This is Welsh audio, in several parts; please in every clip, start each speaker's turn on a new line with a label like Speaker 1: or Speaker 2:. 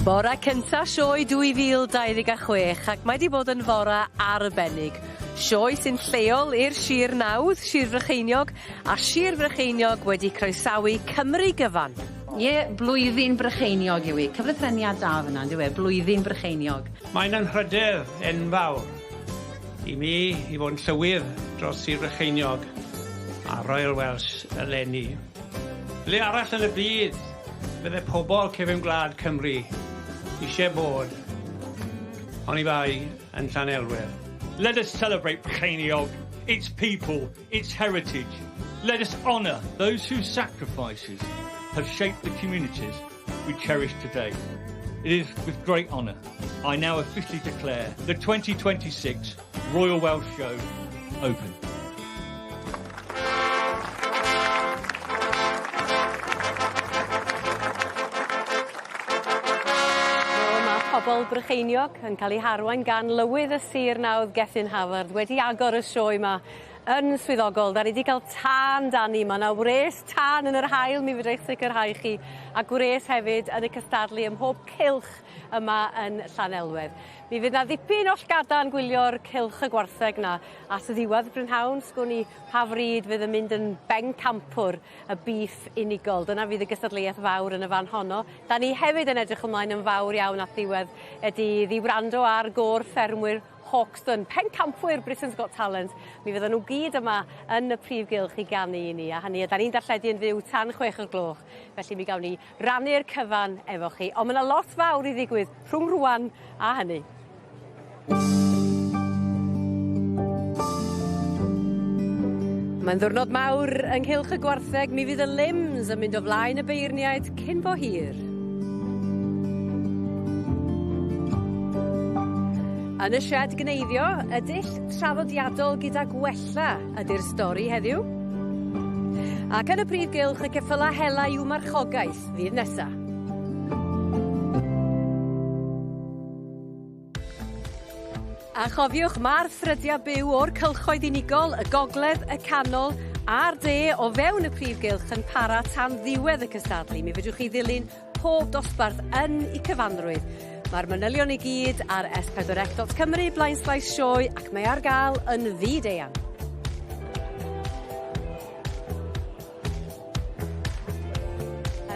Speaker 1: Bora cynta sioe 2026 ac mae 'di bod yn fora arbennig. Sioe sy'n lleol i'r Sir Nawdd, Sir Frycheiniog, a Sir Frycheiniog wedi croesawu Cymru gyfan.
Speaker 2: Ie, blwyddyn Brycheiniog yw 'i. Cyflythreniad da fynna on'd yw e? Blwyddyn Brycheiniog.
Speaker 3: Mae'n anrhydedd enfawr i mi i fod yn llywydd dros Sir Frycheiniog a Royal Welsh eleni. Le arall yn y byd fydde pobl cefn gwlad Cymru eisiau bod oni bai yn Llanelwedd.
Speaker 4: Let us celebrate Brycheiniog, its people, its heritage. Let us honour those whose sacrifices have shaped the communities we cherish today. It is with great honour I now officially declare the 2026 Royal Welsh Show open.
Speaker 1: Mae pobl Brycheiniog yn cael eu harwain gan lywydd y sir nawdd Gethin Havard wedi agor y sioe 'ma yn swyddogol. Da ni 'di cael tân 'da ni. Ma' 'na wres tân yn yr haul mi fedra i sicrhau chi a gwres hefyd yn y cystadlu ym mhob cylch yma yn Llanelwedd. Mi fydd 'na ddipyn o llgada'n gwylio'r cylch y gwartheg 'na at ddiwedd prynhawn sgwn i pa fryd fydd yn mynd yn bencampwr y bîff unigol. Dyna fydd y gystadleuaeth fawr yn y fan honno. Da ni hefyd yn edrych ymlaen yn fawr iawn at ddiwedd y dydd i wrando ar gôr ffermwyr Hawkston, pencampwyr Britain's Got Talent. Mi fydden nhw gyd yma yn y prif gylch i ganu i ni, a hynny, a da ni'n darlledu yn fyw tan 6 o'r gloch, felly mi gawn ni rannu'r cyfan efo chi. Ond mae yna lot fawr i ddigwydd rhwng rwan a hynny. Mae'n ddiwrnod mawr ynghylch y gwartheg, mi fydd y limbs yn mynd o flaen y beirniaid cyn bo hir. Yn y sied gneifio, y dull traddodiadol gyda gwella ydy'r stori heddiw. Ac yn y prif gylch, y ceffyla hela i'w marchogaeth ddydd nesa. A chofiwch, mae'r ffrydiau byw o'r cylchoedd unigol, y gogledd, y canol a'r de o fewn y prif gylch yn para tan ddiwedd y cystadlu. Mi fedrwch chi ddilyn pob dosbarth yn eu cyfanrwydd. Mae'r manylion i gyd ar s4c.cymru blaenslaes sioe ac mae ar gael yn fyd-eang.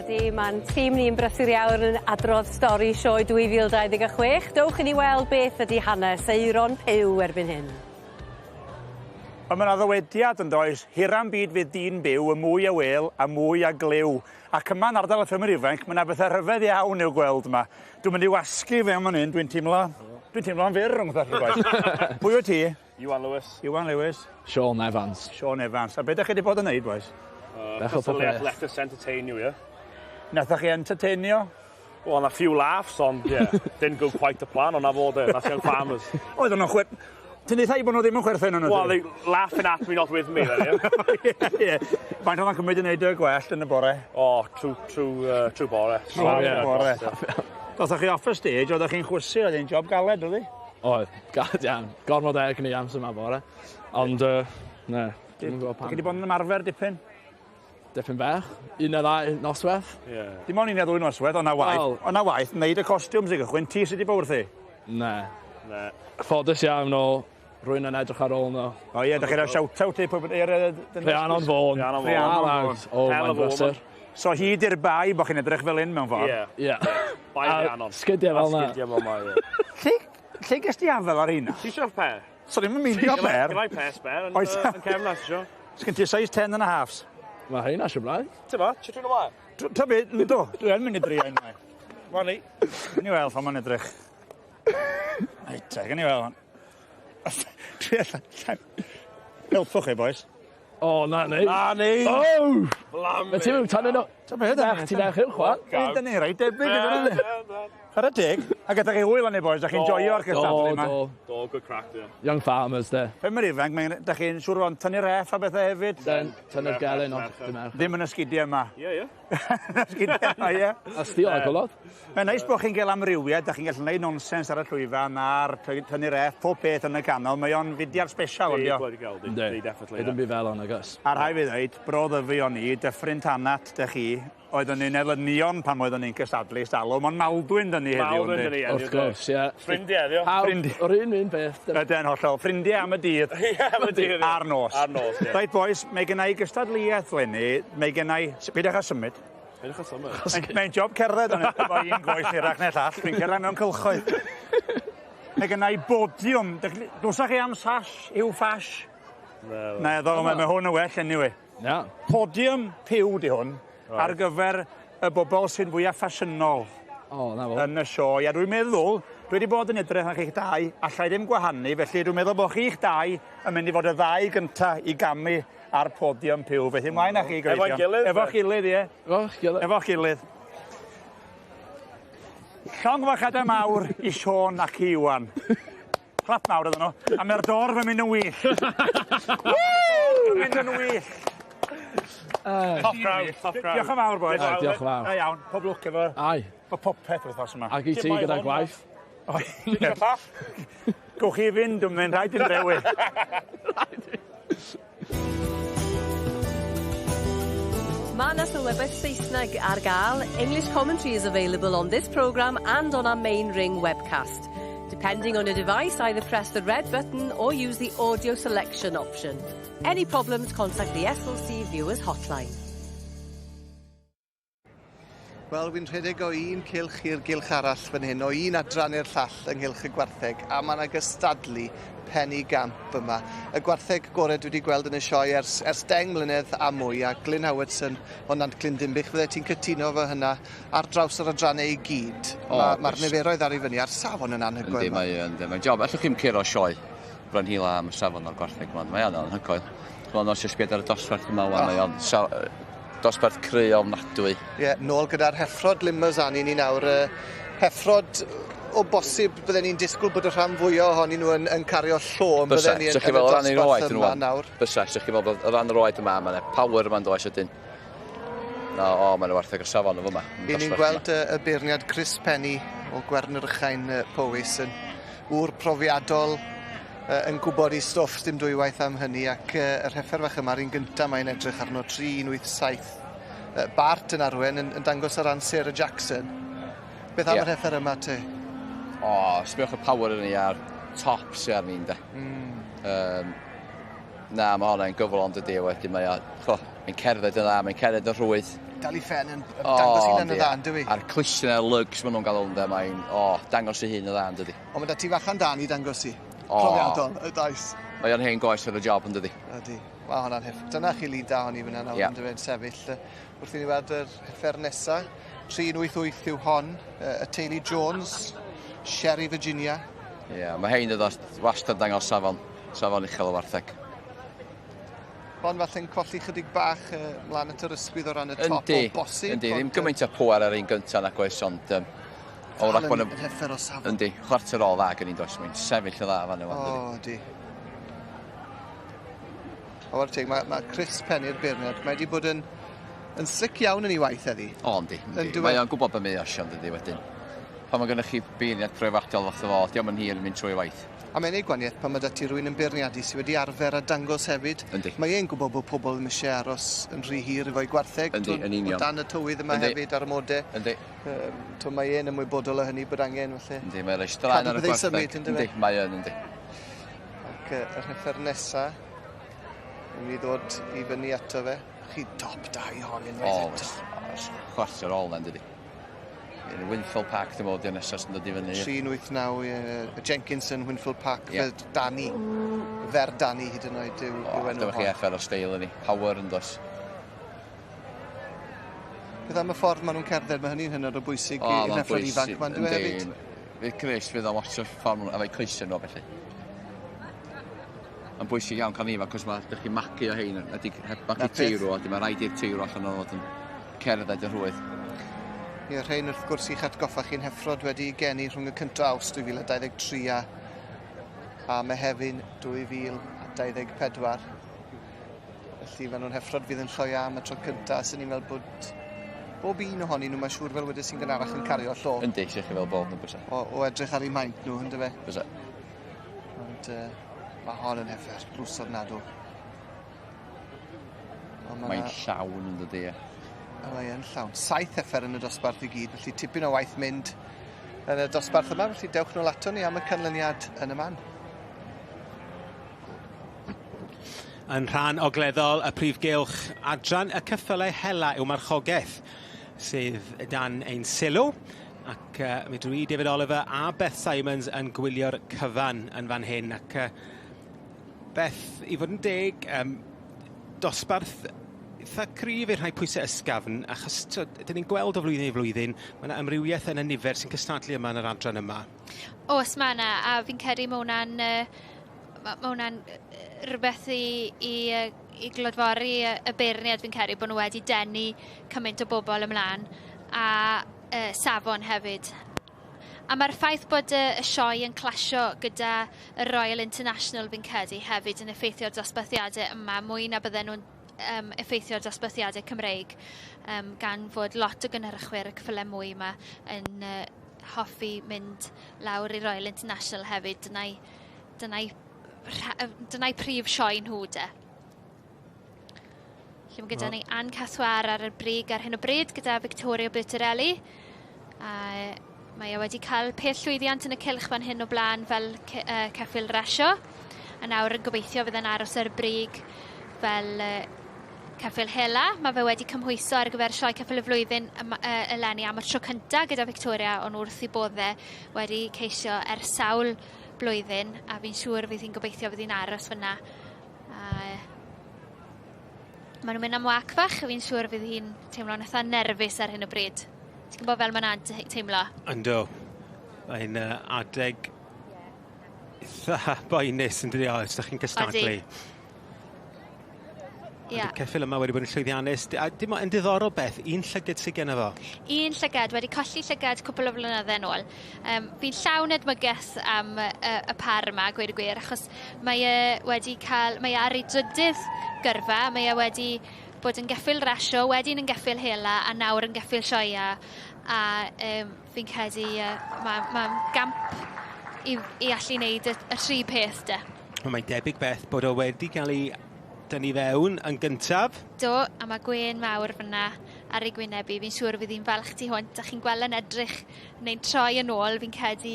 Speaker 1: Ydy, mae'n tîm ni'n brysur iawn yn adrodd stori sioe 2026. Dowch i ni weld beth ydy hanes Euron Pugh erbyn hyn.
Speaker 5: Ond mae yna ddywediad yn does, hira'n byd fydd dyn byw, y mwy a wel a mwy a glyw. Ac yma yn ardal y ffermwyr ifanc, mae yna bethau rhyfedd iawn i'w gweld yma. Dwi'n mynd i wasgu fe am fan hyn, dwi'n teimlo'n fyr rhwng chi bois. Pwy wyt ti?
Speaker 6: Iwan Lewis.
Speaker 5: Iwan Lewis.
Speaker 7: Sean Evans.
Speaker 5: Sean Evans. A beth ydych chi wedi bod yn neud, bois?
Speaker 7: Bech o
Speaker 6: Let,
Speaker 7: popeth.
Speaker 6: let us entertain you, yeah?
Speaker 5: Nathoch chi entertainio?
Speaker 6: Well, a few laughs on, yeah. Didn't go quite to plan on that fod That's young farmers.
Speaker 5: Oedden nhw'n chwer... Ti'n eitha i bod nhw ddim yn chwerthin yn
Speaker 6: Well, they laughing at me, not with me, then, yeah?
Speaker 5: Ie. Faint oedd o'n cymryd i wneud y gwellt yn y bore?
Speaker 6: Oh, true bore.
Speaker 5: True
Speaker 7: ie.
Speaker 5: bore. Dothoch chi off y stage, oeddech chi'n chwysu, oedd hi'n job galed, oedd hi?
Speaker 7: Oedd, galed iawn. Gormod o egni amser yma bore. Ond, ne, dwi'n gwybod
Speaker 5: Dych
Speaker 7: pam.
Speaker 5: chi wedi bod yn ymarfer dipyn?
Speaker 7: Dipyn bach. Un neu ddau noswaith.
Speaker 6: Yeah.
Speaker 5: Dim ond un neu ddwy noswaith, o'na waith.
Speaker 7: Wel-
Speaker 5: O'na waith, wneud y costiwms i gychwyn, ti sydd wedi bod wrthi?
Speaker 7: Ne.
Speaker 6: Ne.
Speaker 7: Ffodus iawn o rwy'n yn edrych ar ôl nhw.
Speaker 5: O ie, dych chi'n rhoi shout-out i pwy... i'r,
Speaker 7: Rhiannon Vaughan.
Speaker 6: Rhiannon
Speaker 5: Vaughan.
Speaker 7: Rhiannon Vaughan. O,
Speaker 6: Hell
Speaker 7: mae'n
Speaker 6: of a woman.
Speaker 7: brysur.
Speaker 5: So hi di'r bai bod chi'n edrych fel un mewn ffordd?
Speaker 6: Yeah.
Speaker 7: Ie.
Speaker 6: Bai
Speaker 7: A
Speaker 6: Rhiannon.
Speaker 7: sgidiau fel
Speaker 6: A
Speaker 7: 'na.
Speaker 6: Sgidiau fel 'na, ie.
Speaker 5: Lle ges di afel ar hynna?
Speaker 6: Ti eisiau pair?
Speaker 5: So ddim yn meindio ber.
Speaker 6: Gynna i pair spare yn,
Speaker 5: Oes.
Speaker 6: yn cefn na, ti eisiau?
Speaker 5: Sgyn ti size 10 and a halfs?
Speaker 7: Mae rheina siw blaen.
Speaker 6: Ti'n ma? Ti'n trin o
Speaker 5: Ta be, ynddo, dwi yn mynd i drio unwaith. Wel ni. Gawn ni weld pan ma'n edrych. Reit, te, gawn ni weld. Dwi allan. Helpwch chi, boys.
Speaker 7: O, na ni.
Speaker 6: Na ni!
Speaker 7: Oh!
Speaker 6: Blamey.
Speaker 7: Mae ti'n mynd tynnu nhw.
Speaker 5: Ta be, da
Speaker 7: Ti'n ferch uwch, wan.
Speaker 5: Dyn ni reit debyg. ydyn ni? Chwarae teg. A gyda chi hwyl arni, boys. Da chi'n joio'r
Speaker 7: Do,
Speaker 5: cystadlu yma.
Speaker 7: do.
Speaker 6: Do, good crack, yeah.
Speaker 7: Young farmers, de.
Speaker 5: Pan mae'r ifanc, mae'n- da chi'n siŵr o'n tynnu rheff a bethau hefyd.
Speaker 7: Den, tynnu'r gelyn off
Speaker 6: merched.
Speaker 7: dy merch.
Speaker 5: Ddim yn y sgidiau yma.
Speaker 6: Ie, ie.
Speaker 5: Yn y sgidiau yma, ie.
Speaker 7: A steel a golod.
Speaker 5: Mae'n neis bod chi'n cael amrywiaeth, da chi'n gallu gwneud nonsens ar y llwyfan a'r tynnu rheff, pob peth yn y canol. Mae o'n fudiad special,
Speaker 6: Di,
Speaker 5: ondio.
Speaker 6: bloody gael, di.
Speaker 7: Yndi.
Speaker 6: Di, definitely,
Speaker 7: Ydyn
Speaker 6: yeah.
Speaker 7: fi fel o'n agos.
Speaker 5: A rhai fi ddweud, bro Ddyfi o'n i, Dyffryn Tanat, da chi, oeddwn ni'n elynion pan oeddwn ni'n cystadlu stalwm, ond Maldwyn dyn ni heddiw.
Speaker 6: Maldwyn dyn ni heddiw.
Speaker 7: Wrth gwrs, ie.
Speaker 6: Ffrindiau, heddiw.
Speaker 7: Pawb, o'r un un beth.
Speaker 5: Ydy'n hollol. Ffrindiau am y dydd.
Speaker 6: Ie, am y dydd.
Speaker 5: A'r nos.
Speaker 6: A'r nos, ie.
Speaker 5: Reit, boys, mae gen i gystadleuaeth leni. Mae gen i... Peidiwch â symud.
Speaker 6: Peidiwch â symud.
Speaker 5: Mae'n job cerdded ond efo un goes hirach neu'r llall. Dwi'n cerdded mewn cylchoedd. Mae gen i bodiwm. Dwsach chi am sash yw ffash?
Speaker 6: Na.
Speaker 5: Na, ddo, mae hwn yn well anyway.
Speaker 7: Na.
Speaker 5: Podiwm piw di hwn ar gyfer y bobl sy'n fwyaf ffasiynol.
Speaker 7: O, na fo.
Speaker 5: Yn y sioe. A dwi'n meddwl, dwi wedi bod yn edrych ar chi'ch dau, allai ddim gwahanu, felly dwi'n meddwl bod chi'ch dau yn mynd i fod y ddau gynta i gamu ar podiwm piw. Felly mlaen â chi, gyfeillion.
Speaker 6: Efo'n gilydd?
Speaker 5: Efo'ch gilydd, ie.
Speaker 7: Efo'ch gilydd.
Speaker 5: Efo'ch gilydd. Llongyfarchiadau mawr i Siôn ac i Iwan. Clap mawr iddyn nhw. A mae'r dorf yn mynd yn wyllt. Woo! Yn mynd yn wyllt.
Speaker 6: Top crowd, top crowd.
Speaker 5: Diolch yn fawr, boys.
Speaker 7: Diolch yn fawr.
Speaker 5: Da iawn. Pob lwc efo...
Speaker 7: Ai.
Speaker 5: Efo popeth wythnos yma.
Speaker 7: Ac i ti gyda gwaith.
Speaker 5: Gowch chi fynd, dwi'n mynd rhaid i'n drewi.
Speaker 1: Mae yna sylwebaeth Saesneg ar gael. English commentary is available on this programme and on our main ring webcast. Depending on your device, either press the red button or use the audio selection option. Any problems, contact the SLC Viewers Hotline.
Speaker 8: Wel, fi'n rhedeg o un cylch i'r gylch arall fan hyn, o un adran i'r llall ynghylch y gwartheg, a mae yna gystadlu pen i gamp yma. Y gwartheg gorau dwi wedi gweld yn y sioe ers, ers 10 mlynedd a mwy, a Glyn Howardson o Nantglyn Dinbych, fydde ti'n cytuno fo hynna ar draws yr adrannau i gyd. Mae'r ma niferoedd ar ei fyny, a'r safon yn anhygoel.
Speaker 9: Yndi, mae, yndi, mae'n job. Allwch chi'm curo sioe Brenhila am y safon o'r gwartheg yma. Mae o'n anhygoel. Mae'n os ysbied ar y dosbarth yma, oh. Mae o'n dosbarth cry ofnadwy.
Speaker 8: Ie, yeah, nôl gyda'r heffrod Limousin ni nawr. Heffrod o bosib bydden ni'n disgwyl bod y rhan fwyaf ohonyn nhw yn, yn cario llo, ond bydden ni yn, yn y dosbarth yma nawr.
Speaker 9: Bysa, sa'ch chi fel bod o ran yr oed yma, mae'n power yma'n does ydyn. No, o, mae'n wartheg o safon o fyma.
Speaker 8: I ni'n gweld y, y beirniad Chris Penny o Gwernyrchain Powys yn ŵr profiadol yn gwybod ei stwff, dim dwywaith am hynny, ac yr heffer fach yma'r un gyntaf mae'n edrych arno, 3-1-8-7. Bart yn arwen yn, yn dangos ar ran Sarah Jackson. Beth am yeah. yr heffer yma te?
Speaker 9: O, oh, sbiwch y power yn ei ar top sy'n arni, de. Na, mae hwnna'n gyfl ond ydi, wedyn mae o, mae'n cerdded yn dda, mae'n cerdded yn rhwydd.
Speaker 8: Dal i ffen yn dangos hunan yn dda, yn dywi?
Speaker 9: A'r clustiau lugs maen nhw'n gael o'n mae'n, o, dangos ei hun yn dda, yn dydi.
Speaker 8: Ond mae da ti fachan dan i dangos i. Profiadol, y does.
Speaker 9: Mae o'n hen goes ar y job yn dydi.
Speaker 8: Ydy. Mae hwnna'n heff. Dyna chi lun da honni fyna nawr, yeah. Yn dyfe'n sefyll. Wrth i ni weld yr heffer nesa, 388 yw hon, y teulu Jones, Sherry Virginia.
Speaker 9: Ie, yeah, mae hein yn wastad dangos safon, safon uchel o wartheg.
Speaker 8: Hon falle'n colli chydig bach mlaen at yr ysgwydd o ran y top o bosib.
Speaker 9: Yndi, ddim gymaint o pŵer ar un gyntaf nag oes, ond...
Speaker 8: O, wrach bod yn heffer o safon.
Speaker 9: Yndi, chwarter ôl dda gen i'n does, mae'n sefyll y dda fan yma.
Speaker 8: O, di. O, war teg, mae, mae Chris Penny'r beirniad, mae wedi bod yn, yn slic iawn yn ei waith heddi.
Speaker 9: O, yndi, yndi. Mae o'n gwybod beth mae o eisiau, dydi, wedyn. Pan mae gennych chi beirniad profiadol fath o fo, diolch yn hir yn mynd trwy waith.
Speaker 8: A mae'n ei gwaniaeth pan mae 'da ti rywun yn beirniadu sydd wedi arfer a dangos hefyd.
Speaker 9: Yndi.
Speaker 8: Mae e'n gwybod bod pobl ddim eisiau aros yn rhy hir efo'i gwartheg.
Speaker 9: Yndi, yn union.
Speaker 8: O dan y tywydd yma
Speaker 9: Yndi.
Speaker 8: hefyd ar amodau.
Speaker 9: Yndi.
Speaker 8: Um, mae e'n ymwybodol o hynny bod angen felly.
Speaker 9: Yndi, mae'n rhoi straen ar y gwartheg.
Speaker 8: Symud, yndi,
Speaker 9: Yndi, mae yn, yndi.
Speaker 8: Ac yr heffer nesa, yn mynd i ddod i fyny ato fe. Chi top da i hon unwaith eto.
Speaker 9: O, chwarter ôl na, yndi. Yn Whinfell Park, dwi'n meddwl, di'r nesaf sy'n dod i fyny.
Speaker 8: 389, uh, Jenkinson, Whinfell Park,
Speaker 9: Ie.
Speaker 8: yeah. fel Danny. Fer Danny hyd yn oed yw,
Speaker 9: O,
Speaker 8: yw enw
Speaker 9: dyma chi
Speaker 8: hon.
Speaker 9: effer o steil yn ei. Power yn does.
Speaker 8: Beth am y ffordd maen nhw'n cerdded, mae hynny'n hynod o bwysig
Speaker 9: O,
Speaker 8: i'r
Speaker 9: ma'n
Speaker 8: heffrod ifanc
Speaker 9: bwysig.
Speaker 8: ma'n dwi hefyd.
Speaker 9: Fydd Chris fydd o'n watch o'r ffordd maen nhw- efo'i coesau nhw, felly. Mae'n bwysig iawn cael ifanc, cos mae ydych chi'n magu o hein, ydy heb magu
Speaker 8: 'Na peth.
Speaker 9: teirw, a mae rhaid i'r teirw allan o'n fod yn cerdded yn rhwydd.
Speaker 8: Ie, rhain wrth gwrs i'ch atgoffa chi'n heffrod wedi geni rhwng y 1 Awst 2023 a, a Mehefin 2024. Felly maen nhw'n heffrod fydd yn lloia am y tro cyntaf, sy'n ni'n meddwl bod bob un ohonyn nhw, mae'n siŵr fel wedes i'n gynharach yn cario llo.
Speaker 9: Yndi, sych chi fel bod nhw, bysa.
Speaker 8: O, o edrych ar eu maint nhw, ynddo fe?
Speaker 9: Bysa.
Speaker 8: Ond mae hon yn heffer, drws ofnadw. Ond ma'
Speaker 9: Mae'n
Speaker 8: 'na-
Speaker 9: llawn yn dydi, ie.
Speaker 8: A mae yn llawn. 7 heffer yn y dosbarth i gyd, felly tipyn o waith mynd yn y dosbarth yma, felly dewch nôl ato ni am y canlyniad yn y man.
Speaker 10: Yn rhan ogleddol y prif gylch, adran y ceffylau hela yw marchogaeth sydd dan ein sylw. Ac mi dwi, David Oliver a Beth Simons yn gwylio'r cyfan yn fan hyn. Ac Beth, i fod yn deg, dosbarth eitha cryf i'r rhai pwysau ysgafn, achos dyn ni'n gweld o flwyddyn i flwyddyn, mae yna amrywiaeth yn y nifer sy'n cystadlu yma yn yr adran yma.
Speaker 11: Oes, mae yna, a fi'n credu mae hwnna'n ma' hwnna'n rhywbeth i glodfori y beirniad, fi'n credu, bod nhw wedi denu cymaint o bobl ymlaen, a safon hefyd. A mae'r ffaith bod y sioe yn clasio gyda y Royal International, fi'n credu, hefyd yn effeithio'r dosbarthiadau yma mwy na bydden nhw'n effeithio'r dosbarthiadau Cymreig, gan fod lot o gynhyrchwyr y ceffylau mwy yma yn hoffi mynd lawr i Royal International hefyd. Dyna'i prif sioe nhw de. Lle mae gyda ni Anne Cathwar ar y brig ar hyn o bryd gyda Victoria Bertorelli. A mae e wedi cael peth llwyddiant yn y cylch fan hyn o blaen fel ceffyl rasio. A nawr yn gobeithio fydd yn aros ar y brig fel ceffyl hela. Mae fe wedi cymhwyso ar gyfer sioe ceffyl y flwyddyn eleni am y tro cyntaf gyda Victoria, ond wrth i bodde wedi ceisio ers sawl blwyddyn, a fi'n siŵr fydd hi'n gobeithio fydd hi'n aros fyna. Maen nhw'n mynd am wac fach, a fi'n siŵr fydd hi'n teimlo'n eitha nerfus ar hyn o bryd. Ti'n gwybod fel mae'n teimlo?
Speaker 10: Yndw. Mae'n adeg eitha boenus yn dydi, os ydych chi'n cystadlu.
Speaker 11: Ie.
Speaker 10: Ceffyl yma wedi bod yn llwyddiannus. A dim ond yn diddorol Beth, un llygad sydd genno fo.
Speaker 11: Un llygad, wedi colli llygad cwpl o flynydde yn ôl. Fi'n llawn edmygedd am y par yma, gweud y gwir, achos mae e wedi cael, mae e ar ei drydydd gyrfa, mae e wedi bod yn geffyl rasio, wedyn yn geffyl hela, a nawr yn geffyl sioea. A fi'n credu ma gamp i allu wneud y tri peth de.
Speaker 10: Mae'n debyg Beth bod o wedi cael ei dynnu fewn yn gyntaf.
Speaker 11: Do, a mae gwên mawr fyna ar ei gwyneb i. Fi'n siŵr fydd hi'n falch tu hwnt, a chi'n gweld yn edrych neu'n troi yn ôl, fi'n credu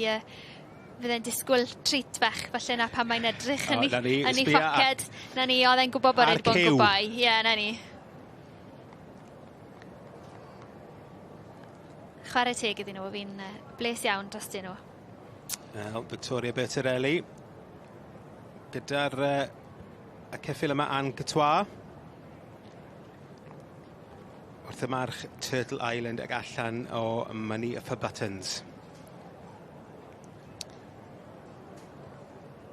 Speaker 11: fydd e'n disgwyl treat fach, falle na pan mae'n edrych yn ei phoced. Na ni, oedd e'n gwybod bod e'n bod yn gwybod. Ie, na ni. Chwarae teg iddyn nhw, fi'n bles iawn drostyn nhw.
Speaker 10: Wel, Victoria Bertorelli gyda'r y ceffyl yma Anne Catoir wrth y march Turtle Island ac allan o Money for Buttons.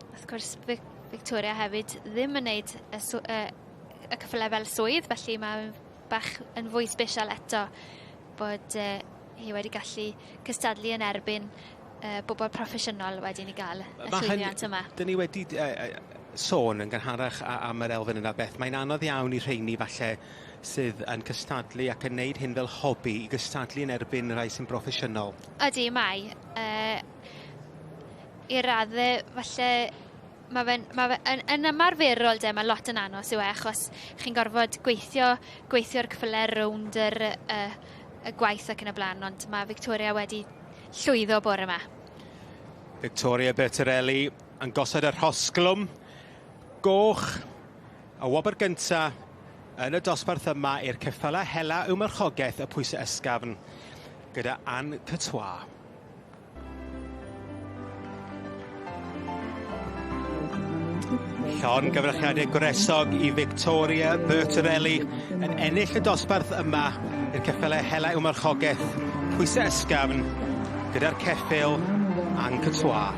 Speaker 11: Wrth gwrs, Victoria hefyd ddim yn neud y ceffylau fel swydd, felly mae bach yn fwy special eto bod hi wedi gallu cystadlu yn erbyn bobl proffesiynol wedyn i gael y llwyddiant yma.
Speaker 10: Dyn ni wedi sôn yn gynharach am yr elfen yna Beth. Mae'n anodd iawn i rheini falle sydd yn cystadlu ac yn neud hyn fel hobi i gystadlu yn erbyn rhai sy'n broffesiynol.
Speaker 11: Ydy, mae. I raddau, falle, mae fe yn ymarferol de, mae lot yn anos yw e, achos chi'n gorfod gweithio'r ceffylau rownd y gwaith ac yn y blaen, ond mae Victoria wedi llwyddo bore yma.
Speaker 10: Victoria Bertorelli yn gosod y rhosglwm goch, y wobr gynta yn y dosbarth yma i'r ceffylau hela yw marchogaeth y pwysau ysgafn gyda Anne Catoir. Llongyfarchiadau gwresog i Victoria Bertorelli yn ennill y dosbarth yma i'r ceffylau hela yw marchogaeth pwysau ysgafn gyda'r ceffyl Anne Catoir.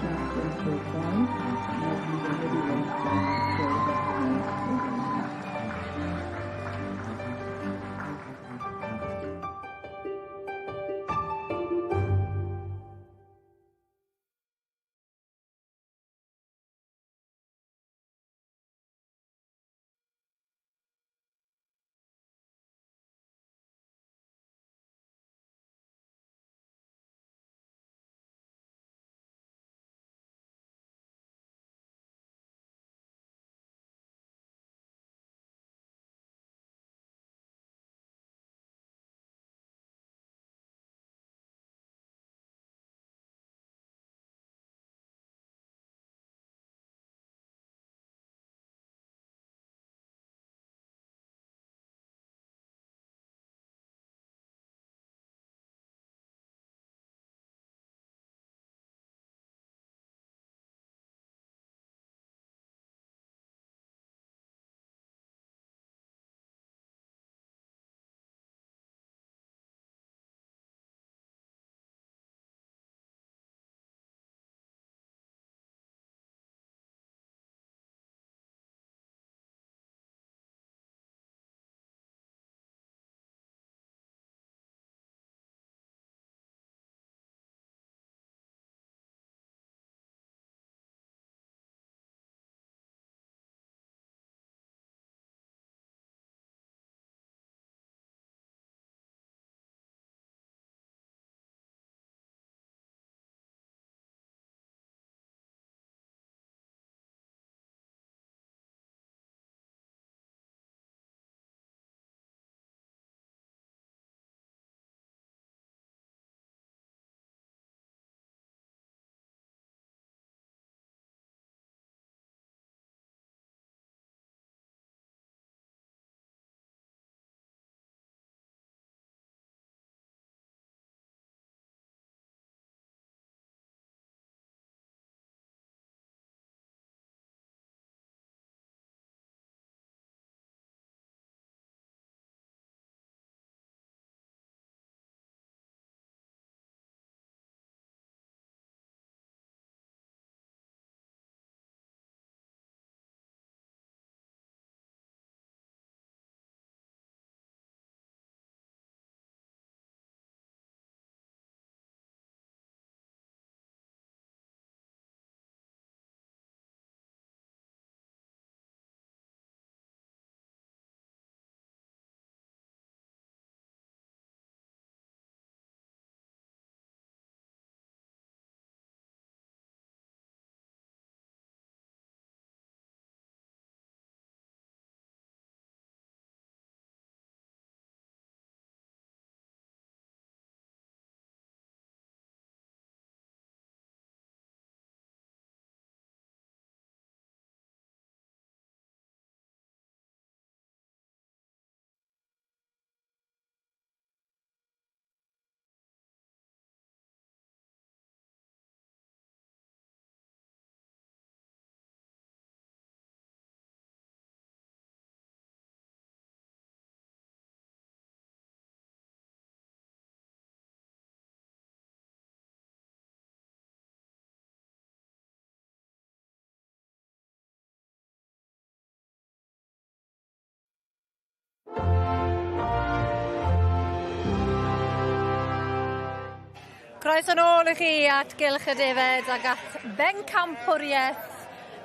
Speaker 1: Croeso nôl i chi at Gylch y Defed ag at bencampwriaeth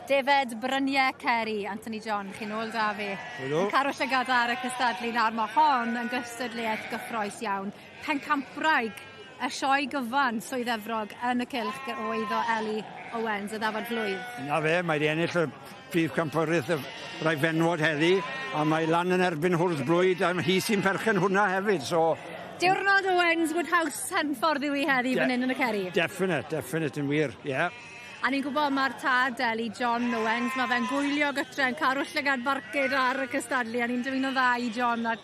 Speaker 1: Defed Bryniau Ceri. Anthony John, chi nôl da fi.
Speaker 5: Helo.
Speaker 1: Yn cadw llygad ar y cystadlu nawr. Mae hon yn gystadleuaeth gyffrous iawn. Pencampwraig y sioe gyfan Swydd Efrog yn y cylch o eiddo Ellie Owens, y ddafad flwydd.
Speaker 12: Na fe, mae wedi ennill y prif campwriaeth y rai fenwod heddi, a mae lan yn erbyn hwrdd blwyd, a hi sy'n perchen hwnna hefyd, so...
Speaker 1: Diwrnod Owens Woodhouse Henffordd yw hi heddi fan hyn yn y Ceri.
Speaker 12: Definite, definite yn wir, ie. Yeah.
Speaker 1: A ni'n gwybod mae'r tad Eli, John Owens, mae fe'n gwylio gytre yn carw llygad barcud ar y cystadlu, a ni'n dymuno dda i John a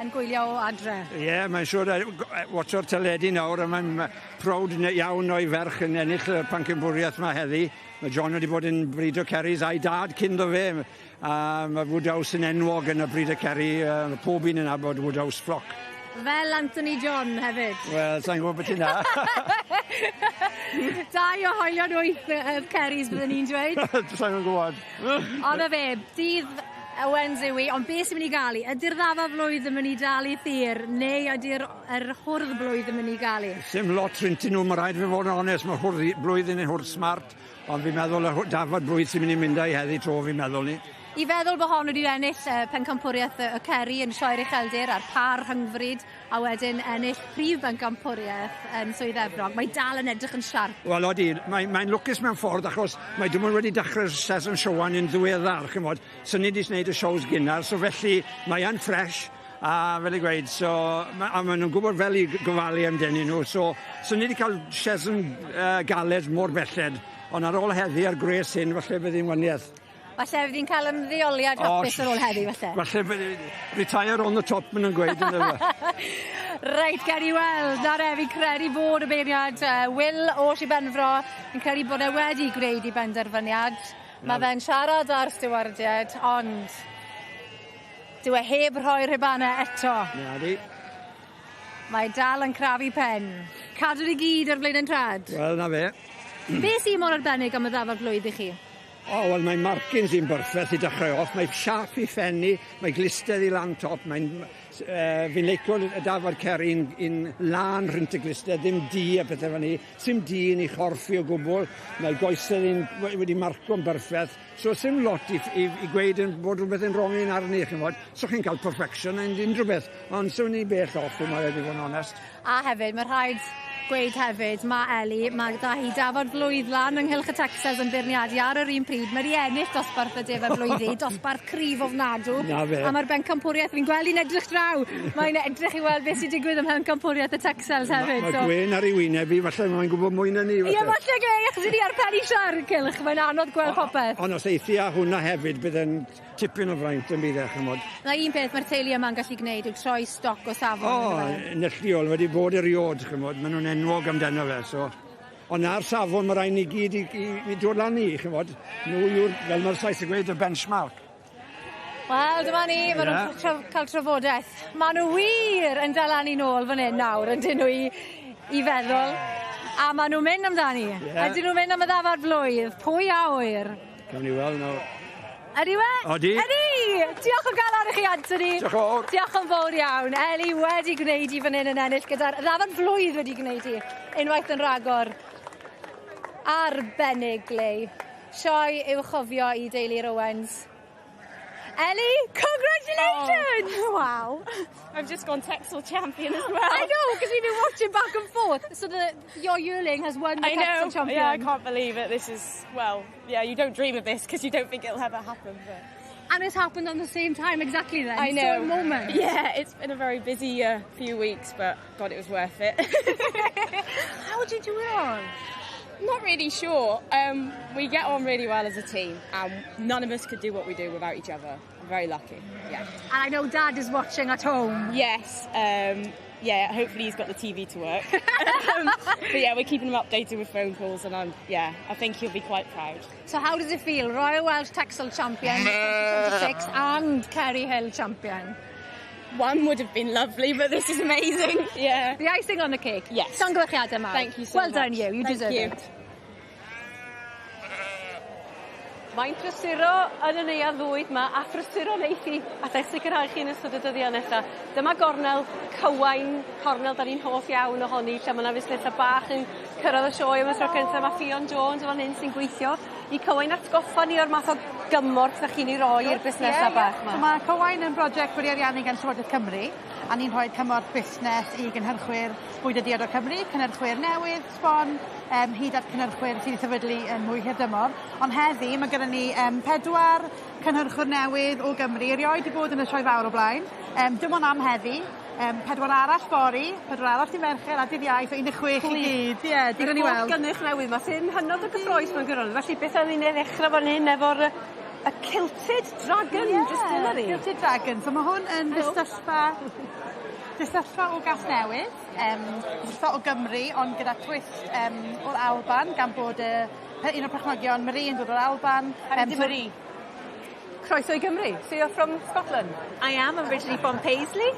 Speaker 1: yn gwylio o adre.
Speaker 12: Ie, yeah, mae'n siŵr, watcho'r teledu nawr, a mae'n proud iawn o'i ferch yn ennill y pencampwriaeth yma heddi. Mae John wedi bod yn brido Ceris a'i dad cyn do fe, a mae Woodhouse yn enwog yn y brido Ceri, mae pob un yn nabod Woodhouse Flock.
Speaker 1: Fel Anthony John hefyd.
Speaker 12: Wel, sa'n gwybod beth yna.
Speaker 1: Dau o hoelion wyth y Ceris byddwn ni'n dweud.
Speaker 12: Sa'n gwybod.
Speaker 1: Ond y fe, dydd Owens yw i, ond beth sy'n mynd i gael i? Ydy'r ddafad flwydd yn mynd i dal i thir, neu ydy'r hwrdd blwydd yn mynd i gael i?
Speaker 12: Sim lot rhynti nhw, mae rhaid fi fod yn onest, mae hwrdd blwydd yn hwrdd smart, ond fi'n meddwl y dafad blwydd sy'n mynd i mynd â'i heddi tro, fi'n meddwl ni.
Speaker 1: I feddwl bod hon wedi ennill pencampwriaeth y Ceri yn Sioe'r Ucheldir a'r par rhyngfryd, a wedyn ennill prif bencampwriaeth yn Swydd Efrog. Mae dal yn edrych yn siarp.
Speaker 12: Wel, odi, mae'n lwcus mewn ffordd achos mae dim ond wedi dechrau'r season siowan yn ddiweddar, chymod. So ni wedi gwneud y shows gynnar, so felly mae yn fresh, a fel i gweud, so, a maen nhw'n gwybod fel i gofalu amdanyn nhw, so ni wedi cael season galed mor belled, ond ar ôl heddi a'r gwres hyn, falle bydd hi'n waniaeth.
Speaker 1: Falle fydd hi'n cael ymddeoliad hapus ar ôl heddi, falle.
Speaker 12: Falle retire on the top, maen nhw'n gweud.
Speaker 1: Reit, gen i weld. Nawr e, fi'n credu bod y beirniad Will o Sir Benfro, fi'n credu bod e wedi gwneud ei benderfyniad. Mae fe'n siarad â'r stiwardiaid, ond dyw e heb rhoi'r rhubanau eto.
Speaker 12: Na di.
Speaker 1: Mae dal yn crafu pen. Cadw ni gyd ar blaen yn trad.
Speaker 12: Wel, na fe.
Speaker 1: Be sy'n mor arbennig am y ddafad flwydd i chi?
Speaker 12: O, wel, mae markings i'n berffaith i dechrau off. Mae siap i ffenni, mae glistedd i lan top, mae'n fi'n leicio y dafad Ceri'n lan rhynt y glistedd, ddim di a pethau fan ni. Sim di yn ei chorffi o gwbl, mae goesedd i'n wedi marco'n berffaith. So, sim lot i gweud yn bod rhywbeth yn wrong yn arni, chi'n fod. So, chi'n cael perfection yn unrhyw beth, ond so ni bell off, dwi'n meddwl, i fod yn onest.
Speaker 1: A hefyd, mae rhaid gweud hefyd, mae Ellie, mae da hi dafod flwydd lan ynghylch y Texas yn beirniadu ar yr un pryd. Mae wedi ennill dosbarth y defed blwyddi, dosbarth cryf ofnadw.
Speaker 12: Na fe.
Speaker 1: A mae'r bencampwriaeth, fi'n gweld hi'n edrych draw. Mae'n edrych i weld beth sy'n digwydd ym mhencampwriaeth y Texels hefyd.
Speaker 12: Mae gwên ar ei wyneb i, falle mae'n gwybod mwy na ni.
Speaker 1: Ie, falle Glei, achos ni ar pen i siarad cylch, mae'n anodd gweld popeth.
Speaker 12: Ond os eithi â hwnna hefyd, bydd yn tipyn o fraint yn bydd e, chymod.
Speaker 1: Na un peth mae'r teulu yma'n gallu gwneud yw troi stoc o safon.
Speaker 12: O, neilltuol, wedi bod eriod, chymod, maen nhw'n enwog amdano fe, so. Ond na'r safon mae rhaid ni gyd i dod lan i, chymod. Nhw yw'r, fel mae'r Sais yn gweud, y benchmark.
Speaker 1: Wel, dyma ni, maen nhw'n cael trafodaeth. Maen nhw wir yn dal lan i nôl fan hyn nawr, yn dyn nhw i feddwl. A maen nhw'n mynd amdani. Ydyn nhw'n mynd am y ddafad flwydd. Pwy a ŵyr?
Speaker 12: Cawn ni weld nawr.
Speaker 1: Ydy we?
Speaker 12: Odi.
Speaker 1: Ydy! Diolch o galon i chi, Anthony.
Speaker 12: Diolch yn fawr.
Speaker 1: Diolch yn fawr iawn. Ellie wedi gwneud i fan hyn yn ennill gyda'r ddafad flwydd wedi gwneud i. Unwaith yn rhagor. Arbennig, Glei. Sioe i'w chofio i deulu'r Owens. Ellie, congratulations!
Speaker 13: Oh, wow. I've just gone Texel champion as well.
Speaker 1: I know, because we've been watching back and forth. So your yearling has won the Texel champion.
Speaker 13: Yeah, I can't believe it. This is, well, yeah, you don't dream of this because you don't think it'll ever happen. But...
Speaker 1: And it's happened on the same time exactly then.
Speaker 13: I know.
Speaker 1: So moment.
Speaker 13: Yeah, it's been a very busy few weeks, but God, it was worth it.
Speaker 1: How did you do it all?
Speaker 13: Not really sure. We get on really well as a team, and none of us could do what we do without each other. I'm very lucky, yeah.
Speaker 1: And I know Dad is watching at home.
Speaker 13: Yes, yeah, hopefully he's got the TV to work. But yeah, we're keeping him updated with phone calls, and I think he'll be quite proud.
Speaker 1: So how does it feel? Royal Welsh Texel champion, 2026, and Kerry Hill champion.
Speaker 13: One would have been lovely, but this is amazing. Yeah.
Speaker 1: The icing on the cake.
Speaker 13: Yes.
Speaker 1: Llongyfarchiadau mawr.
Speaker 13: Thank you so
Speaker 1: well
Speaker 13: much.
Speaker 1: Well done you. You
Speaker 13: Thank
Speaker 1: deserve
Speaker 13: you.
Speaker 1: it. Mae'n prysuro yn y neuadd fwyd 'ma a phrysuro neith hi allai sicrhau chi yn ystod y dyddia' nesa. Dyma gornel Cywain, cornel 'dan ni'n hoff iawn ohoni lle ma' 'na fusnesa bach yn cyrradd y sioe am y tro cynta ma' Ffion Jones yn fan hyn sy'n gweithio i Cywain atgoffa ni o'r math o gymorth 'dach chi'n 'i roi i'r busnesa bach 'ma.
Speaker 14: So ma' Cywain yn broject wedi ariannu gan Llywodraeth Cymru a ni'n rhoi cymorth busnes i gynhyrchwyr bwyd a diod o Cymru, cynhyrchwyr newydd sbon, yym hyd at cynhyrchwyr sydd 'di sefydlu yn mwy hirdymor. Ond heddi ma' gyda ni yym pedwar cynhyrchwr newydd o Gymru erioed 'di bod yn y sioe fawr o blaen. Yym dim on' am heddi. Yym pedwar arall fory, pedwar arall dy' Mercher a dydd Iau so 16 i gyd. Ie digon i weld.
Speaker 1: Yr holl gynnyrch newydd 'ma sy'n hynod o gyffrous mewn gwirionedd felly beth am i ni ddechre fan hyn efo'r yy y Kilted Dragon Distillery.
Speaker 14: Ie Kilted Dragon. So ma' hwn yn ddistyllfa distyllfa o Gasnewydd yym distyllfa o Gymru ond gyda twist yym o'r Alban gan bod y pe- un o'r perchnogion Marie yn dod o'r Alban.
Speaker 1: Yym so... Marie. Croeso i Gymru. So you're from Scotland?
Speaker 15: I am I'm originally from Paisley.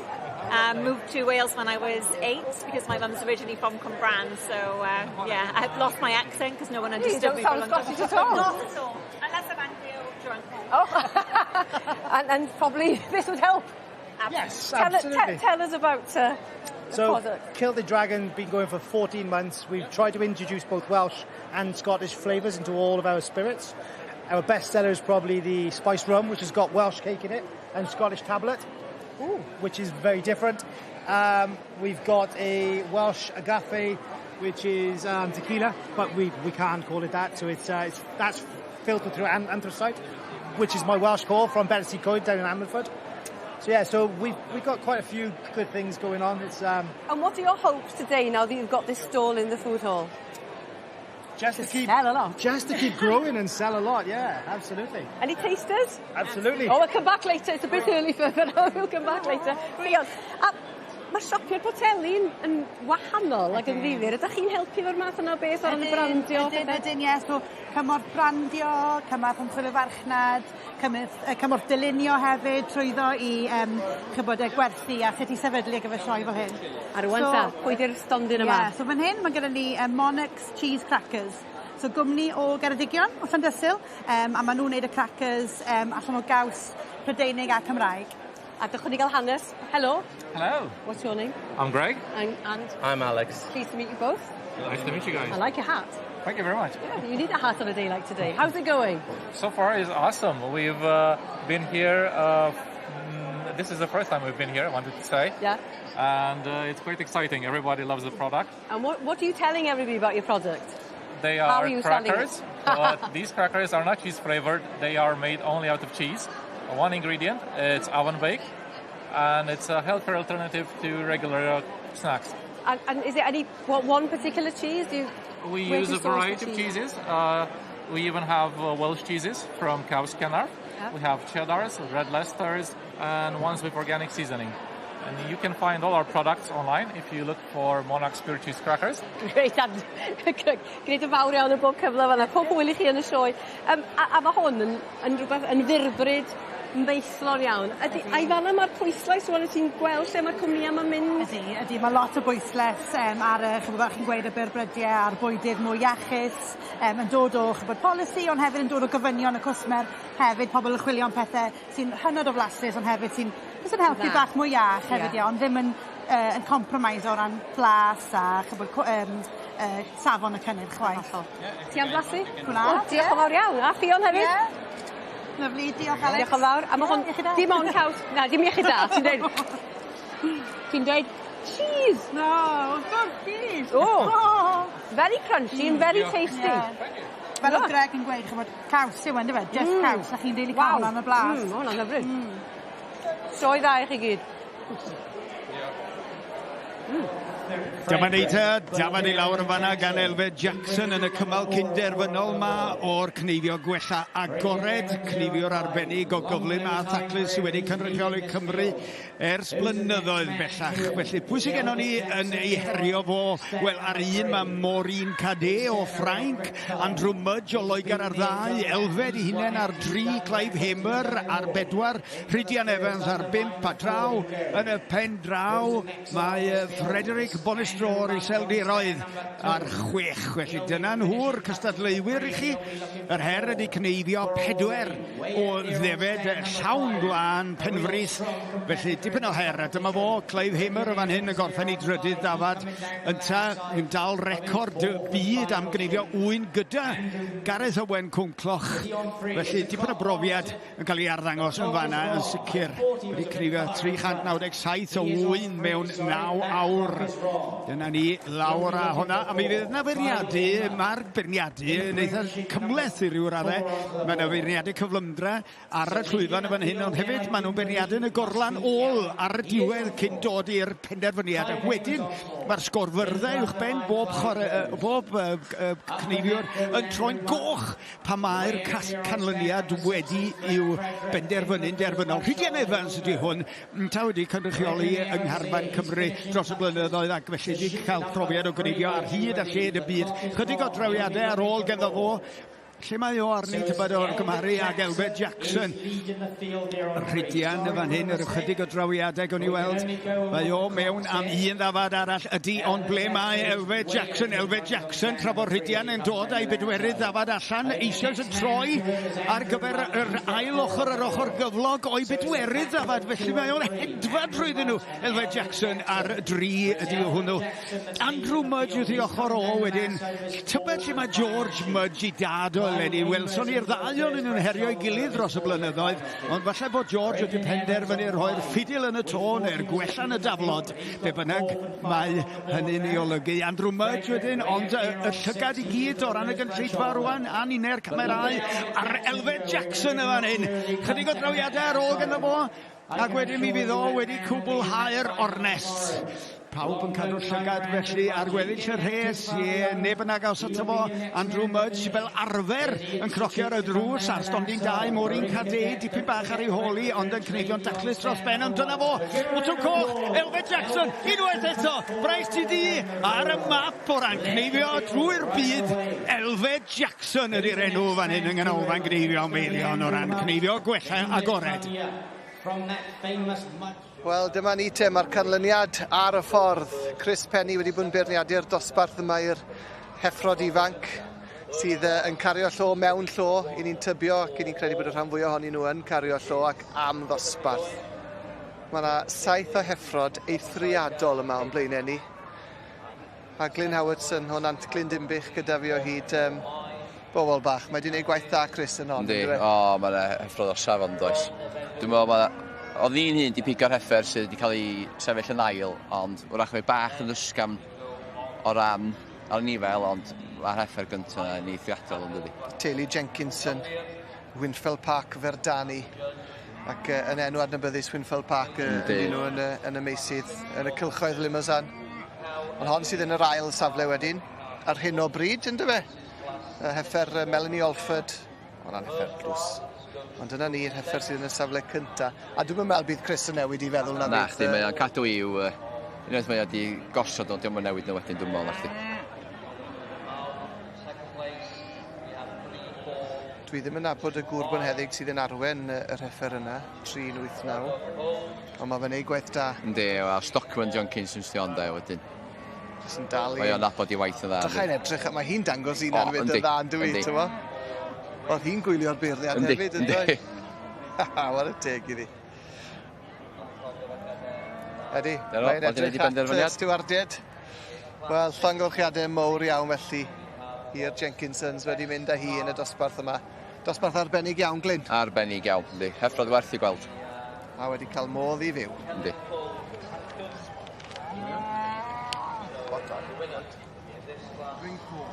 Speaker 15: Moved to Wales when I was 8 because my mum's originally from Cwmbran so yeah I've lost my accent because no one understood me
Speaker 1: for a long time. You don't sound Scottish at all.
Speaker 15: Not at all. Unless I'm angry or drunk.
Speaker 1: Oh and probably this would help.
Speaker 16: Yes,
Speaker 1: tell
Speaker 16: absolutely.
Speaker 1: Tell us about the
Speaker 16: so,
Speaker 1: product.
Speaker 16: Kilted Dragon been going for 14 months. We've tried to introduce both Welsh and Scottish flavours into all of our spirits. Our best seller is probably the spiced rum, which has got Welsh cake in it, and Scottish tablet, Ooh. Which is very different. We've got a Welsh agave, which is tequila, but we can't call it that. So it's that's filtered through anthracite, which is my Welsh call from Betsi Coed down in Ammanford. So yeah, so we've got quite a few good things going on. It's
Speaker 1: And what are your hopes today now that you've got this stall in the food hall?
Speaker 16: Just to keep
Speaker 1: sell a lot.
Speaker 16: Just to keep growing and sell a lot. Yeah, absolutely.
Speaker 1: Any tasters?
Speaker 16: Absolutely.
Speaker 1: Oh, we'll come back later. It's a bit early for but we'll come back later. Ffion, a mae siopio'r poteli'n yn wahanol ac yn ddifyr. Ydych chi'n helpu efo'r math yna o beth o ran y brandio?
Speaker 14: Ydyn, ydyn, ie. So, cymorth brandio, cymorth ymchwil y farchnad, cymorth dylunio hefyd, trwyddo i chybod, y gwerthu a sut i sefydlu ar gyfer sioe fel hyn.
Speaker 1: A rwan ta, pwy di'r stondin yma?
Speaker 14: Ie, so fan hyn mae gyda ni Monarchs Cheese Crackers. So gwmni o Geredigion, o Llandysul, a maen nhw'n neud y crackers allan o gaws Prydeinig a Cymraeg.
Speaker 1: A dewch ni gael hanes. Hello.
Speaker 17: Hello.
Speaker 1: What's your name?
Speaker 17: I'm Greg.
Speaker 1: And
Speaker 17: I'm Alex.
Speaker 1: Pleased to meet you both.
Speaker 17: Nice to meet you guys.
Speaker 1: I like your hat.
Speaker 17: Thank you very much.
Speaker 1: Yeah, you need a hat on a day like today. How's it going?
Speaker 17: So far, it's awesome. We've been here. This is the first time we've been here, I wanted to say. And it's quite exciting. Everybody loves the product.
Speaker 1: And what are you telling everybody about your product?
Speaker 17: They
Speaker 1: How
Speaker 17: are
Speaker 1: are you selling it?
Speaker 17: Crackers, but these crackers are not cheese flavored. They are made only out of cheese. One ingredient, it's oven baked, and it's a healthier alternative to regular snacks.
Speaker 1: And is it any what, one particular cheese? Do you,
Speaker 17: We
Speaker 1: where
Speaker 17: use
Speaker 1: do you
Speaker 17: a
Speaker 1: source the
Speaker 17: variety of
Speaker 1: cheese?
Speaker 17: cheeses. We even have Welsh cheeses from Caws Cenarth. We have cheddars, red Leicesters, and ones with organic seasoning. And you can find all our products online if you look for Monarch's Pure Cheese Crackers.
Speaker 1: Great, a gwneud yn fawr iawn o bob cyfle fan'na. Pob hwyl i chi yn y sioe. A mae hwn yn rhywbeth yn fyrbryd maethlon iawn. Ydy, ai fan'na mae'r pwyslais rwan wyt ti'n gweld lle mae'r cwmnïau yma'n mynd?
Speaker 14: Ydy, ydy, mae lot o bwyslais ar y, chybod, fel chi'n gweud, y byrbrydiau a'r bwydydd mwy iachus, yn dod o chybod, polisi, ond hefyd yn dod o gofynion y cwsmer hefyd, pobl yn chwilio am pethau sy'n hynod o flasus, ond hefyd sy'n jyst yn helpu
Speaker 1: Dda.
Speaker 14: bach mwy iach hefyd,
Speaker 1: Ie.
Speaker 14: yeah. Ond ddim yn compromise o ran blas a chybod, safon y cynnyrch chwaith.
Speaker 1: Ti am blasu?
Speaker 14: Gwna.
Speaker 1: O, diolch yn fawr iawn. A Ffion hefyd.
Speaker 14: Ie. Lyfli, diolch Alex.
Speaker 1: Diolch yn fawr. A mae hwn
Speaker 14: Ie, iechyd da.
Speaker 1: dim ond caws. Na, dim iechyd da. Ti'n dweud cheese.
Speaker 14: No, of course, cheese.
Speaker 1: Oh. Very crunchy and very
Speaker 14: Diolch.
Speaker 1: tasty.
Speaker 14: Ie. Fel oedd Greg yn gweud, chybod, caws yw e, just caws, na chi'n rili cael hwnna yn y blas.
Speaker 1: Ma' hwnna'n hyfryd. Sioe dda i chi gyd.
Speaker 18: Dyma ni te, dyma ni lawr yn fanna gan Elfed Jackson yn y cymal cynderfynol ma o'r cneifio gwella agored, cneifiwr arbennig o gyflym a thaclus sydd wedi cynrychioli Cymru ers blynyddoedd bellach. Felly, pwy sydd gennon ni yn ei herio fo? Wel, ar un mae Maureen Cadet o Ffrainc, Andrew Mudge o Loegr ar ddau, Elfed ei hunain ar dri, Clive Hamer ar bedwar, Rhydian Evans ar bump a draw. Yn y pen draw mae Frederick Bonestroo o'r Iseldiroedd ar 6. Felly dyna nhw'r cystadleuwyr i chi. Yr her ydy cneifio 4 o ddefed llawn gwlân Penfrith. Felly dipyn o her. A dyma fo, Clive Hamer o fan hyn yn gorffen i drydydd dafad. Ynta yn dal record byd am gneifio ŵyn gyda Gareth Owen Cwmcloch. Felly dipyn o brofiad yn cael ei arddangos yn fanna yn sicr. Wedi cneifio 397 o ŵyn mewn 9 awr. Dyna ni lawr â hwnna. A mi fydd yna feirniadu, mae'r beirniadu yn eitha cymhleth i ryw raddau. Mae yna feirniadu cyflymdra ar y llwyfan yn fan hyn, ond hefyd maen nhw'n beirniadu yn y gorlan ôl ar y diwedd cyn dod i'r penderfyniad. Ac wedyn mae'r sgorfyrddau uwch ben bob, bob cneifiwr yn troi'n goch pan mae'r canlyniad wedi i'w benderfynu'n derfynol. Rhydian Evans ydy hwn, ta wedi cynrychioli yng Ngharfan Cymru dros y blynyddoedd ac felly wedi cael profiad o gneifio ar hyd a lled y byd. Chydig o drawiadau ar ôl ganddo fo. Lle mae o arni tybed o'r gymharu ag Elfed Jackson? Rhydian y fan hyn, yr ychydig o drawiadau gawn ni weld. Mae o mewn am un ddafad arall ydy, ond ble mae Elfed Jackson? Elfed Jackson, tra bod Rhydian yn dod a'i bedwerydd ddafad allan, eisoes yn troi ar gyfer yr ail ochr, yr ochr gyflog o'i bedwerydd ddafad. Felly mae o'n hedfan trwyddyn nhw. Elfed Jackson ar 3 ydy hwnnw. Andrew Mudge wrth ei ochr o wedyn. Tybed lle mae George Mudge i dad o eleni. Welson ni'r ddau o'n nhw'n herio'i gilydd dros y blynyddoedd, ond falle bod George wedi penderfynu rhoi'r ffidil yn y to neu'r gwella yn y daflod. Be bynnag mae hynny'n ei olygu. Andrew Mudge wedyn, ond y llygad i gyd o ran y gynulleidfa rwan, a ninne'r camerâu ar Elfed Jackson y fan hyn. Chydig o drawiadau ar ôl ganddo fo, ac wedyn mi fydd o wedi cwblhau'r ornest. Pawb yn cadw llygad felly ar gweddill y rhes, ie, neb yn agos ato fo. Andrew Mudge fel arfer yn crocio ar y drws ar stondin 2, Maureen Cadey, dipyn bach ar ei hôl hi, ond yn cneifio'n daclus dros ben, ond dyna fo, botwm coch, Elfed Jackson, unwaith eto, Bryce TD ar y map o ran cneifio drwy'r byd. Elfed Jackson ydy'r enw fan hyn yng Nghanolfan Gneifio Meirion o ran cneifio gwella agored.
Speaker 8: Wel, dyma ni te, mae'r canlyniad ar y ffordd. Chris Penny wedi bod yn beirniadu'r dosbarth yma i'r heffrod ifanc sydd yn cario llo mewn llo. I ni'n tybio ac i ni'n credu bod y rhan fwyaf ohonyn nhw yn cario llo ac am ddosbarth. Mae yna 7 o heffrod eithriadol yma o'n blaenau ni. A Glyn Howardson o Nantglyn Dinbych gyda fi o hyd. Bobl bach, mae wedi gwneud gwaith da Chris yn hon.
Speaker 9: Yndi, o, mae yna heffrod o safon does. Dwi'n meddwl mae oedd ni'n hun di pigo'r heffer sydd wedi cael ei sefyll yn ail, ond wrach mae bach yn ysgafn o ran ar nifel, ond mae'r heffer gyntaf yna yn eithriadol yn dydi.
Speaker 8: Teulu Jenkinson, Whinfell Park Verdani, ac yn enw adnabyddus Whinfell Park ydyn nhw yn y meysydd, yn y cylchoedd Limousin. Ond hon sydd yn yr ail safle wedyn, ar hyn o bryd, ynddo fe? Heffer Melanie Alford, hwnna'n heffer tlws. Ond dyna ni'r heffer sydd yn y safle cynta. A dwi'm yn meddwl bydd Chris yn newid i feddwl na
Speaker 9: Na,
Speaker 8: fydd,
Speaker 9: chdi, mae o'n cadw i'w... Unwaith mae o wedi gosod o, dio'm yn newid nhw wedyn, dwi'n meddwl, na chdi.
Speaker 8: Dwi ddim yn nabod y gŵr bonheddig sydd yn arwen yr heffer yna, 389. Ond mae fe'n neud gwaith da.
Speaker 9: Yndi, wel, Stockman Jenkins yn stion da wedyn.
Speaker 8: Jyst yn dal i...
Speaker 9: Mae o'n nabod i waith yn dda.
Speaker 8: Drychai'n edrych, mae hi'n dangos un
Speaker 9: O,
Speaker 8: anfyd yn
Speaker 9: yndi,
Speaker 8: dda, yn dwi,
Speaker 9: yndi.
Speaker 8: t'mo? Oedd hi'n gwylio'r beirniad
Speaker 9: Yndi,
Speaker 8: hefyd, yn
Speaker 9: yndi.
Speaker 8: doi? Whare teg iddi. Ydy,
Speaker 9: Dyna fo,
Speaker 8: mae'n
Speaker 9: mae 'di neud
Speaker 8: edrych
Speaker 9: ei
Speaker 8: at
Speaker 9: benderfyniad.
Speaker 8: stiwardiaid. Wel, llongyfarchiadau mowr iawn felly i'r Jenkinsons wedi mynd â hi yn y dosbarth yma. Dosbarth arbennig iawn, Glyn.
Speaker 9: Arbennig iawn, yndi. Heffrodd werth i gweld.
Speaker 8: A wedi cael modd i fyw.
Speaker 9: Yndi.
Speaker 8: Dwi'n cool.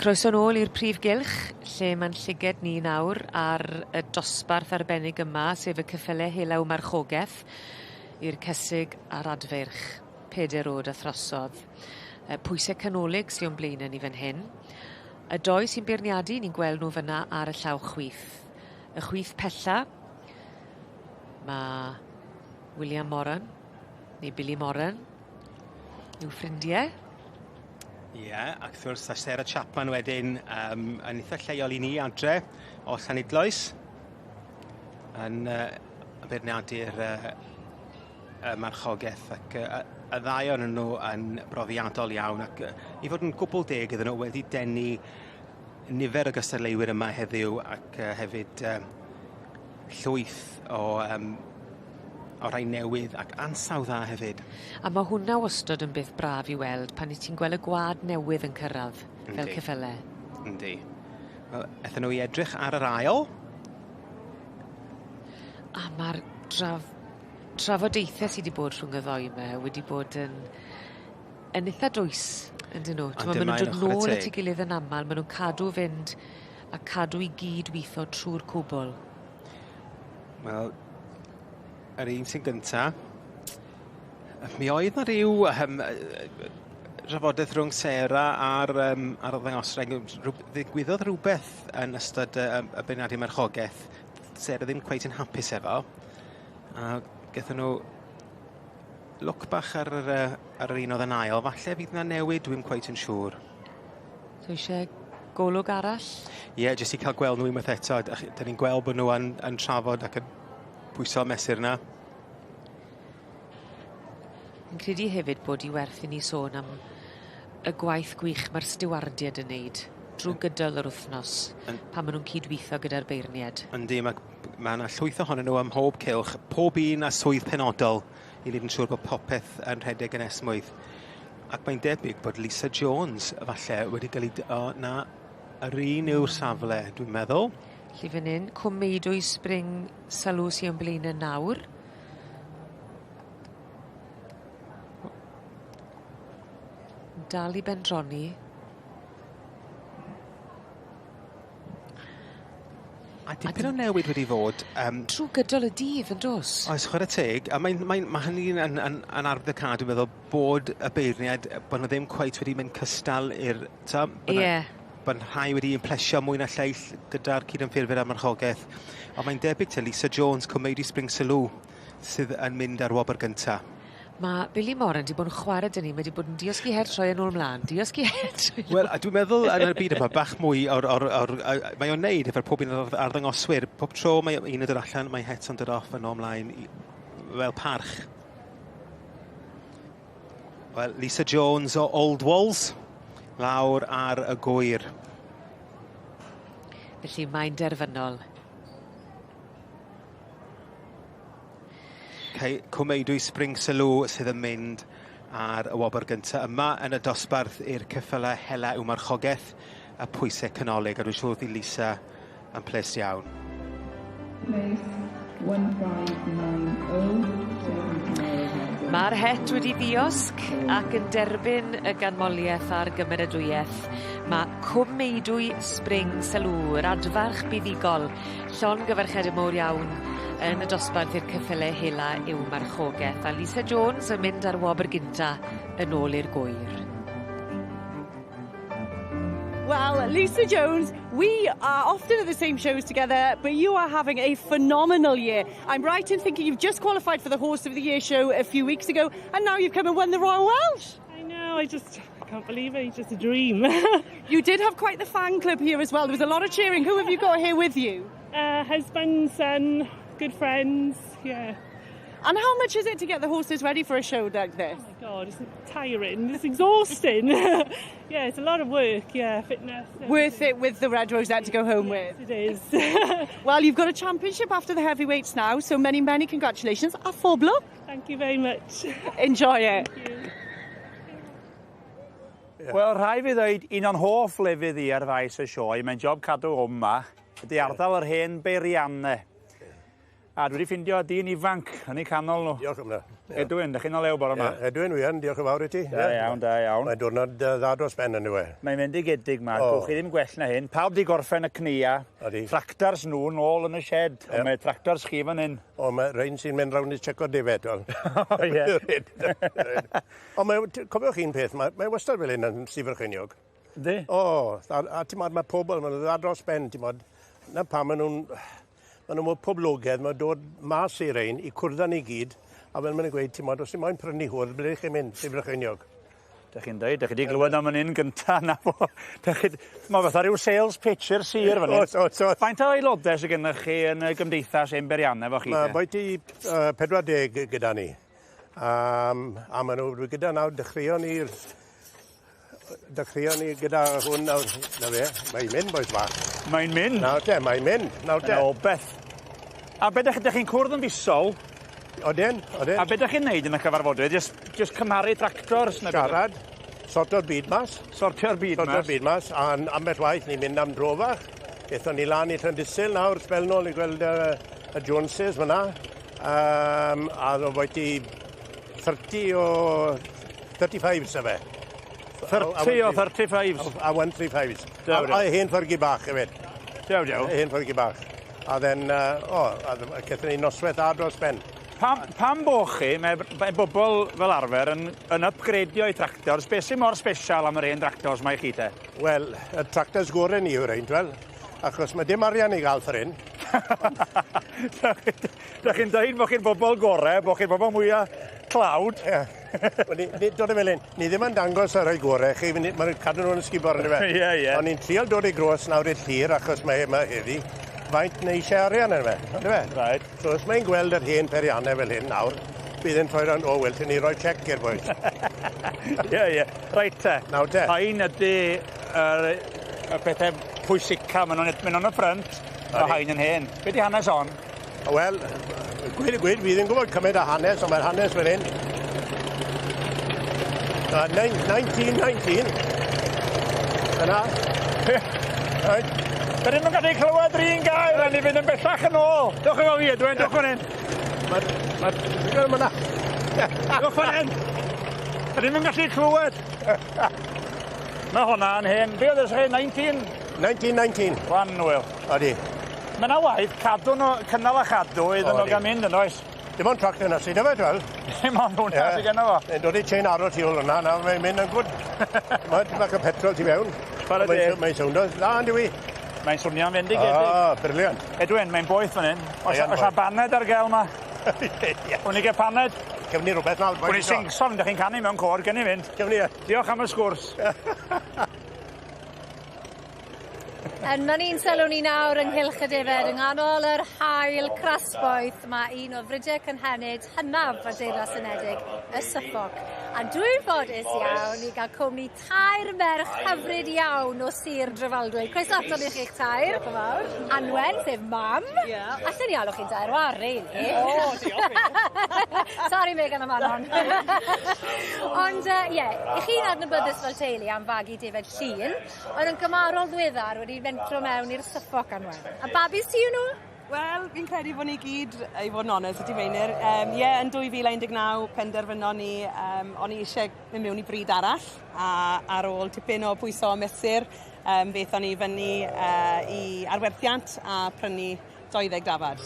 Speaker 19: Croeso nôl i'r prif gylch, lle ma'n llyged ni nawr ar y dosbarth arbennig yma, sef y cyffyle helaw marchogeth i'r cysig a'r adfeirch, peder o'd a throsodd. Y pwyse canolig sy o'n blaene ni fan hyn. Y doi sy'n beirniadu, ni'n gweld nhw fyna ar y llaw chwith. Y chwith pella, ma' William Moran, neu Billy Moran, yw ffrindie.
Speaker 10: Ie, yeah, ac wrth gwrs, a Sarah Chapman wedyn yn eitha lleol i ni adre o Llanidloes yn beirniadu'r y marchogaeth ac y ddau ohonyn nhw yn brofiadol iawn ac i fod yn gwbl deg iddyn nhw wedi denu nifer o gystadleuwyr yma heddiw ac hefyd llwyth o rai newydd ac ansawdd dda hefyd.
Speaker 19: A ma' hwnna wastod yn beth braf i weld pan 'yt ti'n gweld y gwad newydd yn cyrradd fel ceffyle.
Speaker 10: Yndi. Wel, ethon nhw i edrych ar yr ail.
Speaker 19: A ma'r trafodaethe sy 'di bod rhwng y ddoi 'ma wedi bod yn itha dwys yndyn nw?
Speaker 10: A
Speaker 19: T'mo' ma' nw'n
Speaker 10: dyma
Speaker 19: dod
Speaker 10: un chware
Speaker 19: nôl at
Speaker 10: teg.
Speaker 19: 'i gilydd yn amal, ma' nw'n cadw fynd a cadw i gyd witho trw'r cwbl.
Speaker 10: Wel, yr un sy'n gynta. Mi oedd 'na ryw drafodaeth rhwng Sarah a'r ddangoswraig, ddigwyddodd rhywbeth yn ystod y beirniadu marchogaeth. Sarah ddim cweit yn hapus efo. A gaethon nhw look bach ar yr un oedd yn ail. Falle fydd 'na newid, dwi'm cweit yn siŵr.
Speaker 19: So isie golwg arall?
Speaker 10: Ie, yeah, jyst i cael gweld nhw unwaith eto. Da ni'n gweld bod nhw yn trafod ac yn pwyso mesur yna.
Speaker 19: Fi'n credu hefyd bod i werth i ni sôn am y gwaith gwych mae'r stiwardiad yn neud drwy gydol yr wythnos pan maen nhw'n cydweithio gyda'r beirniad.
Speaker 10: Yndi, mae yna llwyth ohonyn nhw ym mhob cylch, pob un â swydd penodol i wneud yn siŵr bod popeth yn rhedeg yn esmwyth. Ac mae'n debyg bod Lisa Jones falle wedi cael ei... O, na, yr un yw'r safle, dwi'n meddwl.
Speaker 19: Felly fan hyn, Cwm Meudwy Spring Sylw sy'n o'n blaen yn nawr. Dal i bendroni.
Speaker 10: A dipyn o newid wedi fod.
Speaker 19: Trwy gydol y dydd, yn dos?
Speaker 10: Oes, chwarae teg. A mae hynny'n yn arwyddocâd, dwi'n meddwl, bod y beirniad, bod nhw ddim cweit wedi mynd cystal i'r... Bod rhai wedi implesio mwy na lleill gyda'r cydymffurfwyr a marchogaeth. Ond mae'n debyg te Lisa Jones, Cwmeidi Spring Sylw, sydd yn mynd ar wobr gynta.
Speaker 19: Mae Billy Moran wedi bod yn chwarae dyn ni, mae wedi bod yn diosgu het troi yn ôl mlaen, diosgu het troi yn ôl.
Speaker 10: Wel, a dwi'n meddwl yn y byd yma, bach mwy mae o'n neud efo'r pob un o'r arddangoswyr. Pob tro mae un yn dod allan, mae het o'n dod off yn ôl mlaen fel parch. Wel, Lisa Jones o Old Walls, lawr ar y gwyr.
Speaker 19: Felly mae'n derfynol.
Speaker 10: Cwmeidwy Spring Sylw sydd yn mynd ar y wobr gyntaf yma yn y dosbarth i'r ceffylau hela yw marchogaeth y pwysau canolig, a dwi'n siŵr fydd Lisa yn ples iawn.
Speaker 20: Place 1590.
Speaker 19: Mae'r het wedi ddiosg ac yn derbyn y ganmoliaeth a'r gymeradwyaeth. Mae Cwm Meudwy Spring Sylw, yr adfarch buddugol, llongyfarchiadau mowr iawn yn y dosbarth i'r ceffylau hela yw marchogaeth. A Lisa Jones yn mynd ar wobr gynta yn ôl i'r gwyr.
Speaker 13: Well, Lisa Jones, we are often at the same shows together, but you are having a phenomenal year. I'm right in thinking you've just qualified for the Horse of the Year show a few weeks ago, and now you've come and won the Royal Welsh.
Speaker 21: I know, I can't believe it, it's just a dream.
Speaker 13: You did have quite the fan club here as well. There was a lot of cheering. Who have you got here with you?
Speaker 21: Husband, son, good friends, yeah.
Speaker 13: And how much is it to get the horses ready for a show like this?
Speaker 21: Oh my God, it's tiring, it's exhausting. Yeah, it's a lot of work, yeah, fitness. Everything.
Speaker 13: Worth it with the red rosette to go home
Speaker 21: yes,
Speaker 13: with?
Speaker 21: It is.
Speaker 13: Well, you've got a championship after the heavyweights now, so many, many congratulations. A full blow.
Speaker 21: Thank you very much.
Speaker 13: Enjoy it.
Speaker 21: Thank you.
Speaker 5: Wel, rhaid fi ddweud, un o'n hoff lefydd i ar faes y sioe, mae'n job cadw yma, ydy ardal yr hen beiriannau. A dwi wedi ffindio dyn ifanc yn eu canol nhw.
Speaker 2: Diolch am hwnna.
Speaker 5: Edwin, dych chi'n o lew bore yma?
Speaker 2: Ie, Edwin, wi yn, diolch yn fawr i ti.
Speaker 5: Da iawn, da iawn.
Speaker 2: Mae'n diwrnod dda dros ben yn e.
Speaker 5: Mae'n fendigedig ma,
Speaker 2: O.
Speaker 5: gwch chi ddim gwell na hyn. Pawb di gorffen y cnia, tractors nhw nôl yn y shed, ond mae tractors chi fan hyn.
Speaker 2: O, mae rhain sy'n mynd rownd i checo defed, wel.
Speaker 5: O, ie.
Speaker 2: Ond mae, cofiwch un peth, mae wastad fel hyn yn Sir Frycheiniog.
Speaker 5: Yndi?
Speaker 2: O, a ti'n modd, mae pobl, maen nhw'n dda dros ben, ti'n modd. Na pam maen nhw'n, maen nhw'n mor poblogaidd, maen dod mas i rein, i cwrdd â ni gyd, a fel maen nhw'n gweud, ti'n modd, os ti'n moyn prynu hwrdd, ble chi'n mynd, Sir Frycheiniog?
Speaker 5: Dych chi'n dweud, dych chi wedi glywed am yn un gynta na fo. Dych chi... Mae fatha rhyw sales pitch i'r sir fan hyn.
Speaker 2: Oes, oes, oes.
Speaker 5: Faint o aelodau sydd gennych chi yn y gymdeithas Emberianna efo chi?
Speaker 2: Mae
Speaker 5: te?
Speaker 2: boiti 40 gyda ni. A maen nhw gyda nawr, dechreuon ni gyda hwn nawr, na fe, mae'n mynd, bois bach.
Speaker 5: Mae'n mynd?
Speaker 2: Nawr te, mae'n mynd, nawr te.
Speaker 5: Yn o beth. A be dych chi'n cwrdd yn fisol?
Speaker 2: Odyn, odyn.
Speaker 5: A be dych chi'n neud yn y cyfarfodydd? Just cymharu tractors? neu beth?
Speaker 2: Siarad, sorto'r byd mas.
Speaker 5: Sortio'r byd mas.
Speaker 2: Sorto'r byd mas, a ambell waith ni'n mynd am dro fach. Aethon ni lan i Llandysul nawr, sbel nôl i gweld y Joneses fyna. A oedd boiti 30 o 35s y fe.
Speaker 5: 30 o 35s?
Speaker 2: A 135s.
Speaker 5: Dew, dew.
Speaker 2: A hen ffyrgi bach hefyd.
Speaker 5: Dew, dew.
Speaker 2: Hen ffyrgi bach. A then, o, a gaethon ni noswaith a dros ben.
Speaker 5: Pam bo chi, mae bobl fel arfer yn upgradeio eu tractors, beth sy'n mor special am yr hen tractors mae chi te?
Speaker 2: Wel, y tractors gorau ni yw'r ein, wel, achos mae dim arian i gael ffor hyn.
Speaker 5: Dych chi'n dweud bod chi'n bobl gorau, bod chi'n bobl mwyaf tlawd.
Speaker 2: Ie. Wel, ni, dod yn fel hyn, ni ddim yn dangos ar ei gorau, chi, mae'n cadw nhw'n ysgubor yn fe.
Speaker 5: Ie, ie.
Speaker 2: Ond ni'n trial dod i gros nawr i'r tir, achos mae heddi, faint neu eisiau arian yn fe, on'd yfe?
Speaker 5: Right.
Speaker 2: So os mae'n gweld yr hen periannau fel hyn nawr, bydd yn troi rownd, o, wel, ni roi check i'r boys.
Speaker 5: Ie, ie. Reit te.
Speaker 2: Nawr te.
Speaker 5: Rhain ydy y pethau pwysica, maen nhw'n y ffrynt, mae rhain yn hen. Be di hanes on?
Speaker 2: Wel, gweud y gwir, fi ddim yn gwybod cymaint o hanes, ond mae'r hanes fan hyn. 1919. Dyna. Right.
Speaker 5: Da ni'm yn gallu clywed yr un gair, a ni fynd yn bellach yn ôl. Dewch efo fi, Edwin, dewch fan hyn.
Speaker 2: Mae'r...
Speaker 5: Dewch fan hyn. Da ni'm yn gallu clywed. Mae hwnna'n hen. Be oedd e, 19?
Speaker 2: 1919.
Speaker 5: Wanwyl.
Speaker 2: Odi.
Speaker 5: Mae yna waith cadw nhw, cynnal a chadw iddyn nhw
Speaker 2: Odi.
Speaker 5: gael mynd yn oes?
Speaker 2: Dim ond tractor na sydd efo, wel.
Speaker 5: Dim ond hwnna sydd genno fo.
Speaker 2: Mae'n dod i chain arrow tu ôl hwnna, nawr mae'n mynd yn gwd. Mae'n bach o petrol tu fewn.
Speaker 5: Chwarae teg.
Speaker 2: Mae'n sowndo dda, yn dyw i?
Speaker 5: Mae'n swnio'n fendigedig.
Speaker 2: Ah, brilliant.
Speaker 5: Edwin, mae'n boeth fan hyn. Oes,
Speaker 2: Mae yn
Speaker 5: oes 'na
Speaker 2: boeth.
Speaker 5: baned ar gael ma? Wn i gael paned?
Speaker 2: Cefn ni rhywbeth nawr.
Speaker 5: Wn i sing-song, ydych chi'n canu mewn côr, gen i fynd.
Speaker 2: Cefn ni.
Speaker 5: Diolch am y sgwrs.
Speaker 1: Yn ni'n sylw ni nawr ynghylch y defed yng nghanol yr haul crasboeth. Mae un o fridiau cynhenid hynaf y Deyrnas Unedig, y Suffolk. A dwi'n ffodus iawn i gael cwmni tair merch hyfryd iawn o Sir Drefaldwyn. Croeso aton i chi'ch tair.
Speaker 13: Diolch yn fawr.
Speaker 1: Anwen, sef mam.
Speaker 13: Ie.
Speaker 1: Allen ni alw chi'n dair war, really.
Speaker 13: O, diolch.
Speaker 1: Sorry, Megan a Manon. Ond, ie, yeah, i chi'n adnabyddus fel teulu am fagu defed Llŷn, ond yn gymarol ddiweddar wedi mentro mewn i'r Suffolk Anwen. A babis ti yw nhw?
Speaker 13: Wel, fi'n credu bod ni gyd, i fod yn onest, ydy Meinir. Ie, yn 2019 penderfynon ni, o'n i eisiau mynd mewn i bryd arall, a ar ôl tipyn o pwyso a mesur, fe ni fyny i arwerthiant a prynu 20 dafad.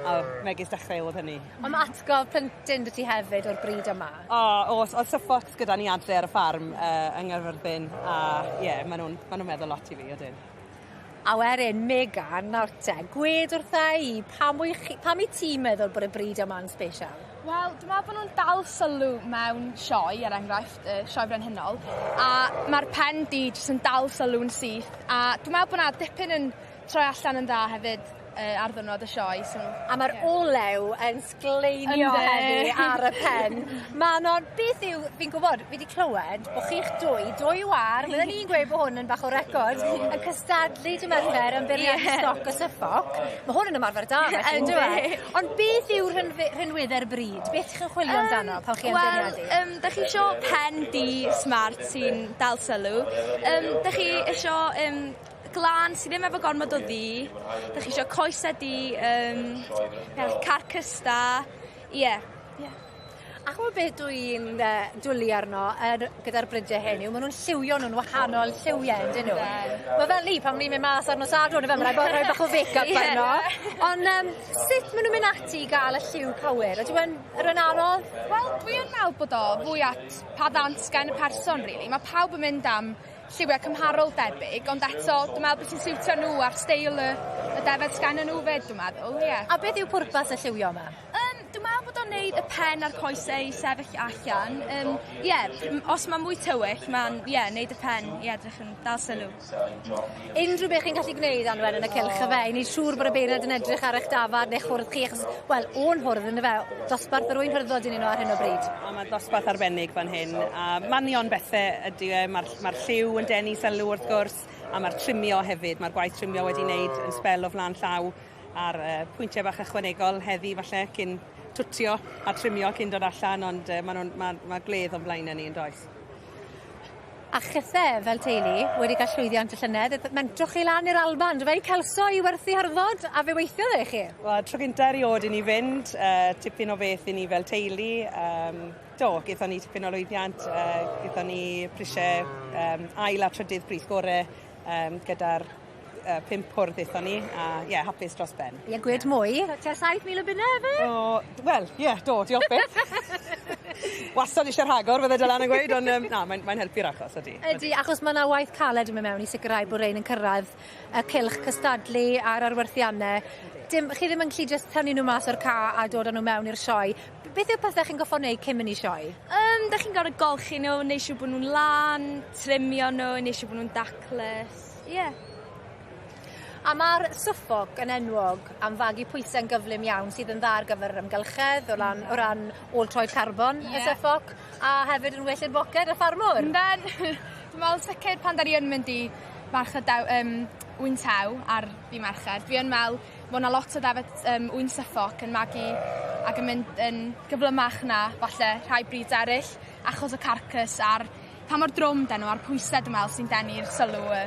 Speaker 13: A megis dechrau oedd hynny.
Speaker 1: Ond mae atgof plentyn dy ti hefyd o'r bryd yma.
Speaker 13: O, oes, oedd Suffolks gyda ni adre ar y ffarm yng Nghaerfyrddin, a ie, yeah, maen nhw'n ma nhw meddwl lot i fi, ydyn.
Speaker 1: A wedyn, Megan, nawr te, gwed wrtha i, pam i ti'n meddwl bod y bryd yma'n special?
Speaker 22: Wel, dwi'n meddwl bod nhw'n dal sylw mewn sioe, er enghraifft, sioe brenhinol, a mae'r pen di jyst yn dal sylw'n syth, a dwi'n meddwl bod 'na dipyn yn troi allan yn dda hefyd ar ddwrnod y sioe. So,
Speaker 1: A mae'r olew yn sgleinio
Speaker 22: Yndi.
Speaker 1: heddi ar y pen. Manon, beth yw, fi'n gwybod, fi wedi clywed bod chi'ch dwy war, fydden ni'n gweud bod hwn yn bach o record, yn cystadlu dy Mercher yn beirniadu stoc o Suffolk. Mae hwn yn ymarfer da, felly,
Speaker 22: Yndi.
Speaker 1: yndyw e? Ond beth yw rhinweddau'r bryd? Beth chi'n chwilio amdano pan chi yn
Speaker 22: Wel,
Speaker 1: beirniadu?
Speaker 22: da chi isio pen di smart sy'n dal sylw. Da chi isio glân sydd ddim efo gormod o ddu. Dach chi isio coese du, carcas da. Ie.
Speaker 14: Ie. A ch'mo' beth dwi'n yy dwli arno yr gyda'r brydie hyn yw ma' nw'n lliwio nw'n wahanol lliwie on'd 'yn nw? Ma' fel ni pan ni'n mynd mas ar nos Sadwrn yfe ma' raid bo' rhoi bach o fake-up arno. On' sut ma' nw'n mynd ati i ga'l y lliw cywir? Ydyw e'n ydyw e'n anodd?
Speaker 22: Wel dwi yn me'wl bod o fwy at pa ddant gen y person rili. Ma' pawb yn mynd am lliwie cymharol debyg ond eto dwi me'wl beth sy'n siwtio nhw a'r steil y y defed sgennyn nhw 'fyd dwi meddwl ie.
Speaker 14: A beth yw pwrpas y lliwio 'ma?
Speaker 22: Dwi me'wl bod o'n neud y pen a'r coese i sefyll allan ie os ma' mwy tywyll ma'n ie neud y pen i edrych yn dal sylw.
Speaker 1: Unrhyw beth chi'n gallu gwneud Anwen yn y cylch yfe i neud siŵr bod y beirniad yn edrych ar eich dafad neu'ch hwrdd chi achos wel o'n hwrdd yndyfe dosbarth yr hwyrddod 'yn ni nw ar hyn o bryd.
Speaker 3: A ma' dosbarth arbennig fan hyn a manion bethe ydyw e ma'r ma'r lliw yn denu sylw wrth gwrs a ma'r trimio hefyd ma'r gwaith trimio wedi wneud yn sbel o flan llaw a'r pwyntie bach ychwanegol heddi falle cyn twtio a trimio cyn dod allan ond ma' nw'n ma' ma' gwledd o'n blaene ni yndoes?
Speaker 1: A chithe fel teulu wedi ca'l llwyddiant y llynedd mentroch chi lan i'r Alban do fe i Kelso i werthu hyrddod a fe weithiodd e i chi?
Speaker 3: Wel tro gynta eriod i ni fynd tipyn o beth i ni fel teulu do gethon ni tipyn o lwyddiant gethon ni prisie ail a trydydd pris gore gyda'r 5 hwrdd ethon ni a ie hapus dros ben.
Speaker 1: Ie gwed mwy, tua 7,000 o bunne yfe?
Speaker 3: O wel ie do diolch byth. Wastad isie rhagor fydde Dylan yn gweud on' na mae'n mae'n helpu'r achos odi.
Speaker 1: Ydi achos ma' 'na waith caled yn myn' mewn i sicirau bo' rein yn cyrraedd y cylch cystadlu a'r arwerthianne. Dim chi ddim yn gallu jyst tynnu n'w mas o'r ca a dod â n'w mewn i'r sioe. Beth yw'r pethe chi'n goffo neud cyn myn' i sioe?
Speaker 22: 'Dach chi'n gor'o' golchi n'w neu' siŵr bo' nw'n lan, trimio n'w neu' siŵr bo' nw'n daclus. Ie.
Speaker 1: A ma'r Suffolk yn enwog am fagu pwyse'n gyflym iawn sydd yn dda ar gyfer yr amgylchedd o lan o ran ôl troed carbon y Suffolk a hefyd yn well i'r boced y ffarmwr.
Speaker 22: Ynden. Dwi me'wl sicir pan 'dan ni yn mynd i farchnad dew- ŵyn tew ar ddy' Mercher dwi yn me'wl ma' 'na lot o defed ŵyn Suffolk yn magu ac yn mynd yn gyflymach na falle rhai breeds eryll achos y carcas a'r pa mor drwm 'den n'w a'r pwyse dwi me'wl sy'n denu'r sylw y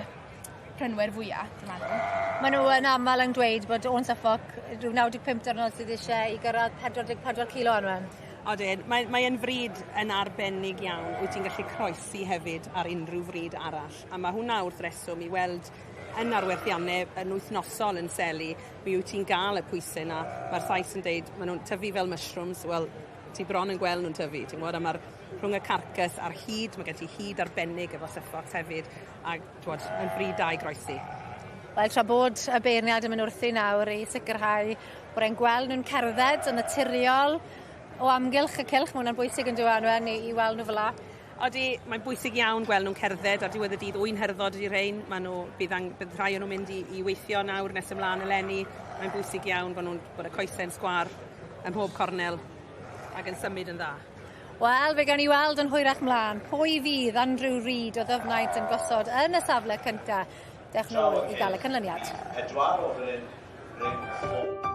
Speaker 22: prynwyr fwya dwi meddwl.
Speaker 1: Ma' n'w yn amal yn dweud bod ôn Suffolk rhyw 95 diwrnod sydd isie i gyrradd 44 kilo Anwen.
Speaker 3: Odyn mae mae e'n frîd yn arbennig iawn wyt ti'n gallu croesi hefyd ar unrhyw frîd arall a ma' hwnna wrth reswm i weld yn arwerthianne yn wythnosol yn seli mi wyt ti'n ga'l y pwyse 'na ma'r Sais yn deud ma' nw'n tyfu fel mushrooms wel ti bron yn gweld nw'n tyfu ti'n gwbod a ma'r rhwng y carcas a'r hyd ma' gen ti hyd arbennig efo Suffolks hefyd a t'wod yn bryd da i groesi.
Speaker 1: Wel tra bod y beirniad yn mynd wrthi nawr i sicirhau bod e'n gweld nw'n cerdded yn naturiol o amgylch y cylch ma' wnna'n bwysig on'd yw e Anwen i i weld n'w fela.
Speaker 3: Odi mae'n bwysig iawn gweld nw'n cerdded ar diwedd y dydd ŵyn hyrddod ydi rhein ma' n'w bydd ang- bydd rhai o nw'n mynd i i weithio nawr nes ymlaen eleni mae'n bwysig iawn bo' nw'n bod y coese'n sgwâr ym mhob cornel ag yn symud yn dda.
Speaker 1: Wel fe gawn ni weld yn hwyrach mlan pwy fydd Andrew Reid o Ddyfnaint yn gosod yn y safle cynta. Dewch nôl i ga'l y canlyniad.
Speaker 4: Pedwar o fan hyn, ring 4.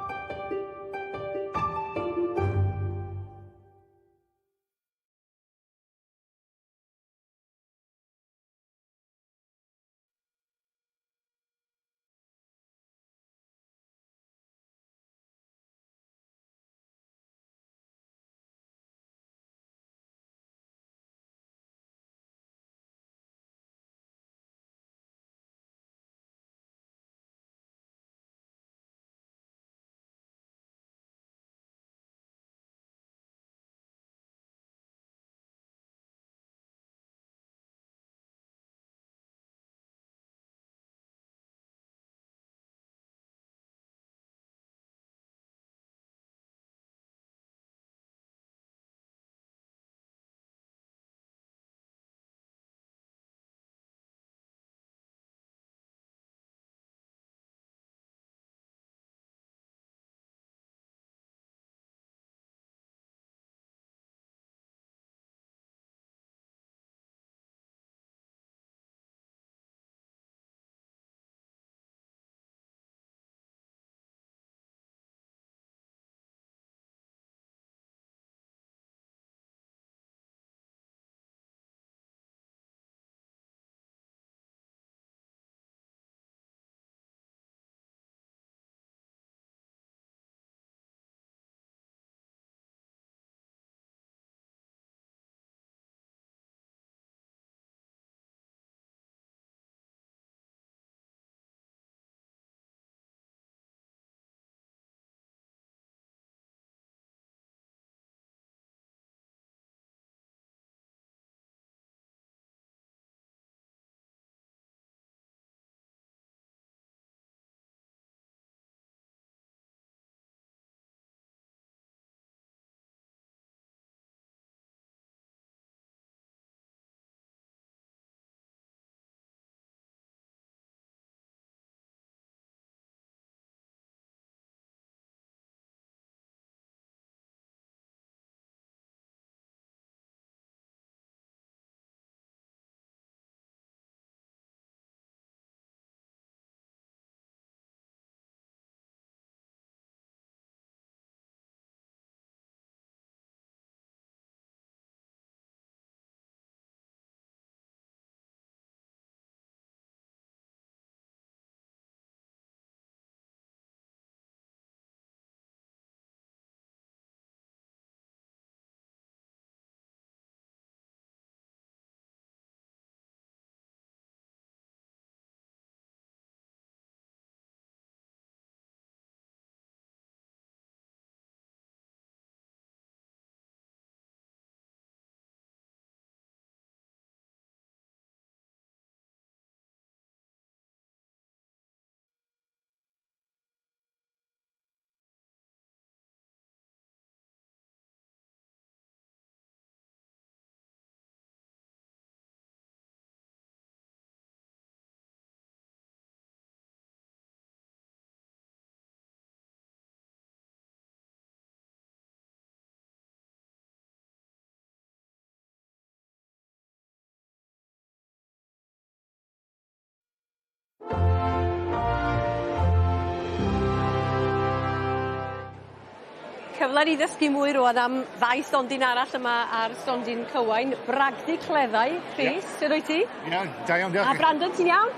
Speaker 1: Cyfle i ddysgu mwy rwan am ddau stondin arall yma ar stondin Cywain. Bragdy Cleddau, Rhys, yeah. Sut wyt ti?
Speaker 6: Iawn, da iawn, diolch.
Speaker 1: A Brandon, ti'n iawn?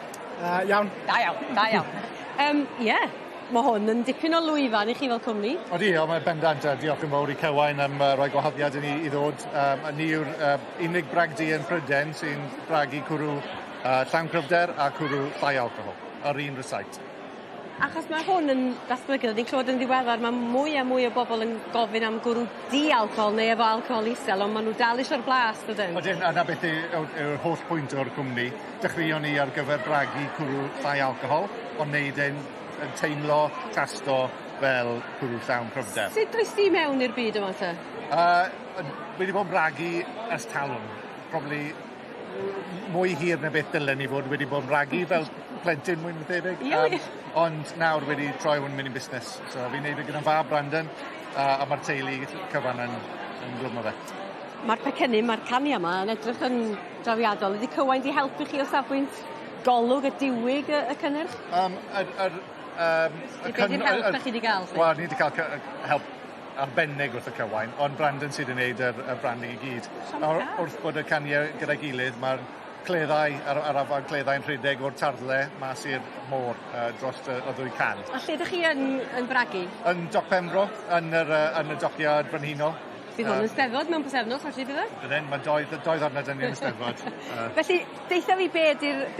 Speaker 6: Iawn.
Speaker 1: Da iawn, da iawn. Ie, mae hwn yn dipyn o lwyfan i chi fel cwmni.
Speaker 6: Odi, o, mae bendant, diolch yn fawr i Cywain am rhoi gwahoddiad i ni i ddod. A ni yw'r unig bragdy yn Prydain sy'n bragu cwrw llawn cryfder a cwrw llai alcohol ar un rysait.
Speaker 1: Achos mae hwn yn datblygu, ni'n clywed yn ddiweddar, mae mwy a mwy o bobl yn gofyn am gwrw di-alcohol neu efo alcohol isel, ond maen nhw dal eisiau'r blas, dydyn?
Speaker 6: Odyn, a 'na beth yw'r holl pwynt o'r cwmni. Dechreuon ni ar gyfer bragu cwrw llai alcohol, ond neud e'n yn teimlo, tasto fel cwrw llawn cryfder.
Speaker 1: Sut droes di mewn i'r byd yma te?
Speaker 6: Wedi bod yn bragu ers talwm, probably mwy hir na beth dylen ni fod wedi bod yn bragu fel plentyn mwy na thebyg.
Speaker 1: Ie.
Speaker 6: Ond nawr wedi troi hwn mynd i'n busnes. So fi'n neud e gyda'n fab Brandon, a mae'r teulu cyfan yn glwm o fe.
Speaker 1: Mae'r pecynnu, mae'r cania yma yn edrych yn drawiadol. Ydy Cywain di helpu chi o safbwynt golwg a diwyg y cynnyrch? Be di'r help da chi wedi gael?
Speaker 6: Wel, ni wedi cael help arbennig wrth y Cywain, ond Brandon sydd wedi gwneud y branding i gyd. Wrth bod y caniau gyda'i gilydd, mae'r cleddau, ar afon cleddau'n rhedeg o'r tarddle mas i'r môr dros y ddwy can.
Speaker 1: A lle ydych chi yn bragu?
Speaker 6: Yn Doc Penfro, yn y dociad brenhinol.
Speaker 1: Bydd hwn yn Steddfod mewn pythefnos, felly bydd e?
Speaker 6: Bydd mae doi ddiwrnod yn Steddfod.
Speaker 1: Felly, deutha fi be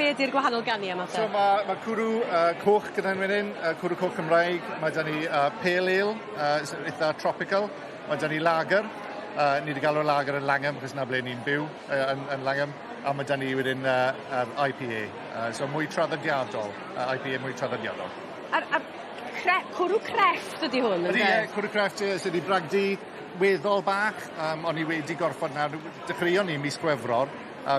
Speaker 1: ydy'r gwahanol ganiau yma te?
Speaker 6: So mae cwrw coch gyda ni fan hyn, cwrw coch Cymraeg, mae 'da ni pale ale, eitha tropical, mae 'da ni lager, ni wedi galw'r lager yn Langham, achos na ble ni'n byw yn Langham, a mae 'da ni wedyn IPA, so mwy traddodiadol, IPA mwy traddodiadol.
Speaker 1: A'r cwrw crefft ydy hwn,
Speaker 6: ydy? Ydy, cwrw crefft sydd wedi bragdy weddol bach, ond ni wedi gorfod nawr, dechreuon ni mis Chwefror,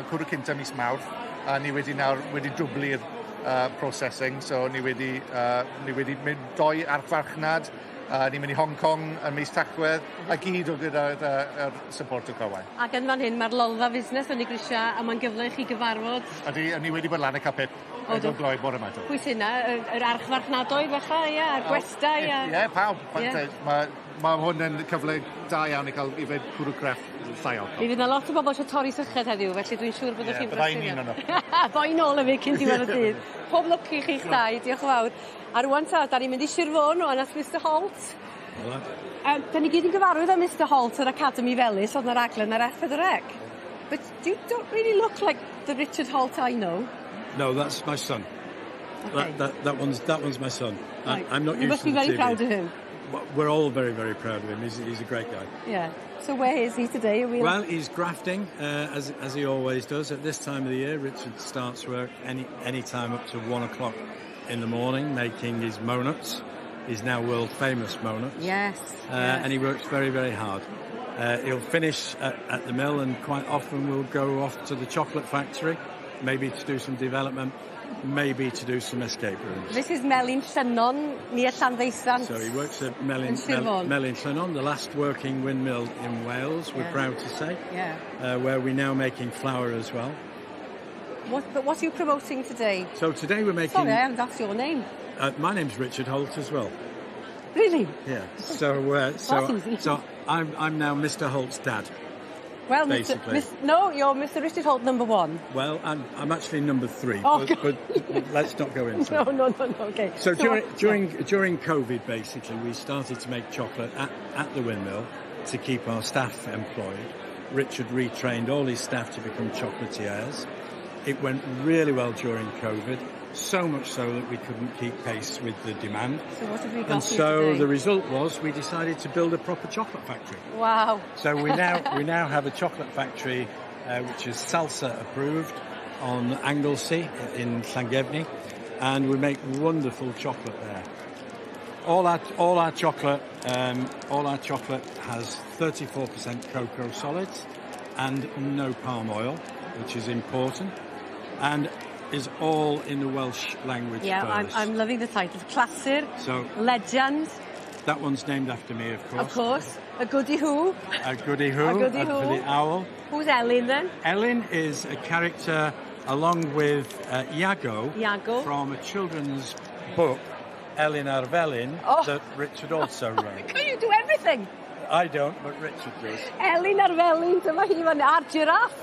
Speaker 6: cwrw cynta mis Mawrth, a ni wedi nawr wedi dwblu'r processing, so ni wedi mynd doi archfarchnad, ni'n mynd i Hong Kong yn mis Tachwedd, a gyd o gyda'r support o Cywain.
Speaker 1: Ac yn fan hyn, mae'r lolfa fusnes yn ei grisiau, a mae'n gyfle i chi gyfarfod.
Speaker 6: Ydy, ni wedi bod lan y cael pip. O, gloi bore yma.
Speaker 1: Pwy sy'n na? Yr archfarchnadoedd falle, ie, a'r gwestai.
Speaker 6: Ie, pawb. Mae hwn yn cyfle da iawn i cael ifed cwrw crefft llai alcohol.
Speaker 1: Mi fydd yna lot o bobl eisiau torri syched heddiw, felly dwi'n siŵr byddwch chi'n brysur.
Speaker 6: Ie, byddai'n un o'n nhw.
Speaker 1: Ddoi nôl efo cyn diwedd y dydd. Pob lwc i chi'ch dau, diolch yn fawr. A rwan ta, da ni'n mynd i Sir Fôn rwan at Mr Holt. Da ni gyd yn gyfarwydd â Mr Holt yr Academy Felys, oedd 'na raglen ar F4C. But you don't really look like the Richard Holt I know.
Speaker 7: No, that's my son.
Speaker 1: Okay.
Speaker 7: That one's my son.
Speaker 1: Right.
Speaker 7: I'm not
Speaker 1: You
Speaker 7: used
Speaker 1: must
Speaker 7: to
Speaker 1: be
Speaker 7: the
Speaker 1: very
Speaker 7: TV.
Speaker 1: proud of him.
Speaker 7: We're all very, very proud of him. He's a great guy.
Speaker 1: Yeah. So where is he today?
Speaker 7: Well, he's grafting, as he always does. At this time of the year, Richard starts work any time up to 1 o'clock in the morning, making his monuts. He's now world famous monuts.
Speaker 1: Yes.
Speaker 7: And he works very, very hard. He'll finish at the mill, and quite often we'll go off to the chocolate factory, maybe to do some development, maybe to do some escape rooms.
Speaker 1: This is Melin Llynnon near Llanddeusant.
Speaker 7: So he works at Melin Llynnon, the last working windmill in Wales, we're proud to say.
Speaker 1: Yeah.
Speaker 7: Where we're now making flour as well.
Speaker 1: But what are you promoting today?
Speaker 7: So today we're making...
Speaker 1: Sorry, I haven't asked your name.
Speaker 7: My name's Richard Holt as well.
Speaker 1: Really?
Speaker 7: Yeah. So,
Speaker 1: That's easy.
Speaker 7: So I'm now Mr. Holt's dad.
Speaker 1: Well,
Speaker 7: basically.
Speaker 1: No, you're Mr. Richard Holt number 1.
Speaker 7: Well, I'm actually number 3,
Speaker 1: oh,
Speaker 7: but let's not go into it.
Speaker 1: No, okay.
Speaker 7: So during COVID, basically, we started to make chocolate at the windmill to keep our staff employed. Richard retrained all his staff to become chocolatiers. It went really well during COVID, so much so that we couldn't keep pace with the demand.
Speaker 1: So what have we got
Speaker 7: And so
Speaker 1: here today?
Speaker 7: The result was we decided to build a proper chocolate factory.
Speaker 1: Wow.
Speaker 7: So we now have a chocolate factory which is salsa approved on Anglesey in Llangefni, and we make wonderful chocolate there. All our chocolate has 34% cocoa solids and no palm oil, which is important, and is all in the Welsh language.
Speaker 1: Yeah,
Speaker 7: first.
Speaker 1: I'm loving the title. Clasur,
Speaker 7: so,
Speaker 1: Legend.
Speaker 7: That one's named after me, of course.
Speaker 1: Of course. A goody who.
Speaker 7: A goody who.
Speaker 1: A goody who.
Speaker 7: For the owl.
Speaker 1: Who's Elin then?
Speaker 7: Elin is a character along with Iago.
Speaker 1: Iago.
Speaker 7: From a children's book, Elin Arfelin, that Richard also wrote.
Speaker 1: Can you do everything?
Speaker 7: I don't, but Richard does.
Speaker 1: Elin ar felin, dyma hi fan a'r giraff.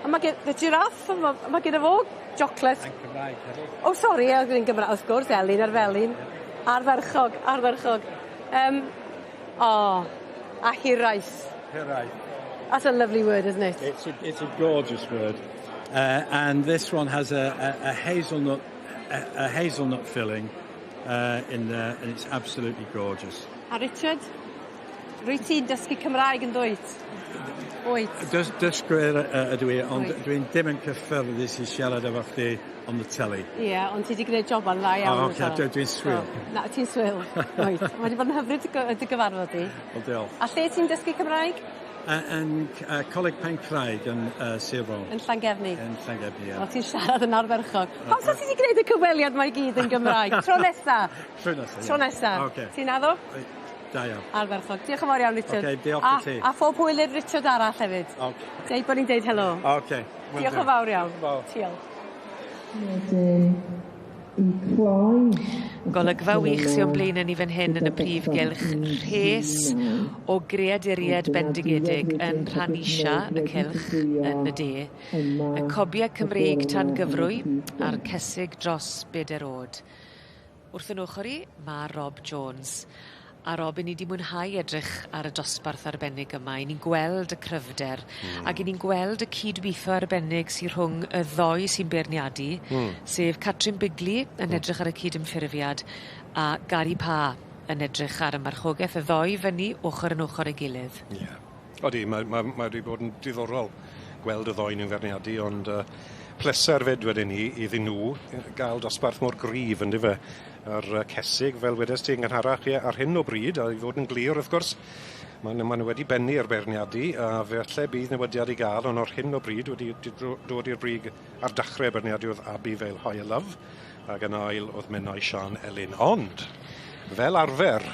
Speaker 1: A ma' ge- y giraff, ma' gyda fo jocled.
Speaker 7: Yn Cymraeg hefyd.
Speaker 1: O sori, ie, yn Gymraeg, wrth gwrs, Elin ar felin. Arferchog, arferchog. O, a hiraeth.
Speaker 7: Hiraeth.
Speaker 1: That's a lovely word, isn't it?
Speaker 7: It's a gorgeous word. And this one has a hazelnut filling in there, and it's absolutely gorgeous.
Speaker 1: A Richard, rwy ti'n dysgu Cymraeg yn dwyt? Wyt.
Speaker 7: Dysgwyr ydw i, ond
Speaker 1: Wyt.
Speaker 7: dwi'n dim yn cyffyrddus i siarad efo chdi on the telly.
Speaker 1: Ie, yeah, ond ti wedi gwneud joban dda iawn.
Speaker 7: O, ocê, dwi'n swil.
Speaker 1: Na, ti'n swil. Wyt. Mae wedi bod yn hyfryd dy gyfarfod di.
Speaker 7: Wel, diolch.
Speaker 1: A lle ti'n dysgu Cymraeg?
Speaker 7: Yn Coleg Pencraig yn Sir Fôn.
Speaker 1: Yn Llangefni.
Speaker 7: Yn Llangefni, ie.
Speaker 1: O, ti'n siarad yn arferchog. Pam sa ti wedi gwneud y cyfweliad mae i gyd yn Gymraeg? Tro nesa.
Speaker 7: Tro nesa, ie.
Speaker 1: Tro nesa.
Speaker 7: Ocê.
Speaker 1: Ti'n addo?
Speaker 7: Da iawn.
Speaker 1: Arferchog. Diolch yn fawr iawn, Richard.
Speaker 7: Ocê, diolch i ti.
Speaker 1: A phob hwyl i'r Richard arall hefyd.
Speaker 7: Ocê.
Speaker 1: Deud bod ni'n deud helo.
Speaker 7: Ocê. Will
Speaker 1: Diolch
Speaker 7: do.
Speaker 1: yn fawr iawn. Diolch.
Speaker 20: Wedyn i cloi.
Speaker 19: Golygfa wych sy'n o'n blaen ni fan hyn yn y prif gylch. Rhes o greaduriaid bendigedig yn rhan isa y cylch yn y de. Y cobiau Cymreig tan gyfrwy a'r cesig dros beder o'd. Wrth yn ochr i, mae Rob Jones. A Rob, i ni wedi mwynhau edrych ar y dosbarth arbennig yma. I ni'n gweld y cryfder ac i ni'n gweld y cydweithio arbennig sy'n rhwng y ddoi sy'n beirniadu, sef Catrin Bigley yn edrych ar y cydymffurfiad a Gary Pa yn edrych ar y marchogaeth, y ddoi fyny ochr yn ochr ei gilydd.
Speaker 11: Ie. Yeah. Odi, mae wedi bod yn diddorol gweld y ddoi nhw'n feirniadu, ond pleser fyd wedyn ni iddyn nhw gael dosbarth mor gryf yn dyfe. Yr cesig, fel wedes ti yn gynharach, ie, ar hyn o bryd, a i fod yn glir wrth gwrs, maen nhw wedi bennu'r beirniadu, a falle bydd newidiad i gael, ond o'r hyn o bryd wedi dod i'r brig ar dechrau beirniadu oedd Abbey Vale Higher Love, ac yn ail oedd Menai Sian Elin. Ond, fel arfer,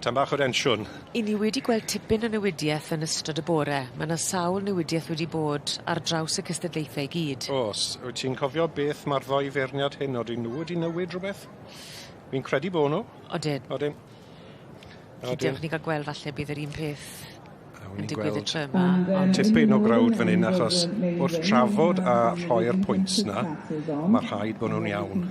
Speaker 11: tam bach o densiwn.
Speaker 19: I ni wedi gweld tipyn o newidiaeth yn ystod y bore. Mae yna sawl newidiaeth wedi bod ar draws y cystadlaethau i gyd.
Speaker 11: Oes, wyt ti'n cofio beth mae'r ddoi feirniad hyn, oedden nhw wedi newid rhywbeth? Fi'n credu bod nhw.
Speaker 19: Odyn.
Speaker 11: Odyn.
Speaker 19: Diolch ni gael gweld falle bydd yr un peth
Speaker 11: Awn
Speaker 19: yn
Speaker 11: ni
Speaker 19: digwydd y
Speaker 11: gweld.
Speaker 19: tro yma. Ond
Speaker 11: Tipyn o growd fan hyn, achos wrth trafod a rhoi'r pwynt na, mae rhaid bod nhw'n iawn.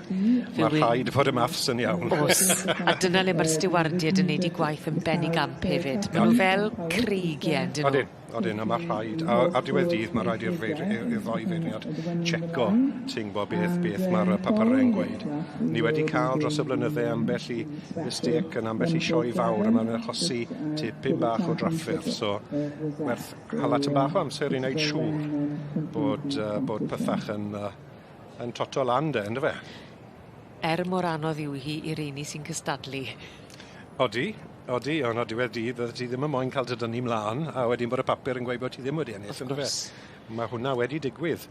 Speaker 11: Mae rhaid bod y maths yn iawn.
Speaker 19: Oes, a dyna le mae'r stiwardiaid yn neud eu gwaith yn benigamp hefyd. Maen nhw fel creigiau, yndyn nhw?
Speaker 11: Odyn, odyn, a mae rhaid, a ar diwedd dydd, mae rhaid i'r ddoi feirniad checo, ti'n gwybod beth mae'r papurau yn gweud. Ni wedi cael dros y blynydde ambell i mistake yn ambell i sioe fawr, a mae'n achosi tipyn bach o drafferth, so werth hala tam bach o amser i wneud siŵr bod pethach yn toto lan de, ynddo fe?
Speaker 19: Er mor anodd yw hi i'r rheini sy'n cystadlu.
Speaker 11: Odi, odi, ond o diwedd dydd, bydde ti ddim yn moyn cael dy dynnu mlaen, a wedyn bod y papur yn gweud bod ti ddim wedi ennill, ynddo fe? Mae hwnna wedi digwydd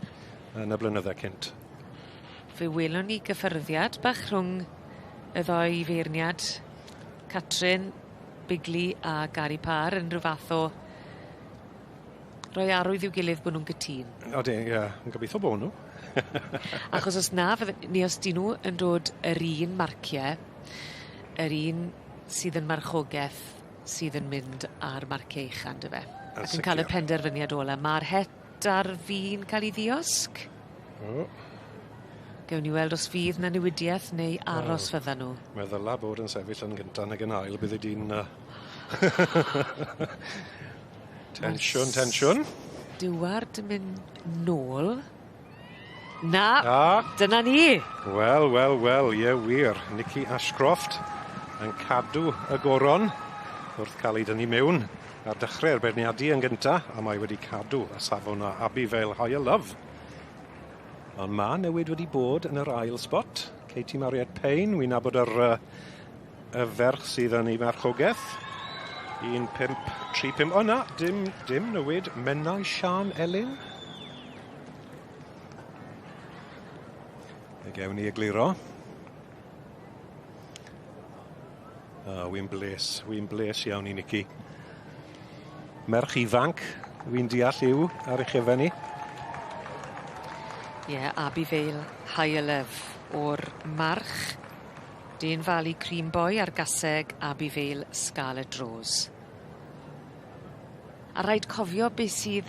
Speaker 11: yn y blynydde cynt.
Speaker 19: Fe welwn ni gyffyrddiad bach rhwng y ddoi feirniad, Catrin Bigley a Gary Parr, yn rhyw fath o roi arwydd i'w gilydd bod nhw'n gytûn.
Speaker 11: Odi, ie, yn gobeithio bod nhw.
Speaker 19: Achos os na, neu os dyn nhw yn dod yr un marciau, yr un sydd yn marchogaeth sydd yn mynd ar marciau ucha, yndyfe?
Speaker 11: Yn
Speaker 19: Ac yn cael y
Speaker 11: sicr.
Speaker 19: penderfyniad ola. Mae'r het ar fin cael ei ddiosg.
Speaker 11: O.
Speaker 19: Gewn ni weld os fydd na newidiaeth neu aros
Speaker 11: O.
Speaker 19: fyddan nhw.
Speaker 11: Mae ddyla bod yn sefyll yn gyntaf nag yn ail, bydd di'n tensiwn, tensiwn.
Speaker 19: Stiward yn mynd nôl. Na, dyna ni.
Speaker 11: Wel, wel, wel, ie wir. Nicky Ashcroft yn cadw y goron wrth cael ei dynnu mewn ar dechrau'r beirniadu yn gynta, a mae wedi cadw y safon o Abbey Vale Higher Love. Ond mae newid wedi bod yn yr ail spot. Katie Mariette Payne, wy'n nabod y ferch sydd yn ei marchogaeth. 1, 5, 3, 5. O na, dim newid. Menai Sian Elin. Fe gewn ni egluro. O, wy'n bles iawn i Nicky. Merch ifanc, wy'n deall yw ar ei chyfer ni.
Speaker 19: Ie, yeah, Abbey Vale Higher Love o'r march Dane Valley Cream Boy a'r gaseg Abbey Vale Scarlet Rose. A rhaid cofio be' sydd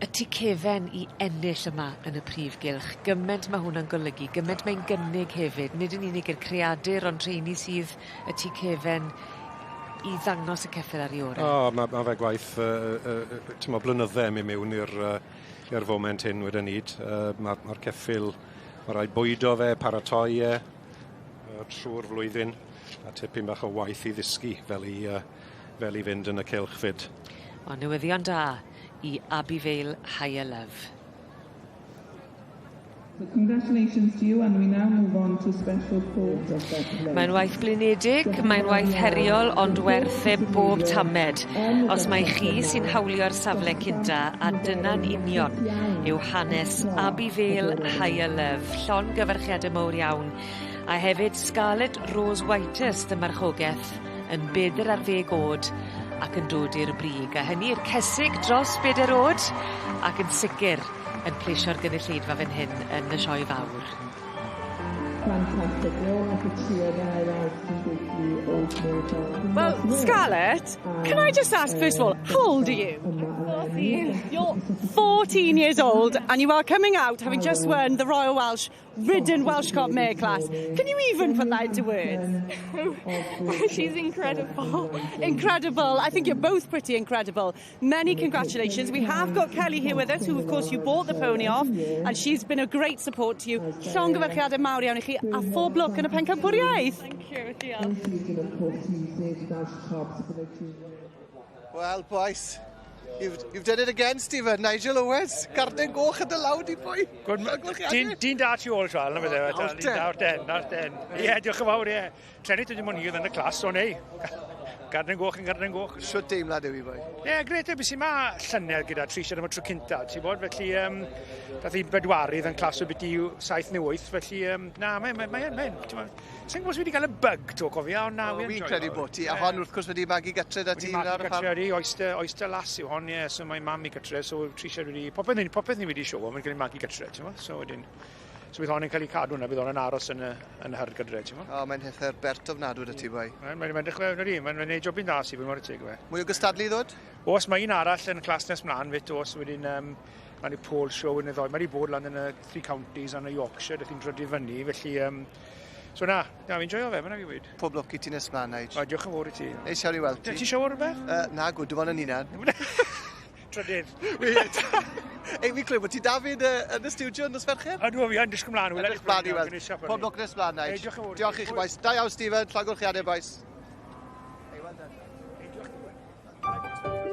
Speaker 19: y tu cefen i ennill yma yn y prif gylch. Gyment ma' hwnna'n golygu, gyment mae'n gynnig hefyd, nid yn unig i'r creadur ond rheini sydd y tu cefen i ddangos y ceffyl ar 'i ore'.
Speaker 11: O ma' ma' fe gwaith yy yy yy t'mo' blynydde myn' miwn i'r yy i'r foment hyn weden i. Yy ma'r ma'r ceffyl ma' raid bwydo fe, paratoi e yy trw'r flwyddyn a tipyn bach o waith i ddysgu fel i yy fel i fynd yn y cylch 'fyd.
Speaker 19: O newyddion da i Abbey Vale Higher Love.
Speaker 20: So congratulations to you and we now move on to special court of
Speaker 19: Mae'n waith blinedig, mae'n waith heriol, ond werth e bob tamed. Os mai chi sy'n hawlio'r safle cynta, a dyna'n union yw hanes Abbey Vale Higher Love. Llongyfarchiade mowr iawn. A hefyd Scarlett Rose Whitehurst y marchogeth yn 40 o'd ac yn dod i'r brig. A hynny i'r cesig dros beder o'd ac yn sicr yn plesio'r gynulleidfa fan hyn yn y sioe fawr.
Speaker 20: Fantastic. We all have to cheer now as completely old
Speaker 13: Well, Scarlett, can I just ask first of all, how old are you?
Speaker 21: 14.
Speaker 13: You're 14 years old and you are coming out having just won the Royal Welsh Ridden Welsh Cob Mare class. Can you even put that into words?
Speaker 21: She's incredible.
Speaker 13: Incredible. I think you're both pretty incredible. Many congratulations. We have got Kelly here with us, who of course you bought the pony off, and she's been a great support to you. Llongyfarchiadau mawr iawn i chi, a phob lwc yn y pencampwriaeth.
Speaker 21: Thank you, diolch.
Speaker 8: Well, boys, you've done it again, Stephen. Nigel Owens, garden goch yn dy law di, boi.
Speaker 5: Dyn, dyn da tu ôl, Sial, na bydde.
Speaker 8: Nawr te.
Speaker 5: Nawr ten, nawr ten. Ie, diolch yn fawr, ie. Treni dwi ddim ond yn y clas, o nei. Garden goch yn garden goch.
Speaker 8: Shwt deimlad yw i, boi?
Speaker 5: Ie, yeah, gret, e, bys i ma llynedd gyda Trisha am y tro cynta, ti'n bod, felly um, dath hi bedwarydd yn clas o byti 7 neu 8, felly um, na, mae'n, mae'n, mae'n, mae'n, Sa'n gwybod os fi wedi cael y bug to, cofio, ond na,
Speaker 8: O, Fi'n credu bod ti, a hon wrth gwrs wedi magu gytre da ti
Speaker 5: Wedi magu
Speaker 8: ar y ffarm.
Speaker 5: gytre, ydi, Oyster, Oyster Lass yw hon, ie, so mae mam i gytre, so Trisha wedi, popeth ni, popeth ni wedi show, mae'n cael ei magu gytre, ti'n bod, so wedyn, so bydd hon yn cael ei cadw yna, bydd hon yn aros yn y, yn y herd gytre, ti'n bod.
Speaker 8: O, mae'n heffer bert ofnadwy 'da ti, boi.
Speaker 5: Mae'n mae'n mae'n dechrau, ydy, mae'n mae'n neud jobyn da si, fi'n mor teg fe.
Speaker 8: Mwy o gystadlu i ddod?
Speaker 5: Oes, mae un arall yn clas nes mlaen fyd, oes, wedyn, um, mae'n i Paul Show yn y ddoi. Mae wedi bod lan yn y Three Counties yn y Yorkshire, dath hi'n drydydd fyny, felly, um, so na, na, fi'n joio fe, mae'n fi wedi.
Speaker 8: Pob lwc i ti nes mlaen, Nige.
Speaker 5: O, diolch yn fawr i ti.
Speaker 8: Neis iawn i weld ti.
Speaker 5: Ti eisiau rhywbeth?
Speaker 8: Na, gwd, dim ond yn hunan.
Speaker 5: Trydydd.
Speaker 8: Ei, fi'n clywed bod ti David uh, yn y stiwdio yn nos Fercher?
Speaker 5: Ydw, fi yn disgwyl mlaen.
Speaker 8: Edrych mlaen i weld. Pob lwc nes mlaen, Nige.
Speaker 5: Diolch yn fawr.
Speaker 8: Diolch i chi, boys. Da iawn, Stephen. Llongyfarchiadau, boys.
Speaker 5: Hey, well done. Hey, diolch yn fawr.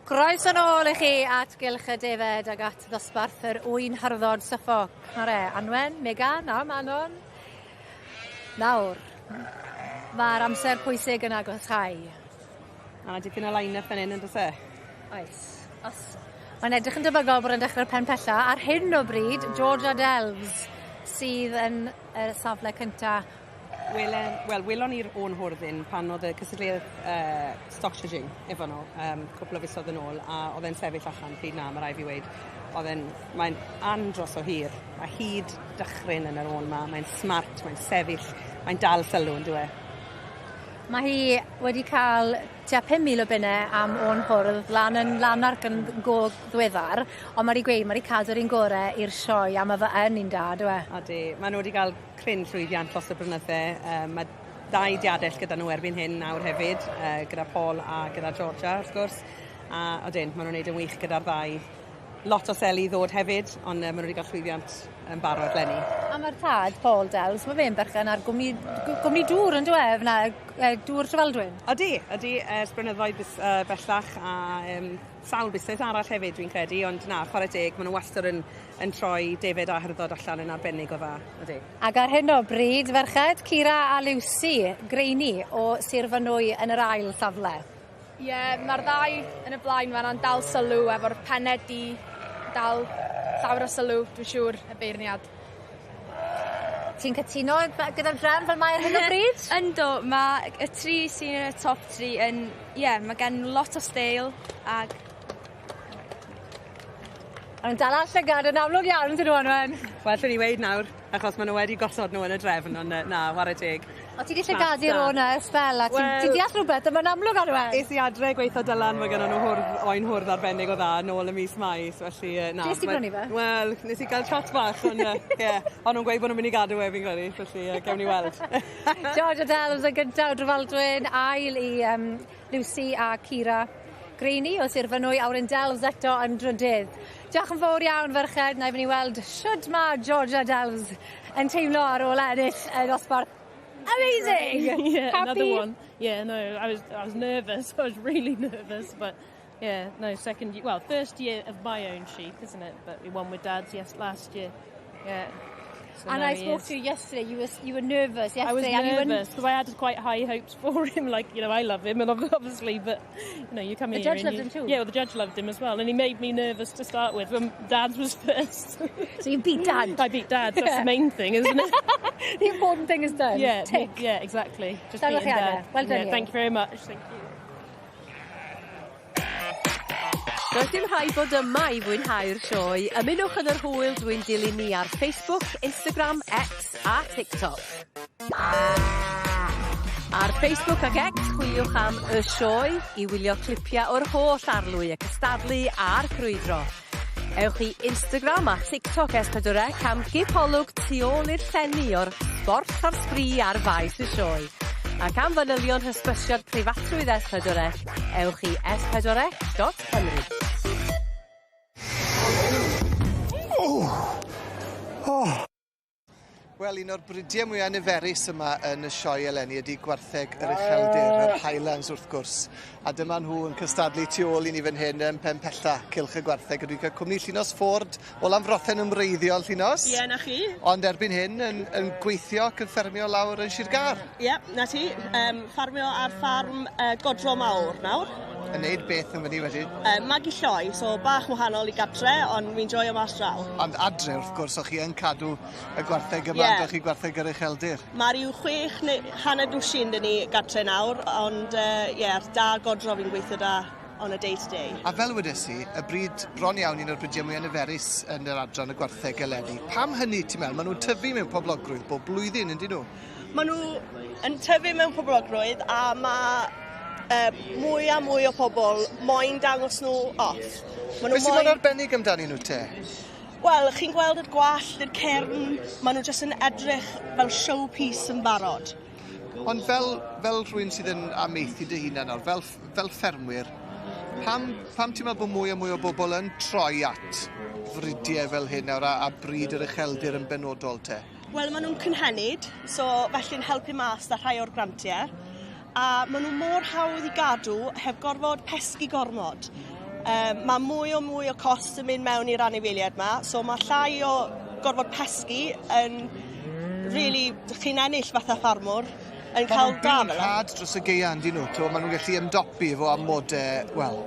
Speaker 1: Croeso nôl i chi at Gylch y Defed ag at ddosbarth yr ŵyn hyrddod Suffolk. Nawr e, Anwen, Megan a Manon. Nawr, mae'r amser pwysig yn agoshau.
Speaker 3: A dipyn o line-up fan hyn yn does e?
Speaker 1: Oes. Os mae'n edrych yn debygol bod e'n dechrau'r pen pella. Ar hyn o bryd, Georgia Delves sydd yn y safle cynta.
Speaker 3: Welen, wel, welon ni'r o'n hwrddyn pan oedd y cystadleuaeth stock judging efo nhw cwpl o fisoedd yn ôl, a oedd e'n sefyll allan pryd na, mae rhaid fi weud. Oedd e'n, mae'n andros o hir, a hyd dychryn yn yr ôn ma, mae'n smart, mae'n sefyll, mae'n dal sylw yn dyw e.
Speaker 1: Mae hi wedi cael tua 5,000 o bunnau am o'n hwrdd lan yn Lanark yn go ddiweddar, ond mae wedi gweud, mae wedi cadw'r un gorau i'r sioe a mae fe yn un da, dyw e?
Speaker 3: Odi, maen nhw wedi cael cryn llwyddiant dros y blynydde. Mae dau diadell gyda nhw erbyn hyn nawr hefyd, gyda Paul a gyda Georgia, wrth gwrs. A odyn, maen nhw'n neud yn wych gyda'r ddau. Lot o seli i ddod hefyd, ond maen nhw wedi cael llwyddiant yn barod leni.
Speaker 1: A mae'r tad, Paul Delves, mae fe'n berchen ar gwmni, gwmni dŵr yn dweud, fyna, dŵr Trefaldwyn?
Speaker 3: Ydy, ydy, ers blynyddoedd bellach a sawl busnes arall hefyd dwi'n credu, ond na, chwarae teg, maen nhw wastad yn troi defed a hyrddod allan yn arbennig o dda, ydy.
Speaker 1: Ac ar hyn o bryd, ferched, Cira a Lucy Greini o Sir Fynwy yn yr ail safle.
Speaker 22: Ie, yeah, mae'r ddau yn y blaen fan'na'n dal sylw efo'r pennau du, dal llawer o sylw, dwi'n siŵr, y beirniad.
Speaker 1: Ti'n cytuno gyda'r drefn fel mae ar hyn o bryd?
Speaker 22: Yndw, mae y tri sy'n yn y top tri yn, ie, yeah, mae gen lot o steil ag
Speaker 1: Maen nhw'n dal ar llygad yn amlwg iawn, dyn nhw, Anwen?
Speaker 3: Wel, llwn i weud nawr, achos maen nhw wedi gosod nhw yn y drefn, ond na, whare teg.
Speaker 1: O, ti 'di llygadu'r o'n ers sbel, a ti'n ti deall rhywbeth, yma'n amlwg, Anwen?
Speaker 3: Es i adre gweithio Dylan, mae gennym nhw hwrdd, oen hwrdd arbennig o dda nôl y mis Mai, so felly na.
Speaker 1: Nes ti brynu fe?
Speaker 3: Wel, nes i gael chat bach, ond ie, ond nhw'n gweud bod nhw'n mynd i gadw e, fi'n credu, felly gewn ni weld.
Speaker 1: Georgia Delves yn gyntaf o Drefaldwyn, ail i Lucy a Cira Greini o Sir Fynwy, a wedyn Delves eto yn drydydd. Diolch yn fawr iawn, ferched, na i fynd i weld shwd mae Georgia Delves yn teimlo ar ôl ennill y dosbarth. Amazing!
Speaker 21: Yeah,
Speaker 1: Happy?
Speaker 21: Another one. Yeah, no, I was nervous. I was really nervous, but yeah, no, second, well, first year of my own sheep, isn't it? But we won with Dad's, yes, last year. Yeah. So
Speaker 1: And
Speaker 21: now
Speaker 1: I
Speaker 21: he
Speaker 1: spoke
Speaker 21: is.
Speaker 1: to you yesterday. You were nervous yesterday.
Speaker 21: I was
Speaker 1: and you were
Speaker 21: nervous because I had quite high hopes for him. Like, I love him, and obviously, but you come
Speaker 1: The
Speaker 21: here.
Speaker 1: judge
Speaker 21: And
Speaker 1: loved
Speaker 21: you,
Speaker 1: him too.
Speaker 21: Yeah, well, the judge loved him as well, and he made me nervous to start with when Dad's was first.
Speaker 1: So you beat Dad.
Speaker 21: I beat Dad. That's the main thing, isn't it?
Speaker 1: The important thing is done.
Speaker 21: Yeah.
Speaker 1: Tick.
Speaker 21: Yeah, exactly. Just beating
Speaker 1: Llongyfarchiadau.
Speaker 21: Dad.
Speaker 1: Well done
Speaker 21: Yeah,
Speaker 1: you.
Speaker 21: thank you very much. Thank you.
Speaker 12: Does dim rhaid bod yma i fwynhau'r sioe. Ymunwch yn yr hwyl drwy'n dilyn ni ar Facebook, Instagram, X a TikTok. Ar Facebook ac X, chwiliwch am y sioe i wylio clipiau o'r holl arlwy, y cystadlu a'r crwydro. Ewch i Instagram a TikTok S4C am gipolwg tu ôl i'r llenni o'r sbort a'r sbri ar faes y sioe. Ac am fanylion hysbysiad preifatrwydd S4C, ewch i s4c.cymru.
Speaker 5: Oh.
Speaker 8: Wel, un o'r bridiau mwyaf niferus yma yn y sioe eleni ydy gwartheg yr ucheldir, yr Highlands wrth gwrs. A dyma nhw yn cystadlu tu ôl i ni fan hyn yn pen pella cylch y gwartheg. A dwi'n cael cwmni Llinos Ford o Lanfrothen yn wreiddiol, Llinos.
Speaker 15: Ie, na chi.
Speaker 8: Ond erbyn hyn yn gweithio ac yn ffermio lawr yn Sir Gâr.
Speaker 15: Ie, na ti. Ffarmio ar ffarm Godro Mawr nawr.
Speaker 8: Yn neud beth yn fyny wedyn?
Speaker 15: Magu lloi, so bach wahanol i gatre, ond fi'n joio mas draw.
Speaker 8: Ond adre, wrth gwrs, o'ch chi yn cadw y gwartheg yma, yeah. Chi gwartheg yr ucheldir.
Speaker 15: Mae rhyw 6 neu hanner dwsin dyn ni gatre nawr, ond ie, yeah, da godro fi'n gweithio da on a day to day.
Speaker 8: A fel wedes i, y bryd bron iawn un o'r bridiau mwyaf niferus yn yr adran y gwartheg eleni. Pam hynny, ti'n meddwl? Maen nhw'n tyfu mewn poblogrwydd bob blwyddyn, yndyn nhw?
Speaker 15: Maen nhw yn tyfu mewn poblogrwydd a mae mwy a mwy o pobl moyn dangos nhw off. Ma' nhw
Speaker 8: Beth sy'n mor arbennig amdanyn nhw te?
Speaker 15: Wel, chi'n gweld yr gwallt, yr cyrn, maen nhw jyst yn edrych fel showpiece yn barod.
Speaker 8: Ond fel rhywun sydd yn amaethu dy hunan nawr, fel ffermwyr, pam ti'n meddwl bod mwy a mwy o bobl yn troi at fridiau fel hyn nawr a bryd yr ucheldir yn benodol te?
Speaker 15: Wel, maen nhw'n cynhenid, so felly'n helpu mas da rhai o'r grantiau. A maen nhw mor hawdd i gadw heb gorfod pesgi gormod. Mae mwy o mwy o cost yn mynd mewn i'r anifeiliaid 'ma, so mae llai o gorfod pesgi yn really, chi'n ennill fatha ffarmwr yn cael da fel 'a.
Speaker 8: Rhad dros y gaea yndyn nhw, t'mo' ma' nhw'n gallu ymdopi efo amode, wel,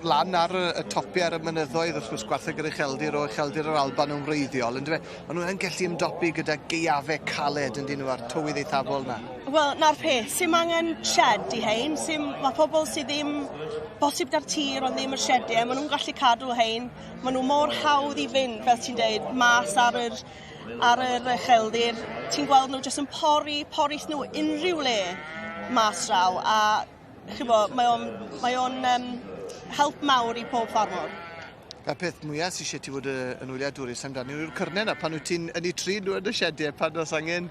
Speaker 8: lan ar y topie ar y mynyddoedd, wrth gwrs gwartheg yr ucheldir o ucheldir yr Alban yn wreiddiol, yndyfe? Ma' nhw yn gallu ymdopi gyda gaeafe caled yndyn nhw a'r tywydd eithafol 'na.
Speaker 15: Wel, 'na'r peth, sim angen shed i hein, sim, ma' pobl sydd ddim bosib 'da'r tir ond ddim y siedie, ma' nhw'n gallu cadw hein, ma' nhw mor hawdd i fynd, fel ti'n deud, mas ar yr ucheldir. Ti'n gweld nhw jyst yn pori, porith nhw unrhyw le mas draw, a chi'bo, mae o'n help mawr i pob ffarmwr.
Speaker 8: Y peth mwyaf sy'n eisiau ti fod yn wyliadwrus amdano yw'r cyrnau 'na pan wyt ti'n yn eu trin nhw yn y siediau pan oes angen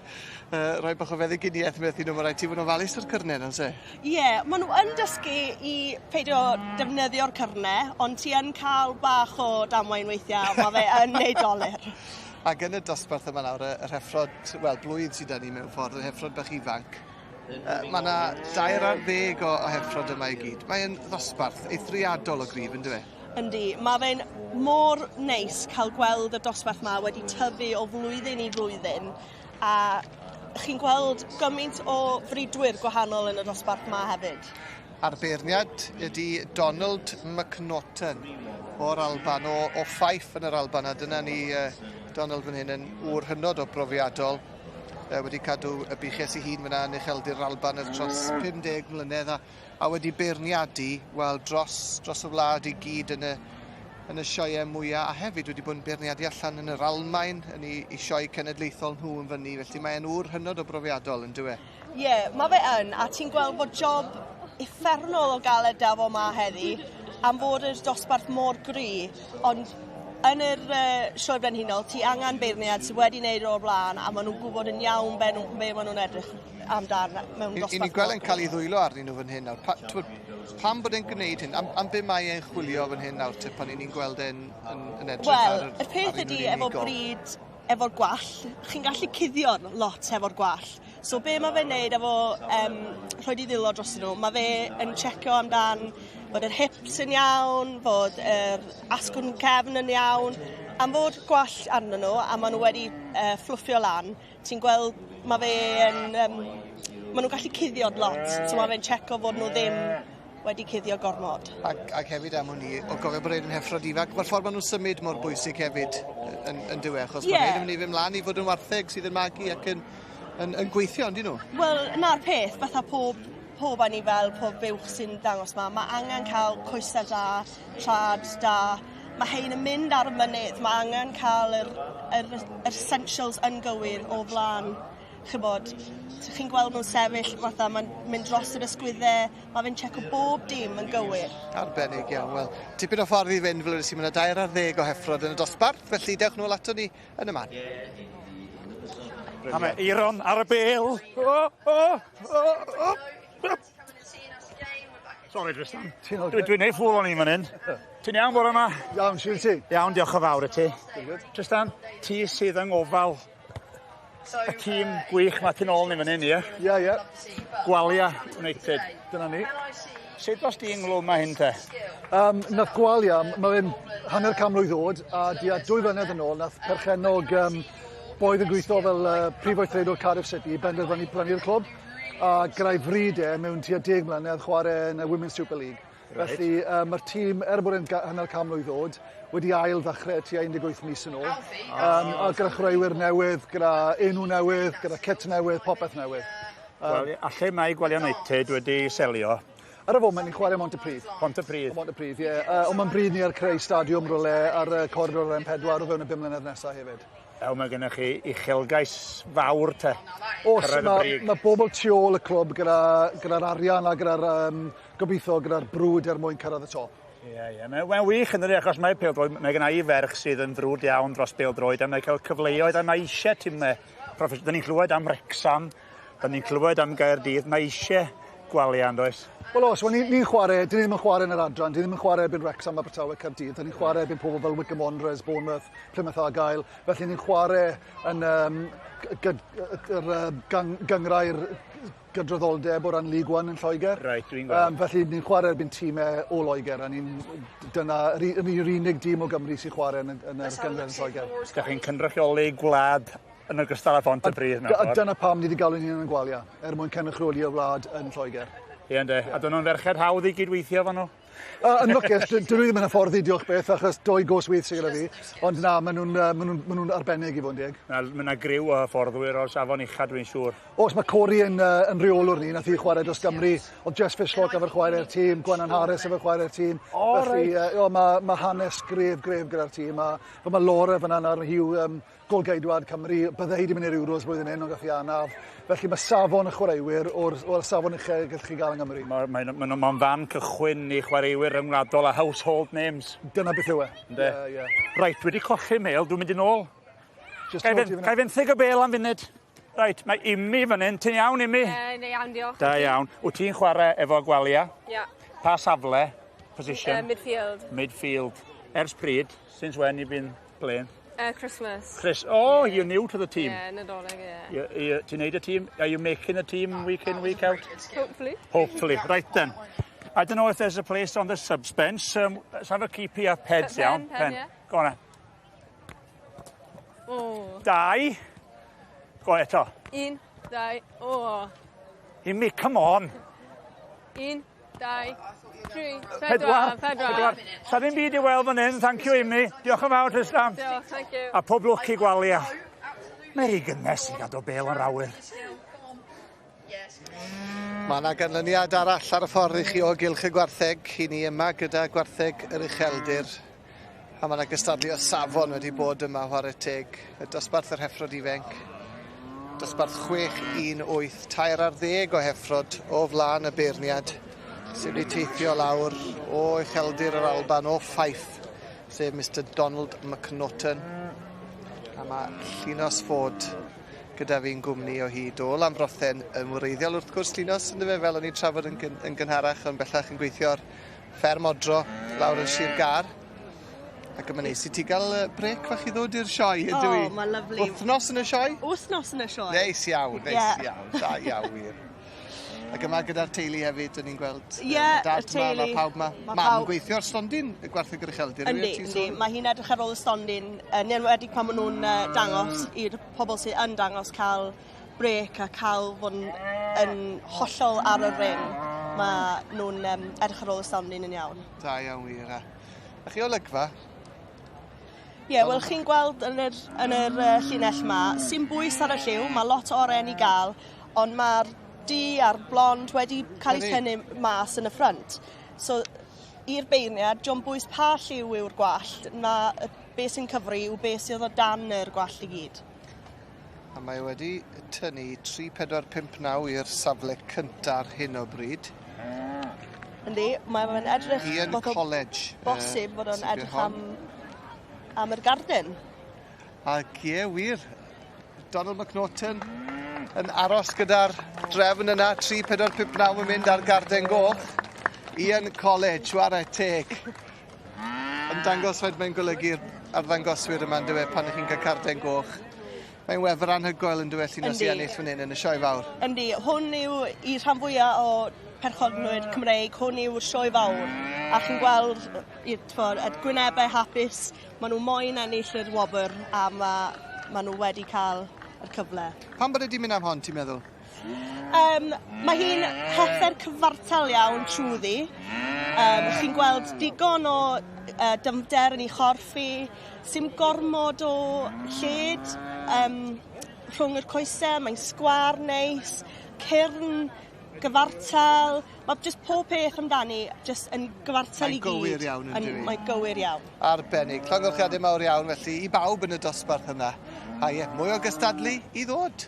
Speaker 8: rhoi bach o feddyginiaeth methu nhw, mae rhaid ti fod yn ofalus o'r cyrnau 'na, se?
Speaker 15: Ie, yeah, maen nhw yn dysgu i peidio defnyddio'r cyrnau, ond ti yn cael bach o damwain weithiau, mae fe yn neud dolur.
Speaker 8: Ac yn y dosbarth yma nawr, yr heffrod, wel, blwydd sydd 'da ni mewn ffordd, yr heffrod bach ifanc, mae yna 13 o heffrod yma i gyd. Mae'n ddosbarth eithriadol o gryf, ynddo fe?
Speaker 15: Yndi, mae fe'n mor neis cael gweld y dosbarth 'ma wedi tyfu o flwyddyn i flwyddyn a chi'n gweld gymaint o fridwyr gwahanol yn y dosbarth 'ma hefyd.
Speaker 8: A'r beirniad ydy Donald McNaughton o'r Alban, o Fife yn yr Alban, a dyna ni Donald fan hyn yn ŵr hynod o brofiadol, wedi cadw y buches ei hun fyna yn ucheldir yr Alban ers dros 50 mlynedd a wedi beirniadu, wel, dros y wlad i gyd yn y sioeau mwyaf, a hefyd wedi bod yn beirniadu allan yn yr Almaen yn ei sioe cenedlaethol nhw yn fyny, felly mae'n ŵr hynod o brofiadol yn dyw e.
Speaker 15: Ie, yeah, mae fe yn, a ti'n gweld bod job uffernol o galed da fo 'ma heddi, am fod y dosbarth mor gry, ond yn yr sioe brenhinol, ti angen beirniad sydd wedi wneud o'r blaen, a maen nhw'n gwybod yn iawn be maen nhw'n edrych amdan mewn dosbarth.
Speaker 8: I ni gweld yn cael ei ddwylo arnyn nhw fan hyn nawr. Pa, pam bod e'n gwneud hyn? Am be mae e'n chwilio fan hyn nawr, te, pan ni'n gweld e'n yn edrych
Speaker 15: Wel, y peth ydy efo bryd efo'r gwall, chi'n gallu cuddio lot efo'r gwall. So be mae fe'n neud efo rhoi di ddwylo dros nhw, mae fe yn checio amdan bod yr hips yn iawn, bod yr asgwrn cefn yn iawn, am fod gwall arnyn nhw a maen nhw wedi fflwffio lan, ti'n gweld mae fe yn... maen nhw'n gallu cuddio lot, so mae fe'n checo fod nhw ddim wedi cuddio gormod.
Speaker 8: Ac hefyd am hwn i, o gofio bod ein heffrod ifanc, mae'r ffordd maen nhw'n symud mor bwysig hefyd yn dyw e, achos yeah. Mae'n mynd i fynd mlaen i fod yn wartheg sydd yn magu ac yn gweithio, yndyn nhw?
Speaker 15: Wel, na'r peth, fatha pob anifail, pob buwch sy'n dangos ma, mae angen cael coesau da, trad da, mae hein yn mynd ar y mynydd, mae angen cael yr essentials yn gywir o flaen, chybod, chi'n gweld nhw'n sefyll fatha mae'n mynd dros yr ysgwyddau, mae fe'n checo bob dim yn gywir.
Speaker 8: Arbennig iawn. Wel, tipyn o ffordd i fynd fel ydych chi, mae yna 13 o heffrod yn y dosbarth, felly dewch nôl ato ni yn y man.
Speaker 5: A mae Eiron ar y bel. O. Sorry, Tristan. Dwi'n neud ffwl o'n i fan hyn. Ti'n iawn bore yma?
Speaker 16: Iawn, siwr ti?
Speaker 5: Iawn, diolch yn fawr i ti. Tristan, ti sydd yng ngofal y tîm gwych ma tu nôl ni fan hyn, ie?
Speaker 16: Ie.
Speaker 5: Gwalia United.
Speaker 16: Dyna ni.
Speaker 5: Sut dos di ynghlwm â hyn te?
Speaker 16: Nath Gwalia, mae fe'n hanner can mlwydd oed, a 2 flynedd yn ôl, nath perchennog boedd yn gweithio fel prif weithredwr Cardiff City i benderfynu prynu'r clwb. A gyda'i fryd e mewn tua 10 mlynedd chwarae yn y Women's Super League. Felly mae'r tîm, er bod e'n hanner can mlwydd oed, wedi ail ddechrau tua 18 mis yn ôl. A gyda chwaraewyr newydd, gyda enw newydd, gyda kit newydd, popeth newydd.
Speaker 5: Wel, a lle mae Gwalia United wedi selio?
Speaker 16: Ar y foment, ni'n chwarae Montypridd.
Speaker 5: Pontypridd.
Speaker 16: Montypridd, ie. Ond mae'n bryd ni ar creu stadiwm rhywle ar y coridor M4 o fewn y 5 mlynedd nesaf hefyd.
Speaker 5: Ew, mae gennych chi uchelgais fawr te.
Speaker 16: Os,
Speaker 5: Cyrraedd y
Speaker 16: mae
Speaker 5: brig.
Speaker 16: ma bobl tu ôl y clwb gyda'r arian a gyda'r gobeithio gyda'r brwd er mwyn cyrraedd y top.
Speaker 5: Ie. Mae'n wych yn dydi, achos mae pêl-droed, mae gen i ferch sydd yn frwd iawn dros pêl-droed, a mae'n cael cyfleoedd, a mae eisiau timau proffesiynol. Dyn ni'n clywed am Wrexham, dyn ni'n clywed am Gaerdydd, mae eisiau Gwalia, yn does?
Speaker 16: Wel os, wel, ni'n ni chwarae, dyn ni ddim yn chwarae yn yr adran, dyn ni ddim yn chwarae erbyn Wrexham, Abertawe, Caerdydd, dyn ni'n chwarae erbyn pobl fel Wycombe Wanderers, Bournemouth, Plymouth Argyle, felly ni'n chwarae yn yr gynghrair. gydraddoldeb o ran League One yn Lloegr.
Speaker 5: Reit, dwi'n gweld.
Speaker 16: Felly ni'n chwarae erbyn tîmau o Loegr a ni'n dyna yr unig dîm o Gymru sy'n chwarae yn yr gynghrair yn Lloegr.
Speaker 5: Dach chi'n cynrychioli gwlad yn ogystal â Pontypridd mewn
Speaker 16: A
Speaker 5: ffordd.
Speaker 16: dyna pam ni wedi galw ni'n yn Gwalia, er mwyn cynrychioli y wlad yn Lloegr.
Speaker 5: Ie, ynde. A dyn nhw'n ferched hawdd i gydweithio efo nhw?
Speaker 16: Yn lwcus, dyn nhw ddim yn hyfforddi, diolch beth, achos dwy gos wyth sydd gyda fi. Ond na, maen nhw'n ma nhw arbennig i fod yn deg.
Speaker 5: Mae yna griw o hyfforddwyr o'r safon ucha, dwi'n siŵr.
Speaker 16: Oes, mae Corey yn reolwr ni, nath hi chwarae dros Gymru. Oedd Jess Fishlock efo'r chwarae'r tîm, Gwennan Harris efo'r chwarae'r tîm.
Speaker 5: O,
Speaker 16: Felly,
Speaker 5: reit.
Speaker 16: o, mae hanes gref, gref gyda'r tîm. A fel mae Laura fyna nawr, hi yw golgeidwad Cymru, bydde hi wedi mynd i'r Euros blwyddyn hyn, ond gath hi anaf. Felly mae safon y chwaraewyr o'r safon uchel gallwch chi gael yng Nghymru.
Speaker 5: Mae'n ma, ma, ma fan cychwyn i chwaraewyr ryngwladol a household names.
Speaker 16: Dyna beth yw e.
Speaker 5: Ynde?
Speaker 16: Ie, ie.
Speaker 5: Reit, dwi wedi colli mêl, dwi'n mynd i nôl.
Speaker 16: Just
Speaker 5: Ga i
Speaker 16: nôl ti fyna.
Speaker 5: ga i fenthyg y bêl am funud? Reit, mae Imi fan hyn. Ti'n iawn, Imi?
Speaker 17: Ne, iawn, diolch.
Speaker 5: Da iawn. Wyt ti'n chwarae efo Gwalia?
Speaker 17: Ia.
Speaker 5: Pa safle? Position?
Speaker 17: Midfield.
Speaker 5: Midfield. Ers pryd? Since when you've been playing?
Speaker 17: Christmas.
Speaker 5: Chris, oh, you're new to the team.
Speaker 17: Yeah, Nadolig, yeah.
Speaker 5: Ti'n neud y tîm? Are you making the team week in, week out?
Speaker 17: Hopefully.
Speaker 5: Hopefully. Right then. I don't know if there's a place on the subs bench. Let's have a keep here. Heads,
Speaker 17: Pen,
Speaker 5: iawn.
Speaker 17: pen, yeah.
Speaker 5: Go on then.
Speaker 17: Oh.
Speaker 5: Dau. Go on eto.
Speaker 17: Un, dau, oh.
Speaker 5: Imi, come on.
Speaker 17: Un, dau, tri, pedwar, pedwar.
Speaker 5: Sa ddim byd i weld fan hyn. Thank you, Imi. Diolch yn fawr, Tristan.
Speaker 17: Diolch, thank you.
Speaker 5: A pob lwc i Gwalia. Mae'n rhy gynnes i gadw bêl yn awyr.
Speaker 8: Mae yna ganlyniad arall ar y ffordd i chi o gylch y gwartheg i ni yma gyda gwartheg yr ucheldir. A mae yna gystadlu o safon wedi bod yma chwarae teg. Y dosbarth yr heffrod ifanc. Dosbarth 6-1-8, 13 o heffrod o flaen y beirniad sydd wedi teithio lawr o ucheldir yr Alban o Fife, sef Mr Donald McNaughton. A mae Llinos Ford gyda fi'n gwmni o hyd o Lambrothyn yn wreiddiol wrth gwrs Llinos, yn fe fel o'n i'n trafod yn gynharach, ond bellach yn gweithio ar fferm odro lawr yn Sir Gâr. Ac yma neis i ti gael brec fach i ddod i'r sioe, ydw i?
Speaker 15: O, mae'n lyfli.
Speaker 8: Wythnos yn y sioe?
Speaker 15: Wythnos yn y sioe.
Speaker 8: Neis iawn, neis
Speaker 15: Ie.
Speaker 8: iawn. Da iawn, wir. Ac yma gyda'r teulu hefyd, o'n i'n gweld
Speaker 15: Ie,
Speaker 8: dad
Speaker 15: y teulu.
Speaker 8: Ma, mae pawb ma.
Speaker 15: Ma'
Speaker 8: Mam
Speaker 15: pawb-
Speaker 8: yn gweithio ar stondin y gwartheg yr ucheldir.
Speaker 15: Yndi,
Speaker 8: ti'n
Speaker 15: yndi.
Speaker 8: sôn?
Speaker 15: Mae hi'n edrych ar ôl y stondin, yn enwedig pan maen nhw'n dangos i'r pobl sydd yn dangos cael brec a cael fod yn hollol ar y ring. Mae nhw'n edrych ar ôl y stondin yn iawn.
Speaker 8: Da iawn wir. A chi olygfa?
Speaker 15: Ie, yeah, wel chi'n gweld yn yr llinell ma, sy'n bwys ar y lliw, mae lot o oren i gael, ond mae'r du a'r blond wedi cael eu
Speaker 8: Ydi.
Speaker 15: tynnu mas yn y ffrynt. So, i'r beirniad, dio'm bwys pa lliw yw'r gwallt, na be sy'n cyfri yw be sydd o dan yr gwallt i gyd.
Speaker 8: A mae wedi tynnu 3, 4, 5, 9 i'r safle cynta ar hyn o bryd.
Speaker 15: Yndi, mae fe'n edrych
Speaker 8: Ian
Speaker 15: fath o
Speaker 8: College.
Speaker 15: Bosib fod o'n
Speaker 8: sydd
Speaker 15: edrych
Speaker 8: hon.
Speaker 15: am yr garden.
Speaker 8: Ac ie, wir. Donald McNaughton yn aros gyda'r drefn yna, 3, 4, 5, 9 yn mynd ar garden goch. Ian College, chwarae teg. Yn dangos faint mae'n golygu'r arddangoswyr yma yn dweud pan ych chi'n cael carden goch. Mae'n wefr anhygoel yn dweud Llinos i
Speaker 15: Yndi.
Speaker 8: ennill fan hyn yn y sioe fawr.
Speaker 15: Yndi, hwn yw i rhan fwyaf o perchenwyr Cymreig, hwn yw'r sioe fawr. A chi'n gweld t'mod, y gwynebau hapus, maen nhw moyn ennill yr wobr a ma nhw wedi cael yr cyfle.
Speaker 8: Pam bod wedi mynd am hon, ti'n meddwl?
Speaker 15: Mae hi'n heffer cyfartal iawn trwyddi. Chi'n gweld digon o dyfnder yn ei chorff hi, sy'm gormod o lled rhwng yr coesau, mae'n sgwâr neis, cyrn gyfartal. Mae jyst pob peth amdani jyst yn gyfartal
Speaker 8: Mae'n
Speaker 15: i gyd.
Speaker 8: gywir iawn, yn dyw hi?
Speaker 15: Mae'n gywir iawn.
Speaker 8: Arbennig. Llongyfarchiadau mawr iawn felly i bawb yn y dosbarth yna. A ie, mwy o gystadlu i ddod.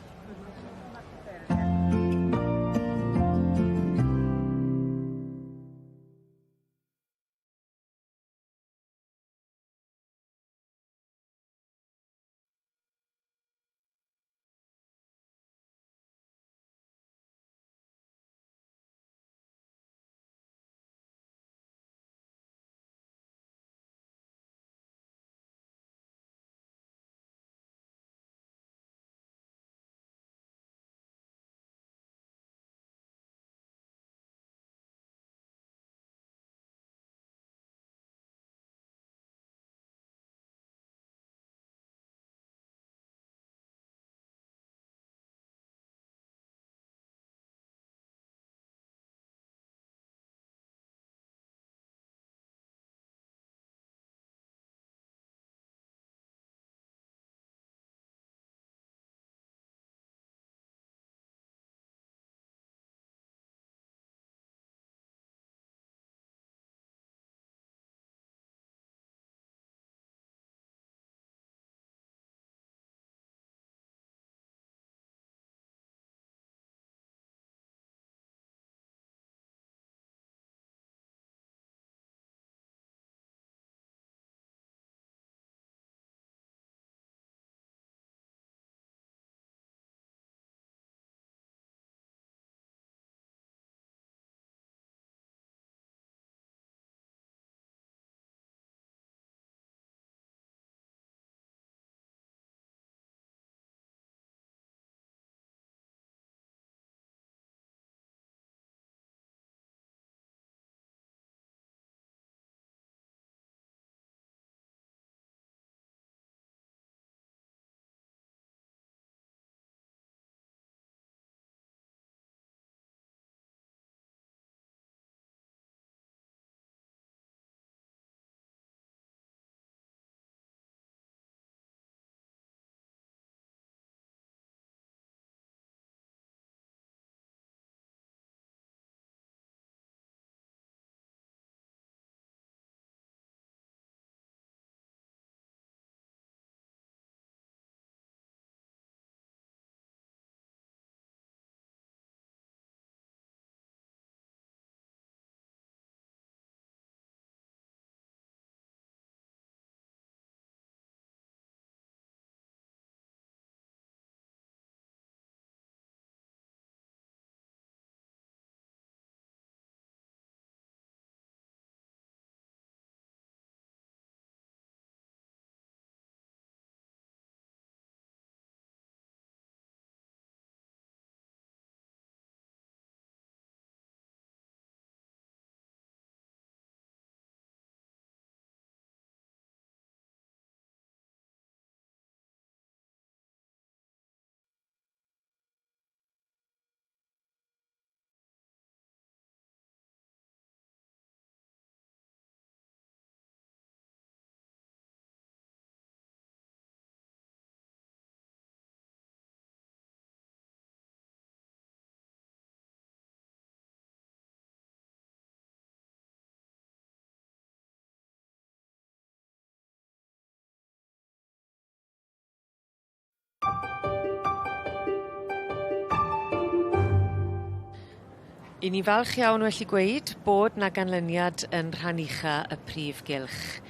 Speaker 19: I ni falch iawn wellu gweud bod 'na ganlyniad yn rhan ucha y prif gylch.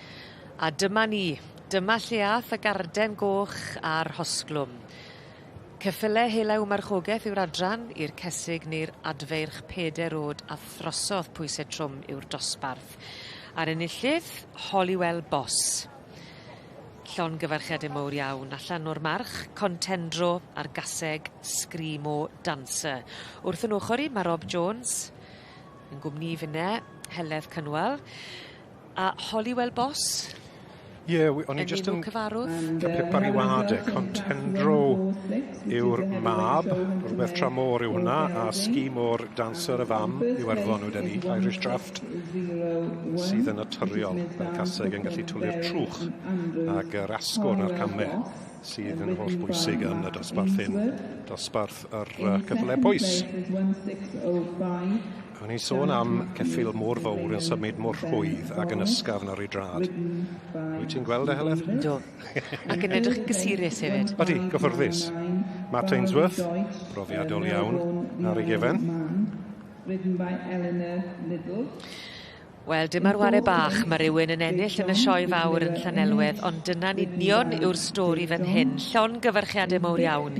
Speaker 19: A dyma ni, dyma lle ath y garden goch a'r rhosglwm. Ceffyle hela yw marchogeth yw'r adran i'r cesig neu'r adfeirch peder o'd a throsodd pwyse trwm yw'r dosbarth. A'r enillydd, Holywell Boss. Llongyfarchiade mowr iawn allan o'r march Contendro a'r gaseg Screamo Dancer. Wrth 'yn ochor i ma' Rob Jones yn gwmni i finne, Heledd Cynwal a Holywell Boss.
Speaker 11: Ie wi o'n i jyst yn
Speaker 19: cyfarwdd.
Speaker 11: ca'l pip ar 'i wa'd e. Contendro yw'r mab, rwbeth tramor yw hwnna, a Sgimor Dancer y fam Iwerddon weden i, Irish Draft, sydd yn naturiol fel caseg yn gallu twli'r trwch ag yr asgwrn a'r came sydd yn holl bwysig yn y dosbarth hyn, dosbarth yr uh, cyffyle pwys. O'n i'n sôn am ceffyl mor fawr yn symud mor rhwydd ac yn ysgafn ar ei drad. Wyt ti'n gweld e, Heledd?
Speaker 19: Yndw. Ac yn edrych yn gysurus hefyd.
Speaker 11: Odi, gyffyrddus. Matt Ainsworth, brofiadol iawn ar ei gefen.
Speaker 20: Ridden by Eleanor Liddell.
Speaker 19: Wel, dim ar ware bach ma' rywun yn ennill yn y sioe fawr yn Llanelwedd, ond dyna'n union yw'r stori fan hyn. Llongyfarchiade mowr iawn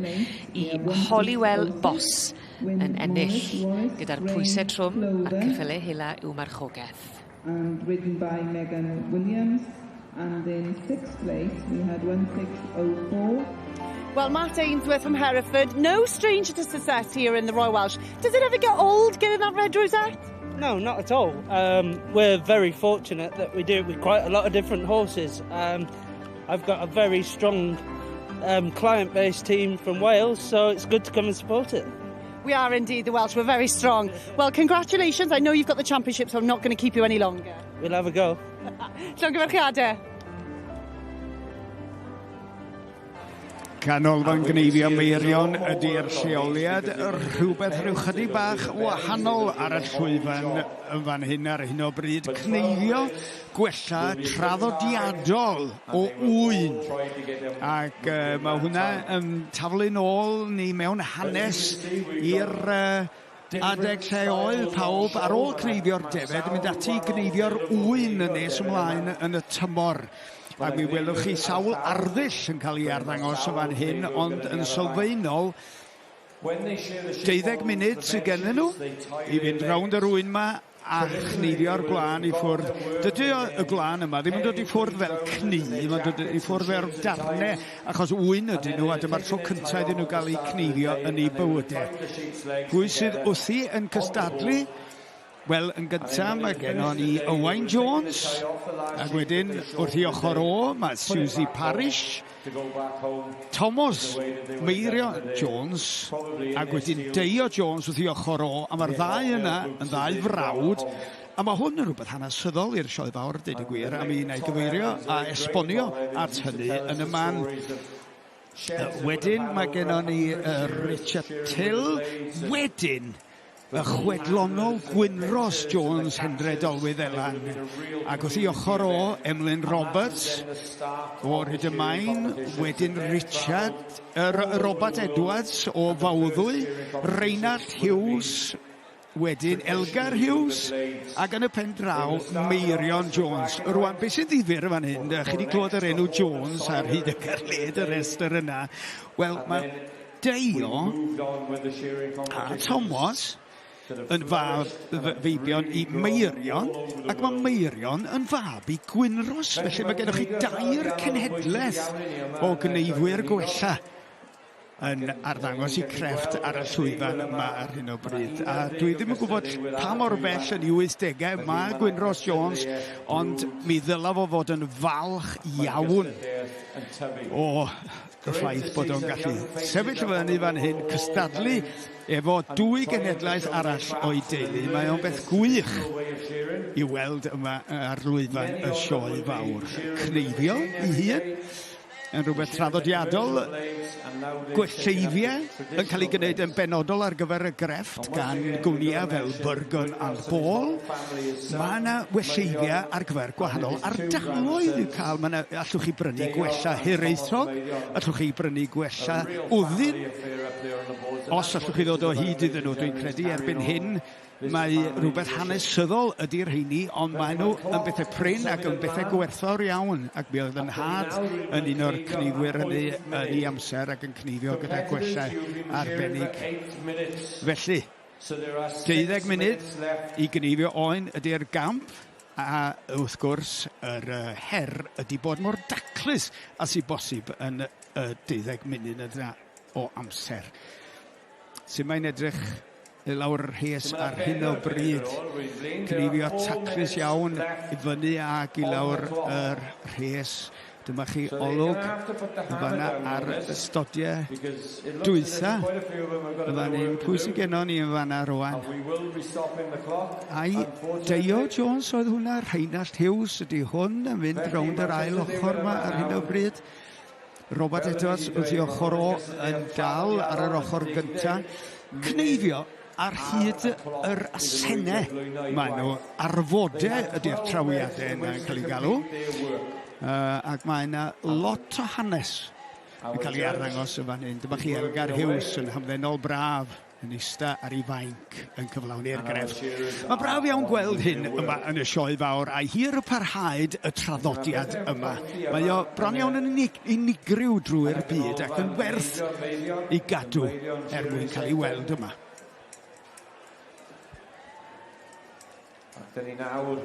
Speaker 19: i Holywell Boss yn ennill gyda'r pwyse trwm a'r ceffyle hela i'w marchogeth.
Speaker 20: And ridden by Megan Williams. And in sixth place we had 1604.
Speaker 13: Well, Matt Ainsworth from Hereford, no stranger to success here in the Royal Welsh. Does it ever get old getting that red rosette?
Speaker 9: No, not at all. Um, we're very fortunate that we do it with quite a lot of different horses. Um, I've got a very strong um, client-based team from Wales, so it's good to come and support it.
Speaker 13: We are indeed the Welsh. We're very strong. Well, congratulations. I know you've got the championship, so I'm not going to keep you any longer.
Speaker 9: We'll have a go.
Speaker 13: Llongyfarchiadau.
Speaker 18: Canolfan Gneifio Meirion ydy'r lleoliad, rhywbeth rhyw chydig bach wahanol ar y llwyfan yn fan hyn ar hyn o bryd. Cneifio gwella traddodiadol o ŵyn. Ac uh, mae hwnna yn taflu nôl ni mewn hanes i'r uh, adeg lle oedd pawb ar ôl cneifio'r defed yn mynd ati i gneifio'r ŵyn yn nes ymlaen yn y tymor. Ac mi welwch chi sawl arddull yn cael ei arddangos o fan hyn, ond yn sylfaenol, deuddeg munud sydd gennyn nhw i fynd rownd yr ŵyn 'ma a chneifio'r gwlân i ffwrdd. Dydy y gwlân yma ddim yn dod i ffwrdd fel cnu, mae'n dod i ffwrdd fel darnau, achos ŵyn ydyn nhw, a dyma'r tro cyntaf iddyn nhw gael eu cneifio yn eu bywydau. Pwy sydd wrthi yn cystadlu? Wel, yn gyntaf mae gennon ni Owain Jones, ac wedyn wrth ei ochr o mae Susie Parish, Thomas Meirion Jones, ac wedyn Deio Jones wrth ei ochr o, a mae'r ddau yna yn ddau frawd, a mae hwn yn rhywbeth hanesyddol i'r sioe fawr, deud y gwir, a mi wna i gyfeirio a esbonio at hynny yn y man. Wedyn mae gennon ni Richard Till, wedyn y chwedlonol Gwynros Jones Hendre Dolwydd Elan, ac wrth ei ochr o, Emlyn Roberts o Rhyd-y-main, wedyn Richard, er, Robert Edwards o Fawddwy, Reinald Hughes, wedyn Elgar Hughes, ac yn y pen draw, Meirion Jones. Rwan, beth sy'n ddifyr yn fan hyn, chi wedi clywed yr enw Jones ar hyd y led y restr yna. Wel, mae Deio a Tomos yn fab feibion i Meirion, ac mae Meirion yn fab i Gwynros, felly mae gennych chi dair cenhedlaeth o gneifwyr gwella yn arddangos i crefft ar y llwyfan yma ar hyn o bryd. A dwi ddim yn gwybod pa mor bell yn ei 80au mae Gwynros Jones, ond mi ddyla fo fod yn falch iawn o y ffaith bod o'n gallu sefyll fyny fan hyn, cystadlu efo dwy genedlaeth arall o'i deulu. Mae o'n beth gwych i weld yma ar lwyfan y sioe fawr. Cneifio ei hun yn rhywbeth traddodiadol, gwelleifiau yn cael ei gwneud yn benodol ar gyfer y grefft gan gwmnïau fel Burgon and Ball. Mae yna welleifiau ar gyfer gwahanol ardaloedd i'w cael. Mae yna, allwch chi brynu gwella Hiraethog, allwch chi brynu gwella Wddyn, os allwch chi ddod o hyd iddyn nhw, dwi'n credu erbyn hyn. Mae rhywbeth hanesyddol ydy'r rheini, ond maen nhw yn bethau prin ac yn bethau gwerthfawr iawn. Ac mi oedd yn nhad yn un o'r cneifwyr hynny yn ei amser ac yn cneifio gyda gwellau arbennig. Felly, 12 munud i gneifio oen ydy'r gamp. A wrth gwrs, yr her ydy bod mor daclus a sy'n bosib yn y 12 munud yna o amser. Sut mae'n edrych i lawr y rhes ar hyn o bryd? Cneifio taclus iawn i fyny ac i lawr yr rhes. Dyma chi olwg yn fanna ar y stodiau dwytha. Yn fan hyn, pwy sy'n gennon ni yn fanna rwan? Ai Deio Jones oedd hwnna? Rheinallt Hughes ydy hwn yn mynd rownd yr ail ochr yma ar hyn o bryd. Robert Edwards wrth ei ochr o yn dal ar yr ochr gynta. Cneifio ar hyd yr asennau maen nhw. Arfodau ydy'r trawiadau yna yn cael ei galw. Ac mae yna lot o hanes yn cael ei arddangos yn fan hyn. Dyma chi Elgar Hughes yn hamddenol braf yn ista ar ei fainc yn cyflawni'r grefft. Mae braf iawn gweld hyn yma yn y sioe fawr, a hir y parhaed y traddodiad yma. Mae o bron iawn yn unigryw drwy'r byd ac yn werth i gadw er mwyn cael ei weld yma.
Speaker 2: Ac dyn ni nawr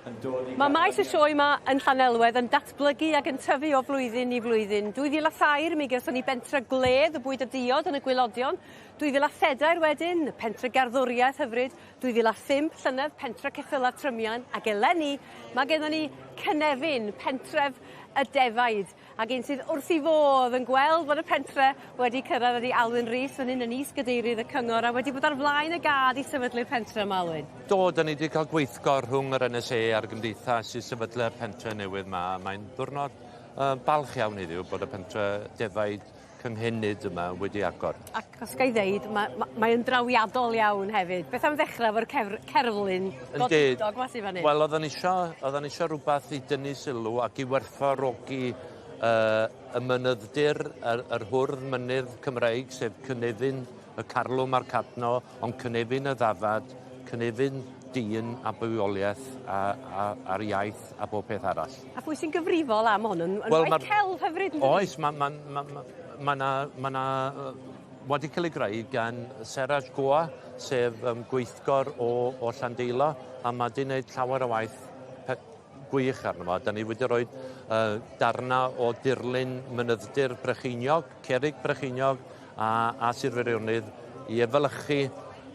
Speaker 2: yn dod i
Speaker 1: Mae maes y sioe yma yn Llanelwedd yn datblygu ac yn tyfu o flwyddyn i flwyddyn. 2003 mi gawson ni bentre gwledd y bwyd a diod yn y gwaelodion. 2004 wedyn, pentre garddwriaeth hyfryd. 2005 llynedd, pentre ceffyla trymian. Ac eleni, mae gennym ni Cynefin, pentref y defaid. Ac un sydd wrth ei fodd yn gweld bod y pentre wedi cyrraedd ydi Alwyn Rees fan hyn yn is-gadeirydd y cyngor a wedi bod ar flaen y gad i sefydlu'r pentre yma, Alwyn.
Speaker 10: Do, da ni wedi cael gweithgor rhwng yr NSA a'r gymdeithas i sefydlu'r pentre newydd yma. Mae'n ddiwrnod balch iawn heddiw bod y pentre defaid cynhenid yma wedi agor.
Speaker 1: Ac os ga i ddeud, mae, ma, mae yn drawiadol iawn hefyd. Beth am ddechrau efo'r cerflun godidog ma sydd fan hyn?
Speaker 10: Wel, oedden ni isio rhywbeth i dynnu sylw ac i werthfawrogi y mynydd-dir, yr hwrdd mynydd Cymreig, sef cynefin y carlwm a'r cadno, ond cynefin y ddafad, cynefin dyn a bywoliaeth a'r iaith a bob peth arall.
Speaker 1: A pwy sy'n gyfrifol am hwn? Yn well, celf hyfryd?
Speaker 10: Oes, mae 'na wedi cael ei greu gan Seraj Goa, sef gweithgor o Llandeilo, a mae wedi gwneud llawer o waith gwych arno fo. Da ni wedi rhoi darna o dirlun mynydd-dir Brycheiniog, Cerrig Brycheiniog a Sir Feirionnydd i efelychu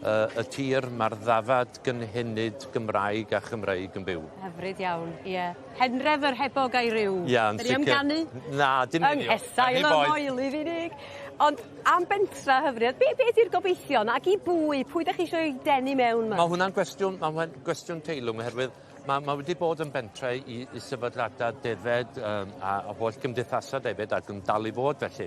Speaker 10: y tir mae'r ddafad gynhenid Gymraeg a Chymreig yn byw.
Speaker 1: Hyfryd iawn, ie. Henref yr hebog a'i ryw.
Speaker 10: Ie, yn sicr.
Speaker 1: Dyn ni am ganu?
Speaker 10: Na, dim
Speaker 1: Yng nghesail y moelydd unig. Ond am bentra hyfryd, be ydy'r gobeithion ac i bwy? Pwy ydych chi eisiau ei denu mewn ma?
Speaker 10: Mae hwnna'n gwestiwn, mae hwnna'n gwestiwn teilwng oherwydd mae wedi bod yn bentre i sefydliadau defed a holl gymdeithasau defed ac yn dal i fod felly.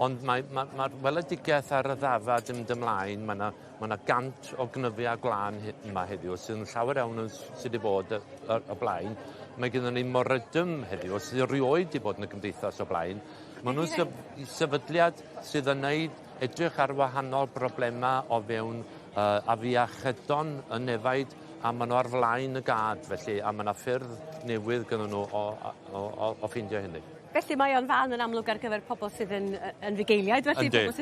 Speaker 10: Ond mae'r weledigaeth ar y ddafad yn mynd ymlaen, mae 'na 100 o gnyfiau gwlân yma heddiw sydd yn llawer iawn sydd wedi bod y blaen. Mae gennym ni moredum heddiw sydd erioed wedi bod yn y gymdeithas o blaen. Maen nhw'n sefydliad sydd yn neud edrych ar wahanol broblemau o fewn afiechydon y nefaid, a maen nhw ar flaen y gad felly, a mae yna ffyrdd newydd gyda nhw o ffeindio hynny.
Speaker 1: Felly mae o'n fan yn amlwg ar gyfer pobl sydd yn fugeiliaid, felly pobl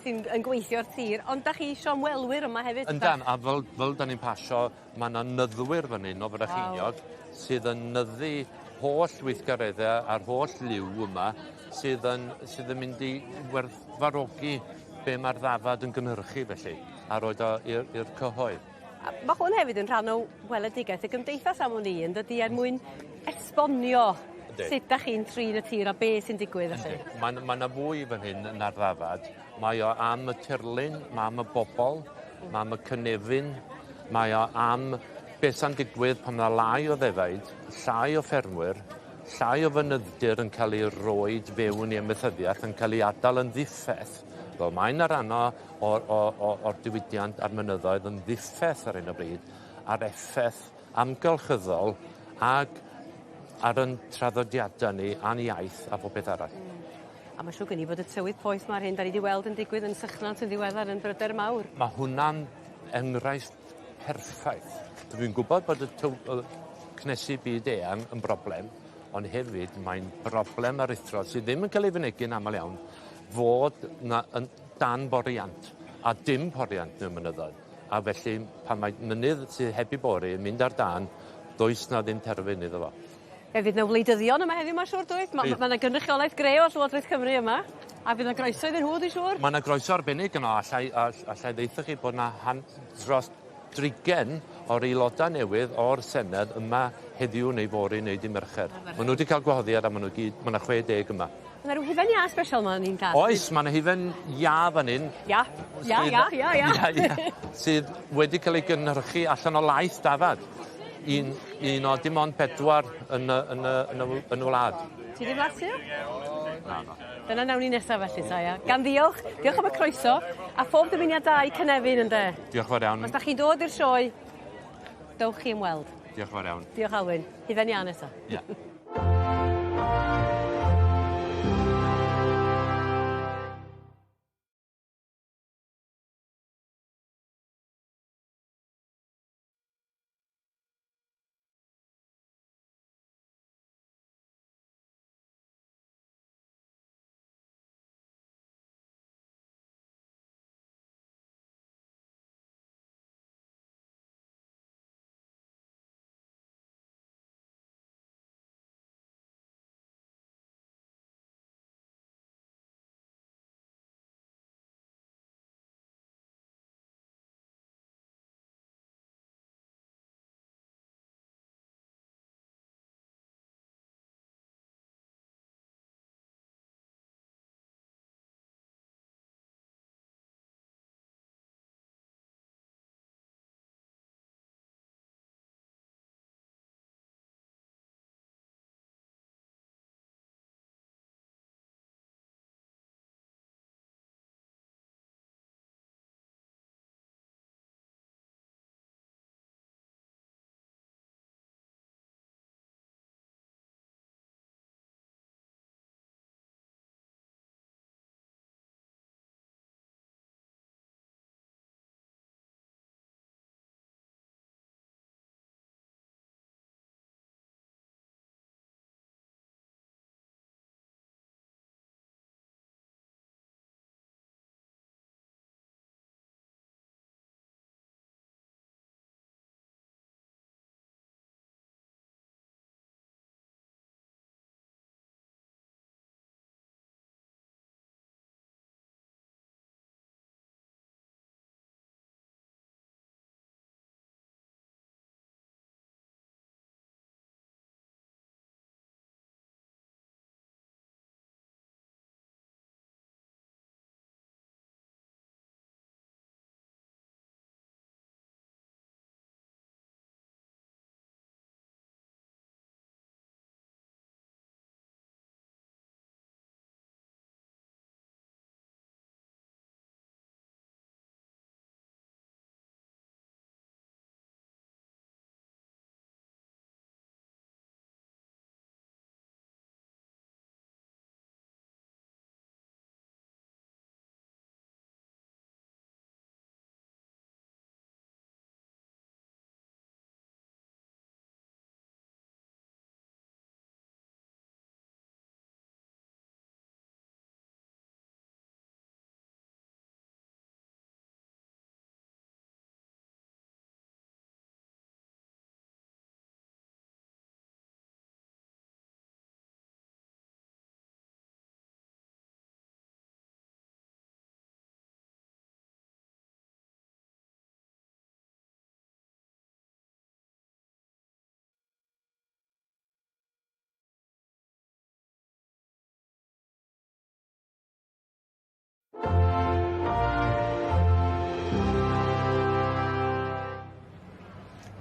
Speaker 1: sy'n yn gweithio'r tir, ond da chi isio ymwelwyr yma hefyd?
Speaker 10: Yndan, a fel da ni'n pasio, mae yna nyddwyr fan hyn o Frycheiniog sydd yn nyddu holl weithgareddau a'r holl liw yma sydd yn mynd i werthfawrogi be mae'r ddafad yn gynhyrchu felly, a roed o i'r cyhoedd.
Speaker 1: Mae hwn hefyd yn rhan o weledigaeth y gymdeithas am wn i, yn dydi, er mwyn esbonio sut da chi'n trin y tir a be sy'n digwydd.
Speaker 10: Mae yna fwy fan hyn na'r ddafad. Mae o am y tirlun, mae am y bobl, mae am y cynefin, mae o am beth sy'n digwydd pan mae lai o ddefaid, llai o ffermwyr, llai o fynydd-dir yn cael ei roed fewn i amaethyddiaeth, yn cael ei adael yn ddiffeth. Wel, mae yna rhan o'r diwydiant a'r mynyddoedd yn ddiffeth ar hyn o bryd, a'r effaith amgylchyddol ac ar yn traddodiadau ni a'n iaith a phob peth arall.
Speaker 1: A mae'n siŵr gen i fod y tywydd poeth mae'r hyn da ni wedi weld yn digwydd yn Sychnant yn ddiweddar yn bryder mawr.
Speaker 10: Mae hwnna'n enghraifft perffaith. Dwi'n gwybod bod y cnesu byd eang yn broblem, ond hefyd mae'n broblem aruthrol sydd ddim yn cael ei fynegi'n aml iawn fod 'na yn dan boriant a dim poriant mewn mynyddoedd. A felly pan mae mynydd sydd heb 'i bori yn mynd ar dân, does 'na ddim terfyn iddo fo.
Speaker 1: Fe fydd 'na wleidyddion yma heddiw ma'n siŵr doedd? Ma' ma' 'na gynrychiolaeth gre o Llywodraeth Cymru yma. A fydd 'na groeso iddyn nhw dwi siŵr.
Speaker 10: Ma' 'na groeso arbennig yno allai allai ddeutho chi bod 'na dros drigen o'r aelodau newydd o'r Senedd yma heddiw neu fory neu dy' Mercher. Ma' nhw wedi cael gwahoddiad a ma' nhw gyd, ma' 'na 60 yma.
Speaker 1: Ma' 'na ryw hufen iâ sbesial 'ma o'n i'n dall'.
Speaker 10: Oes, ma' 'na hufen iâ fan 'yn.
Speaker 1: Ia. Ia ia ia ia.
Speaker 10: Ia ia. Sydd wedi cael ei gynhyrchu allan o laeth dafad. Un un o dim ond pedwar yn y yn y yn y yn y wlad.
Speaker 1: Ti 'di flasu o?
Speaker 10: Naddo.
Speaker 1: Dyna nawn ni nesa felly ta ia? Gan ddiolch, diolch am y croeso, a phob dymuniad da i Cynefin ynde?
Speaker 10: Diolch fawr iawn.
Speaker 1: Os 'dach chi'n dod i'r sioe, dowch chi ymweld.
Speaker 10: Diolch fawr iawn.
Speaker 1: Diolch Alwyn. Hufen iâ nesa.
Speaker 10: Ia.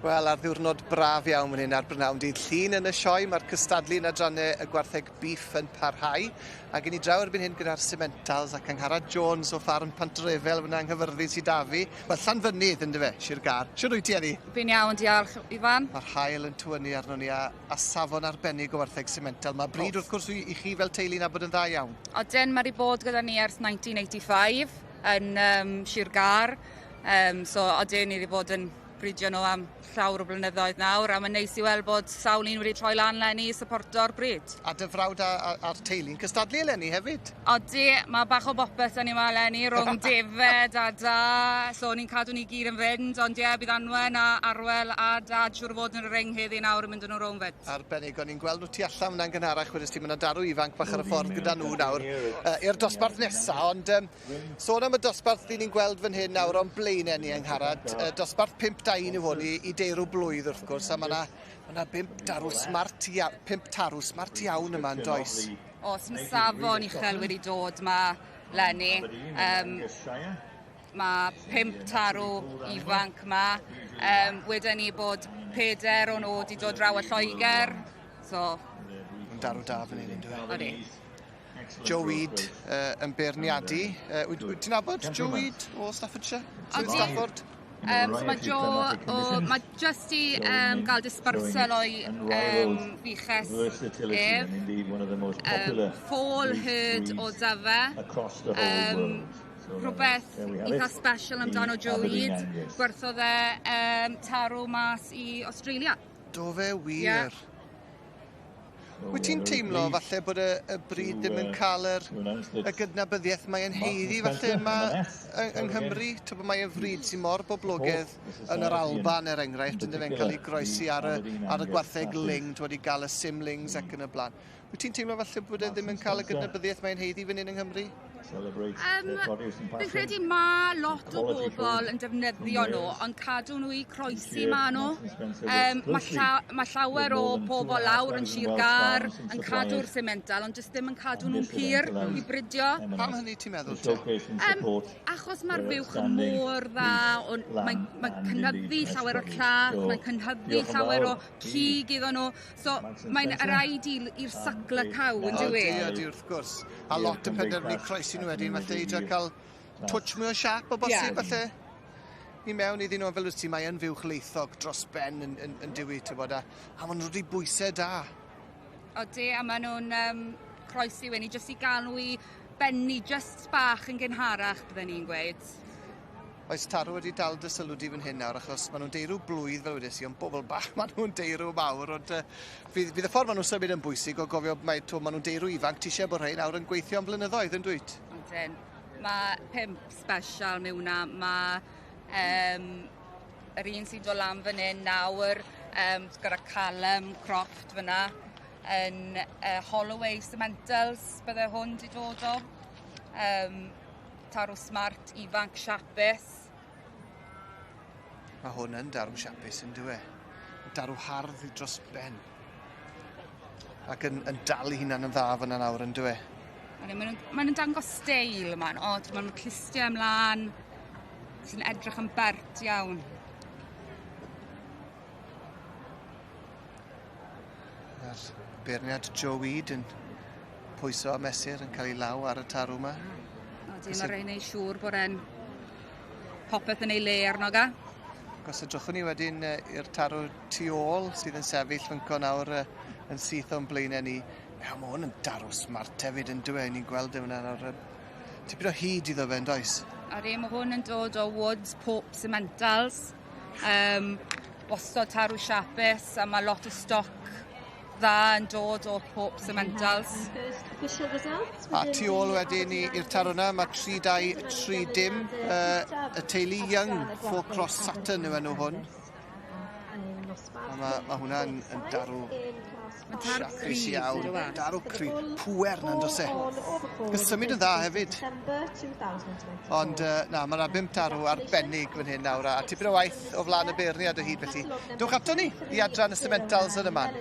Speaker 8: Wel, ar ddiwrnod braf iawn fan hyn ar brynhawn dydd Llun yn y sioe, mae'r cystadlu yn adrannau y gwartheg beef yn parhau. Ac i ni draw erbyn hyn gyda'r Simmentals ac Angharad Jones o ffarm Pantrefel fyna yng Nghyfyrddin sydd 'da fi. Wel, Llanfynydd yndyfe, Sir Gâr. Shwd wyt ti heddi?
Speaker 4: Fi'n iawn, diolch, Ifan.
Speaker 8: Mae'r haul yn tywynnu arnon ni a, a safon arbennig o wartheg Simmental. Mae bryd wrth gwrs i, i chi fel teulu nabod yn dda iawn.
Speaker 4: Odyn, mae wedi bod gyda ni ers 1985 yn um, Sir Gâr. Um, so odyn, ni wedi bod yn bridio nhw am llawer o blynyddoedd nawr, a mae'n neis i weld bod sawl un wedi troi lan leni i supporto'r brid.
Speaker 8: A dy frawd a'r teulu'n cystadlu eleni hefyd?
Speaker 4: Odi, mae bach o bopeth yn ni 'ma eleni, rhwng defed a da, so ni'n cadw ni gyd yn fynd, ond ie, bydd Anwen a Arwel a Dad siŵr o fod yn y ring heddi nawr yn mynd yn nhw rownd fyd.
Speaker 8: Arbennig, o'n i'n gweld nhw tu allan fyna'n gynharach, wedest ti, mae 'na darw ifanc bach ar y ffordd gyda nhw nawr i'r dosbarth nesa, ond sôn am y dosbarth 'dyn ni'n gweld fan hyn nawr o'n blaenau ni, Angharad, dosbarth 5-2 1 yw hwn i deirw blwydd wrth gwrs, a mae yna ma 'na bump darw smart, ia, pump tarw smart iawn yma yn does?
Speaker 4: Oes, mae safon uchel wedi dod ma leni. Mae pump tarw ifanc ma. Wedyn ni bod peder o nhw wedi dod draw o Lloegr. So...
Speaker 8: Mae'n darw da fan hyn, yn dweud?
Speaker 4: Odi.
Speaker 8: Joe Weed yn beirniadu. Wyt ti'n nabod Joe Weed o Staffordshire?
Speaker 4: Odi.
Speaker 8: Stafford?
Speaker 4: So mae Joe, mae just i gael dispersal o'i fuches ef. Fall herd o dyfe. Rhywbeth eitha special amdano Joe Weed. Gwerthodd e tarw mas i Australia.
Speaker 8: Do fe wir?
Speaker 4: Yeah.
Speaker 8: Wyt ti'n teimlo falle bod y brid ddim yn cael y gydnabyddiaeth mae'n haeddu falle yma yng Nghymru? Ti'n mae yn frid sy'n mor boblogaidd yn yr Alban er enghraifft, yn fe'n cael ei groesi ar y gwartheg ling, wedi gael y simlings ac yn y blaen. Wyt ti'n teimlo falle bod e ddim yn cael y gydnabyddiaeth mae'n haeddu fan hyn yng Nghymru?
Speaker 4: Fi'n credu mae lot o bobl yn defnyddio nhw, ond cadw nhw i croesi ma nhw. Mae llawer o bobl lawr yn Sir Gâr yn cadw'r Simmental, ond jyst ddim yn cadw nhw'n pur i bridio.
Speaker 8: Pam hynny ti'n meddwl te?
Speaker 4: Achos mae'r fuwch yn mor dda, mae'n mae cynyddu llawer o llath, mae'n cynyddu llawer o cig iddo nhw. So mae'n rhaid i'r suckler cow yn dyw e?
Speaker 8: Odi, odi, wrth gwrs. A lot yn penderfynu croesi nhw wedyn, falle i drio cael twtsh mwy o siap o bosib, falle i mewn iddyn nhw, fel wyt ti, mae yn fuwch leithog dros ben yn diwy, ti'n bod, a maen nhw'n rhoi bwysau da.
Speaker 4: Odi, a maen nhw'n croesi wedyn, jyst i gael nhw i bennu just bach yn gynharach, bydden ni'n gweud.
Speaker 8: Oes tarw wedi dal dy sylw di fan hyn nawr, achos maen nhw'n deirw blwydd fel wedes i, ond bobl bach, maen nhw'n deirw mawr, ond fydd y ffordd maen nhw'n symud yn bwysig o gofio, mae, to, maen nhw'n deirw ifanc, ti eisiau bod rhai nawr yn gweithio am blynyddoedd, yn dwyt?
Speaker 4: Ydyn. Mae pump special mewn na. Mae yr un sy'n dod lan fan hyn nawr, gyda Callum Croft fyna, yn Holloway Simmentals, bydde hwn di dod o. Tarw smart, ifanc, siapus.
Speaker 8: Mae hwn yn darw siapus yn dyw e. Darw hardd i dros ben. Ac yn dal i hunan yn dda fyna nawr yn dyw e.
Speaker 4: Maen nhw'n dangos steil yma. O, maen nhw'n clustiau ymlaen, sy'n edrych yn bert iawn.
Speaker 8: A'r beirniad Joe Weed yn pwyso a mesur yn cael ei law ar y tarw yma.
Speaker 4: Odi, mae rhaid neud siŵr bod e'n popeth yn ei le arno ga.
Speaker 8: Os edrychwn ni wedyn i'r tarw tu ôl sydd yn sefyll fynco nawr yn syth o'n blaenau ni. Ew, mae hwn yn darw smart hefyd yn dyw e, ni'n gweld e fyna nawr. Tipyn o hyd iddo fe, yn does?
Speaker 4: Odi, mae hwn yn dod o Woods Pope Simmentals. Wastod tarw siapus, a mae lot o stoc dda yn dod o Pope Simmentals.
Speaker 8: A tu ôl wedyn i'r tarw yna, mae 3-2-3-0, y teulu Young, Four Cross Saturn yw enw hwn. A mae hwnna'n yn darw siapus iawn. Darw cryf, pŵer na'n does e. Yn symud yn dda hefyd. Ond na, mae yna bump tarw arbennig fan hyn nawr, a tipyn o waith o flaen y beirniad o hyd felly. Dewch ato ni i adran y Simmentals yn y man.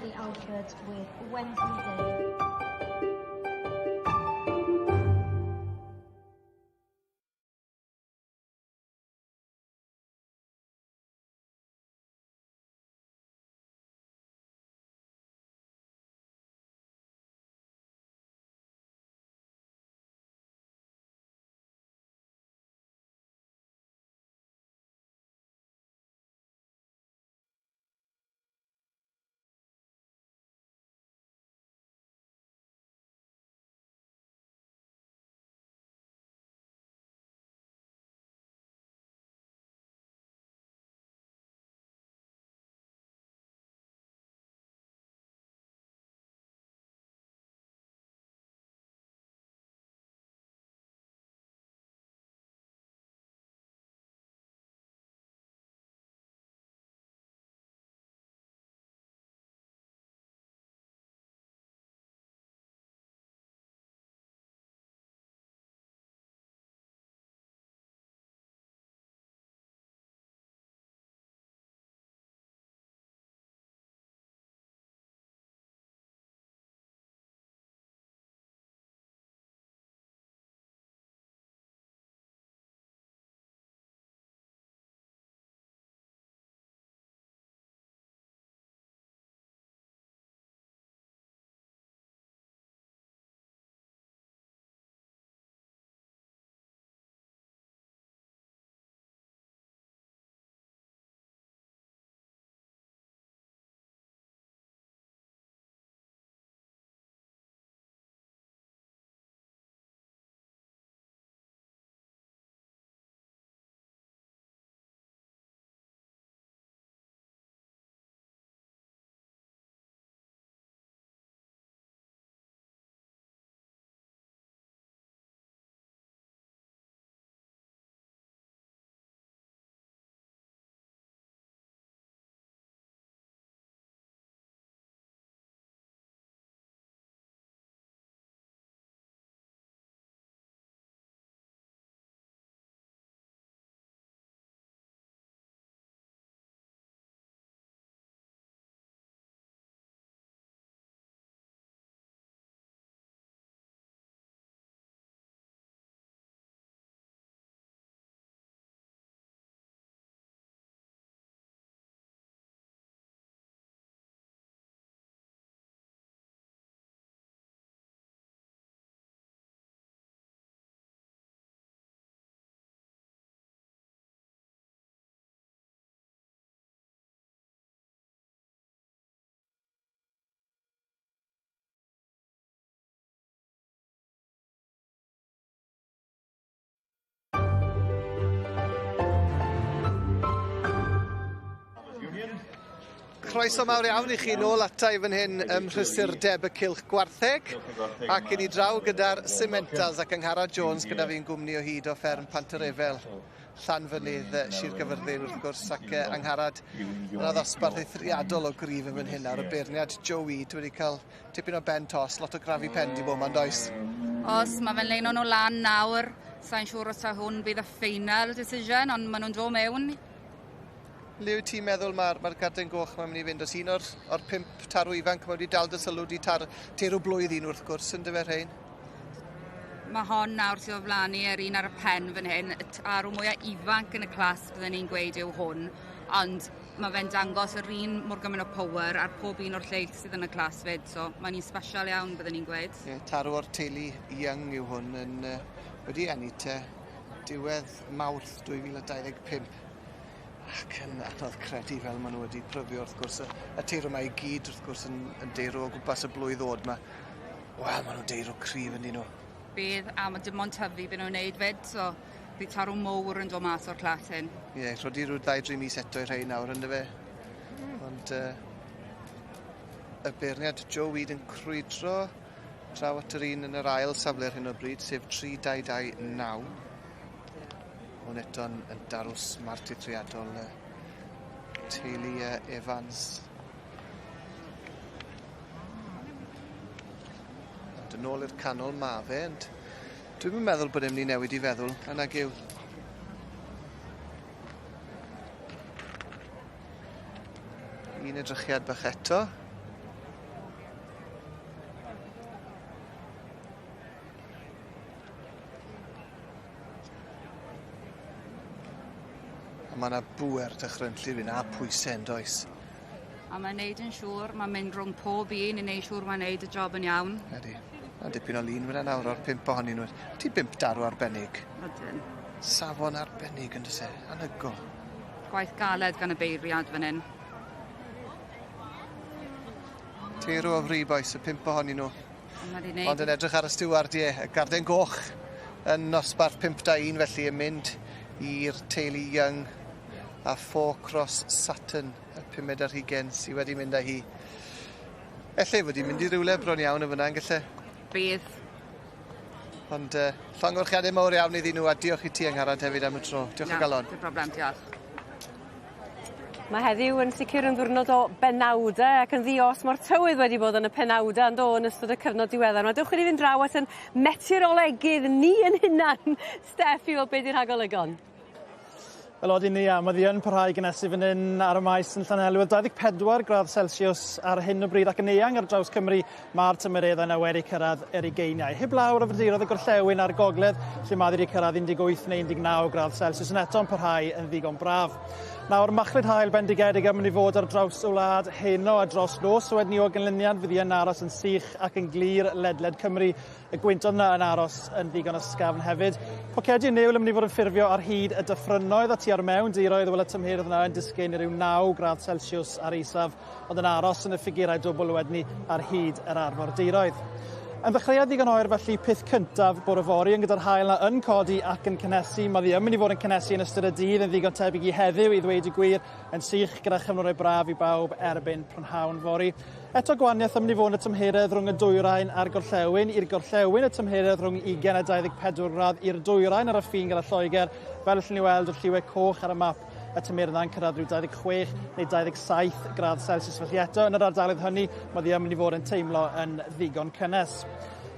Speaker 8: Croeso mawr iawn i chi nôl ata i fan hyn ym mhrysurdeb y Cylch Gwartheg ac i ni draw gyda'r Simmentals ac Angharad Jones gyda fi'n gwmni o hyd o fferm Pantyrefel, Llanfynydd, Sir Gyfyrddin wrth gwrs ac Angharad, yna ddosbarth eithriadol o gryf yn fan hyn nawr, y beirniad Joe Weed wedi cael tipyn o ben tos, lot o grafu pen di bod ma'n does?
Speaker 4: Os, mae fe'n leino nhw lan nawr, sa'n siŵr os ta hwn bydd y final decision, ond maen nhw'n dod mewn.
Speaker 8: Le wyt ti'n meddwl mae'r ma garden goch mae'n mynd i fynd? Os un o'r, or pump tarw ifanc mae wedi dal dy sylw di tar, teirw blwydd un wrth gwrs yn dyfe rhain?
Speaker 4: Mae hon nawr sydd o flaen ni, yr un ar y pen fan hyn, y tarw mwyaf ifanc yn y clas bydden ni'n gweud yw hwn, ond mae fe'n dangos yr un mor gymaint o power ar pob un o'r lleill sydd yn y clas fyd, so mae'n un special iawn bydden ni'n gweud.
Speaker 8: Ie, tarw o'r teulu Young yw hwn yn wedi eni te diwedd Mawrth 2025. Ac yn anodd credu fel maen nhw wedi pryfio wrth gwrs. Y, y teirw yma i gyd wrth gwrs yn, yn deirw o gwmpas y blwydd oed yma. Wel, maen nhw'n deirw cryf yn nhw.
Speaker 4: Bydd, a mae dim ond tyfu byd nhw'n neud fyd, so bydd tarw mowr yn dod mas o'r clas hyn.
Speaker 8: Ie, yeah, rhodi rhyw ddau dri mis eto i rhai nawr, ynddo fe? Ond y beirniad Joe Weed yn crwydro draw at yr un yn yr ail safle ar hyn o bryd, sef 3229. Hwn eto'n yn darw smart eithriadol y teulu Evans. Ond yn ôl i'r canol ma fe, ond dwi'm yn meddwl bod e'n mynd i newid i feddwl, a nag yw. Un edrychiad bach eto. A ma' 'na bŵer dychrynllyd fyn 'na a pwyse yndoes?
Speaker 4: A mae'n neud yn siŵr ma'n mynd rhwng pob un i neud siŵr mae'n neud y job yn iawn.
Speaker 8: Ydi. Ma' dipyn o lun fyn 'na nawr o'r pump ohonyn nhw. Ti bump darw arbennig.
Speaker 4: Ydyn.
Speaker 8: Safon arbennig on'd o's e? Anygol.
Speaker 4: Gwaith galed gan y beiriad fan 'yn.
Speaker 8: Teirw o fri bois, y pump ohonyn nhw.
Speaker 4: Ma' 'di neud...
Speaker 8: Ond yn edrych ar y stiward ie, y garden goch yn nosbarth 5 da 1 felly yn mynd i'r teulu Young a Four Cross Saturn y pumed ar hugen sy wedi mynd â hi. Elle ei fod 'i'n mynd i rywle bron iawn yn fyna yn gelle?
Speaker 4: Bydd.
Speaker 8: Ond llongyfarchiade mowr iawn iddyn nhw a diolch i ti Angharad hefyd am y tro. Diolch o galon.
Speaker 4: Dim problem, diolch.
Speaker 1: Mae heddiw yn sicr yn ddiwrnod o benawde ac yn ddi-os ma'r tywydd wedi bod yn y penawde yndo yn ystod y cyfnod diweddar. 'Ma dewch i ni fynd draw at 'yn meteorolegydd ni 'yn hunan Steff i weld be' 'di rhagolygon.
Speaker 6: Wel odyn ni a ma' ddi yn parhau i gynesu fan 'yn ar y maes yn Llanelwy. O'dd 24 gradd Celsius ar hyn o bryd ac yn eang ar draws Cymru ma'r tymereddau 'na wedi cyrradd yr ugeiniau. Heblaw ar arfordiroedd y gorllewin a'r gogledd lle ma' ddi 'di cyrradd 18 neu 19 gradd Celsius yn eto'n parhau yn ddigon braf. Nawr machlud haul bendigedig yn mynd i fod ar draws y wlad heno a dros nos so wedyn ni o ganlyniad fydd hi yn aros yn sych ac yn glir ledled Cymru. Y gwyntoedd 'na yn aros yn ddigon ysgafn hefyd. Pocedi o niwl yn mynd i fod yn ffurfio ar hyd y dyffrynnoedd a tua'r mewndiroedd wel y tymheredd yna yn disgyn i ryw 9 gradd Celsius ar isaf ond yn aros yn y ffigurau dwbl wedyn ni ar hyd yr arfordiroedd. Yn ddechreuad ddigon oer felly peth cyntaf bore fory yn gyda'r haul 'na yn codi ac yn cynnesu. Mae ddi yn mynd i fod yn cynnesu yn ystod y dydd yn ddigon tebyg i heddiw i ddweud y gwir yn sych gyda chyfnodau braf i bawb erbyn prynhawn fory. Eto gwahaniaeth yn mynd i fod yn y tymheredd rhwng y dwyrain a'r gorllewin. I'r gorllewin y tymheredd rhwng 20 a 24 gradd i'r dwyrain ar y ffin gyda Lloegr fel allwn ni weld y lliwiau coch ar y map y tymheredd yna'n cyrraedd rhyw 26 neu 27 gradd Celsius. Felly eto yn yr ardaloedd hynny, mae ddi yn mynd i fod yn teimlo yn ddigon cynnes.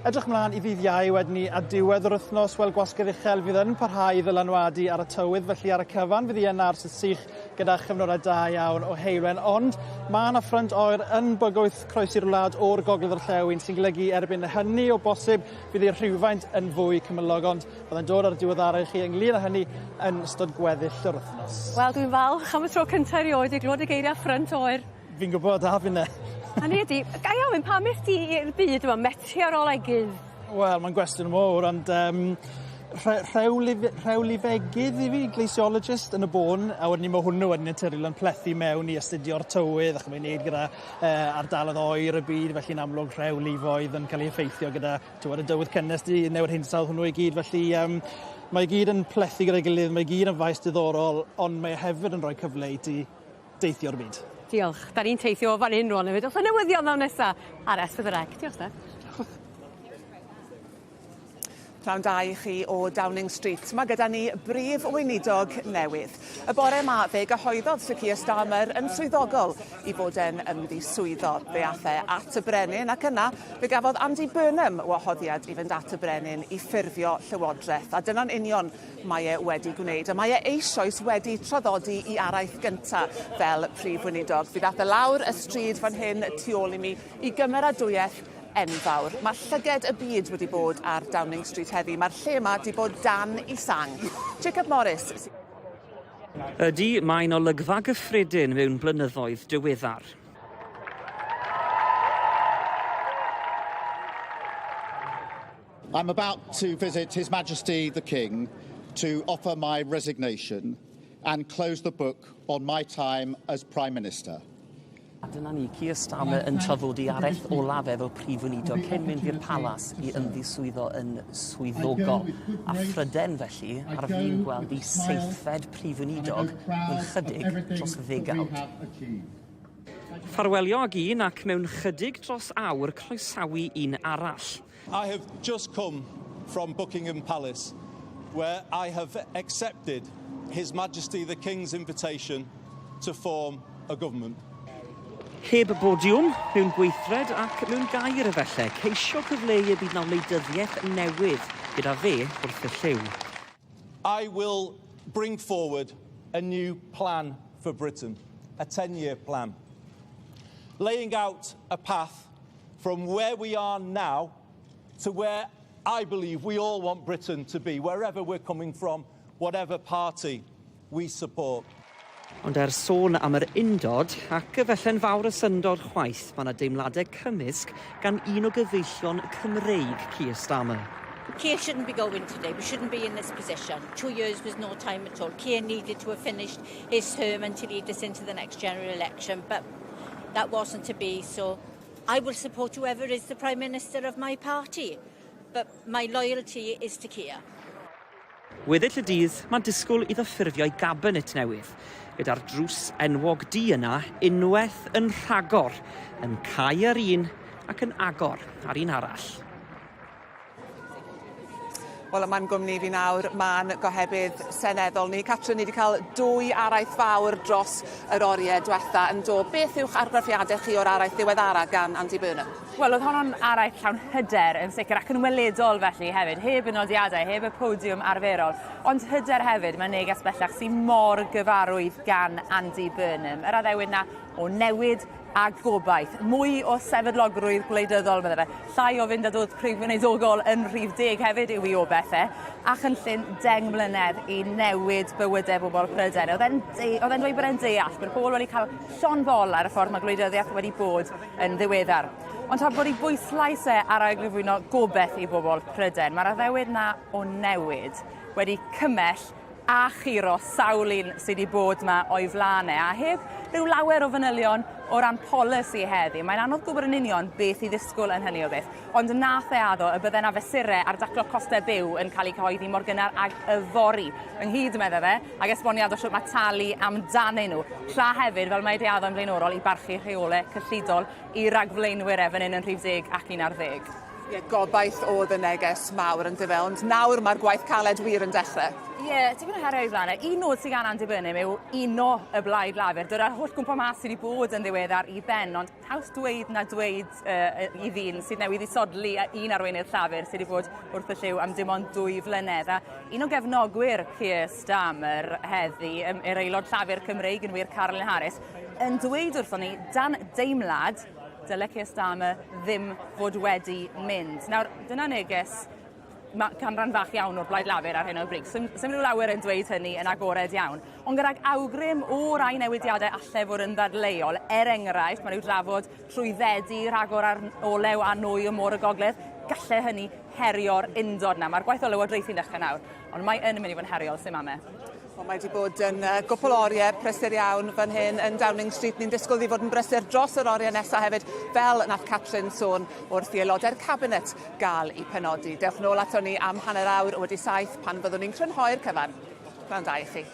Speaker 6: Edrych mlaen i ddydd Iau wedyn ni a diwedd yr wythnos, wel gwasgedd uchel fydd yn parhau i ddylanwadu ar y tywydd, felly ar y cyfan fydd hi yn ars y sych gyda chyfnodau da iawn o heulwen, ond mae yna ffrynt oer yn bygwth croesi'r wlad o'r gogledd orllewin sy'n golygu erbyn hynny o bosib fydd hi rhywfaint yn fwy cymylog, ond Byddai'n dod ar y diweddara i chi ynglyn â hynny yn ystod gweddill yr wythnos.
Speaker 1: Wel dwi'n falch am y tro cynta erioed i glwad y geiria ffrynt oer.
Speaker 6: Fi'n gwybod a finne.
Speaker 1: Hynny ydi, ga i ofyn pam est ti i'r byd yma meteorolegydd?
Speaker 6: Wel mae'n gwestiwn mowr ond yym rhe- rhewlif- rhewlifegydd i fi, glaciologist yn y bôn, a wedyn 'ny ma' hwnnw wedyn naturiol yn plethu mewn i astudio'r tywydd ac mae'n neud gyda yy ardaloedd oer y byd felly'n amlwg rhewlifoedd yn ca'l eu effeithio gyda T'wod y dywydd cynnes 'di newid hinsawdd hwnnw i gyd felly yym mae i gyd yn plethu gyda'i gilydd mae i gyd yn faes diddorol ond mae e hefyd yn rhoi cyfle i ti deithio'r byd.
Speaker 1: Diolch. 'Dan ni'n teithio o fan hyn rŵan hefyd. O's 'na newyddion ddaw nesa ar S4C. Diolch Steff.
Speaker 7: Pnawn da i chi o Downing Street. Mae gyda ni brif weinidog newydd. Y bore yma fe gyhoeddodd Sir Keir Starmer yn swyddogol i fod e'n ymddiswyddo. Fe ath e at y brenin ac yna fe gafodd Andy Burnham wahoddiad i fynd at y brenin i ffurfio llywodraeth. A dyna'n union mae e wedi gwneud. A mae e eisoes wedi traddodi i araith gynta fel prif weinidog. Fe ddath e lawr y stryd fan hyn tu ôl i mi i gymeradwyaeth enfawr. Mae llyged y byd wedi bod ar Downing Street heddi. Mae'r lle yma wedi bod dan i sang. Jacob Morris.
Speaker 14: Ydy, mae'n olygfa gyffredin mewn blynyddoedd diweddar.
Speaker 23: I'm about to visit His Majesty the King to offer my resignation and close the book on my time as Prime Minister.
Speaker 14: A dyna ni, Keir Starmer yn traddodi araith olaf efo Prif Weinidog cyn mynd i'r palas i ymddiswyddo yn swyddogol. A Phryden felly ar fin gweld ei seithfed Prif Weinidog mewn chydig dros ddegawd. Ffarwelio ag un ac mewn chydig dros awr croesawu un arall.
Speaker 24: I have just come from Buckingham Palace where I have accepted His Majesty the King's invitation to form a government.
Speaker 14: Heb bodiwm, mewn gweithred ac mewn gair efallai, ceisio cyfleu y bydd 'na wleidyddiaeth newydd gyda fe wrth y llyw.
Speaker 24: I will bring forward a new plan for Britain, a 10-year plan, laying out a path from where we are now to where I believe we all want Britain to be, wherever we're coming from, whatever party we support.
Speaker 14: Ond er sôn am yr undod, ac efallai'n fawr y syndod chwaith, mae yna deimladau cymysg gan un o gyfeillion Cymreig Keir Starmer.
Speaker 25: Keir shouldn't be going today. We shouldn't be in this position. Two years was no time at all. Keir needed to have finished his term and to lead us into the next general election, but that wasn't to be, so I will support whoever is the Prime Minister of my party, but my loyalty is to Keir.
Speaker 14: Weddill y dydd, mae disgwyl iddo ffurfio'i gabinet newydd, gyda'r drws enwog du yna unwaith yn rhagor, yn cau ar un ac yn agor ar un arall.
Speaker 7: Wel, yma'n gwmni fi nawr, ma'n gohebydd seneddol ni. Catrin, ni wedi cael dwy araith fawr dros yr oriau diwetha yn do. Beth yw'ch argraffiadau chi o'r araith ddiweddara gan Andy Burnham?
Speaker 26: Wel, oedd honno'n araith llawn hyder yn sicr ac yn weledol felly hefyd, heb y nodiadau, heb y podiwm arferol. Ond hyder hefyd, mae neges bellach sy'n mor gyfarwydd gan Andy Burnham. Yr addewid 'na o newid a gobaith. Mwy o sefydlogrwydd gwleidyddol, medde fe. Llai o fynd a dod prif weinidogol yn rhif deg hefyd yw i obeith e, a chynllun deng mlynedd i newid bywydau bobl Prydain. Oedd e'n oedd e'n dweud bod e'n deall bod pobl wedi cael llond bol ar y ffordd mae gwleidyddiaeth wedi bod yn ddiweddar. Ond tra bod ei bwyslais e ar ailgyflwyno gobeith i bobl Prydain, mae'r addewid 'na o newid wedi cymell a churo sawl un sy 'di bod 'ma o'i flan e, a heb rhyw lawer o fanylion o ran polisi heddi. Mae'n anodd gwybod yn union beth i ddisgwyl yn hynny o beth, ond nath e addo y bydde 'na fesure ar daclo costau byw yn cael eu cyhoeddi mor gynnar ag yfory, ynghyd, medde fe, ag esboniad o shwt mae talu amdanyn nhw, tra hefyd, fel mae 'di addo yn flaenorol, i barchu rheole cyllidol i ragflaenwyr e fan hyn yn rhif deg ac un ar ddeg.
Speaker 7: Ie, gobaith o'dd y neges mawr on'd yfe? Ond nawr ma'r gwaith caled wir yn dechre.
Speaker 26: Ie, tipyn o heriau o'i flan e. Un nod sy gan Andy Burnham yw uno y Blaid Lafur. Dyna'r holl gwmpo mas sy 'di bod yn ddiweddar i ben, ond haws dweud na dweud uh, i ddyn sydd newydd ddisodli un arweinydd Llafur sydd wedi bod wrth y llyw am dim ond dwy flynedd. A un o gefnogwyr Keir Starmer heddi, yr aelod Llafur Cymreig yn wir Carolyn Harris, yn dweud wrthon ni dan deimlad Dyle Keir Starmer ddim fod wedi mynd. Nawr, dyna neges ma' canran fach iawn o'r Blaid Lafur ar hyn o bryd. Sim, sim rhyw lawer yn dweud hynny yn agored iawn. Ond gydag awgrym o rai newidiadau allai fod yn ddadleuol, er enghraifft, mae rhyw drafod trwyddedu rhagor ar olew a nwy ym Môr y Gogledd, gallai hynny herio'r undod 'na. Mae'r gwaith o lywodraethu'n dechrau nawr, ond mae yn mynd i fod yn heriol, sim ame.
Speaker 7: Wel mae 'di bod yn yy gwpwl o orie prysur iawn fan hyn yn Downing Street. Ni'n disgwyl iddi fod yn brysur dros yr orie nesa hefyd, fel nath Catrin sôn wrth i aelodau'r Cabinet ga'l 'u penodi. Dewch nôl aton ni am hanner awr wedi saith pan fyddwn ni'n crynhoi'r cyfan. Pnawn da i chi.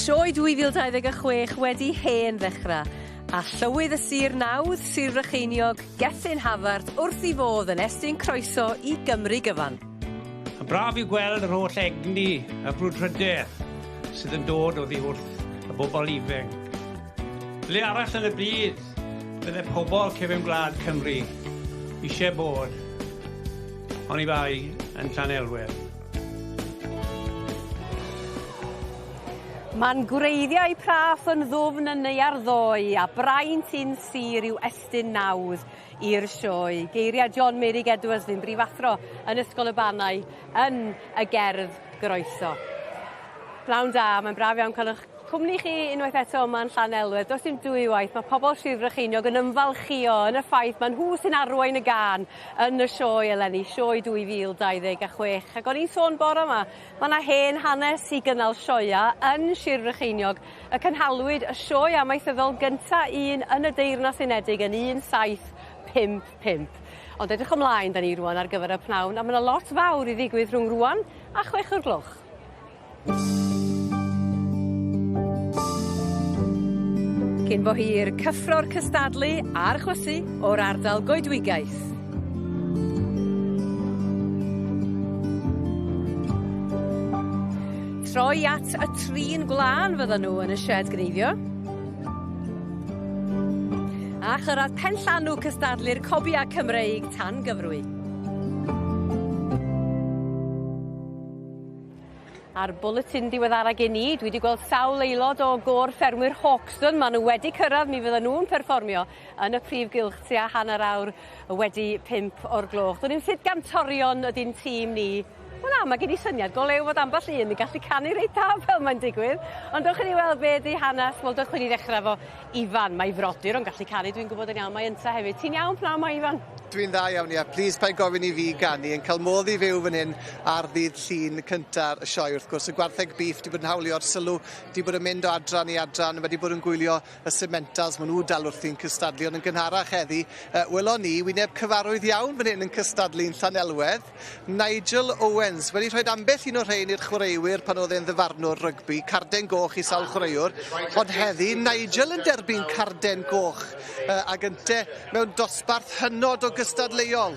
Speaker 1: Mae sioe 2026 wedi hen ddechrau, a llywydd y sir nawdd, Sir Frycheiniog, Gethin Havard, wrth ei fodd yn estyn croeso i Gymru gyfan.
Speaker 3: A braf yw gweld yr holl egni a brwdfrydedd sydd yn dod oddi wrth y bobl ifanc. Le arall yn y byd bydde pobl cefn gwlad Cymru eisiau bod, oni bai yn Llanelwedd.
Speaker 1: Ma'n gwreiddiau praff yn ddwfn yn neuadd ddoe a braint i'n sir yw estyn nawdd i'r sioe. Geiriau John Meurig Edwards fu'n brifathro yn Ysgol y Bannau yn y gerdd groeso. Pnawn da, mae'n braf iawn cael eich cwmni chi unwaith eto yma yn Llanelwedd. Does dim dwywaith, mae pobl Sir Frycheiniog yn ymfalchïo yn y ffaith mae nhw sy'n arwain y gân yn y sioe eleni, sioe 2026. Ac o'n i'n sôn bore yma, mae yna hen hanes i gynnal sioea yn Sir Frycheiniog y cynhalwyd y sioe amaethyddol gynta un yn y Deyrnas Unedig yn 1755. Ond edrych ymlaen da ni rwan ar gyfer y pnawn, a mae yna lot fawr i ddigwydd rhwng rwan a 6 o'r gloch. Cyn bo hir, cyffro'r cystadlu a'r chwysu o'r ardal goedwigaeth. Troi at y trin gwlân fyddan nhw yn y sied gneifio. A chyrraedd penllanw cystadlu'r cobia Cymreig tan gyfrwy. A'r bwletin diweddara gen i, dwi wedi gweld sawl aelod o gôr ffermwyr Hawkston, maen nhw wedi cyrraedd, mi fydden nhw'n perfformio yn y prif gylch tua hanner awr wedi 5 o'r gloch. Dwn i'm sut gantorion ydy'n tîm ni. Wel na, mae gen i syniad go lew fod ambell un yn gallu canu reit dda fel mae'n digwydd. Ond dewch i ni weld be ydy hanes, wel dewch i ni ddechrau efo Ifan. Mae frodyr o'n gallu canu, dwi'n gwybod yn iawn, mae ynta hefyd. Ti'n iawn pnawn 'ma Ifan?
Speaker 8: Dwi'n dda iawn, ia. Plîs paid gofyn i fi ganu. Yn cael modd i fyw fan hyn ar ddydd Llun cynta'r sioe, wrth gwrs. Y gwartheg beef 'di bod yn hawlio'r sylw, 'di bod yn mynd o adran i adran, wedi bod yn gwylio y Simmentals, maen nhw dal wrthi'n cystadlu, ond yn gynharach heddi, uh, welon ni wyneb cyfarwydd iawn fan hyn yn cystadlu'n Llanelwedd. Nigel Owens wedi rhoi ambell un o'r rhain i'r chwaraewyr pan oedd e'n ddyfarnwr rygbi, carden goch i sawl chwaraewr, ond heddi Nigel yn derbyn carden goch uh, ag ynte mewn dosbarth hynod o gystadleuol.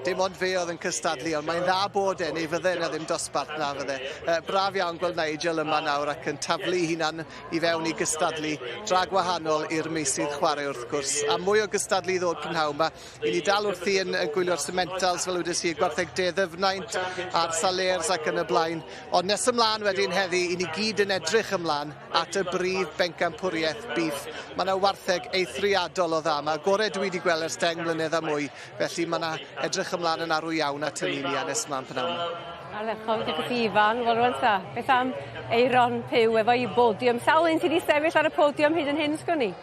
Speaker 8: Dim ond fe oedd yn cystadlu, ond mae'n dda bod e, neu fydde yna ddim dosbarth na fydde. Uh, braf iawn gweld Nigel yma nawr ac yn taflu hunan i fewn i gystadlu dra gwahanol i'r meysydd chwarae wrth gwrs. A mwy o gystadlu i ddod prynhawn yma. I ni dal wrthi yn, yn gwylio'r Simmentals, fel wedes i, gwartheg De Ddyfnaint a'r Salers ac yn y blaen. Ond nes ymlaen wedyn heddi, i ni gyd yn edrych ymlaen at y brif bencampwriaeth bîff. Mae yna wartheg eithriadol o dda. Mae gorau dwi wedi gweld ers 10 mlynedd a mwy, felly mae yna edrych ymlaen yn arw iawn at hynny ni a nes ymlaen pnawn yma.
Speaker 1: Ardderchog, diolch i ti Ifan. Wel rwan ta, beth am Eiron Pugh efo'i bodiwm? Sawl un sydd wedi sefyll ar y podiwm hyd yn hyn, sgwn i?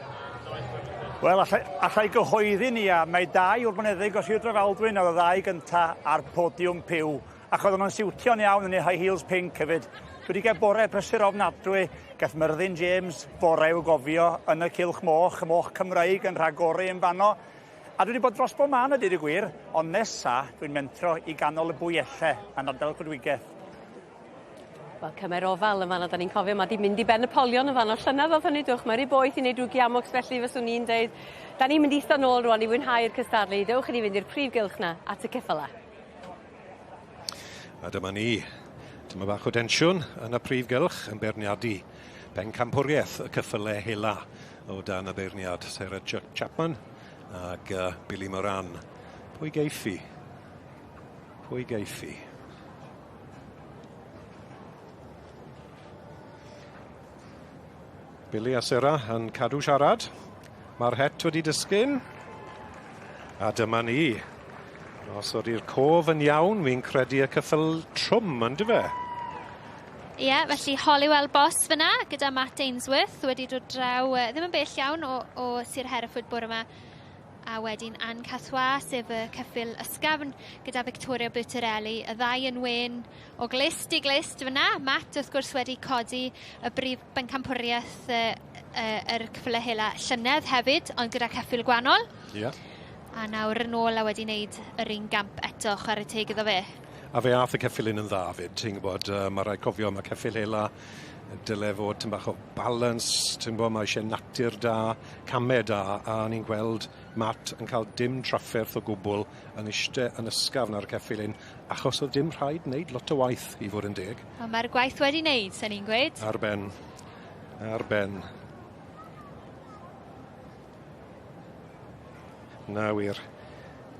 Speaker 5: Wel, allai, allai gyhoeddi ni a mae dau o'r myneddig o Sir Drefaldwyn oedd y ddau gynta ar podiwm Pugh. Ac oedden nhw'n siwtio'n iawn yn eu high heels pink hefyd. Dwi wedi cael bore prysur ofnadwy. Gath Myrddin James bore i'w gofio yn y cylch moch, y moch Cymraeg yn rhagori yn fanno. A dwi wedi bod dros bob man a deud y gwir, ond nesa dwi'n mentro i ganol y bwyelle yn ardal Coedwigaeth.
Speaker 1: Wel, cymer ofal yn fanno, da ni'n cofio, mae di mynd i ben y polion yn fanno. Llynedd oedd hynny, dwch, mae rhy boeth i wneud rhyw giamocs felly, fyswn i'n deud. Da ni'n mynd i eistedd nôl rwan i fwynhau'r cystadlu. Dewch i ni fynd i'r prif gylch na at y ceffylau.
Speaker 11: A dyma ni. Dyma bach o densiwn yn y prif gylch yn beirniadu bencampwriaeth y cyffyle hela o dan y beirniad Sarah Chapman ag uh, Billy Moran. Pwy geiffi? Pwy geiffi? Billy a Sarah yn cadw siarad. Mae'r het wedi disgyn. A dyma ni. Os ydy'r cof yn iawn, fi'n credu y cyffyl trwm, yn dyfe?
Speaker 12: Ie, yeah, felly Holywell Boss fyna gyda Matt Ainsworth wedi dod draw, ddim yn bell iawn o, o Sir Hereford bore yma. A wedyn Anne Cathwa, sef y ceffyl ysgafn gyda Victoria Bertorelli, y ddau yn wen o glust i glust fyna. Matt wrth gwrs wedi codi y brif bencampwriaeth yr cyffyle hela llynedd hefyd, ond gyda ceffyl gwahanol.
Speaker 11: Ie. Yeah.
Speaker 12: A nawr yn ôl a wedi wneud yr un gamp eto, chwarae teg iddo fe.
Speaker 11: A fe ath y ceffyl un yn dda fyd, ti'n gwybod, mae rhaid cofio, mae ceffyl hela dyle fod tym bach o balance, ti'n gwybod, mae eisiau natur da, camau da, a ni'n gweld Matt yn cael dim trafferth o gwbl yn eistedd yn ysgafn ar y ceffyl hyn, achos oedd dim rhaid wneud lot o waith i fod yn deg.
Speaker 12: Ond mae'r gwaith wedi wneud, sy'n ni'n gweud.
Speaker 11: Ar ben. Ar ben. Na wir.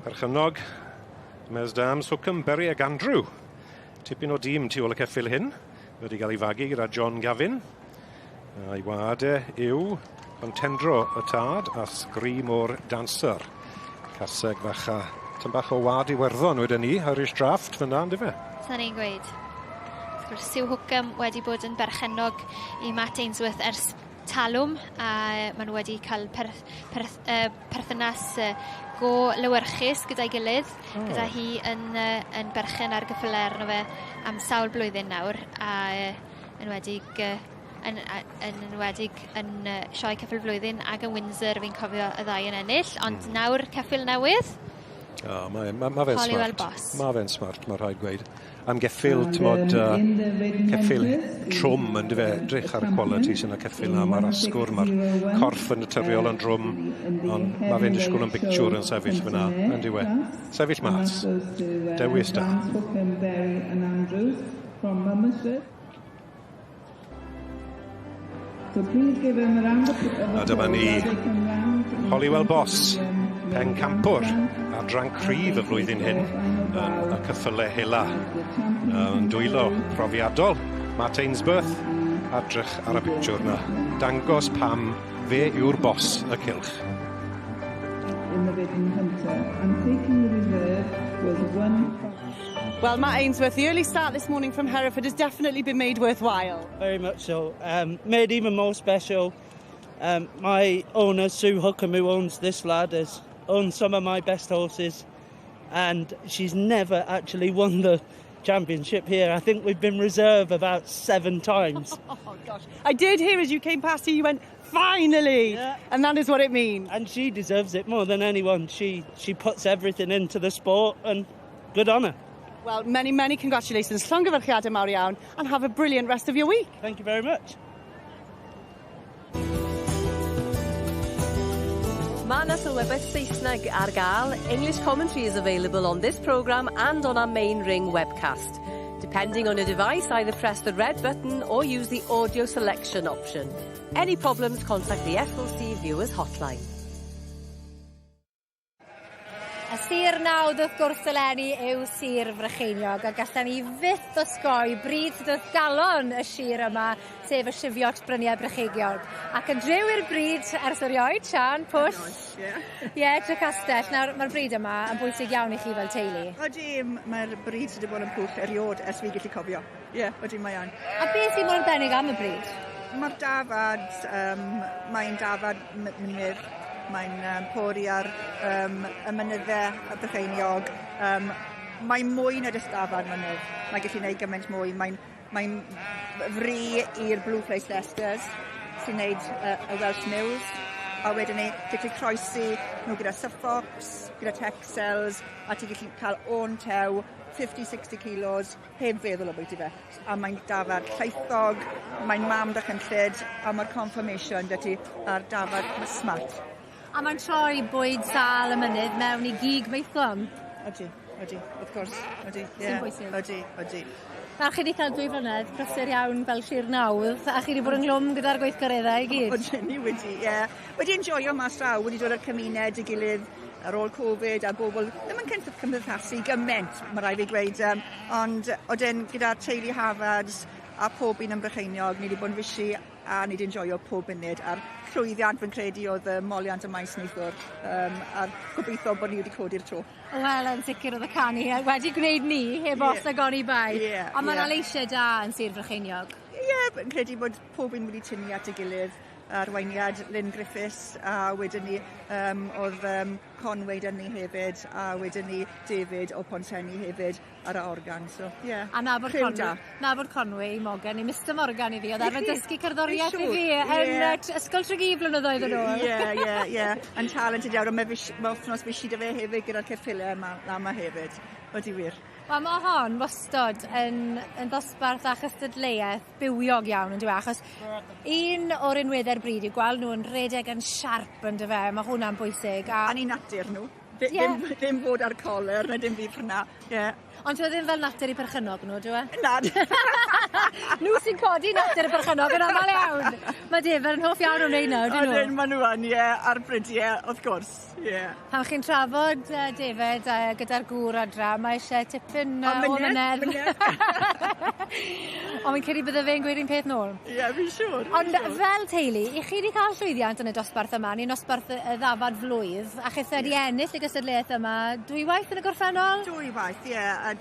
Speaker 11: Perchennog, Mesdams, Hookham, Berry ag Andrew. Tipyn o dîm tu ôl y ceffyl hyn. Wedi cael ei fagu gyda John Gavin. A'i wad e yw Contendro y tad a Scream o'r Dancer. Caseg facha. Tyn bach o wad Iwerddon wedyn ni, Irish Draft fyna, ynddo fe?
Speaker 12: Sa'n ni'n gweud. Wrth gwrs, Sue Hookham wedi bod yn berchennog i Matt Ainsworth ers talwm a maen nhw wedi cael per, per, perthynas go lewyrchus gyda'i gilydd, gyda hi yn berchen ar gyffyle arno fe am sawl blwyddyn nawr a enwedig yn enwedig yn sioe ceffyl flwyddyn ac yn Windsor fi'n cofio y ddau yn ennill, ond nawr ceffyl newydd.
Speaker 11: O, ma fe'n
Speaker 12: Holywell
Speaker 11: smart.
Speaker 12: Boss.
Speaker 11: Ma fe'n smart, mae rhaid gweud. Am geffyl, ti'n mod, ceffyl trwm yn dyfe, edrych ar y quality sy'n y ceffyl na, mae'r asgwr, mae'r corff yn naturiol yn drwm, ond mae fe'n disgwyl yn bictiwr yn sefyll fyna, yn diwe. Sefyll mas. Dewis da.
Speaker 20: Hookham, Berry and Andrews from Mummerset. So please give them a round of applause.
Speaker 11: A dyma ni
Speaker 20: as they come round.
Speaker 11: Holywell Boss, pencampwr adran cryf y flwyddyn hyn yn y cyffyle hela. Yn dwylo profiadol, Matt Ainsworth, adrych ar y pictiwr na. Dangos pam fe yw'r bos y cylch.
Speaker 20: In the Ridden Hunter. And taking the reserve was 1.
Speaker 13: Well, Matt Ainsworth, the early start this morning from Hereford has definitely been made worthwhile.
Speaker 9: Very much so. Made even more special. My owner, Sue Hookham, who owns this lad, has owned some of my best horses, and she's never actually won the championship here. I think we've been reserve about 7 times.
Speaker 13: Oh, gosh. I did hear as you came past here, you went, finally!
Speaker 9: Yeah.
Speaker 13: And that is what it means.
Speaker 9: And she deserves it more than anyone. She puts everything into the sport, and good on her.
Speaker 13: Well, many, many congratulations. Llongyfarchiadau mawr iawn, and have a brilliant rest of your week.
Speaker 9: Thank you very much.
Speaker 1: Mae yna sylwebaeth Saesneg ar gael. English commentary is available on this programme and on our main ring webcast. Depending on your device, either press the red button or use the audio selection option. Any problems, contact the S4C Viewers Hotline.
Speaker 15: Y sir nawdd wrth gwrs eleni yw Sir Frycheiniog a gallen ni fyth osgoi bryd sydd wrth galon y sir yma, sef y Cheviot Bryniau Brycheiniog. Ac yn driw i'r bryd ers erioed, Sian, Pwll.
Speaker 16: Ie.
Speaker 15: Ie, Trecastell. Nawr, mae'r bryd yma yn bwysig iawn i chi fel teulu.
Speaker 16: Odi, mae'r bryd sydd wedi bod yn Pwll eriod ers fi gallu cofio. Ie, yeah, odi mae yn.
Speaker 15: A beth sy'n mor arbennig am y bryd?
Speaker 16: Mae'r dafad, mae'n dafad mynydd, mae'n pori ar y mynyddau y Brycheiniog. Mae'n mwy na jyst dafad mynydd. Mae'n gallu gwneud gymaint mwy. Mae'n fri i'r Blue Fleece Leicesters sy'n gwneud y Welsh Mules. A wedyn ni, ti'n gallu croesi nhw gyda Suffolks, gyda Texels, a ti'n gallu cael oen tew, 50-60 kilos, heb feddwl o bwyty fe. A mae'n dafad llaethog, mae'n mam dychrynllyd, a mae'r conformation 'da ti ar dafad smart.
Speaker 15: A mae'n troi bwyd sal y mynydd mewn i gig maethlon.
Speaker 16: Odi, odi, wrth gwrs, odi.
Speaker 15: Sy'n bwysig.
Speaker 16: Odi, odi.
Speaker 15: Nawr chi wedi cael 2 flynedd prysur iawn fel sir nawdd, a chi wedi bod ynghlwm gyda'r gweithgareddau i gyd.
Speaker 16: Odi, ni wedi, ie. Wedi enjoyo mas draw, wedi dod â'r cymuned i gilydd ar ôl Covid a bobl ddim yn cymdeithasu gymaint, mae rhaid fi gweud, ond odyn gyda'r teulu Harvards a pob un yn Brycheiniog, ni wedi bod yn fishi a ni wedi enjoyo pob munud a'r llwyddiant fi'n credu oedd y moliant y maes neithiwr a'r gobeithio bod ni wedi codi'r tro.
Speaker 15: Wel, yn sicr oedd y canu wedi gwneud ni, heb os nag oni bai. Ond mae 'na leisiau da yn Sir Frycheiniog.
Speaker 16: Ie, yeah, fi'n credu bod pob un wedi tynnu at ei gilydd. Arweiniad Lynn Griffiths a wedyn ni oedd Conway 'da ni hefyd a wedyn ni David o Pontsenni hefyd. ar y organ, so ie. Yeah.
Speaker 15: A nabod Conwy, nabod Conwy Morgan, i Mr Morgan i fi, oedd arfer dysgu cerddoriaeth i fi yn yeah. Ysgol Tregy blynyddoedd yn ôl.
Speaker 16: Ie, ie, ie. Yn talented iawn, ond mae wythnos fishi 'da fe hefyd gyda'r ceffylau yma, yma hefyd. Odi wir.
Speaker 15: Wel, mae hon wastod yn ddosbarth a chystadleuaeth bywiog iawn, yn dyw e? Achos un o'r unweddau'r bryd yw gweld nhw yn rhedeg yn siarp, yn dyfe? Mae hwnna'n bwysig.
Speaker 16: A ni'n natur nhw. Yeah. Ddim fod ar coler na dim byd ffyna. Yeah.
Speaker 15: Ond dyw e ddim fel natur i perchennog nhw, dyw e?
Speaker 16: Na.
Speaker 15: Nhw sy'n codi natur y perchennog yn aml iawn. Mae Defed yn hoff iawn o'n wneud nawr, dyn nhw?
Speaker 16: Odyn, maen nhw yn, ie, ar brydiau, wrth gwrs, ie.
Speaker 15: Pan chi'n trafod Defed gyda'r gŵr adra, mae eisiau tipyn o mynedd. Ond fi'n credu bydde fe'n gweud un peth nôl.
Speaker 16: Ie, yeah, fi'n siŵr.
Speaker 15: Ond fel teulu, i chi wedi cael llwyddiant yn y dosbarth yma, ni'n nosbarth y ddafad flwydd, a chithe wedi ennill y gystadleuaeth yma dwywaith yn y gorffennol?
Speaker 16: Dwywaith, ie. Yeah.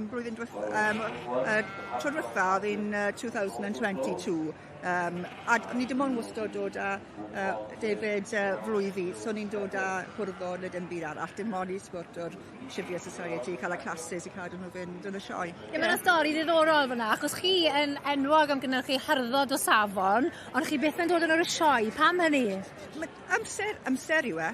Speaker 16: Blwyddyn tro diwetha oedd yn 2022. A ni dim ond wastad dod â David flwyddi, so ni'n dod â hwrddod neu dim byd arall, dim ond i sbort o'r Shivia Society, cael y classes i cadw nhw fynd yn y sioe.
Speaker 15: Ie, yeah, mae'n stori ddiddorol fyna, achos chi yn enwog am gynhyrchu hyrddod o safon, ond chi byth yn dod yn o'r sioe. Pam hynny?
Speaker 16: Amser yw e.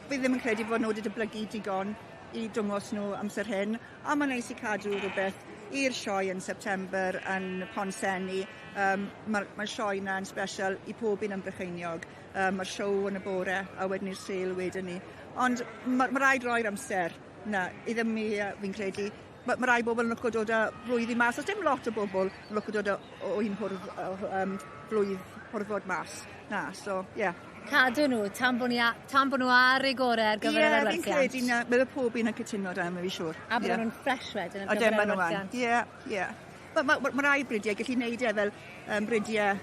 Speaker 16: Fi ddim yn credu bod nhw wedi dyblygu digon i dwngos nhw amser hyn, a mae'n neis i cadw rhywbeth i'r sioe yn September yn Pontsenni. Mae'r ma sioe yna yn special i pob un yn Brycheiniog. Mae'r siow yn y bore a wedyn i'r sale wedyn ni. Ond mae ma rhaid roi'r amser na, i ddim i, fi'n credu. Mae rai bobl yn lwco dod â flwyddi mas. Oes dim lot o bobl yn lwco dod o un hwrdd, flwydd hwrddod mas. Na, so, ie. Yeah.
Speaker 15: Cadw nhw tan bod, tan bod nhw ar eu gorau ar gyfer
Speaker 16: yr
Speaker 15: arwerthiant.
Speaker 16: Ie, fi'n credu na, mae pob un yn cytuno da, mae fi siŵr.
Speaker 15: A bod nhw'n ffres wedyn ar gyfer yr arwerthiant.
Speaker 16: Ie, ie. Mae rai bridiau gallu neud e fel bridiau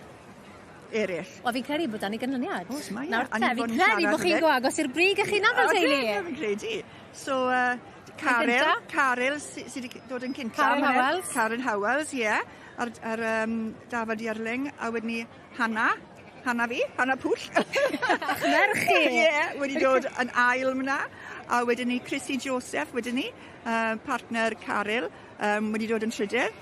Speaker 16: eraill.
Speaker 15: Wel, fi'n credu bod dan ni ganlyniad.
Speaker 16: Oes, mae.
Speaker 15: Nawr te, fi'n credu bod chi'n go agos i'r brig eich hunan fel teulu.
Speaker 16: Ie, fi'n credu. So, Caryl sydd wedi dod yn cynta.
Speaker 15: Karen Howells.
Speaker 16: Karen Howells, ie. Ar Dafydd Ierling, a wedyn ni Hannah. Hannah fi, Hannah Pwll.
Speaker 15: A'ch merch chi?
Speaker 16: Ie, wedi dod yn ail myna. A wedyn ni Chrissy Joseph, wedyn ni, partner Caryl, wedi dod yn trydydd.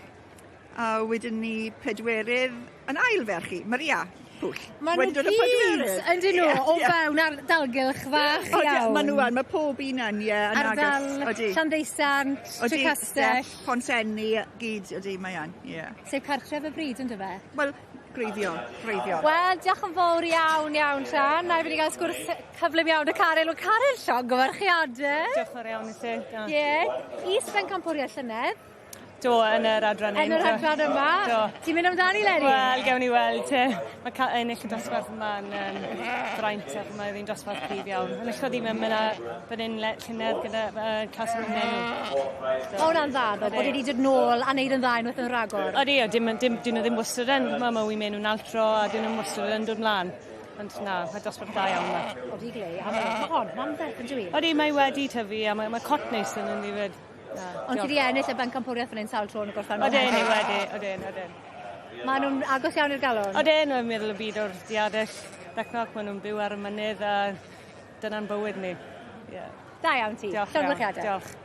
Speaker 16: A wedyn ni pedwerydd yn ail ferch i, Maria Pwll.
Speaker 15: Maen nhw gyd, yndyn nhw, o fewn ardalgylch fach iawn.
Speaker 16: Maen nhw yn, mae pob un yn, ie, yn agos.
Speaker 15: Ardal Llanddeusant, Trecastell.
Speaker 16: Pontsenni, gyd, ydy, mae yn, ie.
Speaker 15: Sef cartref y bryd, ynddo fe?
Speaker 16: Wel, greiddiol.
Speaker 15: Wel, diolch yn fawr iawn, iawn, Sian. Na i fynd i gael sgwrs cyflym iawn y Caryl. Wel, Caryl, llongyfarchiadau.
Speaker 2: Diolch yn fawr iawn i ti.
Speaker 15: Ie. Is-bencampwriaeth llynedd.
Speaker 2: Do, yn yr adran
Speaker 15: Yn yr adran yma.
Speaker 2: Do.
Speaker 15: Ti'n mynd amdani, Leni?
Speaker 2: Wel, gewn ni weld. Mae ennill y dosbarth yma yn fraint, ac mae ddi'n dosbarth prif iawn. Enillodd hi mewn myna fan hyn llynedd gyda Castle Menw.
Speaker 15: O, hwnna'n dda, ddo, bod wedi dod nôl a neud yn dda unwaith yn rhagor.
Speaker 2: Odi, o, dim dyn nhw ddim wastad yn. Mae Maui Menw'n altro a dyn nhw'n wastad yn dod mlaen. Ond na, mae dosbarth da iawn yma.
Speaker 15: Odi, Glei, a mae hon, mae'n ferch yn dwi.
Speaker 2: Odi, mae wedi tyfu a mae cot neis yn ynddi fyd.
Speaker 15: Ond ti wedi ennill y bencampwriaeth fan hyn sawl tro yn y gorffennol.
Speaker 2: Odyn, ni wedi, odyn, odyn.
Speaker 15: Maen nhw'n agos iawn i'r galon?
Speaker 2: Odyn, mae'n meddwl y byd o'r diadell Brecknock, maen nhw'n byw ar y mynydd a dyna'n bywyd ni. Yeah.
Speaker 15: Da iawn ti.
Speaker 2: Diolch.
Speaker 15: Llongyfarchiadau.
Speaker 2: Diolch.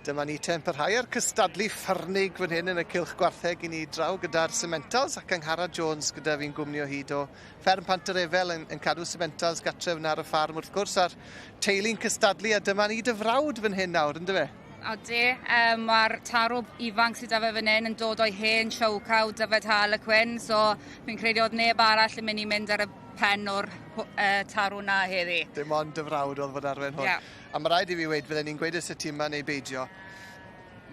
Speaker 8: Dyma ni te'n parhau ar cystadlu ffyrnig fan hyn yn y cylch gwartheg i ni draw gyda'r Simmentals ac Angharad Jones gyda fi'n gwmni o hyd o fferm Pant-yr-Efel yn, yn cadw Simmentals gatref yna ar y ffarm wrth gwrs a'r teulu'n cystadlu a dyma ni dy frawd fan hyn nawr, yndyfe?
Speaker 4: Odi, mae'r tarw ifanc sydd 'da fe fan hyn yn dod o'i hen show cow Dyfed Harlequin, so fi'n credu oedd neb arall yn mynd i mynd ar y pen o'r tarw 'na heddi.
Speaker 8: Dim ond dy frawd oedd fod arwen hwn.
Speaker 4: Yeah.
Speaker 8: A mae rhaid i fi weud, fydden ni'n gweud y ti yma neu beidio,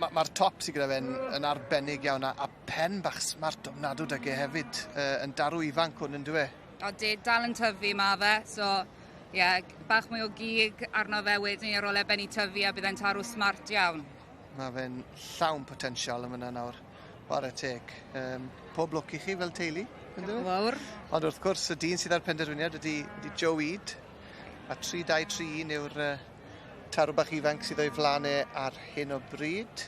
Speaker 8: mae'r ma top sydd gyda fe'n yn arbennig iawn a, a pen bach smart ofnadw 'da ge hefyd, yn darw ifanc hwn yn dyw e?
Speaker 4: Odi, dal yn tyfu ma fe, so ie, yeah, bach mwy o gig arno fe wedyn ar ôl e benni tyfu a bydd e'n tarw smart iawn.
Speaker 8: Mae fe'n llawn potensial yn fyna nawr. Chwarae teg. Pob lwc i chi fel teulu.
Speaker 4: Diolch yn fawr.
Speaker 8: Ond wrth gwrs, y dyn sydd ar penderfyniad ydy, ydy Joe Eade. A 3-2-3-1 yw'r tarw bach ifanc sydd o'i flaen e ar hyn o bryd.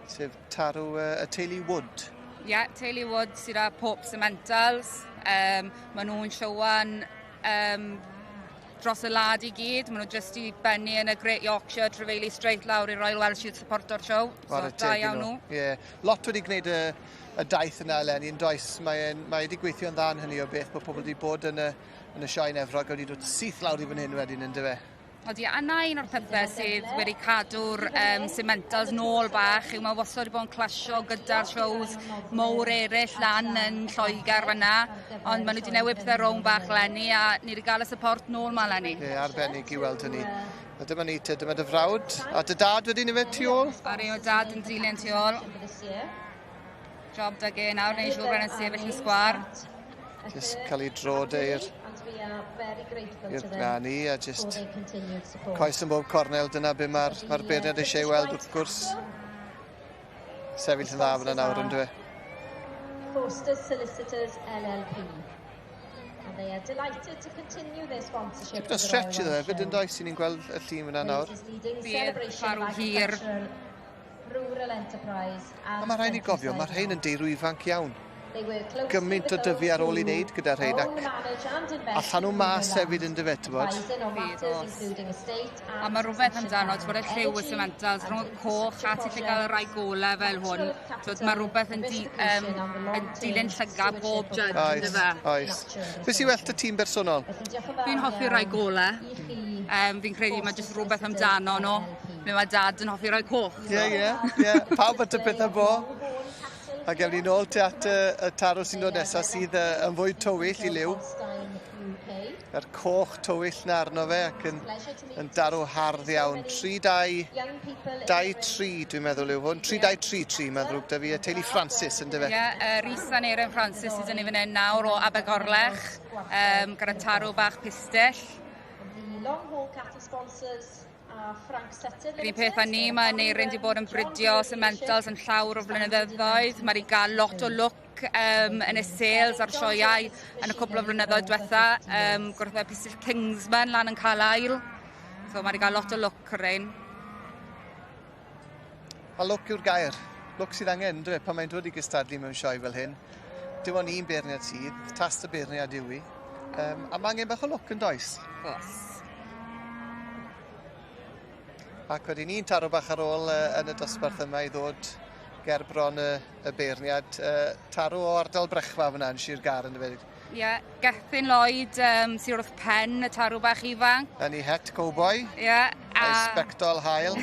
Speaker 8: Sef tarw y teulu Wood.
Speaker 4: Ie, yeah, teulu Wood sydd â Pope Simmentals. Maen nhw'n siowan dros y wlad i gyd. Maen nhw jyst i bennu yn y Great Yorkshire, trafeilu straight lawr i Royal Welsh i supporto'r show. So, da iawn nhw.
Speaker 8: Ie. Yeah. Lot wedi gwneud y daith yna eleni yn does. Mae, mae wedi gweithio'n dda yn hynny o beth bod pobl wedi bod yn y sioe yn Efrog a wedi dod syth lawr i fan hyn wedyn yn dyfe.
Speaker 4: Odi, a 'na un o'r pethau sydd wedi cadw'r Simmentals nôl bach yw mae wastad wedi bod yn clasio gyda'r shows mowr eraill lan yn Lloegr fyna, ond maen nhw wedi newid pethau rownd bach leni a ni wedi gael y support nôl ma leni.
Speaker 8: Ie, yeah, arbennig i weld hynny. A dyma ni te, dyma dy frawd. A dy dad wedyn ife tu ôl?
Speaker 4: Ori, o dad yn dilyn tu ôl. Job da ge nawr, neud siŵr bod e'n sefyll yn sgwar.
Speaker 8: Just cael ei dro de i'r na ni, a just coes yn bob cornel, dyna be mae'r ma beirniad eisiau weld wrth gwrs. Sefyll yn dda fyna nawr yn dwi.
Speaker 10: Forster Solicitors LLP. And they are delighted to continue their sponsorship.
Speaker 8: Tipyn o stretch iddo hefyd yn does, ni'n gweld y llun fyna nawr.
Speaker 4: Bydd farw hir.
Speaker 10: Rural enterprise.
Speaker 8: A mae rhaid i gofio, mae rhain yn deirw ifanc iawn. Gymaint o dyfu ar ôl i wneud gyda rhain ac allan nhw mas hefyd yn dyfe, ti'n bod?
Speaker 4: Bydd, oes. A mae rhywbeth amdano, ti'n bod y lliw y Simmentals, rhwng y coch a ti'n gallu gael y rai golau fel hwn. T'wod, mae rhywbeth yn dilyn llygad bob judge,
Speaker 8: Oes,
Speaker 4: yndyfe?
Speaker 8: oes. Beth sy'n well 'da ti'n bersonol?
Speaker 4: Fi'n hoffi rai golau. Fi'n credu mae jyst rhywbeth amdano nhw. Ble mae dad yn hoffi rai coch.
Speaker 8: Ie, ie, ie. Pawb at y pethau bo. A gewn ni nôl te at y tarw sy'n dod nesaf sydd yn fwy tywyll i liw. Yr coch tywyll na arno fe ac yn darw hardd iawn. 3, 2, 2, 3 dwi'n meddwl yw hwn. 3, 2, 3, 3 mae'n ddrwg da fi. Y teulu Francis yn dyfe.
Speaker 4: Ie, yeah, Rhys a Neirin Francis sydd yn ei fan hyn nawr o Abergorlech, gyda tarw bach pistyll.
Speaker 10: Long Haul Cattle Sponsors are Frank Sutton
Speaker 4: Yr un peth â ni, mae Neirin wedi bod yn bridio Simmentals yn llawer o flynyddoedd. Mae wedi cael lot o lwc yn y sales a'r sioeau yn y cwpl o flynyddoedd diwetha. Gwrdd Pistyll Kingsman lan yn Carlisle. So mae wedi cael lot o lwc ar ein.
Speaker 8: A lwc yw'r gair. Lwc sydd angen, yndyfe, pan mae'n dod i gystadlu mewn sioe fel hyn. Dim ond un beirniad sydd, tast y beirniad yw i. A mae angen bach o lwc yn does?
Speaker 4: Oes.
Speaker 8: Ac wedyn un tarw bach ar ôl yn y dosbarth yma i ddod ger bron y beirniad. Tarw o ardal Brechfa fyna yn Sir Gâr yn dyfe.
Speaker 4: Ie, yeah, Gethin Lloyd sydd wrth pen y tarw bach ifanc.
Speaker 8: Yn ei het cowboy.
Speaker 4: Ie. Yeah,
Speaker 8: a sbectol haul.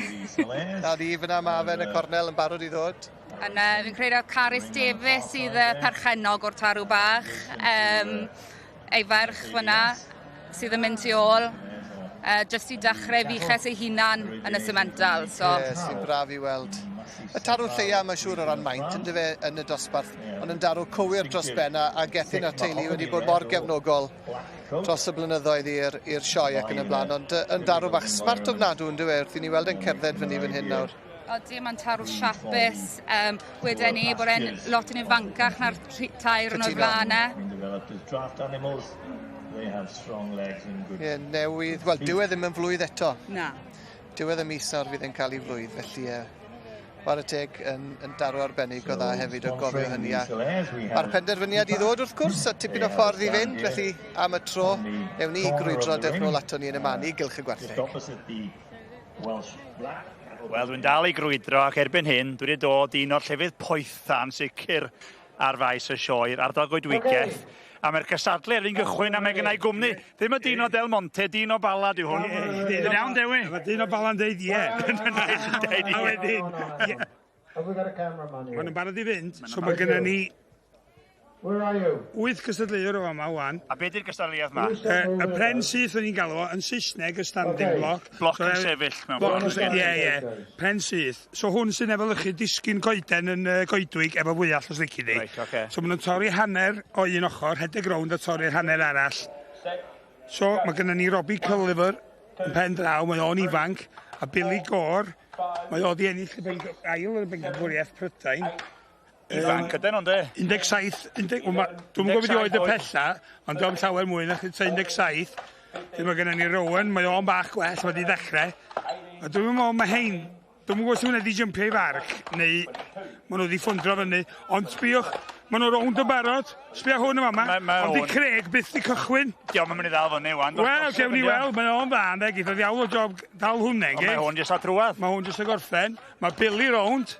Speaker 8: Na ni fyna ma fe yn y cornel yn barod i ddod.
Speaker 4: Yna, fi'n credu Carys Davies sydd y perchennog o'r tarw bach. Ei ferch fyna sydd yn mynd tu ôl. Jyst i dechrau fuches ei hunan yn y Simmental. So.
Speaker 8: Ie, yeah, sy'n braf i weld. Y tarw lleia, mae'n siŵr o ran maint, yn dyfe yn y dosbarth, ond yn darw cywir dros ben a Gethin a'r teulu wedi bod mor gefnogol dros y blynyddoedd i'r sioe ac yn y blaen, ond yn darw bach smart ofnadw yn dyfe, wrth i ni weld yn cerdded fyny fan hyn nawr.
Speaker 4: Odi, mae'n tarw siapus. Weden ni bod e'n lot yn ifancach na'r tair yn o'r blaen e.
Speaker 8: Ie, newydd, wel, dyw e ddim yn flwydd eto.
Speaker 4: Na.
Speaker 8: Diwedd y mis nawr fydd e'n cael ei flwydd, felly chwarae teg yn darw arbennig o dda hefyd o gofio hynny. Mae'r penderfyniad i ddod wrth gwrs, a tipyn o ffordd i fynd, felly am y tro, ewn ni grwydro dewch nôl ato ni yn y man i gylch y gwartheg.
Speaker 5: Wel, dwi'n dal i grwydro ac erbyn hyn dwi wedi dod i un o'r llefydd poetha yn sicr ar faes y sioe, yr ardal goedwigaeth. A mae'r cystadlu ar fin gychwyn a mae gennau gwmni. Ddim y dyn o Del Monte, dyn o Bala di hwn. Yn iawn, Dewi?
Speaker 6: Mae dyn o Bala'n deud ie.
Speaker 5: Deud ie.
Speaker 6: A wedyn, ie. Maen nhw'n barod i fynd, so mae gennym ni
Speaker 17: Where are you?
Speaker 6: 8 cystadleuwr o fama wan.
Speaker 5: A be di'r gystadleuaeth ma?
Speaker 6: Y pren syth o'n i'n galw o, yn Saesneg y standing block.
Speaker 5: Bloc yn sefyll mewn
Speaker 6: Bloc yn
Speaker 5: ffordd.
Speaker 6: sefyll, ie, ie. Pren syth. So hwn sy'n efelychu disgyn coeden yn goedwig efo fwyall os lici di.
Speaker 5: Reit, ocê.
Speaker 6: So maen nhw'n torri hanner o un ochr, rhedeg rownd a torri'r hanner arall. So mae gennym ni Robbie Culliver yn pen draw, mae o'n ifanc, a Billy Gore, mae o di ennill y ail yn y bencampwriaeth Prydain.
Speaker 5: Ifanc ydyn nhw, de?
Speaker 6: 17, 11, wel, dwi'm yn gwybod beth oed y pella, ond dwi'n llawer mwy na 17. Wedyn mae gennym ni Rowan, mae o'n bach gwell, mae wedi dechrau. A dwi'n meddwl mae hein, dwi'm yn gwybod os nhw'n wedi jympio i farc, neu maen nhw wedi ffwndro fyny. Ond sbiwch, maen nhw rownd yn barod. Sbia hwn yma, ond di Craig byth di cychwyn.
Speaker 5: Diolch yn mynd i ddal fyny wan.
Speaker 6: Wel, gewn ni weld, mae o'n dda, ynde, geith o ddiawl o job dal hwnna,
Speaker 5: Ond mae hwn jyst ar drwadd.
Speaker 6: Mae hwn jyst yn gorffen. Mae Billy rownd.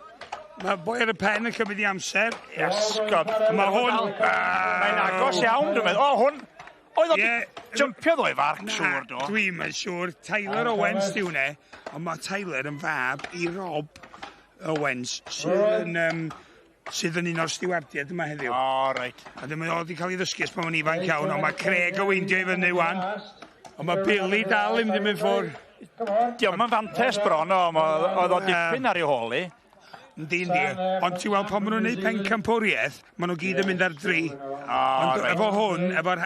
Speaker 6: Mae boi ar y pen yn cymryd i amser.
Speaker 5: Iasgob.
Speaker 6: Mae hwn...
Speaker 5: Mae'n agos iawn, dwi'n meddwl. O, hwn! Oedd o di jympio ddoe farc, siŵr, do.
Speaker 6: Dwi'm yn siŵr. Tyler Owens di hwnne. Ond mae Tyler yn fab i Rob Owens, sydd yn un o'r stiwardiaid yma heddiw.
Speaker 5: O, reit.
Speaker 6: A dyma o wedi cael ei ddysgu ers pan o'n ifanc iawn, ond mae Craig o weindio i fyny wan. Ond mae Billy dal yn mynd i mynd ffwrdd.
Speaker 5: Diolch yn fantes bron, o, oedd o dipyn ar ei hôl i.
Speaker 6: Yndi, yndi. Ond ti'n weld pan maen nhw'n neud pencampwriaeth, maen nhw gyd yn mynd ar dri. Ond efo hwn, efo'r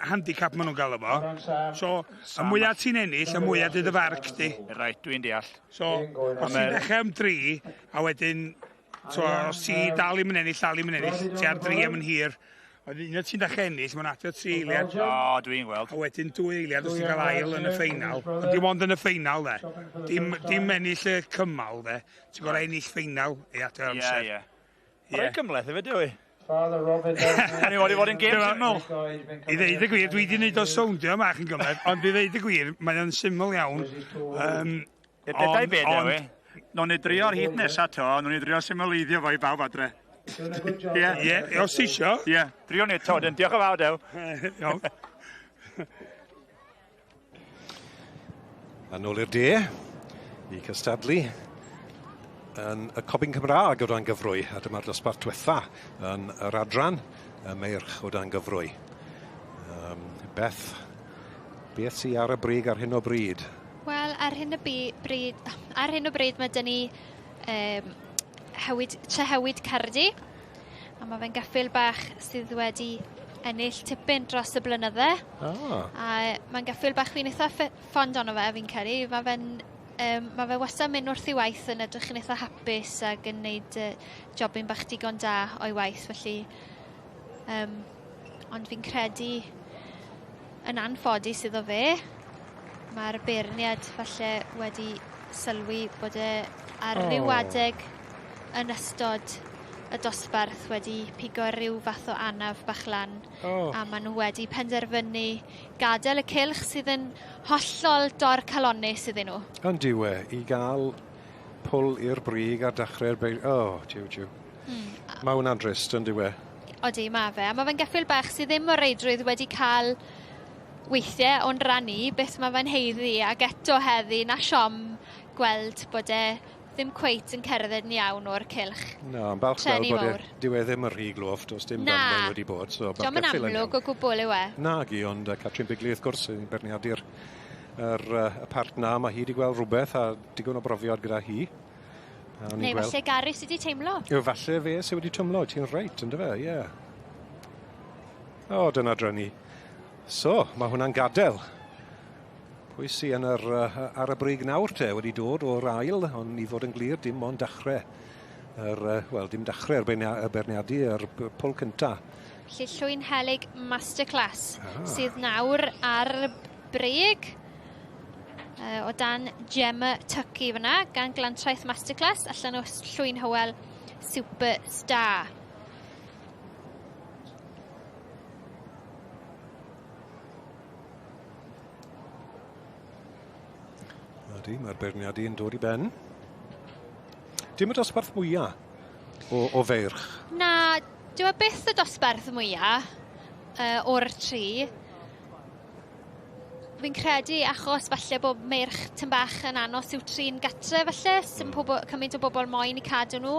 Speaker 6: handicap maen nhw'n gael efo. So, y mwyaf ti'n ennill, y mwyaf dydd y farc di.
Speaker 5: Reit, dwi'n deall.
Speaker 6: So, os ti'n dechrau am dri, a wedyn, so, os ti dal i'm yn ennill, dal i'm yn ennill, ti ar dri am yn hir. Ond un o ti'n dechrau ennill, mae'n adio 3 eiliad.
Speaker 5: O, dwi'n gweld.
Speaker 6: A wedyn 2 eiliad os ti'n cael ail yn y ffeinal. Ond dim ond yn y ffeinal, de. Dim ennill y cymal, de. Ti'n gorau ennill ffeinal i adio amser.
Speaker 5: Ie, ie. Rhaid gymhleth hefyd, yw i?
Speaker 17: Father Robin
Speaker 5: Ni wedi bod yn gêm syml.
Speaker 6: I ddeud y gwir, dwi wedi gwneud o sowndio mach yn gymhleth, ond i ddeud y gwir, mae o'n syml iawn.
Speaker 5: Dau be, Dewi? Nawn ni drio'r hit nesaf to, nawn ni drio symleiddio fo i bawb adre.
Speaker 6: Ie, ie, os ti isio.
Speaker 5: Ie, drio ni eto, diolch yn fawr, Dew.
Speaker 6: Iawn.
Speaker 11: A nôl i'r de, i cystadlu yn y Cobyn Cymraeg o dan gyfrwy, a dyma'r dosbarth diwetha yn yr adran, y meirch o dan gyfrwy. Beth, beth sydd ar y brig ar hyn o bryd?
Speaker 12: Wel, ar hyn o bryd mae dyn ni Trehewyd Cardi, a mae fe'n geffyl bach sydd wedi ennill tipyn dros y blynydde. A mae'n geffyl bach fi'n eitha ffond ono fe, fi'n credu. Mae fe wastad mynd wrth ei waith yn edrych yn eitha hapus ac yn neud jobyn bach digon da o'i waith, felly. Ond fi'n credu yn anffodus iddo fe, mae'r beirniad falle wedi sylwi bod e ar ryw adeg yn ystod y dosbarth wedi pigo rhyw fath o anaf bach lan. A maen nhw wedi penderfynu gadael y cylch sydd yn hollol dorcalonnus iddyn nhw.
Speaker 11: Ond yw e, i gael pwl i'r brig ar dechrau'r beir... O, jiw, jiw. Mae hwnna'n drist, yn dyw e?
Speaker 12: Odi, mae fe. A mae fe'n geffyl bach sydd ddim o reidrwydd wedi cael weithiau o'n rhan i beth mae fe'n haeddu, ac eto heddi na siom gweld bod e ddim cweit yn cerdded yn iawn o'r cylch.
Speaker 11: Na, yn balch weld bod e, dyw e ddim yn rhy gloff, does dim damwain wedi bod. So
Speaker 12: Dio'm yn amlwg o gwbl yw e.
Speaker 11: Na gi, ond Catrin Bigley wrth gwrs yn beirniadu'r y part na, mae hi wedi gweld rhywbeth a digon o brofiad gyda hi.
Speaker 12: Neu falle Gary sydd wedi teimlo.
Speaker 11: Yw, falle fe sydd wedi teimlo, ti'n reit, ynddo fe, ie. O, dyna drueni. So, mae hwnna'n gadael. Pwy sy yn ar y brig nawr te wedi dod o'r ail, ond i fod yn glir, dim ond dechrau. Wel, dim dechrau'r beirniadu, yr pwl cynta.
Speaker 12: Felly Llwyn Helyg Masterclass sydd nawr ar y brig o dan Gemma Tucky fyna, gan Glantraeth Masterclass, allan o Llwyn Hywel Superstar.
Speaker 11: Ydy, mae'r beirniadu yn dod i ben. Dim y dosbarth mwya o, o feirch.
Speaker 12: Na, dyw e byth y dosbarth mwya o'r tri. Fi'n credu achos falle bod meirch tyn bach yn anos i'w trin gatre falle, sy'n mm. cymaint o bobl moyn i cadw nhw.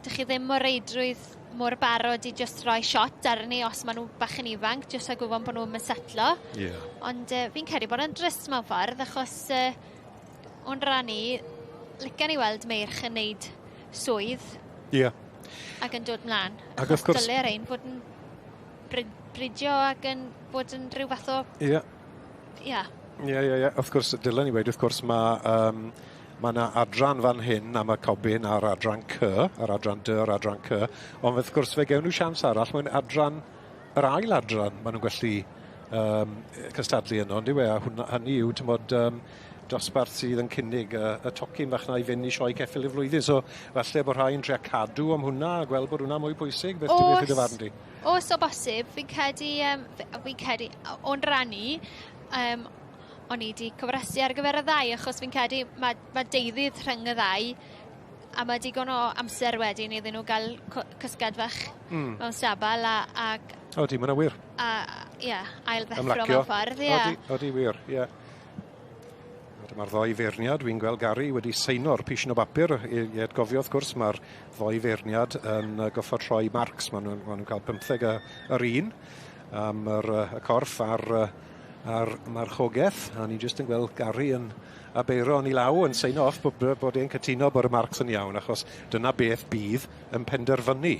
Speaker 12: Dych chi ddim o reidrwydd mor barod i just rhoi shot arni os maen nhw bach yn ifanc, jyst a gwybod bod nhw'n setlo.
Speaker 11: Yeah.
Speaker 12: Ond fi'n credu bod yn drist mewn ffordd, achos o'n rhan i, licen i weld meirch yn neud swydd.
Speaker 11: Yeah.
Speaker 12: Ac yn dod mlaen.
Speaker 11: Ac wrth gwrs...
Speaker 12: Dyle rhain fod yn bridio ac yn bod yn rhyw fath o...
Speaker 11: Ie.
Speaker 12: Ie.
Speaker 11: Ie, ie, ie. Wrth gwrs, dylen ni weud, wrth gwrs, mae ma 'na adran fan hyn am y cobyn a'r adran C, yr adran D a'r adran C, ond wrth gwrs fe gewn nhw siawns arall mewn adran, yr ail adran, maen nhw'n gallu cystadlu yno, on'd yw e? A hwnna, hynny yw, t'mod, dosbarth sydd yn cynnig y tocyn fach 'na i fynd i sioe ceffyl y flwyddyn. So falle bod rhai yn trio cadw am hwnna a gweld bod hwnna mwy pwysig. Beth beth yw dy farn di?
Speaker 12: Oes, o bosib. Fi'n credu, fi'n credu, o'n rhan i, o'n i wedi cofrestru ar gyfer y ddau, achos fi'n credu mae, mae deuddydd rhyng y ddau, a mae digon o amser wedyn iddyn nhw gael cysgad fach mewn stabal a, ac
Speaker 11: Odi, mae hwnna wir.
Speaker 12: A, ie, ail ddeffro mewn ffordd, ie.
Speaker 11: Odi, odi wir, ie. A dyma'r ddou feirniad, dwi'n gweld Gary wedi seino'r pishin o bapur i, i atgofio wrth gwrs, mae'r ddou feirniad yn goffod rhoi marcs, maen nhw'n ma nhw cael 15 y, yr un am yr, y corff a'r, a'r marchogaeth, a ni jyst yn gweld Gary yn a beiro yn ei law yn seino off bod, bod e'n cytuno bod y marcs yn iawn, achos dyna beth bydd yn penderfynu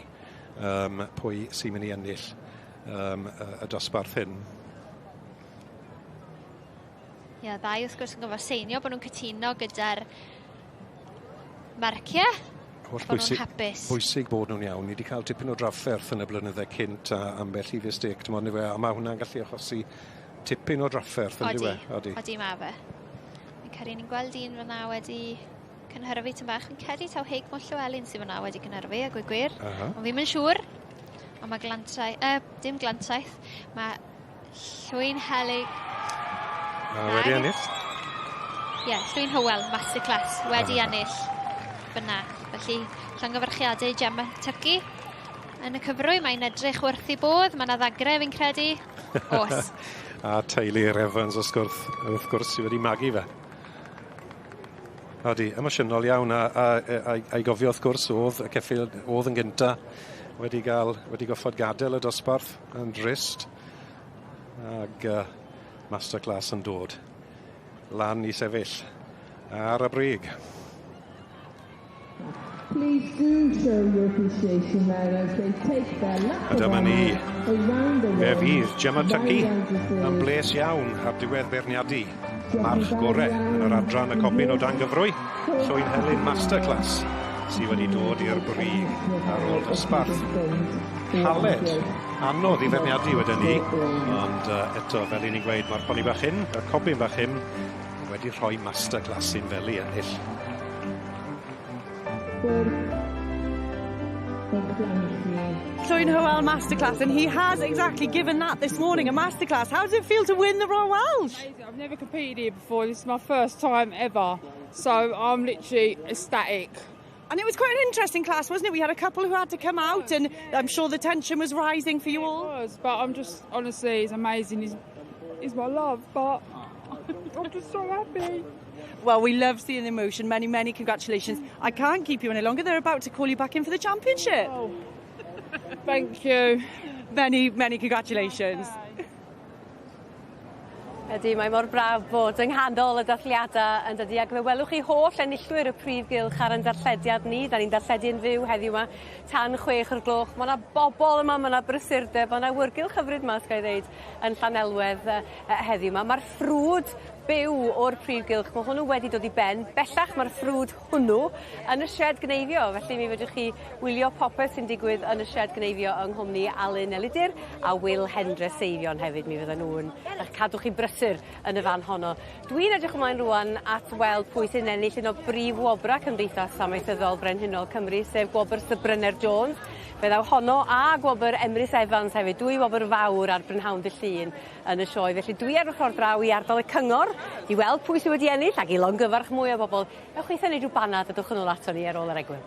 Speaker 11: pwy sy'n mynd i ennill y, y dosbarth hyn.
Speaker 12: Ie, yeah, ddau wrth gwrs yn gofio seinio bod nhw'n cytuno gyda'r marciau.
Speaker 11: Holl bwysig, hapus. Bwysig bod nhw'n iawn. Ni wedi cael tipyn o drafferth yn y blynydde cynt a ambell i fistake, ti'n modd, a mae hwnna'n gallu achosi tipyn o drafferth, yn dyw e?
Speaker 12: Odi. Odi, mae fe. Fi'n credu ni'n gweld un fyna wedi cynhyrfu tyn bach. Fi'n credu taw Heigmo Llywelyn sydd fyna wedi cynhyrfu, a gweud gwir. Ond fi'm yn siŵr. Ond mae Glantaith, dim Glantaith, mae Llwyn Helyg...
Speaker 11: A wedi ennill?
Speaker 12: Ie, yeah, Llwyn Hywel, Masterclass, wedi ennill fyna. Felly, llongyfarchiadau Gemma Tuckey yn y cyfrwy. Mae'n edrych wrth i bodd, mae yna ddagre fi'n credu. Oes.
Speaker 11: A teulu'r Evans wrth gwrs, wrth gwrs sydd wedi magu fe. Odi, emosiynol iawn, a, a, a, a, i gofio wrth gwrs oedd y ceffyl oedd yn gynta wedi gael, wedi goffod gadael y dosbarth yn drist ag Masterclass yn dod lan i sefyll ar y brig.
Speaker 20: Please do show your appreciation there as they take their lap
Speaker 11: A dyma ni. Fe fydd Gemma Tuckey yn bles iawn ar diwedd beirniadu march gore yn yr adran y cobyn o dan gyfrwy. Llwyn Helyn Masterclass sydd wedi dod i'r brig ar ôl dosbarth caled, anodd i feirniadu wedyn ni, ond eto, fel i ni'n gweud, mae'r poni bach hyn, y cobyn bach hyn, wedi rhoi masterclass i'n fel i ennill.
Speaker 13: Llwyn Hywel Masterclass, and he has exactly given that this morning, a masterclass. How does it feel to win the Royal Welsh?
Speaker 18: Amazing. I've never competed here before. This is my first time ever. So I'm literally ecstatic.
Speaker 13: And it was quite an interesting class, wasn't it? We had a couple who had to come out, and I'm sure the tension was rising for you all.
Speaker 18: It was, but I'm just, honestly, it's amazing. He's my love, but I'm just so happy.
Speaker 13: Well, we love seeing the emotion. Many, many congratulations. I can't keep you any longer. They're about to call you back in for the championship.
Speaker 18: Oh, thank you.
Speaker 13: Many, many congratulations.
Speaker 1: Ydy, mae mor braf bod yng nghanol y dathliadau yn dydi, ac fe welwch chi holl enillwyr y prif gylch ar ein darllediad ni. Da ni'n darlledu yn fyw heddiw yma tan 6 o'r gloch. Mae yna bobl yma, mae yna brysurdeb, mae yna awyrgylch hyfryd yma, os ga i ddeud, yn Llanelwedd heddiw yma. Mae'r ffrwd byw o'r prif gylch, mae hwnnw wedi dod i ben. Bellach mae'r ffrwd hwnnw yn y sied gneifio, felly mi fedrwch chi wylio popeth sy'n digwydd yn y sied gneifio yng nghwmni Alun Elidir a Will Hendre Seifion hefyd. Mi fydden nhw'n eich cadw chi brysur yn y fan honno. Dwi'n edrych ymlaen rwan at weld pwy sy'n ennill un o brif wobrau Cymdeithas Amaethyddol Brenhinol Cymru, sef gwobr Sir Bryner Jones. Fe ddaw honno a gwobr Emrys Evans hefyd, dwy wobr fawr ar brynhawn dy Llun yn y sioe. Felly dwi ar fy ffordd draw i ardal y cyngor i weld pwy sydd wedi ennill ac i longyfarch mwy o bobl. Ewch chi wneud rhyw banad a dwch yn ôl ato ni ar ôl yr egwyl.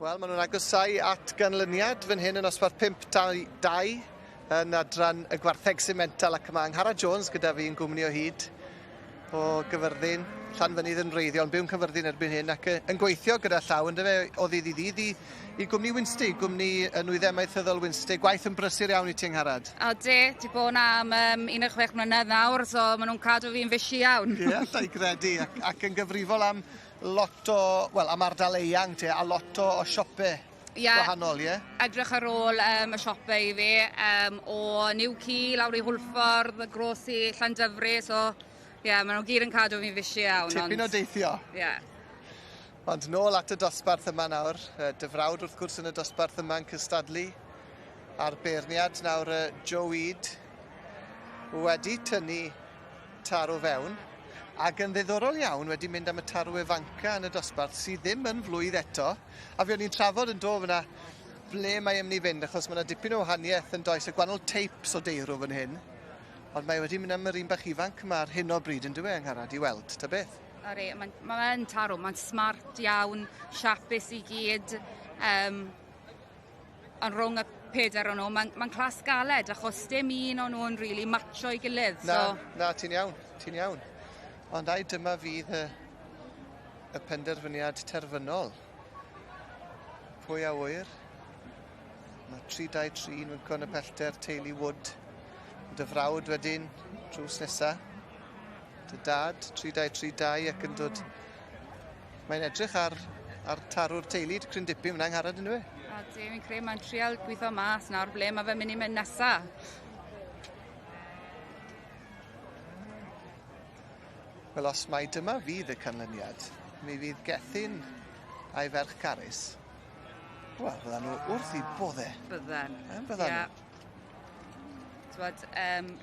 Speaker 8: Wel, maen nhw'n agosau at ganlyniad fan hyn yn osbarth 5-2 yn adran y gwartheg simental ac mae Angharad Jones gyda fi yn gwmni o hyd o Gyfyrddin, Llanfynydd yn wreiddiol, yn byw'n Cyfyrddin erbyn hyn ac yn gweithio gyda llaw yndyfe o ddydd i ddydd i, i gwmni Wynnstay, gwmni y nwyddau amaethyddol Wynnstay. Gwaith yn brysur iawn i ti Angharad.
Speaker 4: O de, di bod na am 16 mlynedd nawr, so maen nhw'n cadw fi'n fishi iawn.
Speaker 8: Ie, alla i gredu, ac, ac yn gyfrifol am lot o, wel, am ardal eang te, a lot o, o siope
Speaker 4: yeah,
Speaker 8: gwahanol, ie? Yeah?
Speaker 4: Edrych ar ôl y siope i fi, o Newquay lawr i Hwlffordd, Grosi, Llandyfri, so ie, yeah, maen nhw gyd yn cadw fi'n fishi iawn.
Speaker 8: Tipyn o deithio.
Speaker 4: Ie. Yeah.
Speaker 8: Ond nôl at y dosbarth yma nawr, dy frawd wrth gwrs yn y dosbarth yma'n cystadlu a'r beirniad nawr Joe Eade wedi tynnu tarw fewn ac yn ddiddorol iawn wedi mynd am y tarw ifanca yn y dosbarth sydd ddim yn flwydd eto a fe o'n i'n trafod yn do fyna ble mae e'n mynd i fynd achos mae yna dipyn o wahaniaeth yn does y gwahanol teipes o deirw fan hyn ond mae wedi mynd am yr un bach ifanc yma ar hyn o bryd yn dyw e Angharad i weld ta beth.
Speaker 4: Ori, mae'n ma tarw, mae'n smart iawn, siapus i gyd. Ond rhwng y peder o'n nhw, mae'n ma clas galed, achos dim un o'n nhw'n really matcho i gilydd.
Speaker 8: Na,
Speaker 4: so...
Speaker 8: na, ti'n iawn, ti'n iawn. Ond ai dyma fydd y, y penderfyniad terfynol. Pwy a ŵyr? Mae 3-2-3 yn wynco yn y pellter, teulu Wood. Dy frawd wedyn, drws nesa. Dy dad, 3-2-3-2 ac yn dod... Mae'n edrych ar, ar tarw'r teulu, cryn dipyn fyna Angharad yn dwi?
Speaker 4: A di, fi'n credu mae'n trial gweithio mas nawr ble mae fe'n mynd i mynd nesa.
Speaker 8: Wel, os mai dyma fydd y canlyniad, mi fydd Gethin a'i ferch Carys, wel, fyddan nhw wrth i bodde.
Speaker 4: Bydden.
Speaker 8: Yn byddan
Speaker 4: nhw. T'wod,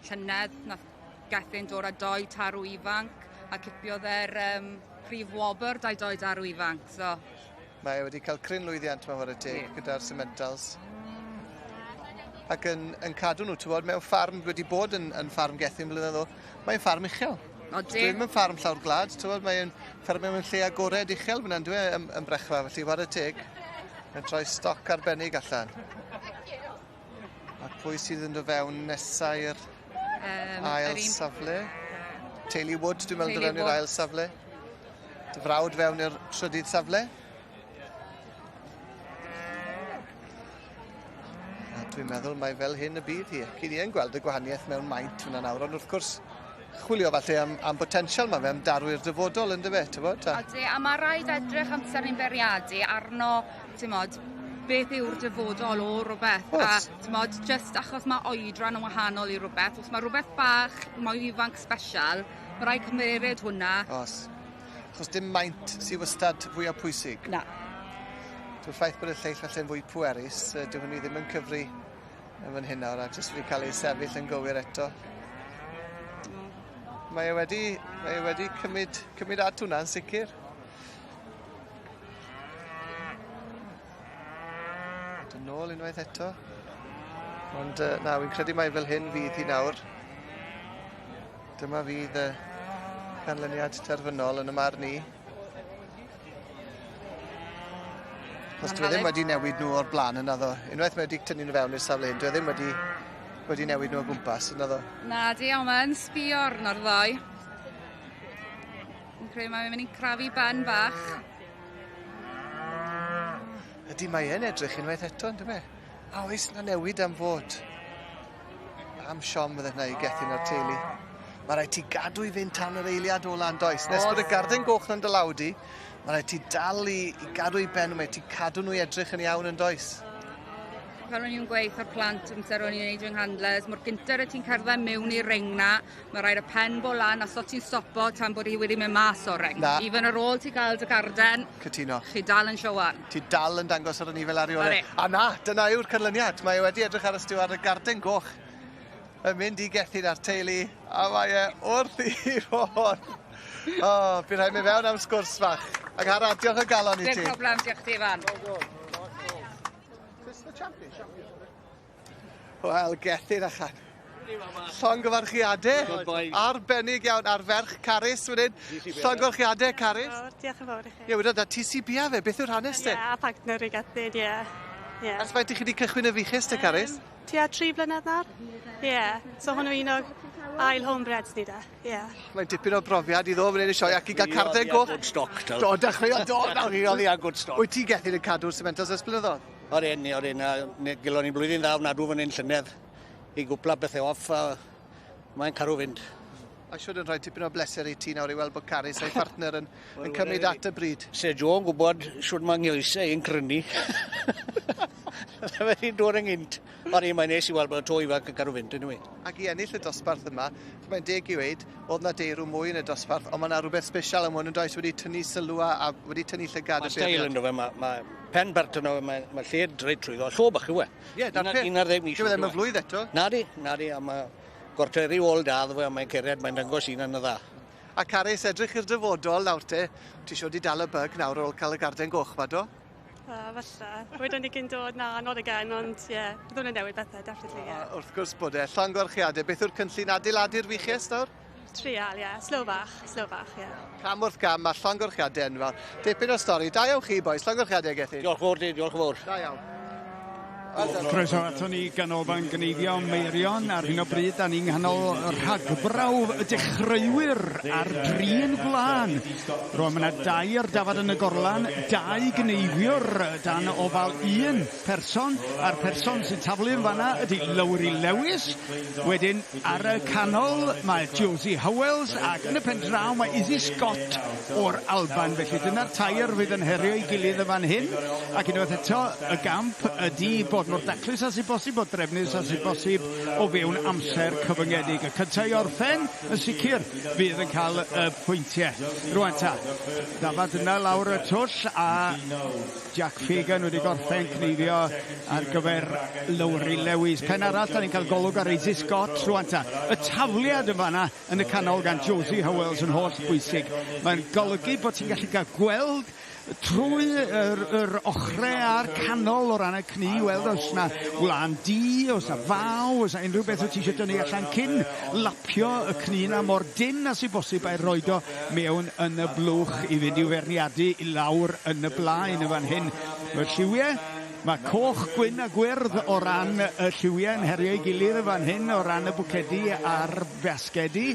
Speaker 4: llynedd nath Gethin dod â doi tarw ifanc a cipiodd e'r prif wobr 'da'i doi darw ifanc, so...
Speaker 8: Mae e wedi cael cryn lwyddiant mewn chwarae teg gyda'r Simmentals. Ac yn, yn cadw nhw, ti'n mewn ffarm wedi bod yn, yn ffarm Gethin blynyddoedd. Mae'n ffarm uchel.
Speaker 4: Odi.
Speaker 8: Dwi ddim yn ffarm llawr gwlad, ti'n gwbod, mae'n ffermio mewn lle agored uchel fyna, dwi yn, yn Brechfa, felly whare teg. Mae'n troi stoc arbennig allan. A pwy sydd yn dod fewn nesa i'r ail safle? Teulu Wood, dwi'n meddwl, dod fewn i'r ail safle. Dy frawd fewn i'r trydydd safle. A dwi'n meddwl mai fel hyn y bydd hi. Ac i ni yn gweld y gwahaniaeth mewn maint fyna nawr, ond wrth gwrs, chwilio falle am, am potensial mae fe, am darw i'r dyfodol yn dyfe, ti'n bod?
Speaker 4: Odi, a mae rhaid edrych amser ni'n beiriadu arno, ti'n mod, beth yw'r dyfodol o rhywbeth.
Speaker 8: Oes.
Speaker 4: A ti'n mod, just achos mae oedran yn wahanol i rhywbeth, os mae rhywbeth bach, mwy ifanc special, mae rhaid cymeryd hwnna.
Speaker 8: Os. Achos dim maint sydd wastad fwyaf pwysig.
Speaker 4: Na.
Speaker 8: Dyw'r ffaith bod y lleill falle'n fwy pwerus, dyw hynny ddim yn cyfri yn fan hyn nawr, a jyst wedi cael ei sefyll yn gywir eto. Mae e wedi, mae e wedi cymryd, cymryd at hwnna'n sicr. Dod yn ôl unwaith eto. Ond na, wy'n credu mai fel hyn fydd hi nawr. Dyma fydd y canlyniad terfynol yn y marn i. Achos dwi e ddim wedi newid nhw o'r blaen yn naddo. Unwaith mae wedi tynnu nhw fewn i'r safle hyn, dwi e ddim wedi, wedi newid nhw o gwmpas yn naddo.
Speaker 4: Na di, ond mae'n sbio arno'r ddoi. Yn credu mae'n mynd i crafu ben bach.
Speaker 8: Ydy, mae e'n edrych unwaith eto, ynddo fe? A oes na newid am fod? Am siom fydde hynna i Gethin a'r teulu. Mae rhaid ti gadw i fynd tan yr eiliad ola yn does. Nes bod y garden goch na'n dy law di, mae rhaid ti dal i, i gadw i ben, mae ti cadw nhw i edrych yn iawn yn does.
Speaker 4: Fel o'n i'n gweud o'r plant amser o'n i'n neud fy handlers, mor gynted y ti'n cerdded mewn i'r ring na, mae rhaid y pen bo lan a so ti'n stopo tan bod hi wedi mynd mas o'r ring.
Speaker 8: Na.
Speaker 4: Even ar ôl ti gael dy garden,
Speaker 8: Cytuno.
Speaker 4: chi dal yn showan.
Speaker 8: Ti dal yn dangos ar y nifel ar ei orau.
Speaker 4: Ori.
Speaker 8: A na, dyna yw'r canlyniad. Mae e wedi edrych ar y stiward y garden goch yn mynd i Gethin a'r teulu, a mae e wrth i fod. O, bydd rhaid mynd fewn am sgwrs fach. Ac ara, diolch o galon i ti.
Speaker 4: Dim problem, diolch ti, Ifan.
Speaker 8: Wel, Gethin a chan. Llongyfarchiadau arbennig iawn ar ferch Carys wedyn. Llongyfarchiadau, Carys.
Speaker 2: Diolch yn fawr i chi.
Speaker 8: Ie, wedodd, a ti sy bia fe, beth yw'r hanes te?
Speaker 2: Ie, a partner i Gethin, ie. Ie.
Speaker 8: Ers faint i chi wedi cychwyn y fuches te, Carys?
Speaker 2: Tua 3 blynedd nawr. Ie. So hwn yw un o'r ail homebreds ni da. Ie.
Speaker 8: Mae'n dipyn o brofiad i ddod fan hyn i sioe ac i gael carden goch.
Speaker 19: Good stock, tal.
Speaker 8: Do, dechreuodd do, nawr.
Speaker 19: Dechreuodd hi â good stock.
Speaker 8: Wyt ti Gethin yn cadw'r Simmentals ers blynyddoedd?
Speaker 19: O'r un, o'r un, a gilon ni blwyddyn dda ofnadw fan hyn llynedd i gwpla bethau off, a mae'n carw fynd.
Speaker 8: A siwr yn rhoi tipyn o bleser i ti nawr i weld bod Carys a'i phartner yn, yn cymryd at y bryd.
Speaker 19: Se Joe yn gwybod siwr mae nghoesau i'n crynu. Fe di'n dod yn gynt. Ond mae'n neis i weld bod y to ifanc yn cadw fynd, anyway.
Speaker 8: Ac i ennill y dosbarth yma, mae'n deg i weud, oedd na deirw mwy yn y dosbarth, ond mae yna rhywbeth special am hwn yn does wedi tynnu sylw a wedi tynnu llygad
Speaker 19: y Mae steil ynddo fe, mae, ma pen bert yno fe, mae, mae lled reit trwyddo, llo bach yw e.
Speaker 8: Ie, na'r peth.
Speaker 19: 11 mis.
Speaker 8: Dyw e ddim yn flwydd eto.
Speaker 19: Na di, na di, a mae gorteri ôl da fe, a mae'n ceriad, mae'n dangos un yn y dda.
Speaker 8: A Carys, edrych i'r dyfodol nawr te, ti eisiau di dal y byg nawr ar ôl cael y garden goch ma, do?
Speaker 2: Falle. Wedyn ni gyn dod, na, not again, ond ie, yeah, byddwn yn newid bethau, definitely, ie. Yeah.
Speaker 8: Wrth gwrs bod e. Llongyfarchiadau, beth yw'r cynllun adeiladu'r fuches nawr?
Speaker 2: Trial, ie. Yeah. Slow bach, slow bach, ie. Yeah.
Speaker 8: Cam wrth gam, mae llongyfarchiadau enfawr. Dipyn o stori. Da iawn chi, boys. Llongyfarchiadau, Gethin.
Speaker 19: Diolch fawr, di, diolch fawr.
Speaker 8: Da iawn.
Speaker 14: Croeso aton ni Ganolfan Gneifio Meirion. Ar hyn o bryd, da ni'n nghanol rhagbrawf y dechreuwyr ar drin gwlân. Rwan, mae yna dair dafad yn y gorlan, dau gneifiwr dan ofal un person, a'r person sy'n taflu yn fanna ydy Lowri Lewis. Wedyn, ar y canol, mae Josie Howells, ac yn y pen draw mae Izzy Scott o'r Alban. Felly dyna'r tair fydd yn herio ei gilydd yn fan hyn. Ac unwaith eto, y gamp ydy bod mor daclus â sy'n bosib, bod drefnus â sy'n bosib o fewn amser cyfyngedig. Y cyntaf i orffen yn sicr fydd yn cael y pwyntiau. Rwan ta, dafad yna lawr y twll a Jack Fagan wedi gorffen cneifio ar gyfer Lowri Lewis. Pen arall, da ni'n cael golwg ar Izzy Scott rwan ta. Y tafliad yn fanna yn y canol gan Josie Howells yn holl bwysig. Mae'n golygu bod ti'n gallu cael gweld trwy yr, yr ochrau a'r canol o ran y cnu, weld os na wlân du, os na faw, os na unrhyw beth o ti eisiau dynnu allan cyn lapio y cnu na mor dynn â sy'n bosib a'i roid o mewn yn y blwch i fynd i'w feirniadu i lawr yn y blaen yn fan hyn. Mae'r lliwiau, mae coch, gwyn a gwyrdd o ran y lliwiau yn herio ei gilydd yn fan hyn o ran y bwcedi a'r basgedi.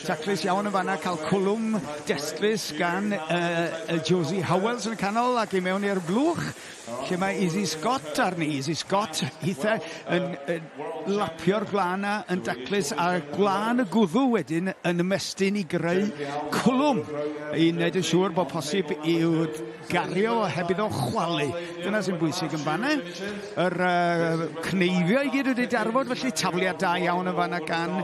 Speaker 14: Taclus iawn yn fanna cael cwlwm destlus gan Josie Howells yn y canol ac i mewn i'r blwch lle mae Izzy Scott arni. Izzy Scott hithe yn lapio'r gwlân 'na yn daclus a gwlân y gwddw wedyn yn ymestyn i greu cwlwm i wneud yn siŵr bod posib i'w gario heb iddo chwalu. Dyna sy'n bwysig yn fanna. Yr cneifio i gyd wedi darfod, felly tafliad da iawn yn fanna gan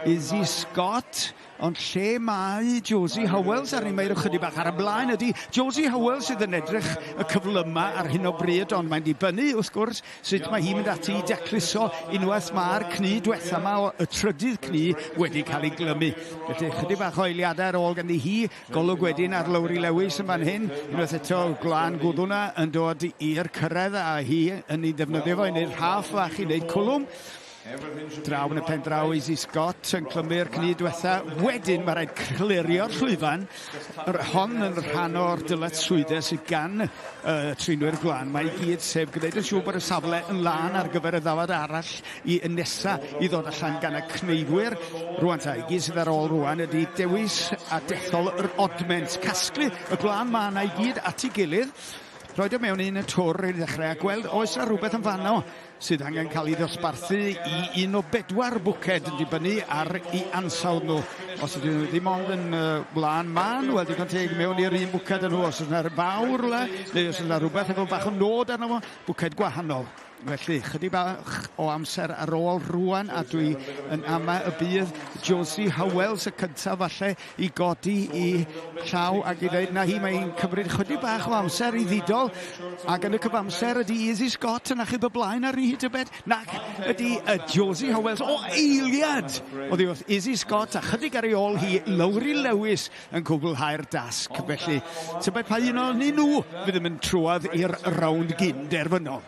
Speaker 14: Izzy Scott. Ond lle mae Josie Howells arni? Mae'r ychydig bach ar y blaen ydy Josie Howells sydd yn edrych y cyflyma ar hyn o bryd, ond mae'n dibynnu wrth gwrs sut mae hi'n mynd ati i dacluso unwaith mae'r cnu diwetha yma, y trydydd cnu, wedi cael ei glymu. Felly chydig bach o eiliadau ar ôl ganddi hi, golwg wedyn ar Lowri Lewis yn fan hyn, unwaith eto gwlân gwddw 'na yn dod i'r cyrraedd a hi yn ei ddefnyddio fo i wneud rhaff fach i wneud cwlwm. Draw yn y pen draw Izzy Scott yn clymu'r cnu diwetha. Wedyn mae rhaid clirio'r llwyfan. Yr hon yn rhan o'r dyletswyddau sydd gan trinwyr gwlân. Mae i gyd sef gwneud yn siŵr bod y safle yn lân ar gyfer y ddafad arall i nesa i ddod allan gan y cneifwyr. Rwan ta, i gyd sydd ar ôl rwan ydy dewis a dethol yr odment. Casglu y gwlân ma yna i gyd at ei gilydd. Roed o mewn un y twr i ddechrau a gweld oes 'na rhywbeth yn fanno sydd angen cael ei ddosbarthu i un o bedwar bwced yn dibynnu ar ei ansawdd nhw. Os ydyn nhw ddim ond yn wlân mân, wel digon teg mewn i'r un bwced â nhw. Os oes 'na fawr rywle, neu os oes 'na rhywbeth efo bach o nod arno fo, bwced gwahanol. Felly, chydig bach o amser ar ôl rwan, a dwi yn ama y bydd Josie Howells y cyntaf falle i godi i llaw ac i ddeud na hi, mae hi'n cymryd chydig bach o amser i ddidol, ac yn y cyfamser ydy Izzy Scott yn achub y blaen arni hi tybed? Nac ydy y Josie Howells o eiliad oddi wrth Izzy Scott a chydig ar ei ôl hi Lowri Lewis yn cwblhau'r dasg. Felly, tybed pa un ohonyn nhw fydd yn mynd trwodd i'r rownd gyn derfynol.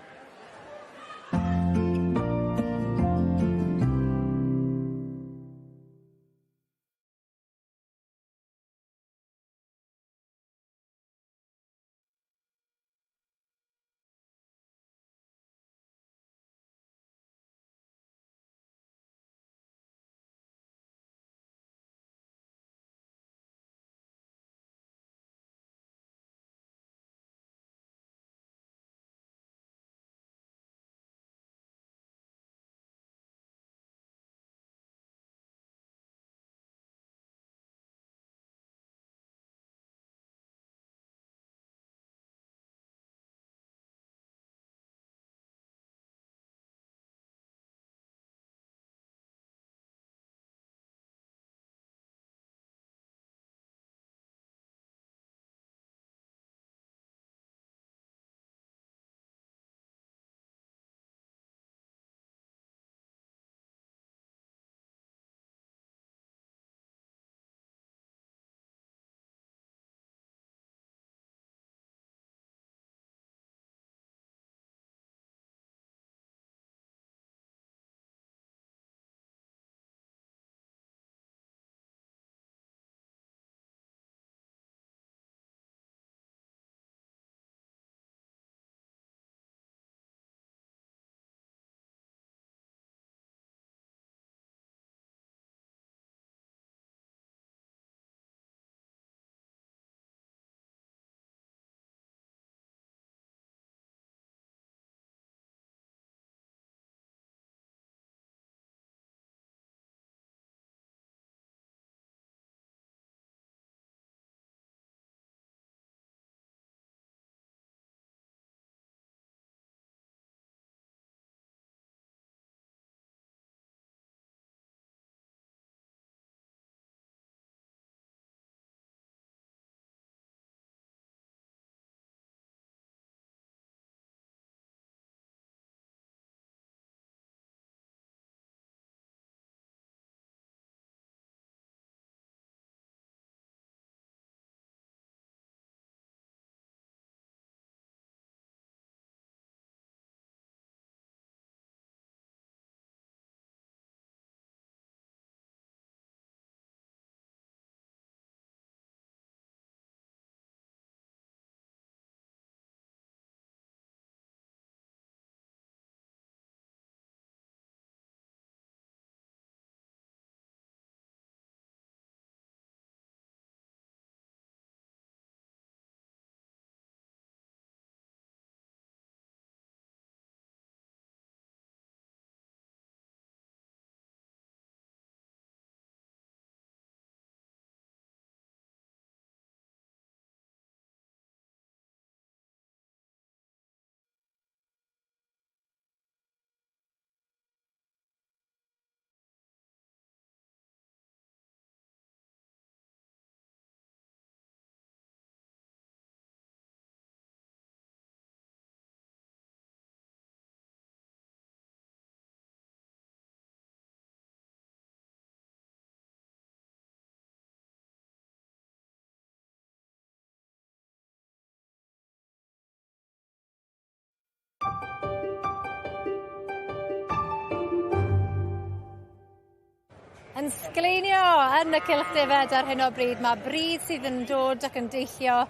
Speaker 15: Yn sgleinio yn y cylch defed ar hyn o bryd. Mae bryd sydd yn dod ac yn deillio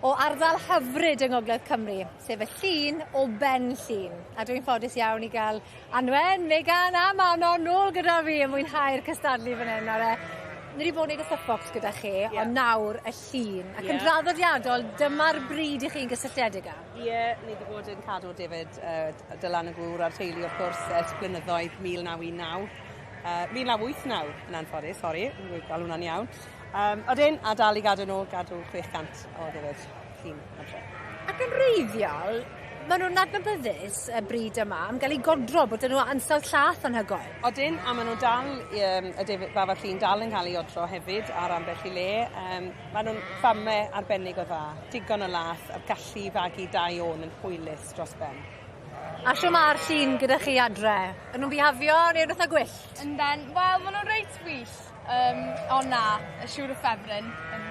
Speaker 15: o ardal hyfryd yng Ngogledd Cymru, sef y llun o Ben Llŷn. A dwi'n ffodus iawn i gael Anwen, Megan a Manon nôl gyda fi yn mwynhau'r cystadlu fan hyn. Nawr e, ni wedi bod yn neud y Suffolks gyda chi, yeah. ond nawr y llun. Ac yeah. yn draddodiadol, dyma'r bryd i chi'n gysylltiedig â.
Speaker 21: Ie, yeah, ni wedi bod yn cadw David uh, Dylan y gŵr a'r teulu wrth gwrs ers blynyddoedd 1919. 1989 yn anffodus, sori, yn gael hwnna'n iawn. Um, odyn, a dal i gadw nhw, gadw 600 o ddefyd llun adre.
Speaker 15: Ac yn reiddiol, maen nhw'n adnabyddus y bryd yma am gael eu godro, bod nhw ansawdd llath anhygoel.
Speaker 21: Odyn, a maen nhw dal, um, y defyd ddafad llun dal yn cael ei odro hefyd ar ambell i le. Um, maen nhw'n famau arbennig o dda, digon o lath a'r gallu i fagu dau ôn yn hwylus dros ben.
Speaker 15: A shw ma'r llun gyda chi adre? Ŷn nhw'n bihafio neu yn itha gwyllt?
Speaker 22: Ynden, wel ma' nw'n reit wyllt yym on' na, y siŵr y ffefryn yn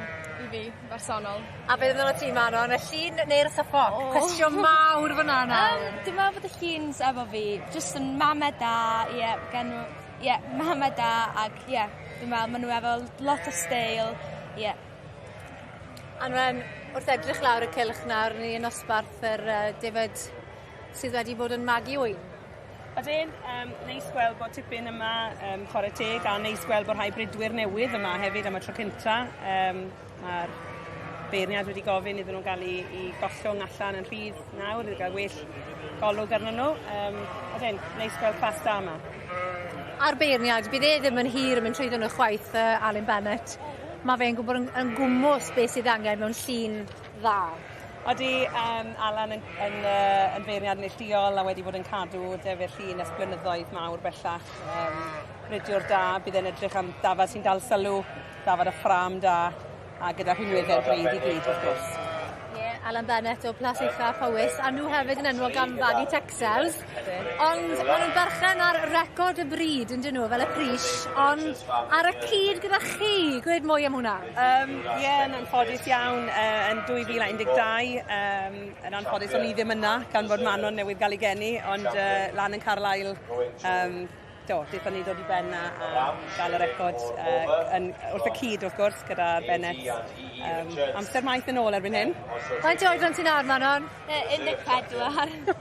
Speaker 22: i fi yn bersonol.
Speaker 15: A beth amdanat ti Manon, y llun neu'r Suffolk? O! Cwestiwn mawr fyn 'na nawr.
Speaker 22: Yym dwi me'wl bod y llun sy efo fi jyst yn mame da ie gen n'w ie mame da ag ie dwi me'wl ma' n'w efo lot o steil ie.
Speaker 15: Anwen, wrth edrych lawr y cylch nawr, ni yn nosbarth yr uh, defaid sydd wedi bod yn magu ŵyn.
Speaker 21: Odyn, um, neis gweld bod tipyn yma, um, chwarae teg, a neis gweld bod rhai bridwyr newydd yma hefyd am y tro cynta. Um, Mae'r beirniad wedi gofyn iddyn nhw gael ei, i gollwng allan yn rhydd nawr, i gael well golwg arnyn nhw. Um, odyn, neis gweld clas da yma.
Speaker 15: A'r beirniad, bydd e ddim yn hir yn mynd trwyddo nhw chwaith, uh, Alun Bennett. Mae fe'n gwybod yn, yn gwmws beth sydd angen mewn llun dda.
Speaker 21: Odi, um, Alan yn, yn, uh, yn feirniad neilltuol a wedi bod yn cadw defyd llun ers blynyddoedd mawr bellach. Um, bridiwr da, bydd e'n edrych am dafad sy'n dal sylw, dafad a ffram da, a gyda rhinweddau'r bryd i gyd wrth gwrs.
Speaker 15: Alan Bennett o Plas Ucha Powys, a nhw hefyd yn enwog am fagu Texels. Ond maen nhw'n berchen ar record y bryd, yn dyn nhw, fel y pris, ond ar y cyd gyda chi. Gwed mwy am hwnna.
Speaker 21: Ie, yeah, yn anffodus iawn, uh, yn 2012, um, yn anffodus o'n i ddim yna, gan fod Manon newydd gael ei geni, ond uh, lan yn Carlisle, um, do, daethon ni dod i ben a, a gael y record uh, yn, wrth y cyd wrth gwrs gyda Bennett. Um, amser maith yn ôl erbyn hyn.
Speaker 15: Faint o oedran ti'n nawr, Manon?
Speaker 22: 14.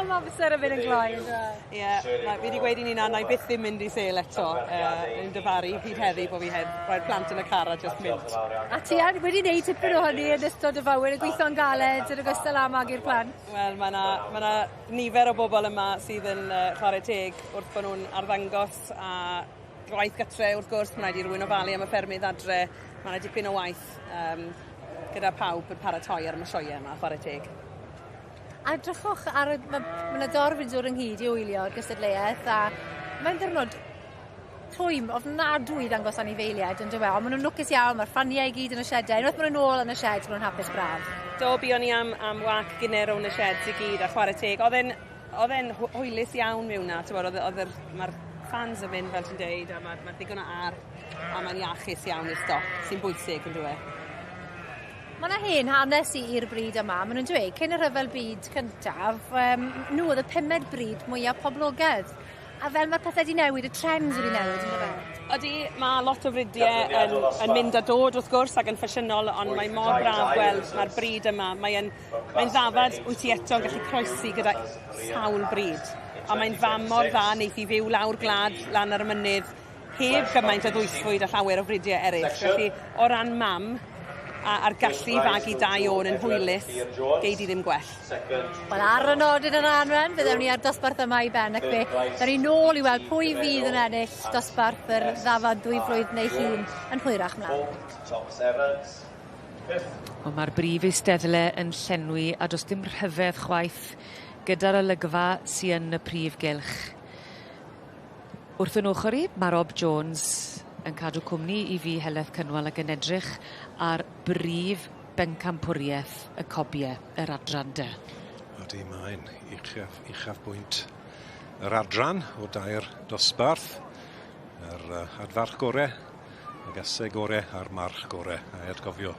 Speaker 15: Mae amser yn mynd yn gloi, yn
Speaker 21: e? Ie, yeah, fi wedi gweud i ni na, na i byth ddim mynd i sel eto. Uh, yn dyfaru hyd heddi bod fi heb roi'r plant yn y car a just mynd.
Speaker 15: A ti wedi gwneud tipyn o hynny yn ystod y fywyd, yn gweithio'n galed yn ogystal â magu'r plant?
Speaker 21: Wel, mae yna ma nifer o bobl yma sydd yn uh, chwarae teg wrth bod nhw'n arddangos a gwaith gytre wrth gwrs, mae'n rhaid i rywun ofalu am y ffermydd adre, mae yna dipyn o waith um, gyda pawb yn paratoi ar y sioeau yma, chwarae teg.
Speaker 15: A edrychwch ar y... Mae ma 'na dorf yn dod ynghyd i wylio'r gystadleuaeth a mae'n ddiwrnod twym ofnadwy i ddangos anifeiliaid on'd yw e? Ond ma' nw'n lwcus iawn, ma'r ffaniau i gyd yn y siedau. Unwaith ma' nw nôl yn y sied ma' nw'n hapus braf.
Speaker 21: Do, buon ni am, am wac gynne rownd y sheds i gyd a chwarae teg. Oedd e'n oedd e'n hwylus iawn mewn 'na, t'mod oedd oedd yr ma'r fans yn mynd fel ti'n deud a ma' ma' ddigon o ar a mae'n iachus iawn i'r stoc sy'n bwysig on'd yw e?
Speaker 15: Ma' 'na hen hanes i i'r bryd yma. Ma' nw'n dweud cyn y rhyfel byd cyntaf yym n'w o'dd y pumed bryd mwya poblogedd. A fel ma'r pethe 'di newid y trends wedi newid on'd yfe?
Speaker 21: Ydi ma' lot o fridie yn yn mynd a dod wrth gwrs ac yn ffasiynol ond mae mor braf gweld ma'r bryd yma mae yn mae'n ddafad wyt ti eto yn gallu croesi gyda sawl bryd. A mae'n fam mor dda neith 'i fyw lawr gwlad lan ar y mynydd heb gymaint o ddwysfwyd a llawer o fridiau eraill. Felly, o ran mam, a, a'r gallu i fagu dau ôn yn hwylus, gei di ddim gwell.
Speaker 15: Wel, ar y nodyn yna, Anwen, fe ddewn ni ar dosbarth yma i ben ac fe ddewn ni nôl i weld pwy fydd yn ennill dosbarth yr ddafad ddwy flwydd neu hŷn yn hwyrach mlaen.
Speaker 23: Wel ma'r brif eisteddle yn llenwi a do's dim rhyfedd chwaith gyda'r olygfa sy yn y prif gylch. Wrth 'yn ochor i ma' Rob Jones yn cadw cwmni i fi Heledd Cynwal ag yn edrych ar brif bencampwrieth y cobie yr adran dy.
Speaker 11: Odi mae'n uchaf uchafbwynt yr adran o dair dosbarth. Yr uh, adfarch gore, y gaseg gore a'r march gore. A atgofio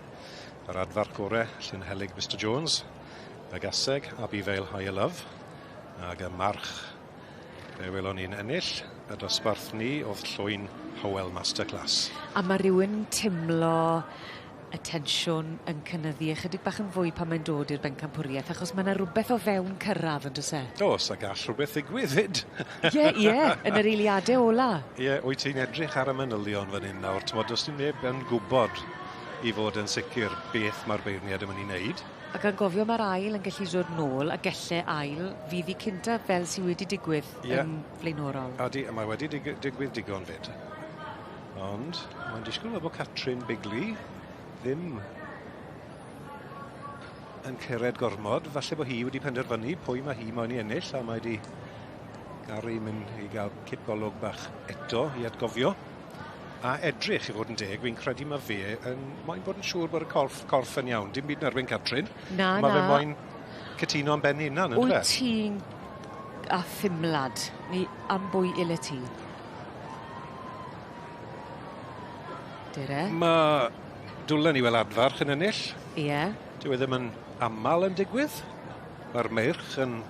Speaker 11: yr adfarch gore, Llyn Helig Mr Jones, y gaseg Abbey Vale Higher Love, ag y march Fe welon ni'n ennill y dosbarth ni o'dd llwyn Hywel Masterclass.
Speaker 23: A ma' rywun timlo y tensiwn yn cynyddu ychydig bach yn fwy pan mae'n dod i'r bencampwriaeth achos ma' 'na rwbeth o fewn cyrradd on'd o's e?
Speaker 11: O's a gall rhwbeth ddigwydd 'fyd.
Speaker 23: Ie ie yn yr eiliade ola.
Speaker 11: Ie wyt ti'n edrych ar y manylion fan 'yn nawr t'mod do's dim neb yn gwbod i fod yn sicir beth ma'r beirniad yn myn' i neud.
Speaker 23: A gan gofio ma'r ail yn gellu dod nôl a gelle ail fydd 'i cynta fel sy wedi digwydd
Speaker 11: Ie.
Speaker 23: yn flaenorol.
Speaker 11: Odi a mae wedi dig- digwydd digon 'fyd. Ond mae'n disgwyl fel bo' Catrin Bigley ddim yn cered gormod falle bo' hi wedi penderfynu pwy ma' hi moyn i ennill a mae 'di garu mynd i ga'l cip golwg bach eto i atgofio. A edrych i fod yn deg fi'n credu ma' fe yn moyn bod yn siŵr bod y corff corff yn iawn dim byd yn erbyn Catrin.
Speaker 23: Na
Speaker 11: Ma' fe
Speaker 23: na.
Speaker 11: moyn cytuno am ben 'i unan on'd yfe?
Speaker 23: Wyt ti'n a thimlad ni am bwy ile ti? Dere.
Speaker 11: Ma' dwlen i weld adfarch yn ennill.
Speaker 23: Ie.
Speaker 11: Dyw e ddim yn amal yn digwydd. Ma'r meirch yn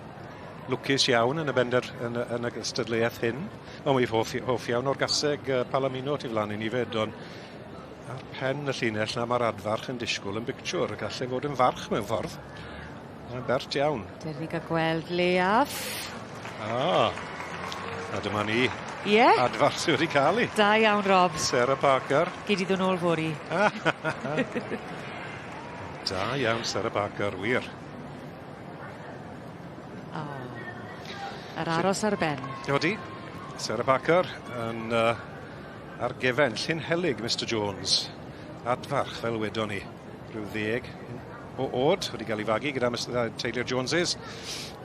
Speaker 11: lwcus iawn yn y bender yn y yn y gystadleuaeth hyn. On' wi hoff hoff iawn o'r gaseg Palomino tu flan i ni 'fyd on' ar pen y llinell 'na ma'r adfarch yn disgwl yn bictiwr y gall e fod yn farch mewn ffordd. Mae'n bert iawn.
Speaker 23: Dere ni ga'l gweld leiaf.
Speaker 11: Ah. A dyma ni.
Speaker 23: Ie?
Speaker 11: Adfarch sy wedi ca'l 'i.
Speaker 23: Da iawn Rob.
Speaker 11: Sarah Parker.
Speaker 23: Gei di ddod nôl fory.
Speaker 11: Da iawn Sarah Parker, wir.
Speaker 23: O. Yr aros ar ben.
Speaker 11: Odi. Sarah Parker yn ar gefen Llyn Helyg Mr Jones. Adfarch fel wedon ni. Rhyw ddeg o o'd wedi ga'l 'i fagu gyda Mr teulu'r Joneses.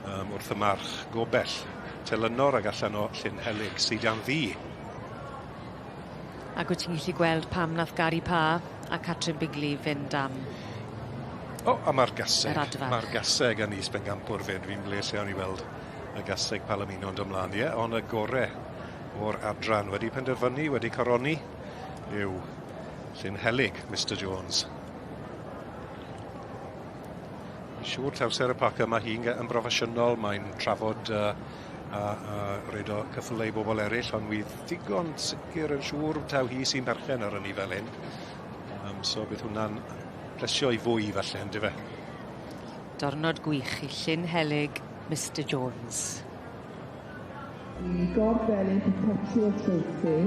Speaker 11: Wrth y march gobell. Telynor ag allan o Llyn Helyg Sidan Ddu.
Speaker 23: Ac wyt ti'n gallu gweld pam nath Gary Pa a Catrin Bigley fynd am
Speaker 11: O, a ma'r gaseg.
Speaker 23: Yr adfarch.
Speaker 11: Ma'r gaseg yn is bencampwr 'fyd. Fi'n bles iawn i weld y gaseg Palomino yn dod mlaen, ie, on' y gore o'r adran wedi penderfynu, wedi coroni yw Llyn Helyg, Mr Jones. Fi'n siŵr taw Sarah Parker ma' hi'n yn broffesiynol, mae'n trafod a reid o cyffyle i bobl eraill, ond wi ddigon sicir yn siŵr taw hi sy'n berchen ar hynny fel hyn. So bydd hwnna'n plesio i fwy falle, on'd yfe?
Speaker 23: Dornod gwych i Llyn Helyg, Mr Jones.
Speaker 20: The Gorbelly Perpetual Trophy.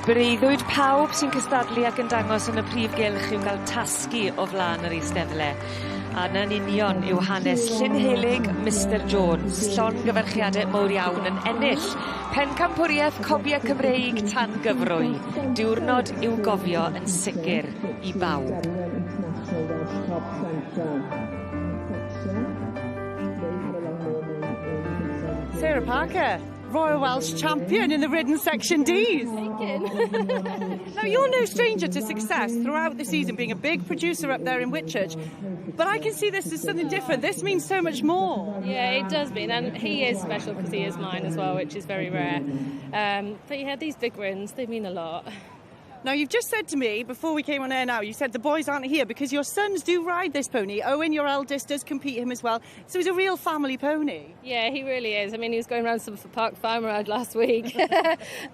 Speaker 23: Breuddwyd pawb sy'n cystadlu ac yn dangos yn y prif gylch yw gael tasgu o flan yr eisteddle. A 'na'n union yw hanes Llyn Helyg Mr Jones. Llongyfarchiade mowr iawn yn ennill Pencampwriaeth Cobie Cymreig tan gyfrwy. Diwrnod i'w gofio yn sicir i bawb.
Speaker 20: Darwin International Welsh Cob Centre.
Speaker 13: Sarah Parker, Royal Welsh champion in the ridden section Ds. Now, you're no stranger to success throughout the season, being a big producer up there in Whitchurch. But I can see this as something different. This means so much more.
Speaker 2: Yeah, it does mean, and he is special because he is mine as well, which is very rare. But yeah, these big wins, they mean a lot.
Speaker 13: Now, you've just said to me before we came on air now, you said the boys aren't here because your sons do ride this pony. Owen, your eldest, does compete him as well. So he's a real family pony.
Speaker 2: Yeah, he really is. I mean, he was going around some Park Farm ride last week.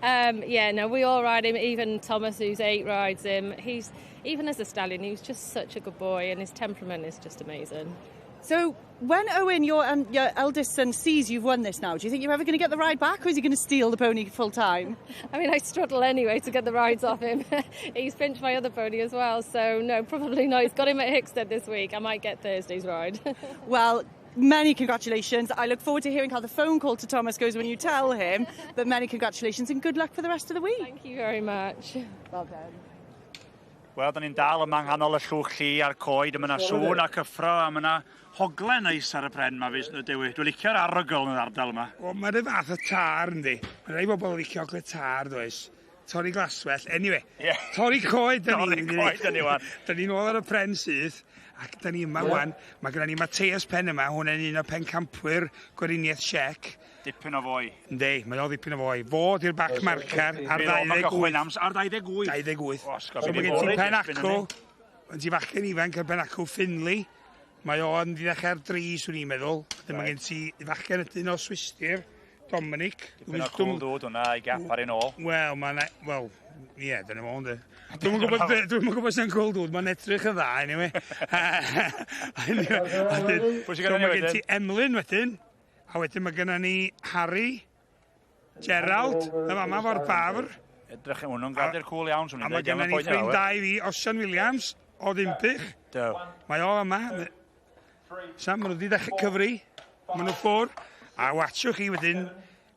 Speaker 2: Yeah, no, we all ride him. Even Thomas, who's 8, rides him. He's, even as a stallion, he was just such a good boy, and his temperament is just amazing.
Speaker 13: So when Owen, your eldest son, sees you've won this now, do you think you're ever going to get the ride back, or is he going to steal the pony full time?
Speaker 2: I mean, I struggle anyway to get the rides off him. He's pinched my other pony as well, so no, probably not. He's got him at Hickstead this week. I might get Thursday's ride.
Speaker 13: Well, many congratulations. I look forward to hearing how the phone call to Thomas goes when you tell him. But many congratulations and good luck for the rest of the week.
Speaker 2: Thank you very much.
Speaker 13: Well done.
Speaker 5: Wel, da ni'n dal yma nghanol y llwch lli a'r coed, a ma' 'na sŵn a cyffro, a ma' 'na hogle neis ar y pren 'ma fis, Dewi. Dwi'n licio'r arogl yn yr ardal yma.
Speaker 6: Wel, mae'n y fath o tar, yndi. Mae rai bobl yn licio ogle tar, does. Torri glaswellt. Anyway, torri coed da ni.
Speaker 5: Torri coed 'dan ni wan.
Speaker 6: Da ni'n ôl ar y pren syth, ac da ni yma wan. Mae gennym ni Mateus Pen yma, hwnna'n un o pencampwyr Gweriniaeth Siec.
Speaker 5: Dipyn o foi.
Speaker 6: Yndi, mae o ddipyn o foi. Fo di'r back marker ar
Speaker 5: Fydd o'm yn
Speaker 6: 28.
Speaker 5: cychwyn ar 28.
Speaker 6: 28.
Speaker 5: O, sgol,
Speaker 6: So
Speaker 5: fydd
Speaker 6: mae
Speaker 5: hi
Speaker 6: gen ti
Speaker 5: fory
Speaker 6: pen
Speaker 5: dipyn
Speaker 6: acw,
Speaker 5: yndi?
Speaker 6: yn ti fachgen ifanc ar pen acw Finley. Mae o yn ddechrau ar dri, swn i'n meddwl. Wedyn mae gen ti fachgen ydyn o Swistir, Dominic.
Speaker 5: Dipyn o cwl dŵd hwnna i gap ar un ôl.
Speaker 6: Wel, mae'n... Wel, ie, dyna fo, ynddi. Dwi'm yn gwybod, dwi'm yn gwybod sy'n cwl dŵd, mae'n edrych yn dda, anyway. Anyway, wedyn,
Speaker 5: Pwy sy
Speaker 6: so
Speaker 5: gynnon ni
Speaker 6: mae gen
Speaker 5: wedyn?
Speaker 6: ti Emlyn wedyn, a wedyn mae gennym ni Harry, Gerald, y fama fo'r bafr.
Speaker 5: Edrych, hwnnw'n gradur cwl iawn, swn
Speaker 6: A
Speaker 5: i'n
Speaker 6: mae
Speaker 5: dweud.
Speaker 6: gennym ni ffrind da i fi, Osian Williams, o Ddinbych.
Speaker 5: Do.
Speaker 6: Mae o yma. Sam, maen nhw wedi dechrau cyfri. Maen nhw ffwr. A watsiwch chi wedyn,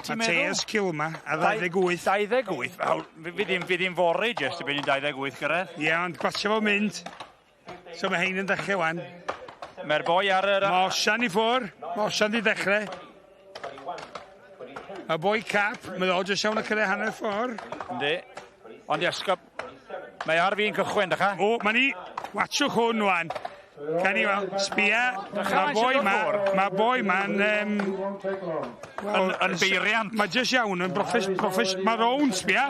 Speaker 5: Ti'n meddwl?
Speaker 6: Mateus Cilma, a 28.
Speaker 5: 28? Wel, fi ddim, fi ddim fory jyst y byn i'n 28 gyrraedd.
Speaker 6: Ie, ond gwatsio fo mynd. So mae hein yn dechrau wan.
Speaker 5: Mae'r boi ar yr...
Speaker 6: Mae Osian i ffwr. Mae Osian di dechrau. Mae boi cap, mae o jyst iawn y cyrraedd hanner ffordd.
Speaker 5: Yndi. Ond Iesgob, mae ar fi'n cychwyn, dycha?
Speaker 6: O, mae ni, watsiwch hwn wan. Can i weld, sbia,
Speaker 5: Dycha,
Speaker 6: mae boi
Speaker 5: mae'n
Speaker 6: ma,
Speaker 5: siŵr.
Speaker 6: mae boi ma'n...
Speaker 5: Yn beiriant.
Speaker 6: Mae jyst iawn yn broffes, broffes, mae rownd, sbia.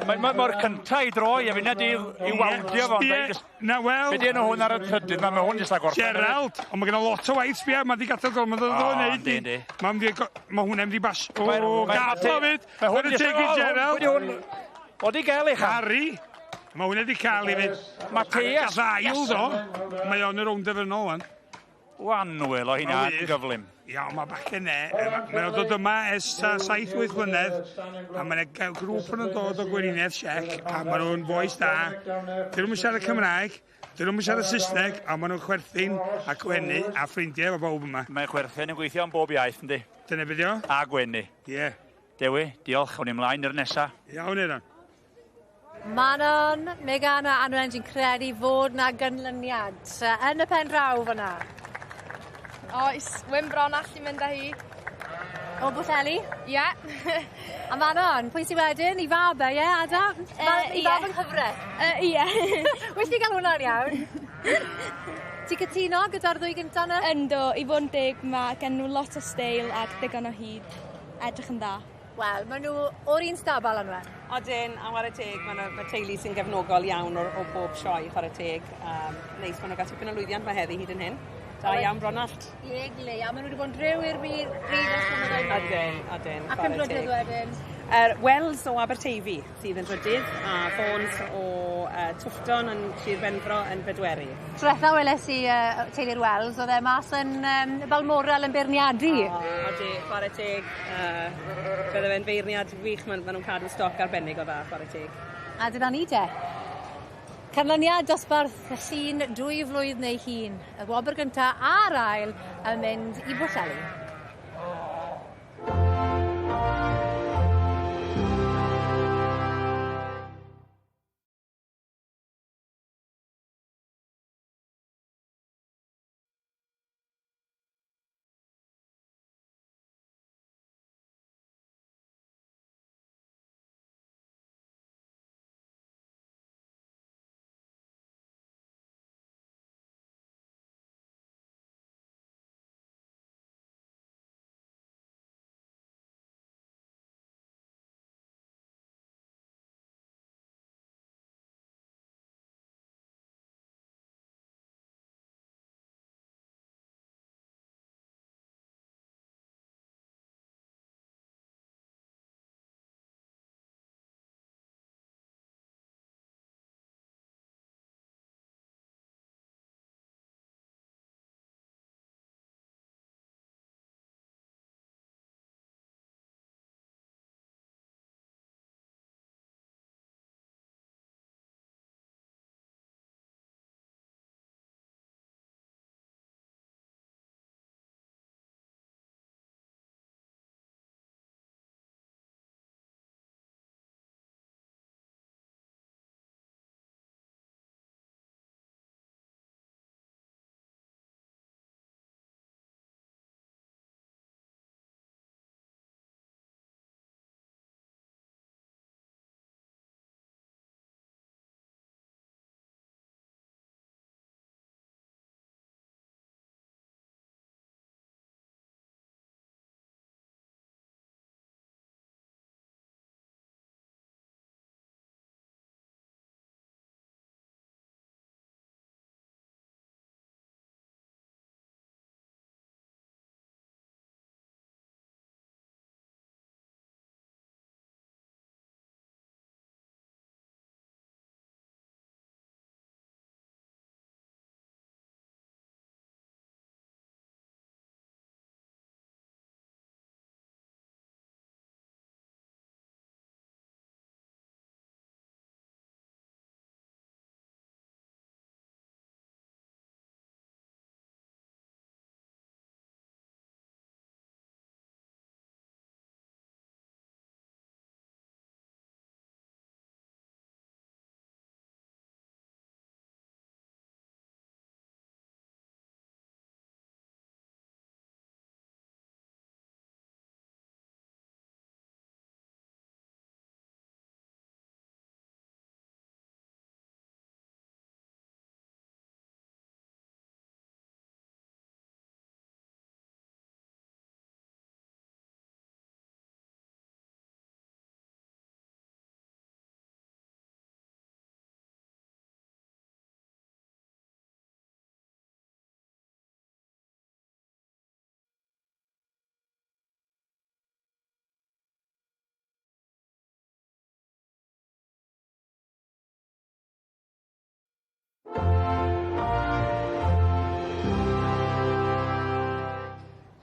Speaker 5: Mae'r ma, ma cynta i droi, a finna di i wawdio fo.
Speaker 6: Sbia, na wel.
Speaker 5: Be di enw hwn ar y trydydd, ma, mae hwn jyst â gorffen.
Speaker 6: Gerald, ond mae gen lot o waith, sbia, mae di gadael gormod o
Speaker 5: O,
Speaker 6: ddod wneud.
Speaker 5: yndi, yndi.
Speaker 6: Mae mynd i go- ma' hwnna'n mynd i bas. O,
Speaker 5: Mae'r- mae'r
Speaker 6: gath o fyd.
Speaker 5: Mae hwn
Speaker 6: Mae'r
Speaker 5: jyst-
Speaker 6: teg i
Speaker 5: o, hwn-
Speaker 6: Gerald.
Speaker 5: wedi hwn- O, di gael ei chan.
Speaker 6: Harry. Mae hwnna di cael ei fyd.
Speaker 5: Mateus.
Speaker 6: Gath ail do. Mae o'n y rownd derfynol wan.
Speaker 5: Wanwyl o hynna
Speaker 6: Ma'n
Speaker 5: yn
Speaker 6: wych.
Speaker 5: gyflym.
Speaker 6: Ia, ond mae bachgen ne, mae o'n dod yma ers ta 7-8 mlynedd, a mae'n gael grŵp yn dod o Gweriniaeth Siec, a maen nhw'n boys da. Dyn nhw'n siarad Cymraeg, dyn nhw'n siarad Saesneg, a maen nhw'n chwerthin a gwenu a ffrindiau efo bawb yma.
Speaker 5: Mae chwerthin yn gweithio am bob iaith, yndi?
Speaker 6: Dyna beth o.
Speaker 5: A gwenu.
Speaker 6: Ie.
Speaker 5: Dewi, diolch, awn ni ymlaen i'r nesa.
Speaker 6: Iawn, Eiron.
Speaker 15: Manon, Megan a Anwen, dwi'n credu fod na gynlyniad yn y pen draw fyna.
Speaker 22: Oes, Wyn Bron allu mynd â hi.
Speaker 15: O Bwllheli?
Speaker 22: Ie.
Speaker 15: A Manon, pwy sy wedyn? I fab e, ie, Adam? I fab yng nghyfraith?
Speaker 22: Ie.
Speaker 15: Well ti gael hwnna'n iawn. Ti'n cytuno gyda'r ddwy gynta yna?
Speaker 22: Ynddo, i fod yn deg, mae gen nhw lot o steil ac digon o hyd. Edrych yn dda.
Speaker 15: Wel, maen nhw o'r un stabal Anwen.
Speaker 21: Odyn, a whare teg, mae ma teulu sy'n gefnogol iawn o bob sioe, chwarae teg. Neis, maen nhw'n gael tipyn o lwyddiant mae heddi hyd yn hyn. Da iawn, Bronallt.
Speaker 15: Iegli, a maen nhw wedi bod yn driw i'r byd bryd ers blynyddoedd.
Speaker 21: Odyn, odyn.
Speaker 15: Ac yn
Speaker 21: chwarae
Speaker 15: drydydd
Speaker 21: teg.
Speaker 15: wedyn.
Speaker 21: Wells o Aberteifi sydd yn drydydd, a Fawns o Twfton yn Sir Benfro yn bedwerydd.
Speaker 15: Dwetha weles i teulu'r Wells, oedd e mas yn Balmoral yn beirniadu.
Speaker 21: O, odi, chwarae teg. Bydde fe'n feirniad wych, maen ma nhw'n cadw stoc arbennig o dda, chwarae teg.
Speaker 15: A dyna ni de. Canlyniad dosbarth y llun 2 flwydd neu hun. Y wobr gynta a'r ail yn mynd i Bwllheli.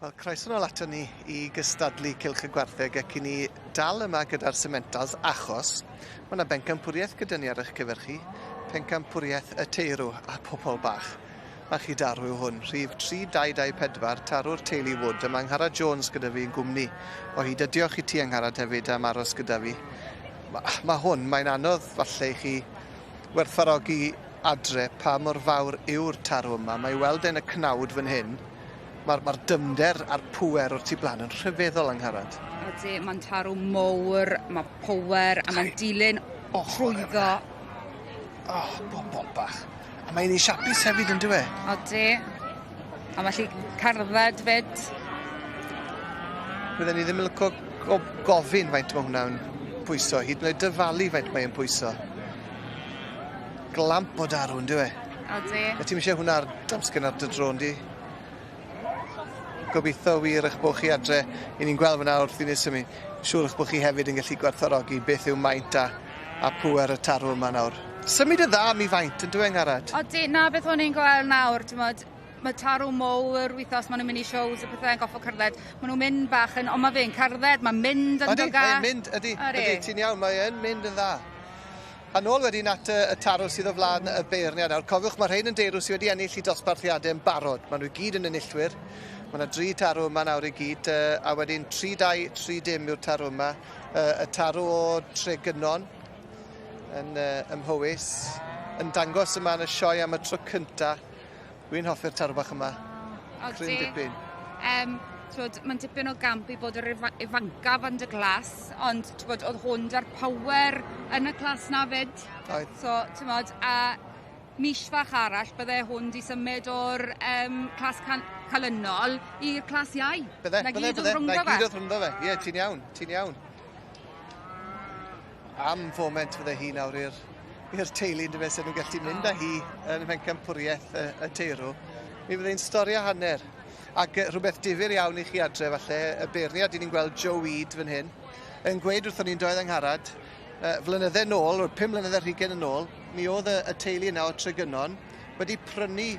Speaker 8: Wel, croeso nôl ato ni i gystadlu Cylch y Gwartheg ac i ni dal yma gyda'r Sementals achos mae yna bencampwriaeth gyda ni ar eich cyfer chi, pencampwriaeth y teirw a pobl bach. Mae chi darw yw hwn, rhif 3224, tarw'r teulu Wood, a mae Angharad Jones gyda fi yn gwmni o hyd. A diolch i ti Angharad hefyd am aros gyda fi. Mae ma hwn, mae'n anodd falle i chi werthfawrogi adre pa mor fawr yw'r tarw yma. Mae weld yn y cnawd fan hyn, Mae'r ma dyfnder a'r pŵer o'r tu blaen yn rhyfeddol Angharad.
Speaker 4: Ydy, mae'n tarw mowr, mae power, a mae'n dilyn trwyddo.
Speaker 8: O, oh, bobol bach. A mae'n ei siapus hefyd yn dywe?
Speaker 4: Ydy. A mae'n gallu cerdded fyd.
Speaker 8: Bydden ni ddim yn licio gofyn faint mae hwnna'n pwyso, hyd yn oed dyfalu faint mae'n pwyso. Glamp o darw yn dywe?
Speaker 4: Ydy.
Speaker 8: A ti'n eisiau hwnna ar damsgen ar dy dro, yndi? Gobeithio wir eich bod chi adre. I ni'n gweld fyna wrth i ni symud. Siŵr eich bod chi hefyd yn gallu gwerthfawrogi beth yw maint a, a pŵer y tarw yma nawr. Symud yn dda am i faint yn dwi Angharad?
Speaker 4: Odi, na beth o'n i'n gweld nawr, ti'n modd, mae tarw mowr wythnos, maen nhw'n mynd i shows a pethau yn goffo cerdded. Maen nhw'n mynd bach yn, ond mae fe'n cerdded, mae'n mynd yn
Speaker 8: Ydy, mae'n mynd, ydy, ydy, ti'n iawn, mae e'n mynd yn dda. A nôl wedyn at y, y tarw sydd o flaen y beirniad nawr. Cofiwch, mae rhain yn deirw sydd wedi ennill i dosbarthiadau yn barod. Maen nhw i gyd yn enillwyr. Mae yna dri tarw yma nawr i gyd, a wedyn 3, 2, 3 dim yw'r tarw yma. Y tarw o Tregynon yn ym Mhowys, yn dangos yma yn y sioe am y tro cynta. Dwi'n hoffi'r tarw bach yma. Cryn dipyn.
Speaker 4: Twod, mae'n dipyn o gamp i bod yr ifancaf yn dy glas, ond twod, oedd hwn da'r power yn y clas na fyd.
Speaker 8: Oedd.
Speaker 4: So, ti'n a mis fach arall, bydde hwn di symud o'r clas calynol i'r clas iau.
Speaker 8: Bydde, na bydde, bydde. Na gyd oedd rhwngddo fe. Ie, ti'n iawn, ti'n iawn. Am foment fydde hi nawr i'r teulu yn dyfe, nhw'n gallu mynd â hi yn mhencampwriaeth y, y teirw. Mi fydde'n stori a hanner. Ac rhywbeth difyr iawn i chi adre falle, y beirniad i ni'n gweld Joe Weed fan hyn, yn gweud wrthon ni'n doedd Angharad, flynydde nôl, o'r 5 mlynedd ar hugain yn ôl, mi oedd y, y teulu yna o Tregynon wedi prynu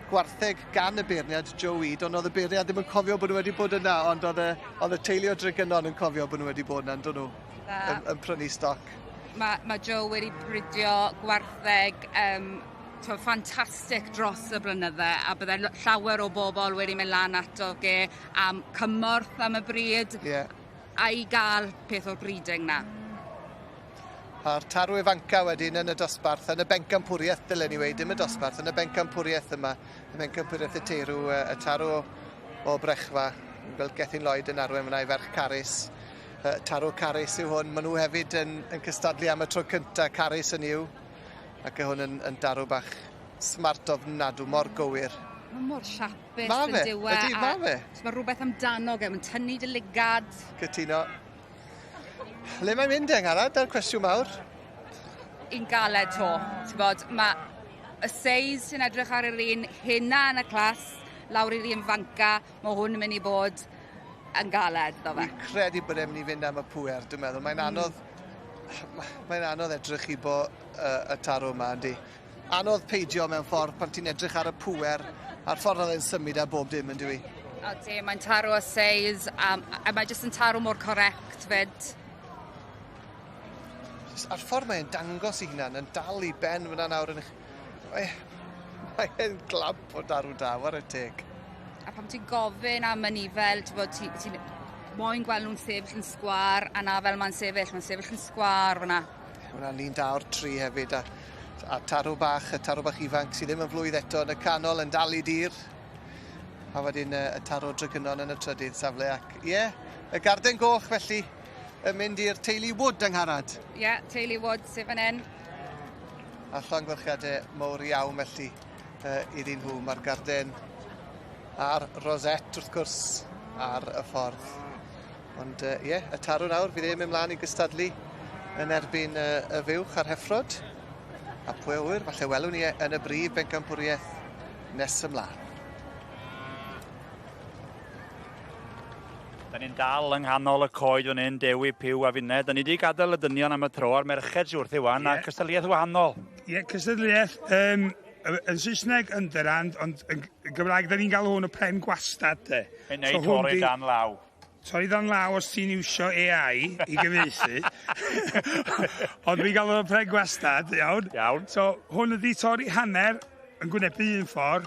Speaker 8: gwartheg gan y beirniad Joe Weed, ond oedd y beirniad ddim yn cofio bod nhw wedi bod yna, ond oedd y, oedd y teulu o Tregynon yn cofio bod nhw wedi bod yna, yn nhw, yn, yn prynu stoc.
Speaker 4: Mae, mae Joe wedi bridio gwartheg ffantastig dros y blynydde a bydde llawer o bobl wedi mynd lan ato ge am cymorth am y bryd
Speaker 8: yeah.
Speaker 4: a i gael peth o'r breeding na.
Speaker 8: A'r tarw ifanca wedyn yn y dosbarth, yn y bencampwriaeth dylen ni weud, dim y dosbarth, yn y bencampwriaeth yma, y bencampwriaeth y teirw, y tarw o Brechfa, gweld Gethin Lloyd yn arwain fyna i ferch Carys. Tarw Carys yw hwn, maen nhw hefyd yn, yn cystadlu am y tro cynta, Carys yn yw, ac hwn yn, yn darw bach smart ofnadw, mor gywir.
Speaker 4: Mae mor siapus
Speaker 8: ma
Speaker 4: yn dyw e.
Speaker 8: Ydy, ma fe.
Speaker 4: Mae rhywbeth amdano ge, mae'n tynnu dy ligad.
Speaker 8: Cytuno. Le mae'n mynd e, Angharad, da'r cwestiwn mawr?
Speaker 4: Un galed to, ti'n bod, mae y seis sy'n edrych ar yr un hynna yn y clas, lawr i'r un fanca, mae hwn yn mynd i bod yn galed, ddo fe.
Speaker 8: Dwi'n credu bod e'n mynd i fynd am y pŵer, dwi'n meddwl. Mae'n anodd, mae'n anodd edrych i bo y tarw yma, yndi. Anodd peidio mewn ffordd pan ti'n edrych ar y pŵer a'r ffordd oedd e'n symud a bob dim, yn dwi.
Speaker 4: Ydy, mae'n taro y seis, a mae jyst yn taro mor correct fyd.
Speaker 8: A'r ffordd mae'n dangos i hunan, yn dal i ben fyna nawr yn... Mae'n glamp o darw da, war y teg.
Speaker 4: A pan ti'n gofyn am y nifel, ti'n bod, ti'n ti moyn gweld nhw'n sefyll yn sgwar, a na fel mae'n sefyll, mae'n sefyll yn sgwar fyna.
Speaker 8: Hwna'n un da o'r tri hefyd, a, a tarw bach, y tarw bach ifanc sydd ddim yn flwydd eto yn y canol yn dal i dir. A wedyn y, y tarw Drygynon yn y trydydd safle ac ie, yeah, y garden goch felly yn mynd i'r teulu Wood Angharad.
Speaker 4: Ie, yeah, teulu Wood sydd fan hyn.
Speaker 8: A llongyfarchiadau mawr iawn felly iddyn nhw. Mae'r garden a'r rosette wrth gwrs ar y ffordd. Ond ie, yeah, y tarw nawr, fydd e'n mynd mlaen i gystadlu yn erbyn y, y fuwch a'r heffrod. A pwy a ŵyr, falle welwn ni e yn y brif bencampwriaeth nes ymlaen.
Speaker 5: Da ni'n dal yng nghanol y coed fan hyn, Dewi, Piw a finne. Da ni wedi gadael y dynion am y tro a'r merched sy'n wrth i wan, yeah. a cystadleuaeth wahanol.
Speaker 6: Ie, yeah, cystadleuaeth. Yn Saesneg underhand, ond yn Gymraeg da ni'n galw hwn y pren gwastad de.
Speaker 5: Ei neu so torri dan law.
Speaker 6: Torri dan law os ti'n iwsio AI i gyfieithu. Ond fi'n galw y pren gwastad, iawn.
Speaker 5: Iawn.
Speaker 6: So hwn ydi torri hanner yn gwynebu un ffordd,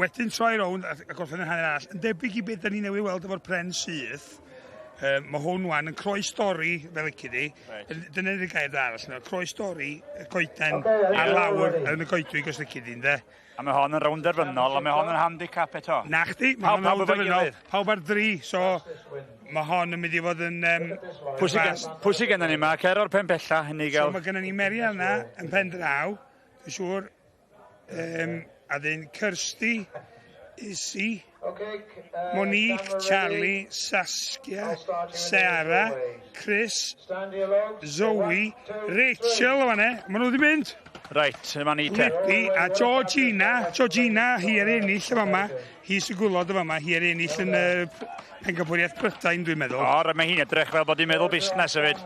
Speaker 6: wedyn troi rownd a gorffen yn hanner arall. Yn debyg i beth da ni newydd weld efo'r pren syth, mae hwn wan yn croes dorri, fel lici di.
Speaker 5: Reit.
Speaker 6: Dyna ydy'r gair arall, no, croes dorri y coeden
Speaker 5: Ocê,
Speaker 6: ar lawr yn y goedwig os lici di, ynde.
Speaker 5: A mae hon yn rownd derfynol, a mae hon yn handicap eto.
Speaker 6: Na chdi, mae hon yn
Speaker 5: Pawb
Speaker 6: rownd
Speaker 5: efo'i
Speaker 6: derfynol.
Speaker 5: gilydd.
Speaker 6: Pawb ar dri, so mae hon yn mynd i fod yn
Speaker 5: Pwy sy gennym ni yma? Cer o'r pen bella, i ni
Speaker 6: So
Speaker 5: gael...
Speaker 6: mae gennym ni Mariana yn pen draw, dwi'n siŵr, a dyn Kirsty, Izzy, Monique, Charlie, Saskia, Sarah, Chris, Zoe, Rachel o fan'na, maen nhw wedi mynd.
Speaker 5: Reit, yma ni te.
Speaker 6: Libby a Georgina, Georgina hi ar ennill y fama, hi sy'n gwylod y fama, hi ar ennill yn y Pencampwriaeth Prydain, dwi'n meddwl.
Speaker 5: O, mae hi'n edrych fel bod hi'n meddwl busnes hefyd.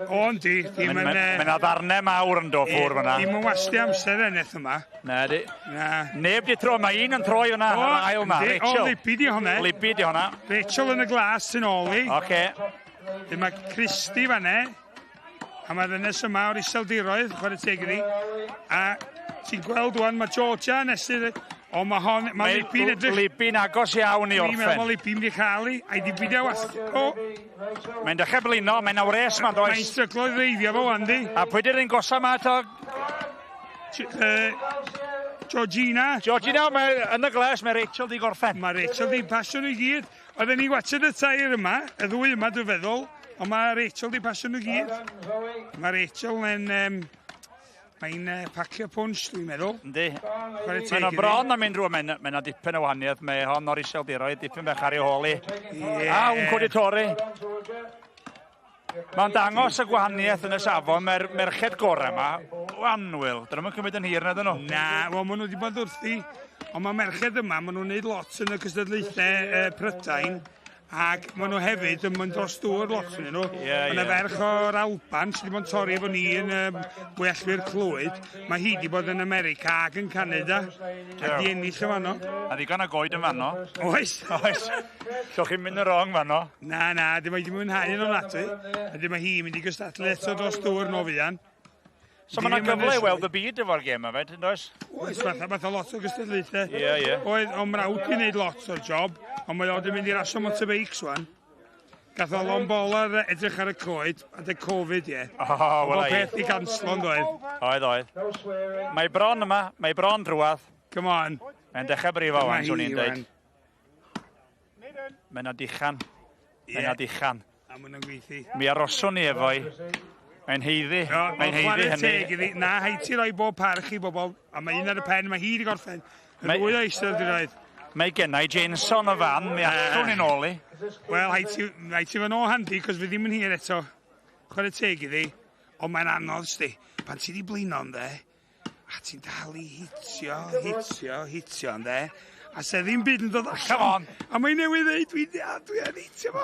Speaker 6: O, yndi. Dim yn...
Speaker 5: Mae yna ddarnau mawr yn dod ffwr fyna.
Speaker 6: Dim yn wastio amser eneth yma.
Speaker 5: Na, di.
Speaker 6: Na.
Speaker 5: Neb di tro, mae un yn troi fyna, yr ail yma,
Speaker 6: yndi.
Speaker 5: Rachel.
Speaker 6: O, Libby di hwnna.
Speaker 5: Libby di hwnna.
Speaker 6: Rachel yn y glas sy'n ôl i.
Speaker 5: Oce.
Speaker 6: Dyma Christy fan'na. A mae'r ddynes yma o'r Iseldiroedd, chwarae teg iddi. A ti'n gweld wan, mae Georgia nesaf... O, mae hon, mae Libby'n edrych...
Speaker 5: Libby'n agos iawn i
Speaker 6: Dwi'n meddwl
Speaker 5: orffen.
Speaker 6: mae Libby'n mynd i chael i, a i di beidio was... O!
Speaker 5: Mae'n dechrau blino, mae'n awres ma'n does.
Speaker 6: Mae'n stryglo i ddeifio fo wan, di.
Speaker 5: A pwy di'r un gosa ma eto?
Speaker 6: Georgina.
Speaker 5: Georgina, mae yn y gles, mae Rachel di gorffen.
Speaker 6: Mae Rachel di pasio nhw i gyd. Oedden ni watchad y tair yma, y ddwy yma dwi'n feddwl, ond mae Rachel di pasio nhw i gyd. Mae Rachel yn... Mae'n pacio pwnsh, dwi'n meddwl.
Speaker 5: Yndi.
Speaker 6: Chwarae teg
Speaker 5: Mae'n
Speaker 6: iddi.
Speaker 5: bron am mynd rŵan, mae'n mae 'na dipyn o wahaniaeth. Mae hon o'r Iseldiroedd, dipyn bach ar ei hôl i.
Speaker 6: Ie.
Speaker 5: A, wncw di torri. Mae'n dangos y gwahaniaeth yn y safon. Mae'r merched gorau yma, o annwyl. Dyn nhw'n cymryd yn hir na dyn nhw.
Speaker 6: Na, wel, maen nhw wedi bod wrthi. Ond mae merched yma, maen nhw'n neud lot yn y cystadlaethau Prydain. Ac maen nhw hefyd yn mynd dros dŵr lot yn nhw.
Speaker 5: Ie,
Speaker 6: Mae yna
Speaker 5: ie.
Speaker 6: ferch o'r Alban sydd wedi bod yn torri efo ni yn Gweallwyr Clwyd. Mae hi wedi bod yn America ac yn Canada. A di ennill yn fanno.
Speaker 5: A ddigon o goed yn fanno.
Speaker 6: Oes.
Speaker 5: Oes. So chi'n mynd yn wrong fanno.
Speaker 6: Na, na, dim wedi mwynhau yn ofnadwy. A dim hi mynd i gystadlu eto dros dŵr no fuan.
Speaker 5: So mae yna gyfle i weld y byd efo'r gêm yma, yn does?
Speaker 6: Oes, fatha lot o gystadlaethau.
Speaker 5: Ie, ie.
Speaker 6: Oedd, o'n mrawd di wneud lot o'r job, ond mae o wedi mynd i rasio motorbikes wan. Gath o lon bol ar edrych ar y coed, adeg Covid, ie.
Speaker 5: O, wel
Speaker 6: Bob
Speaker 5: ai.
Speaker 6: peth i ganslo, yn doedd.
Speaker 5: Oedd, oedd. Mae bron yma, mae bron drwadd.
Speaker 6: Come on.
Speaker 5: Mae'n dechrau brifo
Speaker 6: Dyma
Speaker 5: wan, swn
Speaker 6: hi,
Speaker 5: i'n
Speaker 6: wan.
Speaker 5: dweud. Mae yna dichan. Mae yna
Speaker 6: Ie.
Speaker 5: dichan.
Speaker 6: A maen nhw'n gweithio.
Speaker 5: Mi aroswn ni efo i. Mae'n heiddi. Mae'n heiddi
Speaker 6: Chwarae teg
Speaker 5: hynny.
Speaker 6: iddi. Na, haid ti roi bob parch i bobl. A mae un ar y pen, mae hi wedi gorffen. Y
Speaker 5: Mae-
Speaker 6: ddwy o eistedd wedi roed.
Speaker 5: Mae gennau Jameson o fan, mi allwn ni'n ôl i.
Speaker 6: Wel, haid ti fod o handi, cos fi ddim yn hir eto. Chwarae teg iddi. Ond mae'n anodd, sti. Pan ti di blino, ynde, a ti'n dal i hitio, hitio, hitio, ynde, a se ddim byd yn dod allan.
Speaker 5: Come on.
Speaker 6: A mae'n newydd ddeud, dwi yn hitio fo.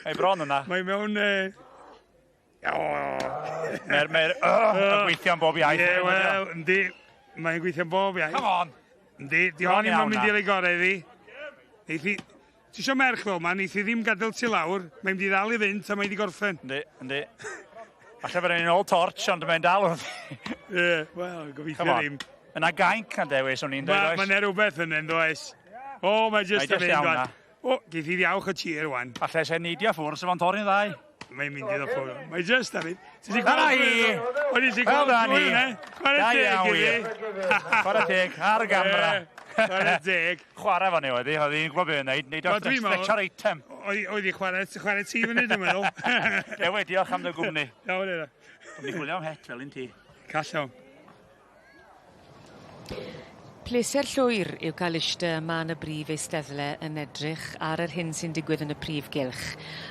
Speaker 5: Mae bron yna.
Speaker 6: Mae mewn... O.
Speaker 5: Mae'r, yn gweithio yn bob iaith.
Speaker 6: Ie, wel, yndi. Mae'n gweithio yn bob iaith.
Speaker 5: Come on.
Speaker 6: Yndi, di
Speaker 5: Bron
Speaker 6: hon ddim
Speaker 5: iawn
Speaker 6: yn mynd
Speaker 5: na.
Speaker 6: i roi gorau iddi. Neith hi... Ti isio merch fel ma, neith hi ddim gadael ti lawr. Mae'n mynd i ddal i fynd a mae'n di gorffen.
Speaker 5: Yndi, yndi. Falle bod ni'n ôl torch, ond mae'n dal wrth.
Speaker 6: Ie, wel, gobeithio
Speaker 5: Come on.
Speaker 6: ddim.
Speaker 5: Yna gainc na dewis, o'n i'n dweud,
Speaker 6: Mae
Speaker 5: oes?
Speaker 6: ma' 'na rhywbeth yn yn does. O, mae
Speaker 5: Mae
Speaker 6: jyst yn
Speaker 5: jyst
Speaker 6: mynd
Speaker 5: iawn
Speaker 6: wan.
Speaker 5: na.
Speaker 6: O, geith hi ddiawch y cheer wan.
Speaker 5: Falle se neidio ffwrdd, sef o'n torri'n ddau.
Speaker 6: Mae'n mynd i ddod ffwrdd. Mae jyst ar un. Ti 'di
Speaker 5: Dyna
Speaker 6: gweld
Speaker 5: hi!
Speaker 6: O'n i 'di
Speaker 5: Wel
Speaker 6: gweld
Speaker 5: da ni.
Speaker 6: drwy hwnna. Chwarae
Speaker 5: Da
Speaker 6: teg
Speaker 5: iawn
Speaker 6: iddi.
Speaker 5: wir. Chwarae teg, ar y gamera.
Speaker 6: Ie, Chwarae teg.
Speaker 5: Chwarae fan oedd hi, oedd hi'n gwybod beth yn neud, neud
Speaker 6: Wel,
Speaker 5: o'n
Speaker 6: dwi'n meddwl-
Speaker 5: stretcho'r eitem.
Speaker 6: Oedd hi chwarae ti fyny, dwi'n meddwl.
Speaker 5: Dewi, diolch am dy gwmni.
Speaker 6: Iawn, yna.
Speaker 5: O'n i'n gwylio am het fel un ti.
Speaker 6: Call iawn.
Speaker 23: Pleser llwyr yw ca'l ishte yma yn y brif eisteddle yn edrych ar yr hyn sy'n digwydd yn y prif gylch.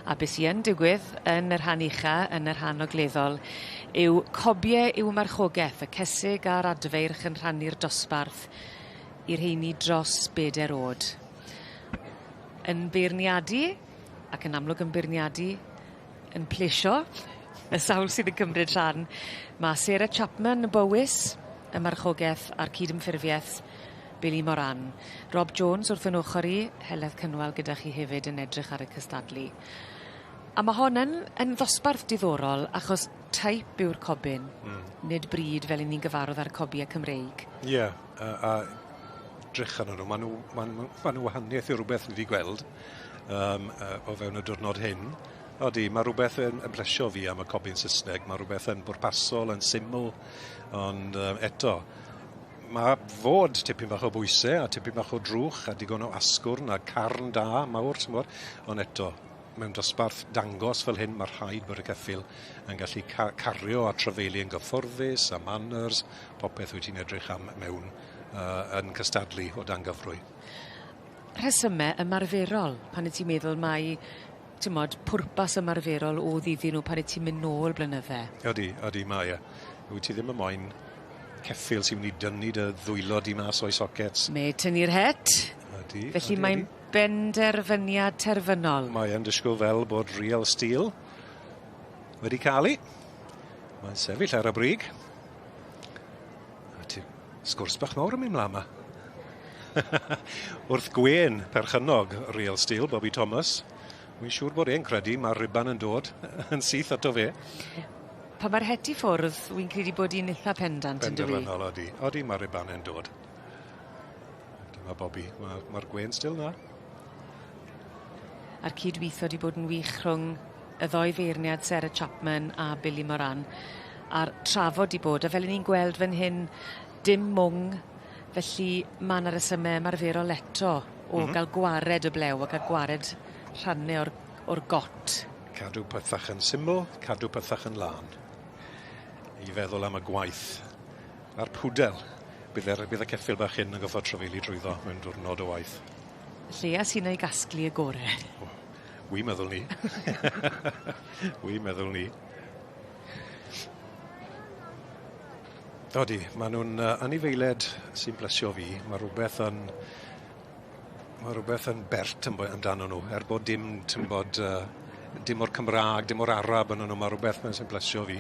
Speaker 23: A be' sy yn digwydd yn y rhan ucha, yn y rhan ogleddol, yw cobie i'w marchogeth, y cesig a'r adfeirch yn rhannu'r dosbarth i'r rheini dros beder o'd. Yn beirniadu, ac yn amlwg yn beirniadu, yn plesio, y sawl sydd yn cymryd rhan, ma' Sarah Chapman y Bowys y marchogeth a'r cydymffurfieth Billy Moran. Rob Jones wrth 'yn ochor i, Heledd Cynwal gyda chi hefyd yn edrych ar y cystadlu. A ma' hon yn yn ddosbarth diddorol achos teip yw'r cobyn. Nid brîd fel 'yn ni'n gyfarwdd â'r cobie Cymreig.
Speaker 11: Ie a a drych arnyn nw ma' nw ma' nw ma' nw wahanieth i rwbeth ni 'di gweld yym yy o fewn y diwrnod hyn. Odi ma' rwbeth yn yn plesio fi am y cobyn Sysneg ma' rwbeth yn bwrpasol yn syml ond yy eto ma' fod tipyn bach o bwyse a tipyn bach o drwch a digon o asgwrn a carn da mawr t'mod ond eto mewn dosbarth dangos fel hyn ma' rhaid bod y ceffyl yn gallu ca- cario a trafeilu yn gyfforddus a manners popeth wyt ti'n edrych am mewn yy yn cystadlu o dan gyfrwy.
Speaker 23: Rhesyme ymarferol pan 'yt ti'n meddwl mai t'mod pwrpas ymarferol o'dd iddyn nw pan 'yt ti'n mynd nôl blynydde.
Speaker 11: Odi odi mae e. Wyt ti ddim yn moyn ceffyl sy myn' i dynnu dy ddwylo di mas o'i sockets.
Speaker 23: Ne' tynnu'r het.
Speaker 11: Ydi.
Speaker 23: Felly mae'n benderfyniad terfynol.
Speaker 11: Mae yn disgwl fel bod Real Steel wedi ca'l 'i. Mae'n sefyll ar y brig. A ti sgwrs bach mawr yn myn' mlan 'ma. Wrth gwên perchennog Real Steel, Bobby Thomas, wi'n siŵr bod e'n credu ma'r riban yn dod yn syth ato fe.
Speaker 23: Pan ma'r het i ffwrdd, wi'n credu bod 'i'n itha pendant on'd yw 'i?
Speaker 11: Benderfynol odi. Odi ma'r ribane'n dod. Dyma Bobby, ma' ma'r gwên still 'na.
Speaker 23: A'r cydwitho 'di bod yn wych rhwng y ddou feirniad Sarah Chapman a Billy Moran a'r trafod 'di bod a fel 'yn ni'n gweld fan hyn dim mwng felly ma' 'na resyme ymarferol eto o mm -hmm. ga'l gwared y blew a ca'l gwared rhanne o'r o'r got.
Speaker 11: Cadw pethach yn syml, cadw pethach yn lân. I feddwl am y gwaith a'r pwdel bydd yr bydd y ceffyl bach hyn yn goffod trafeilu drwyddo mewn diwrnod o waith.
Speaker 23: Lleia sy 'na i gasglu y gore.
Speaker 11: O, wi'n meddwl 'ny. Wi'n meddwl 'ny. Odi, ma' nw'n yy anifeilied sy'n blesio fi. Ma' rwbeth yn ma' rwbeth yn bert yn amdano nw er bod dim t'mbod yy dim o'r Cymra'g, dim o'r Arab ynnyn nw ma' rwbeth 'na sy'n plesio fi.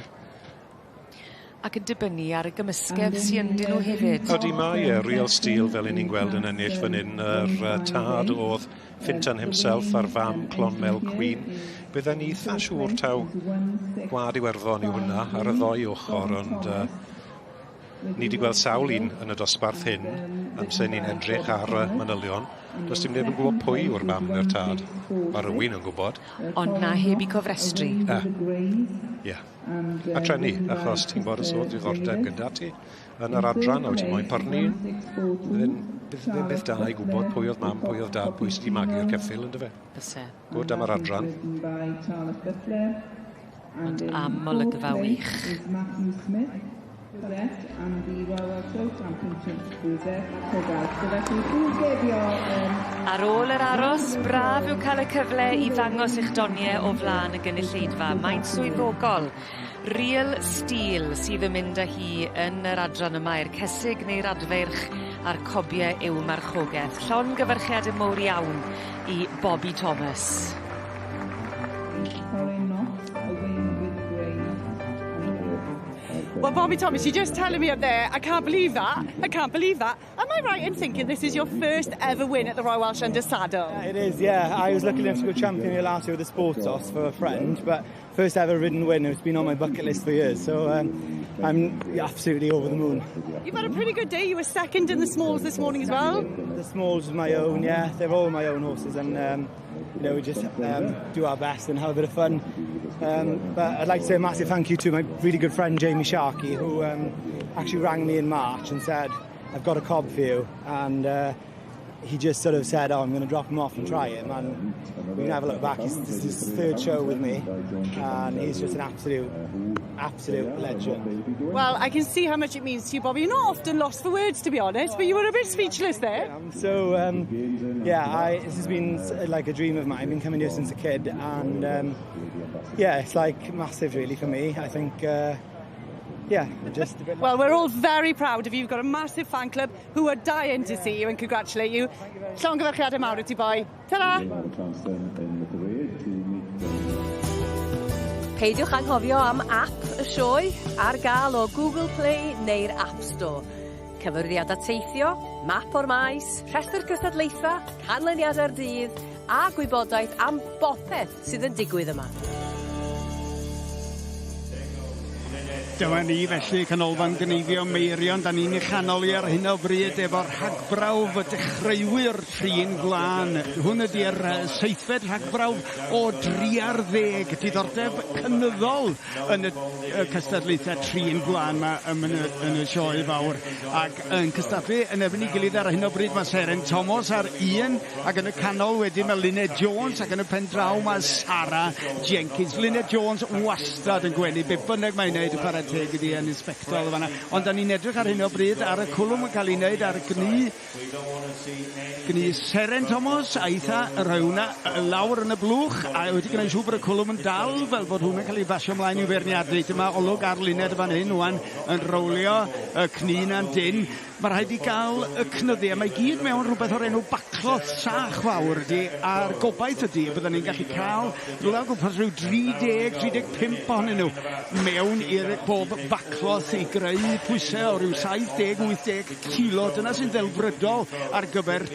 Speaker 23: Ac yn dibynnu ar y gymysgedd sy ynddyn nhw hefyd.
Speaker 11: Odi mae e Real Steel fel 'yn ni'n gweld yn ennill fan 'yn yr yy tad o'dd Fintan himself a'r fam Clonmel Queen. Bydden i itha siŵr taw gwlad Iwerddon yw hwnna ar y ddou ochor ond yy ni 'di gweld sawl un yn y dosbarth hyn amser ni'n edrych ar y manylion. Does dim neb yn gwybod pwy yw'r mam neu'r tad. Ma' rywun yn gwybod.
Speaker 23: Ond na heb 'u cofrestru.
Speaker 11: Na. Ie. A treni, achos ti'n gwbod os o'dd diddordeb gyda ti yn yr adran a wyt ti moyn pyrnu bydd e'n bydd e'n beth da i gwbod pwy o'dd mam, pwy o'dd dad, pwy sy 'di magu'r ceffyl yndyfe?
Speaker 23: Fyse.
Speaker 11: Good am yr adran.
Speaker 23: Ond am olygfa wych. Ar ôl yr aros, braf yw cael y cyfle i ddangos eich donie o flaen y gynulleidfa. Mae'n swyddogol. Real Steel sydd yn mynd â hi yn yr adran yma i'r cesig neu'r adfeirch a'r cobie yw marchogeth. Llongyfarchiade mowr iawn i Bobby Thomas.
Speaker 13: Well, Bobby Thomas, you're just telling me up there, I can't believe that. I can't believe that. Am I right in thinking this is your first ever win at the Royal Welsh Under Saddle?
Speaker 3: Yeah, it is, yeah. I was lucky enough to go champion here last year with the Sports Horse for a friend, but first ever ridden win. It's been on my bucket list for years, so I'm absolutely over the moon.
Speaker 13: You've had a pretty good day. You were second in the smalls this morning as well.
Speaker 3: The smalls was my own, yeah. They're all my own horses, and you know, we just do our best and have a bit of fun. But I'd like to say a massive thank you to my really good friend Jamie Sharkey, who actually rang me in March and said, I've got a cob for you. And he just sort of said, oh, I'm going to drop him off and try him. And we can have a look back. This is his third show with me, and he's just an absolute, absolute legend.
Speaker 13: Well, I can see how much it means to you, Bobby. You're not often lost for words, to be honest, but you were a bit speechless there.
Speaker 3: So, yeah, this has been like a dream of mine. I've been coming here since a kid, and yeah, it's like massive, really, for me. I think... yeah, just a bit.
Speaker 13: Well, we're all very proud of you. You've got a massive fan club who are dying to see you and congratulate you. Llongyfarchiadau mawr i ti, boi. Ta-ra!
Speaker 1: Peidiwch anghofio am app y sioe ar gael o Google Play neu'r App Store. Cyfyrddiadau teithio, map o'r maes, rhestr cystadlaetha, canlyniadau'r dydd a gwybodaeth am bopeth sydd yn digwydd yma.
Speaker 14: Dyma ni felly Canolfan Gneifio Meirion. Da ni'n ei chanol i ar hyn o bryd efo'r rhagbrawf y dechreuwyr trin glân. Hwn ydy'r seithfed rhagbrawf o 30. Diddordeb cynyddol yn y cystadlaethau trin glân yma yn y sioe fawr. Ac yn cystadlu yn erbyn ei gilydd ar hyn o bryd mae Seren Thomas ar un, ac yn y canol wedyn mae Luned Jones, ac yn y pen draw mae Sara Jenkins. Luned Jones wastad yn gwenu, be bynnag mae'n neud, y chwarae teg iddi yn sbectol fanna. Ond da ni'n edrych ar hyn o bryd ar y cwlwm yn cael ei wneud ar gnu Seren Thomas, a eitha rhoi hwnna lawr yn y blwch, a wedi gwneud siŵr bod y cwlwm yn dal fel bod hwnna'n cael ei basio ymlaen i'w feirniadu. Dyma olwg ar Luned fan hyn wan yn rowlio y cnu na'n dyn. Mae rhaid i gael y cnyddu, a mae gyd mewn rhywbeth o'r enw bacloth sach fawr ydy, a'r gobaith ydy y byddwn ni'n gallu cael rhywle o gwmpas rhyw 30-35 ohonyn nhw mewn i'r bob bacloth i greu pwysau o ryw 70-80 kilo. Dyna sy'n ddelfrydol ar gyfer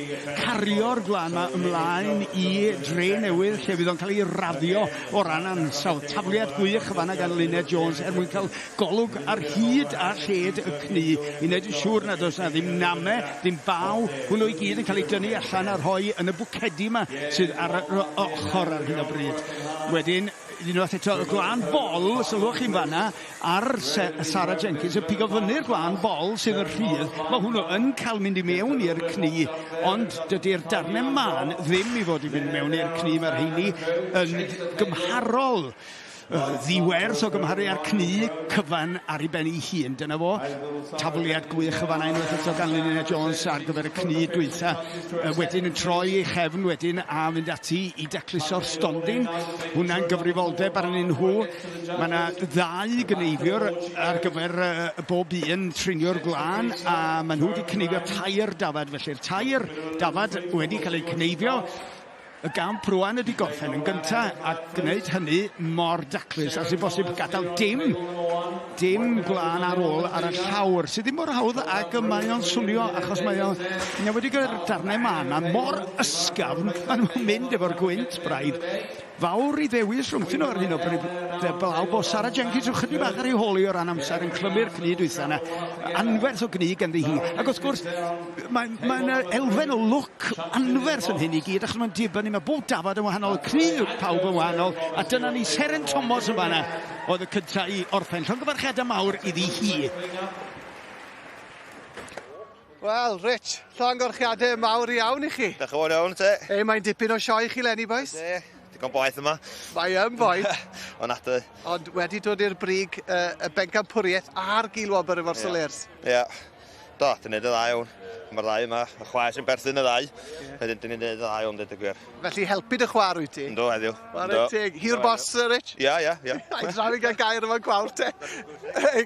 Speaker 14: cario'r gwlân yma ymlaen i dre newydd lle fydd o'n cael ei raddio o ran ansawdd. Tafliad gwych fanna gan Luned Jones er mwyn cael golwg ar hyd a lled y cnu i wneud yn siŵr nad oes na ddim name, ddim baw, hwnnw i gyd yn cael ei dynnu allan a rhoi yn y bwcedi yma sydd ar yr ochr ar hyn o bryd. Wedyn, unwaith eto, y gwlân bol, sylwch chi'n fanna, ar Sara Jenkins yn pigo fyny'r gwlân bol sydd yn rhydd. Mae hwnnw yn cael mynd i mewn i'r cnu, ond dydy'r darnau mân ddim i fod i fynd mewn i'r cnu. Mae'r rheini yn gymharol ddiwerth o gymharu â'r cnu cyfan ar ei ben ei hun. Dyna fo, tafliad gwych y fanna unwaith eto gan Luned Jones ar gyfer y cnu dwytha. Wedyn yn troi ei chefn wedyn a fynd ati i dacluso'r stondin. Hwnna'n gyfrifoldeb arnyn nhw. Mae yna ddau gneifiwr ar gyfer bob un triniwr gwlân, a maen nhw wedi cneifio tair dafad. Felly'r tair dafad wedi cael eu cneifio. Y gamp rwan ydi gorffen yn gynta a gwneud hynny mor daclus a sy'n bosib, gadael dim gwlân ar ôl ar y llawr, sydd ddim mor hawdd ag y mae o'n swnio, achos mae o'n wedi gyda'r darnau mân a mor ysgafn, maen nhw'n mynd efo'r gwynt braidd. Fawr i ddewis rhwngthyn nhw ar hyn o bryd, blaw bod Sara Jenkins ychydig bach ar ei hôl i o ran amser yn clymu'r cnu dwytha yna. Anferth o gnu ganddi hi. Ac wrth gwrs, mae yna elfen o lwc anferth yn hyn i gyd, achos mae'n dibynnu, mae bob dafad yn wahanol, y cnu pawb yn wahanol, a dyna ni Seren Thomas yn fanna, oedd y cyntaf i orffen. Llongyfarchiadau mawr iddi hi.
Speaker 8: Wel, Rich, llongyfarchiadau mawr iawn i chi.
Speaker 7: Diolch yn fawr iawn, te.
Speaker 8: Ei, mae'n dipyn o sioe i chi leni, boys.
Speaker 7: Te, digon boeth yma.
Speaker 8: Mae yn boeth.
Speaker 7: Ond adwy.
Speaker 8: Ond wedi dod i'r brig y bencampwriaeth a'r gilwobr efo'r Salers.
Speaker 7: Ie. Do, dyn ni'n neud y dda iawn. Mae'r ddau yma, y chwaer sy'n perthyn y ddau. Wedyn, dyn ni'n neud y dda iawn, dweud y gwir.
Speaker 8: Felly helpu dy chwaer wyt ti?
Speaker 7: Yndw, heddiw.
Speaker 8: Chwarae teg. Hi'r bos, Rich?
Speaker 7: Ia, ia, ia.
Speaker 8: Ai, tra fi'n cael gair yma Gwawr te.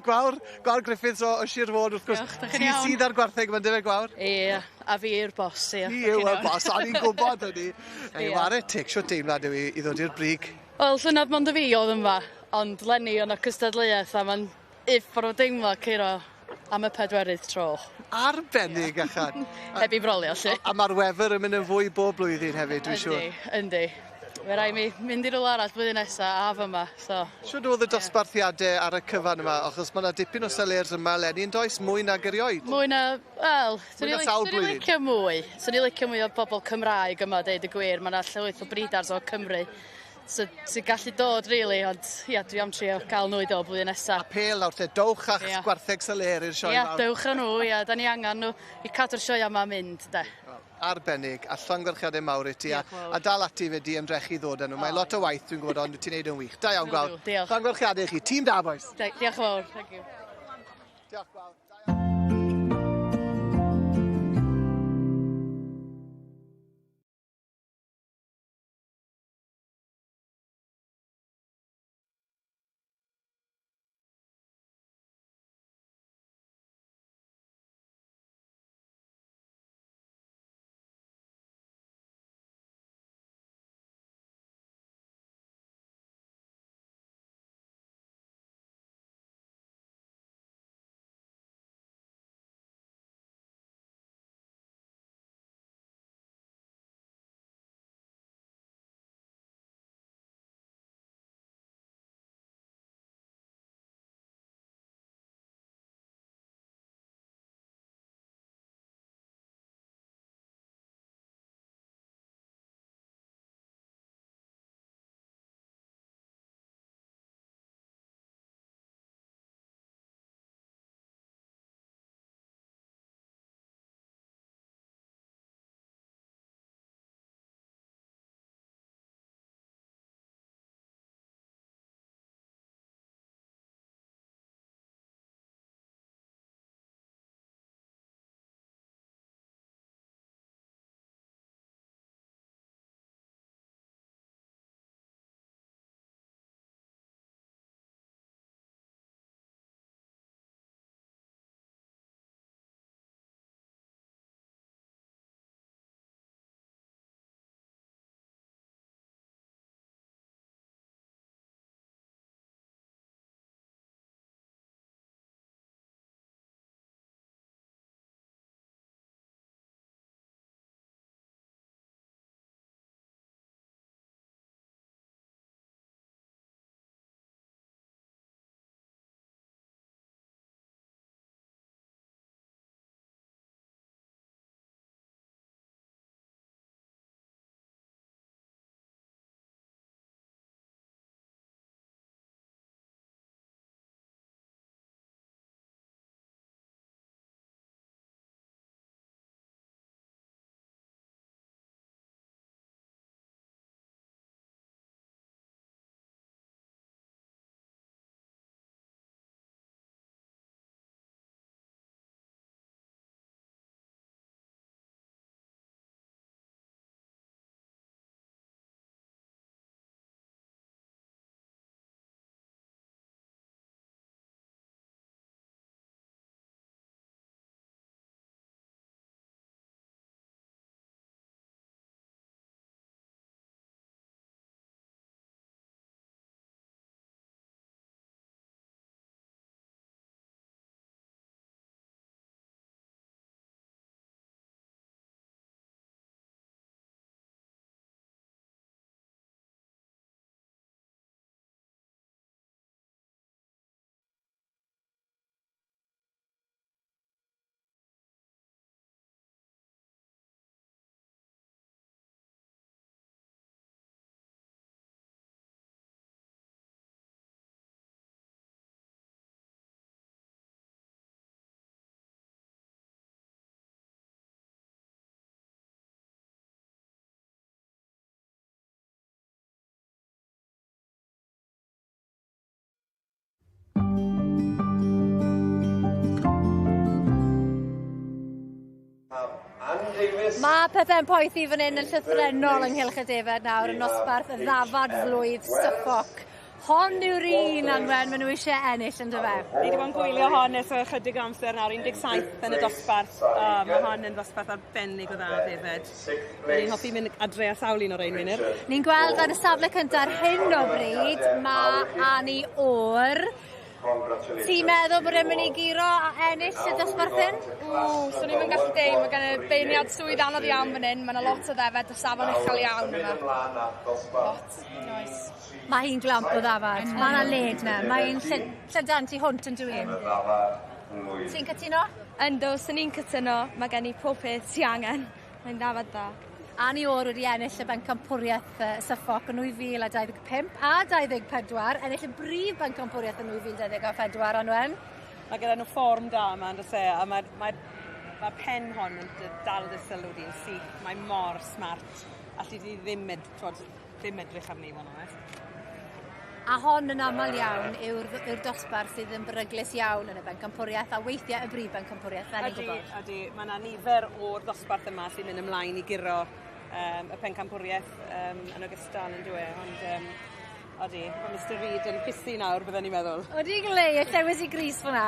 Speaker 8: Gwawr, Gwawr Griffiths o Sir Fôn, wrth gwrs.
Speaker 9: Diolch, dach chi'n iawn?
Speaker 8: Ti sydd ar gwartheg yma'n dyfe, Gwawr?
Speaker 9: Ie, a fi yw'r bos, ie.
Speaker 8: Fi yw y bos, a ni'n gwybod hynny. Ei, ware teg, shwt deimlad yw i ddod i'r brig?
Speaker 9: Wel, llynedd mond y fi oedd yma, ond leni o'n y cystadleuaeth a mae'n uffar o deimlo curo am y pedwerydd tro.
Speaker 8: Arbennig, achan.
Speaker 9: Heb i brolio, lle.
Speaker 8: A mae'r wefr yn mynd yn fwy bob blwyddyn hefyd, dwi'n siŵr.
Speaker 9: Yndi, yndi. Mae rhaid mi mynd i rywle arall blwyddyn nesaf a fy yma, so...
Speaker 8: Shwt oedd y dosbarthiadau ar y cyfan yma? Achos mae yna dipyn o Salers yma eleni, yn does? Mwy nag erioed?
Speaker 9: Mwy na, wel,
Speaker 8: Mwy na sawl
Speaker 9: swn i'n
Speaker 8: blwyddyn.
Speaker 9: licio mwy. Swn i'n licio mwy o bobl Cymraeg yma, deud y gwir. Mae yna llwyth o breeders o Cymru sy'n gallu dod, really, ond ia, dwi am trio gael nhw i ddod blwyddyn nesaf.
Speaker 8: Apêl nawr te, dowch a'ch
Speaker 9: Ia.
Speaker 8: gwartheg Saler i'r sioe
Speaker 9: Ia,
Speaker 8: fawr.
Speaker 9: dewch â nhw, ia, da ni angen nhw i cadw'r sioe yma mynd, de.
Speaker 8: Arbennig, a llongyfarchiadau mawr i ti,
Speaker 9: Diolch yn fawr.
Speaker 8: a dal ati fe di ymdrechu i ddod â nhw. Mae lot o waith, dwi'n gwybod, ond ti'n neud yn wych. Da iawn, Gwawr.
Speaker 9: Diolch.
Speaker 8: Llongyfarchiadau i chi. Tîm da, boys.
Speaker 9: Diolch yn fawr. Thank you.
Speaker 8: Diolch, Gwawr.
Speaker 15: Mae pethau'n poethi fan hyn yn llythrennol ynghylch y defed nawr yn nosbarth y ddafad flwydd Suffolk. Hon yw'r un, Anwen, maen nhw eisiau ennill yn dyfe.
Speaker 21: Ni wedi bod yn gwylio hon ers ychydig o amser nawr, 17 yn y dosbarth. O, mae hon yn ddosbarth arbennig o dda ddefed. Ni'n hoffi mynd adre a sawl un o'r ein Meinir.
Speaker 15: Ni'n gweld ar y safle cyntaf ar hyn o bryd, mae Annie O'r. Ti'n meddwl bod e'n mynd i guro a ennill y dosbarth hyn?
Speaker 22: Ww, swn i'm yn gallu deud, mae gen y beirniad swydd anodd iawn fan hyn, mae yna lot o ddefed o safon uchel iawn yma. Lot, oes.
Speaker 15: Mae hi'n glamp o ddafad, mae yna led na, mae hi'n llydan tu hwnt yn dwi. Ti'n cytuno?
Speaker 22: Yndw, swn i'n cytuno, mae gen i pob peth ti angen. Mae'n ddafad dda.
Speaker 15: Annie Orr wedi ennill y bencampwriaeth Suffolk yn 2025 a 24, ennill y brif bencampwriaeth yn 2024, Anwen.
Speaker 21: Mae gyda nhw fform da yma, yn does e, a mae, mae, mae pen hon yn dal dy sylw di'n syth. Mae mor smart. Alli di ddim, twod, ddim edrych arni, fod yn onest.
Speaker 15: A hon yn aml iawn yw'r yw dosbarth sydd yn beryglus iawn yn y bencampwriaeth a weithiau y brif bencampwriaeth, fel ni'n gwybod.
Speaker 21: Ydy, mae yna nifer o'r dosbarth yma sy'n mynd ymlaen i guro y pencampwriaeth yn ogystal yn dyw e, ond odi, mae Mr Reid yn pisu nawr, bydden ni'n meddwl.
Speaker 15: Odi glei, y llewis i gris fyna.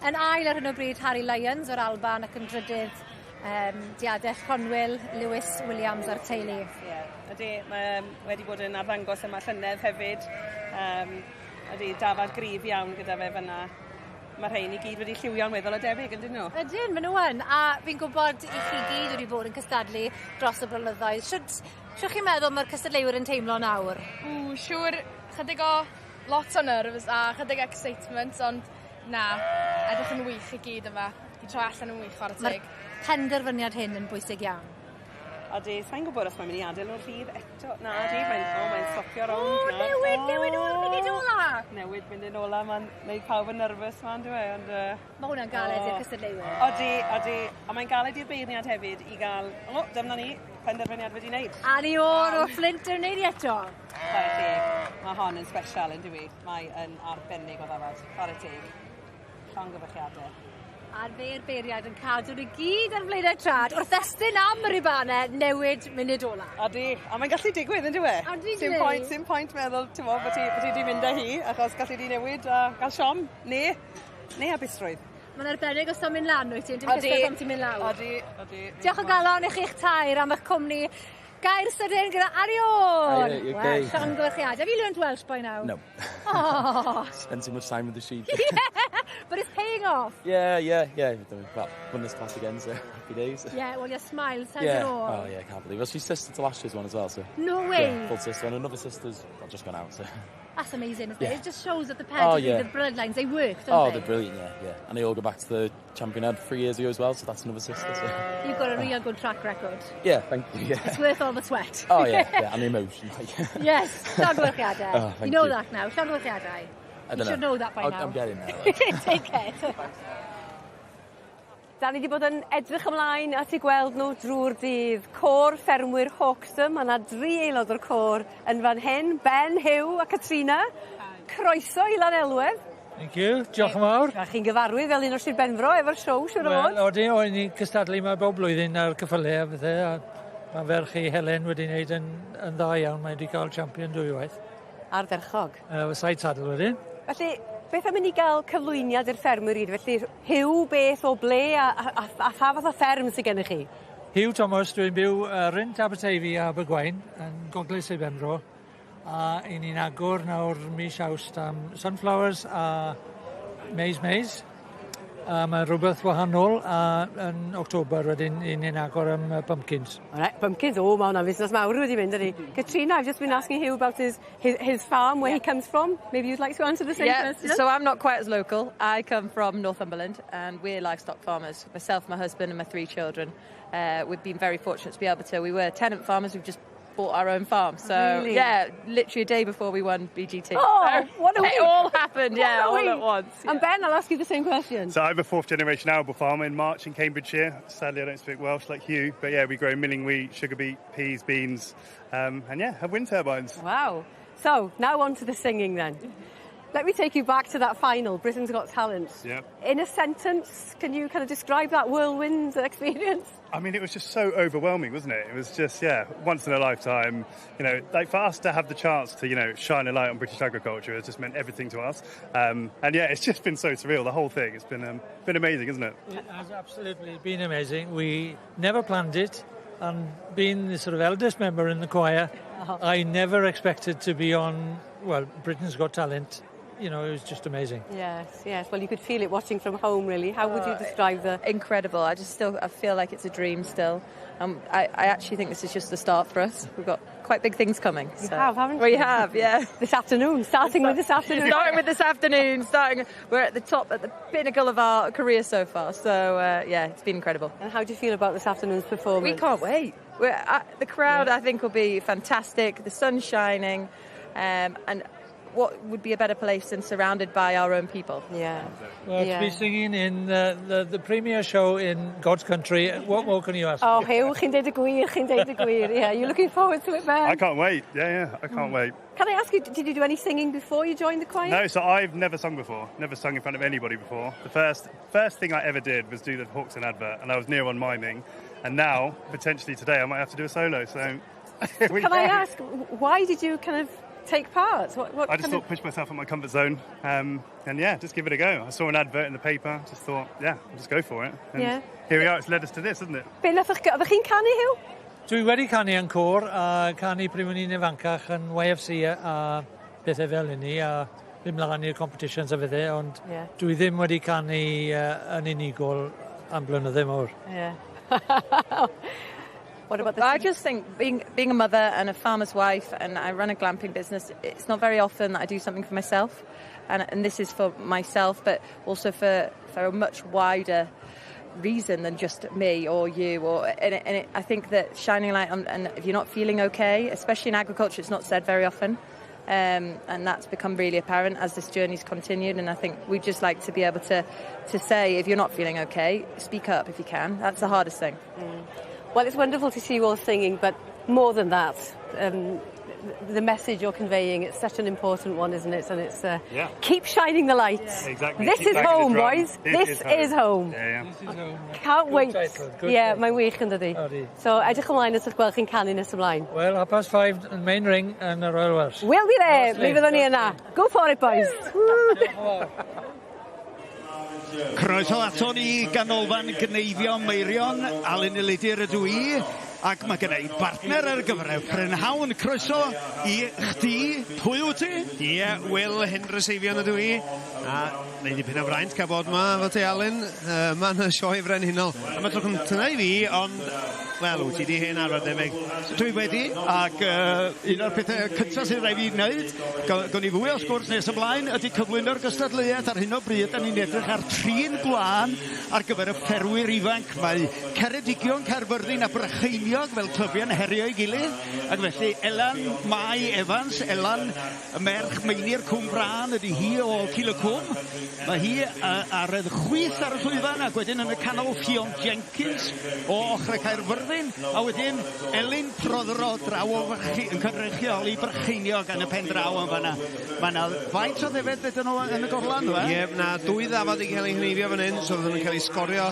Speaker 15: Yn ail ar hyn o bryd Harry Lyons o'r Alban ac yn drydydd diadell Conwyl, Lewis Williams a'r teulu.
Speaker 21: Ie, yeah, ydy, mae wedi bod yn arddangos yma llynedd hefyd. Ydy, dafad gryf iawn gyda fe fyna. Mae rhain i gyd wedi lliwio'n weddol o debyg, yndyn nhw?
Speaker 15: Ydyn, maen nhw yn. A fi'n gwybod i chi gyd wedi bod yn cystadlu dros y blynyddoedd. Shwt chi'n meddwl mae'r cystadleuwyr yn teimlo nawr?
Speaker 22: Ww, siŵr, chydig o lot o nerves a chydig excitement, ond na, edrych yn wych i gyd yma. Di troi allan yn wych, chwarae teg.
Speaker 15: Mae'r penderfyniad hyn yn bwysig iawn.
Speaker 21: Odi, sa'n gwybod os mae'n mynd i adael nhw'r rhydd eto. Na, di, mae'n oh, stopio rownd.
Speaker 15: O, newid, newid o'r munud ola!
Speaker 21: Newid munud ola, mae'n gwneud pawb yn nervous ma'n dwi, ond...
Speaker 15: Mae hwnna'n galed i'r cystadleuwyr.
Speaker 21: Odi, odi. A mae'n galed i'r beirniad hefyd i gael, o, dyna ni, penderfyniad wedi wneud.
Speaker 15: A ni o'r o Flint yn wneud i eto.
Speaker 21: Chwarae teg. Mae hon yn special yn dywi. Mae yn arbennig o ddafad. Chwarae teg. Llongyfarchiadau.
Speaker 15: A'r fe'r beiriad yn cadw nhw gyd ar flaenau trad wrth estyn am y ribannau newid munud ola.
Speaker 21: Odi, a mae'n gallu digwydd, yn dyw e?
Speaker 15: Odi,
Speaker 21: Sim point, sim point meddwl, ti'n bod, bod ti wedi mynd â hi, achos gallu di newid a gael siom, neu hapusrwydd.
Speaker 15: Mae'n arbennig os o'n mynd lan, wyt ti? Dim cystal pan ti'n mynd lawr.
Speaker 21: Odi, odi.
Speaker 15: Diolch o galon i chi'ch tair am eich cwmni. Gair sydyn gyda Arion!
Speaker 10: Okay.
Speaker 15: Well, llongyfarchiadau. Have you learned Welsh by now?
Speaker 10: No.
Speaker 15: Oh.
Speaker 10: Spend too much time with the sheep.
Speaker 15: Yeah, but it's paying off.
Speaker 10: Yeah. Well, won this class again, so happy days.
Speaker 15: Yeah, well, your smile says it all.
Speaker 10: Oh, yeah, I can't believe it. Well, she's sister to last year's one as well, so...
Speaker 15: No way!
Speaker 10: Yeah, full sister, and another sister's well, just gone out, so...
Speaker 15: That's amazing, isn't it?
Speaker 10: Yeah.
Speaker 15: It just shows that the pedigree, the bloodlines, they work, don't they?
Speaker 10: Oh, they're brilliant, yeah. And they all go back to the champion 3 years ago as well, so that's another sister. So.
Speaker 15: You've got a real good track record.
Speaker 10: Yeah, thank you, yeah.
Speaker 15: It's worth all the sweat.
Speaker 10: Oh, yeah, and the emotion.
Speaker 15: Yes, llongyfarchiadau.
Speaker 10: Oh, thank
Speaker 15: you know
Speaker 10: you.
Speaker 15: that now, llongyfarchiadau.
Speaker 10: I
Speaker 15: You should know that by now.
Speaker 10: I'm getting there. Like.
Speaker 15: Take care.
Speaker 1: Da ni wedi bod yn edrych ymlaen at eu gweld nhw drwy'r dydd. Côr Ffermwyr Hawkstone, mae yna 3 aelod o'r côr yn fan hyn, Ben, Hugh a Katrina. Croeso i Lanelwedd.
Speaker 16: Thank you, diolch yn fawr.
Speaker 1: A chi'n gyfarwydd fel un o Sir Benfro efo'r siow, siŵr o fod?
Speaker 16: Wel, odi, o'n i'n cystadlu yma bob blwyddyn ar cyffylau a bethau, a mae ferch i Helen wedi wneud yn dda iawn, mae wedi cael champion dwywaith.
Speaker 1: Ardderchog.
Speaker 16: Side saddle wedyn.
Speaker 1: Felly, beth am i ni gael cyflwyniad i'r ffermwyr i gyd? Felly, Hugh, beth o ble a pha fath o fferm sydd gennych chi?
Speaker 16: Hugh Thomas, dwi'n byw rhynt Aberteifi a Abergwaun yn Gogledd Sir Benfro, a i ni'n agor nawr mis Awst am sunflowers a maize. A mae rhywbeth wahanol a yn October wedyn i ni'n agor am pumpkins.
Speaker 1: All right, pumpkins, oh, mae hwnna'n busnes mawr wedi mynd, ydy. Katrina, I've just been asking Hugh about his farm, where he comes from. Maybe you'd like to answer the same question?
Speaker 17: So I'm not quite as local. I come from Northumberland and we're livestock farmers. Myself, my husband and my 3 children. We've been very fortunate to be able to. We were tenant farmers, we've just bought our own farm. So,
Speaker 1: Really?
Speaker 17: Yeah, literally a day before we won BGT.
Speaker 1: Oh,
Speaker 17: so,
Speaker 1: what a week.
Speaker 17: It all happened, yeah,
Speaker 1: What a
Speaker 17: all at
Speaker 1: week.
Speaker 17: once. Yeah.
Speaker 1: And Ben, I'll ask you the same question.
Speaker 24: So I'm a 4th generation arable farmer in March in Cambridgeshire. Sadly, I don't speak Welsh like Hugh, but yeah, we grow milling wheat, sugar beet, peas, beans, and yeah, have wind turbines.
Speaker 1: Wow. So, now on to the singing then. Let me take you back to that final, Britain's Got Talent.
Speaker 24: Yep.
Speaker 1: In a sentence, can you kind of describe that whirlwind experience?
Speaker 24: I mean, it was just so overwhelming, wasn't it? It was just, yeah, once in a lifetime. You know, like for us to have the chance to, you know, shine a light on British agriculture has just meant everything to us. And yeah, it's just been so surreal, the whole thing. It's been amazing, isn't it?
Speaker 16: It has absolutely been amazing. We never planned it. And being the sort of eldest member in the choir, I never expected to be on, well, Britain's Got Talent. You know, it was just amazing.
Speaker 1: Yes, yes. Well, you could feel it watching from home, really. How would you describe the...
Speaker 17: Incredible. I feel like it's a dream still. I actually think this is just the start for us. We've got quite big things coming.
Speaker 1: You have, haven't you?
Speaker 17: We have, yeah.
Speaker 1: This afternoon, starting with this afternoon.
Speaker 17: Starting with this afternoon. We're at the top, at the pinnacle of our career so far. So, yeah, it's been incredible.
Speaker 1: And how do you feel about this afternoon's performance?
Speaker 17: We can't wait. The crowd, I think, will be fantastic. The sun's shining. And what would be a better place than surrounded by our own people?
Speaker 1: Yeah.
Speaker 16: Well, to be singing in the premiere show in God's country, what more can you ask?
Speaker 1: Oh, Huw, chi'n deud y gwir, chi'n deud y gwir. Yeah, you're looking forward to it, Ben?
Speaker 24: I can't wait. Yeah, I can't wait.
Speaker 1: Can I ask you, did you do any singing before you joined the choir?
Speaker 24: No, so I've never sung before, never sung in front of anybody before. The first thing I ever did was do the Hawkstone advert, and I was near on miming. And now, potentially today, I might have to do a solo, so...
Speaker 1: Can I ask, why did you kind of take part? What
Speaker 24: I just thought push myself out of my comfort zone, and yeah, just give it a go. I saw an advert in the paper, just thought, yeah, I'll just go for it. And
Speaker 1: yeah.
Speaker 24: Here we are, it's led us to this, isn't it?
Speaker 1: Be nath ych chi'n canu, Huw?
Speaker 16: Dwi wedi canu yn côr, a canu pryd o'n i'n ifancach yn YFC a bethau fel hynny, a ddim mlaen i'r competitions a fydde, ond dwi ddim wedi canu yn unigol am blynydde mawr.
Speaker 1: Yeah. What about the
Speaker 17: I just think being a mother and a farmer's wife, and I run a glamping business, it's not very often that I do something for myself, and this is for myself, but also for a much wider reason than just me or you. I think that shining light on, and if you're not feeling okay, especially in agriculture, it's not said very often. And that's become really apparent as this journey's continued, and I think we'd just like to be able to say, if you're not feeling okay, speak up if you can. That's the hardest thing.
Speaker 1: Mm. Well, it's wonderful to see you all singing, but more than that, the message you're conveying, it's such an important one, isn't it? And it's keep shining the light.
Speaker 24: Yeah. Exactly.
Speaker 1: This
Speaker 24: keep
Speaker 1: is home, boys. This is home.
Speaker 24: Yeah, yeah.
Speaker 16: This is home.
Speaker 1: Can't wait.
Speaker 16: Title, good
Speaker 1: yeah,
Speaker 16: title.
Speaker 1: Mae'n wych yn dydi. So, edrych ymlaen at eich gweld chi'n canu nes ymlaen.
Speaker 16: Well, 5:30 yn main ring yn y Royal Welsh.
Speaker 1: We'll be there. Mi fyddwn ni yna. Go for it, boys.
Speaker 14: Croeso ato ni ganolfan gneifio Meirion, Alun Elidir ydw i, ac mae gen i bartner ar gyfer y prynhawn. Croeso i chdi, pwy wyt ti?
Speaker 12: Ie, Will Hendreseifion ydw i, a neud dipyn o fraint cael bod yma efo ti, Alun, yma yn y sioe frenhinol. A mae tro cyntaf i fi, ond, wel, wyt ti di hen arfer debyg.
Speaker 14: Dwi wedi, ac un o'r pethau cyntaf sydd rhaid fi wneud, gawn ni fwy o sgwrs nes ymlaen, ydy cyflwyno'r gystadleuaeth ar hyn o bryd. Da ni'n edrych ar trin gwlân ar gyfer y fferwyr ifanc. Mae Ceredigion, Caerfyrddin a Brycheiniog fel clybiau'n herio ei gilydd, ac felly Elan Mai Evans, Elan y merch Meinir Cwm Brân ydy hi o Cil y Cwm. Mae hi ar y chwith ar y llwyfan, ac wedyn yn y canol Ffion Jenkins o ochrau Caerfyrddin, a wedyn Elin Prothero draw o yn cynrychioli Brycheiniog yn y pen draw yn fanna. Mae yna faint o ddefed fedyn nhw yn y gorlan, dwi?
Speaker 12: Ie, na dwy ddafad i cael ei hneifio fan hyn, so fydden nhw'n cael ei sgorio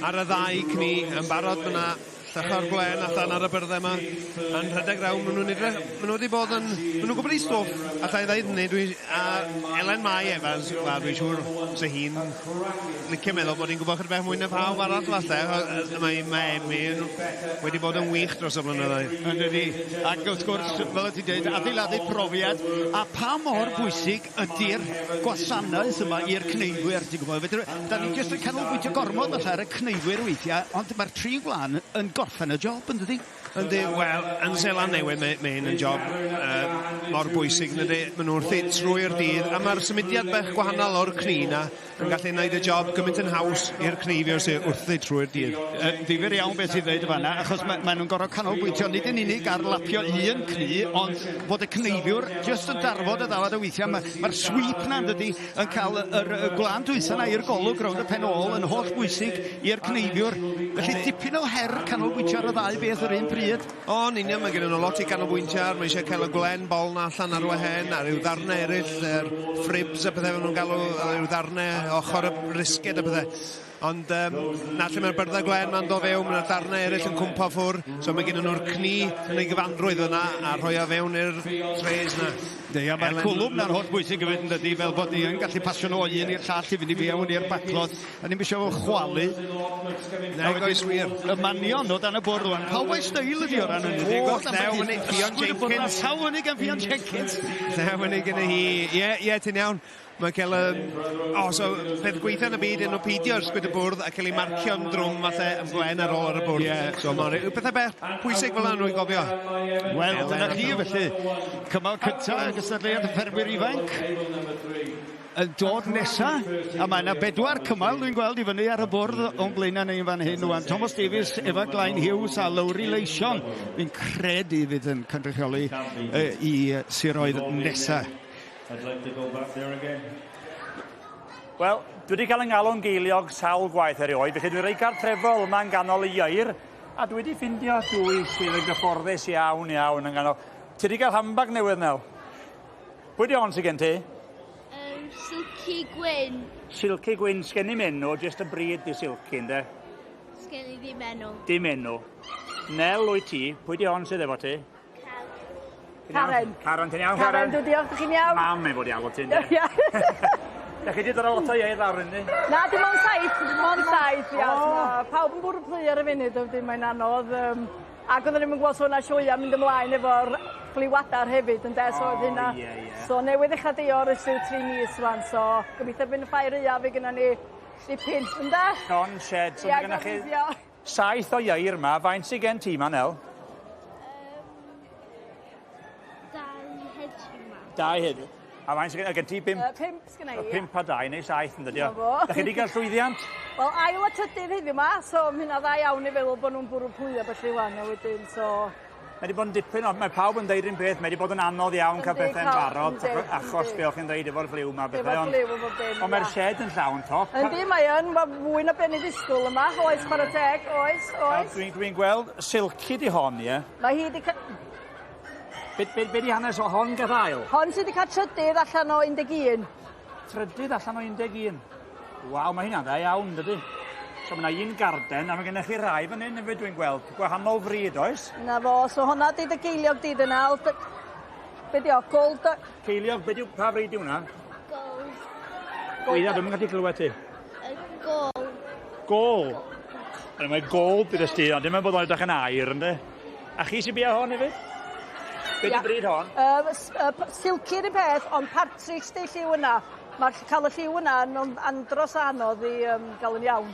Speaker 12: ar y ddau cni yn barod. Mae yna llycho'r gwlen allan ar y byrddau yma yn rhedeg rawn. Maen nhw'n edrych, maen nhw wedi bod yn, maen nhw'n gwybod eu stwff, allai ddeud hynny. A Elen Mai Evans, wel, dwi'n siŵr sy hi'n licio meddwl bod hi'n gwybod chydig bach mwy na phawb arall falle. Mae Emmy wedi bod yn wych dros y blynyddoedd.
Speaker 14: Yn dydi, ac wrth gwrs, fel ti'n dweud, adeiladu profiad, a pa mor bwysig ydy'r gwasanaeth yma i'r cneifwyr, ti'n gwybod? Da ni jyst yn canolbwyntio gormod falle ar y cneifwyr weithiau, ond mae'r tri gwlân yn gorffen y job, yn dydi?
Speaker 12: Yndi, wel, yn Seland Newydd mae hyn yn job mor bwysig, yndi? Maen nhw wrthi trwy'r dydd, a mae'r symudiad bach gwahanol o'r cni na yn gallu gwneud y job gymaint yn haws i'r cneifiwr sydd wrthi trwy'r dydd.
Speaker 14: Ddifyr iawn beth sy'n dweud y fanna, achos maen nhw'n gorfod canolbwyntio nid yn unig ar lapio un cni, ond bod y cneifiwr jyst yn darfod y ddafad o weithiau. Mae'r sweep na, yn dydi, yn cael yr gwlân dwytha na i'r golwg rownd y pen ôl yn holl bwysig i'r cneifiwr. Felly dipyn o her canolbwyntio ar y ddau beth yr un pryd. bryd.
Speaker 12: O, yn union, mae gen nhw lot i ganolbwyntio ar, mae eisiau cael y gwlen bol na allan ar wehen, a rhyw ddarnau eraill, yr fribs a pethau maen nhw'n galw, a rhyw ddarnau ochr y brisket a pethau. Ond um, na lle mae'r byrddau gwlen ma'n dod fewn, mae'na darnau eraill yn cwmpa ffwr, so mae gen nhw'r cni yn ei gyfanrwydd yna a rhoi o fewn i'r trays na.
Speaker 14: Ie, mae'r cwlwm na'n holl bwysig hefyd yn dydi, fel bod ni yn gallu pasio nhw o un i'r llall i fynd i fewn i'r baclod, a ni'n eisiau fo chwalu.
Speaker 12: Nag oes wir.
Speaker 14: Y manion o dan y bwrdd rwan. Pawb o'i steil ydi o ran hynny.
Speaker 12: O, llew fyny, Ffion Jenkins.
Speaker 14: Llaw fyny gan Ffion Jenkins.
Speaker 12: Llew fyny gyda hi. Ie, ie, ti'n iawn. Mae'n cael y... O, so, peth gweithio yn y byd yn nhw peidio ysgwyd y bwrdd a cael ei marcio'n drwm falle yn flen ar ôl ar y bwrdd.
Speaker 14: Yeah.
Speaker 12: So mae'n pethau bech pwysig fel yna nhw'n gofio.
Speaker 14: Wel, dyna chi felly. Cymal cyntaf y gystadleuaeth y ffermwyr ifanc yn dod nesa, a mae yna bedwar cymal dwi'n gweld i fyny ar y bwrdd o'n blaenau ni fan hyn rwan. Thomas Davies, Efa Glain Hughes a Lowri Leision, fi'n credu fydd yn cynrychioli i siroedd nesa.
Speaker 5: I'd like to go back there again. Wel, dwi wedi cael yng ngalw'n geiliog sawl gwaith erioed, felly dwi'n reit gartrefol yma yn ganol y ieir, a dwi wedi ffindio dwy sydd yn gyfforddus iawn iawn yn ganol. Ti wedi cael handbag newydd, Nel? Pwy di hon sydd gen ti?
Speaker 2: Silky Gwyn.
Speaker 5: Silky Gwyn, sgen i'm enw, jyst y bryd di Silky, ynde?
Speaker 2: Sgen i ddim enw.
Speaker 5: Dim enw. Nel, wyt ti, pwy di hon sydd efo ti?
Speaker 13: Karen.
Speaker 5: Karen, ti'n iawn, Karen?
Speaker 13: Karen, dwi'n diolch, chi'n iawn?
Speaker 5: Mam ei fod i alw ti, ynddi?
Speaker 13: Ie.
Speaker 5: Da chi wedi dod â lot o ieir lawr, ynddi?
Speaker 13: Na, dim ond saith, dim ond saith, ia. Oh. Pawb yn bwrw plu ar y funud, wedyn mae'n anodd. Um, ac oedden ni'n gweld sôn sioia mynd ymlaen efo'r ffliwadar hefyd, ynde, so oedd hynna.
Speaker 5: Ie, ie.
Speaker 13: So newydd ddechrau deor ers rhyw 3 mis rwan, so gobeithio fynd y ffair aeaf fe gynna ni dipyn, ynde?
Speaker 5: Don shed, so
Speaker 13: Ie,
Speaker 5: mae gennych chi
Speaker 13: gobeithio.
Speaker 5: saith o ieir yma, faint sydd gen ti, Manel?
Speaker 2: Dau heddiw 'ma.
Speaker 5: Dau heddiw. A faint sydd gen, gen ti bump?
Speaker 13: Pump sgynna i, ie.
Speaker 5: Pump a dau neu saith yn dydi o?
Speaker 13: Na fo.
Speaker 5: Da chi wedi cael llwyddiant?
Speaker 13: Wel, ail a trydydd heddiw 'ma, so ma' hynna dda iawn i feddwl bod nhw'n bwrw pwy a felly wan, a wedyn, so...
Speaker 5: Mae wedi bod yn dipyn, ond mae pawb yn deud un peth, mae wedi bod yn anodd iawn cael
Speaker 13: Yndi,
Speaker 5: pethau'n
Speaker 13: cael-
Speaker 5: barod,
Speaker 13: yndi,
Speaker 5: achos
Speaker 13: yndi.
Speaker 5: be o'ch chi'n deud efo'r ffliw yma, bethau.
Speaker 13: Efo'r
Speaker 5: Ond,
Speaker 13: ffliw efo dim,
Speaker 5: ond mae'r
Speaker 13: ia.
Speaker 5: shed yn llawn top.
Speaker 13: Yndi, mae yn, mae fwy na be' ni ddisgwyl yma, oes, chwarae teg, oes, oes.
Speaker 5: Dwi'n dwi gweld silky di hon, ie?
Speaker 13: Mae hi wedi ca...
Speaker 5: Be, be, be di hanes o hon gath ail?
Speaker 13: Hon sydd wedi cael trydydd allan o 11.
Speaker 5: Trydydd allan o 11. Waw, mae hynna'n dda iawn, dydy? So mae yna un garden, a mae gennych chi rai fan hyn hefyd dwi'n gweld. Gwahanol fryd, oes?
Speaker 13: Na fo, so honna di dy geiliog di dyna. Be di o, gold...
Speaker 5: Ceiliog, be di, pa fryd di hwnna?
Speaker 2: Gold.
Speaker 5: Gweidda, dwi'm yn gallu clywed ti.
Speaker 2: Gol.
Speaker 5: Gol. Wel, mae gol bydd y sti, ond dim yn bod o'n edrych yn air, ynddi? A chi sy'n bia hon hefyd? Be di
Speaker 13: Ia.
Speaker 5: bryd hon?
Speaker 13: Silky yr un peth, ond partridge di lliw yna. Mae'r cael y lliw yna yn andros anodd i gael yn iawn.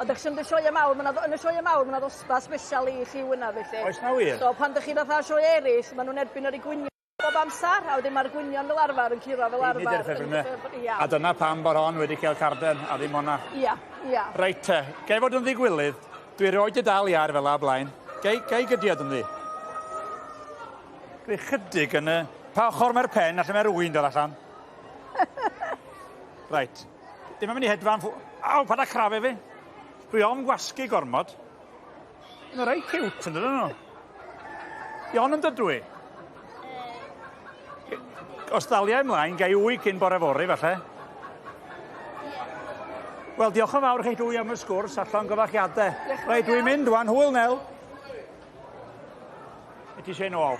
Speaker 13: Ond ydych chi'n mynd y sioe mawr, ma' 'na yn y sioe mawr, mae yna ddosbarth special i lliw yna felly.
Speaker 5: Oes 'na wir?
Speaker 13: So pan ydych chi'n fatha sioe eraill, maen nhw'n erbyn ar eu gwynion bob amser, a wedyn mae'r gwynion fel arfer yn curo fel arfer.
Speaker 5: Nid i'r ffefrynnau.
Speaker 13: Ia,
Speaker 5: A dyna pam bod hon wedi cael carden, a ddim honna.
Speaker 13: ia, ia.
Speaker 5: Reit te, gai fod yn ddigwilydd, dwi erioed 'di dal iar fel 'a blaen. Gai, gai gydiad ynddi? Dwi chydig yn y... Pa ochr mae'r pen, allan mae'r wyn dod allan? Reit. Dim yn mynd i hedfan ffw... Aw, paid â crafu fi. Dwi ofn gwasgu gormod. Mae'n reit cute yn dydyn nhw. Iawn yn dydw i? Os ddaliau ymlaen, gai wy cyn bore fory, falle. Wel, diolch yn fawr chi dwy am y sgwrs a llongyfarchiadau. Reit, dwi'n mynd wan. Hwyl, Nel. Be ti eisiau nôl?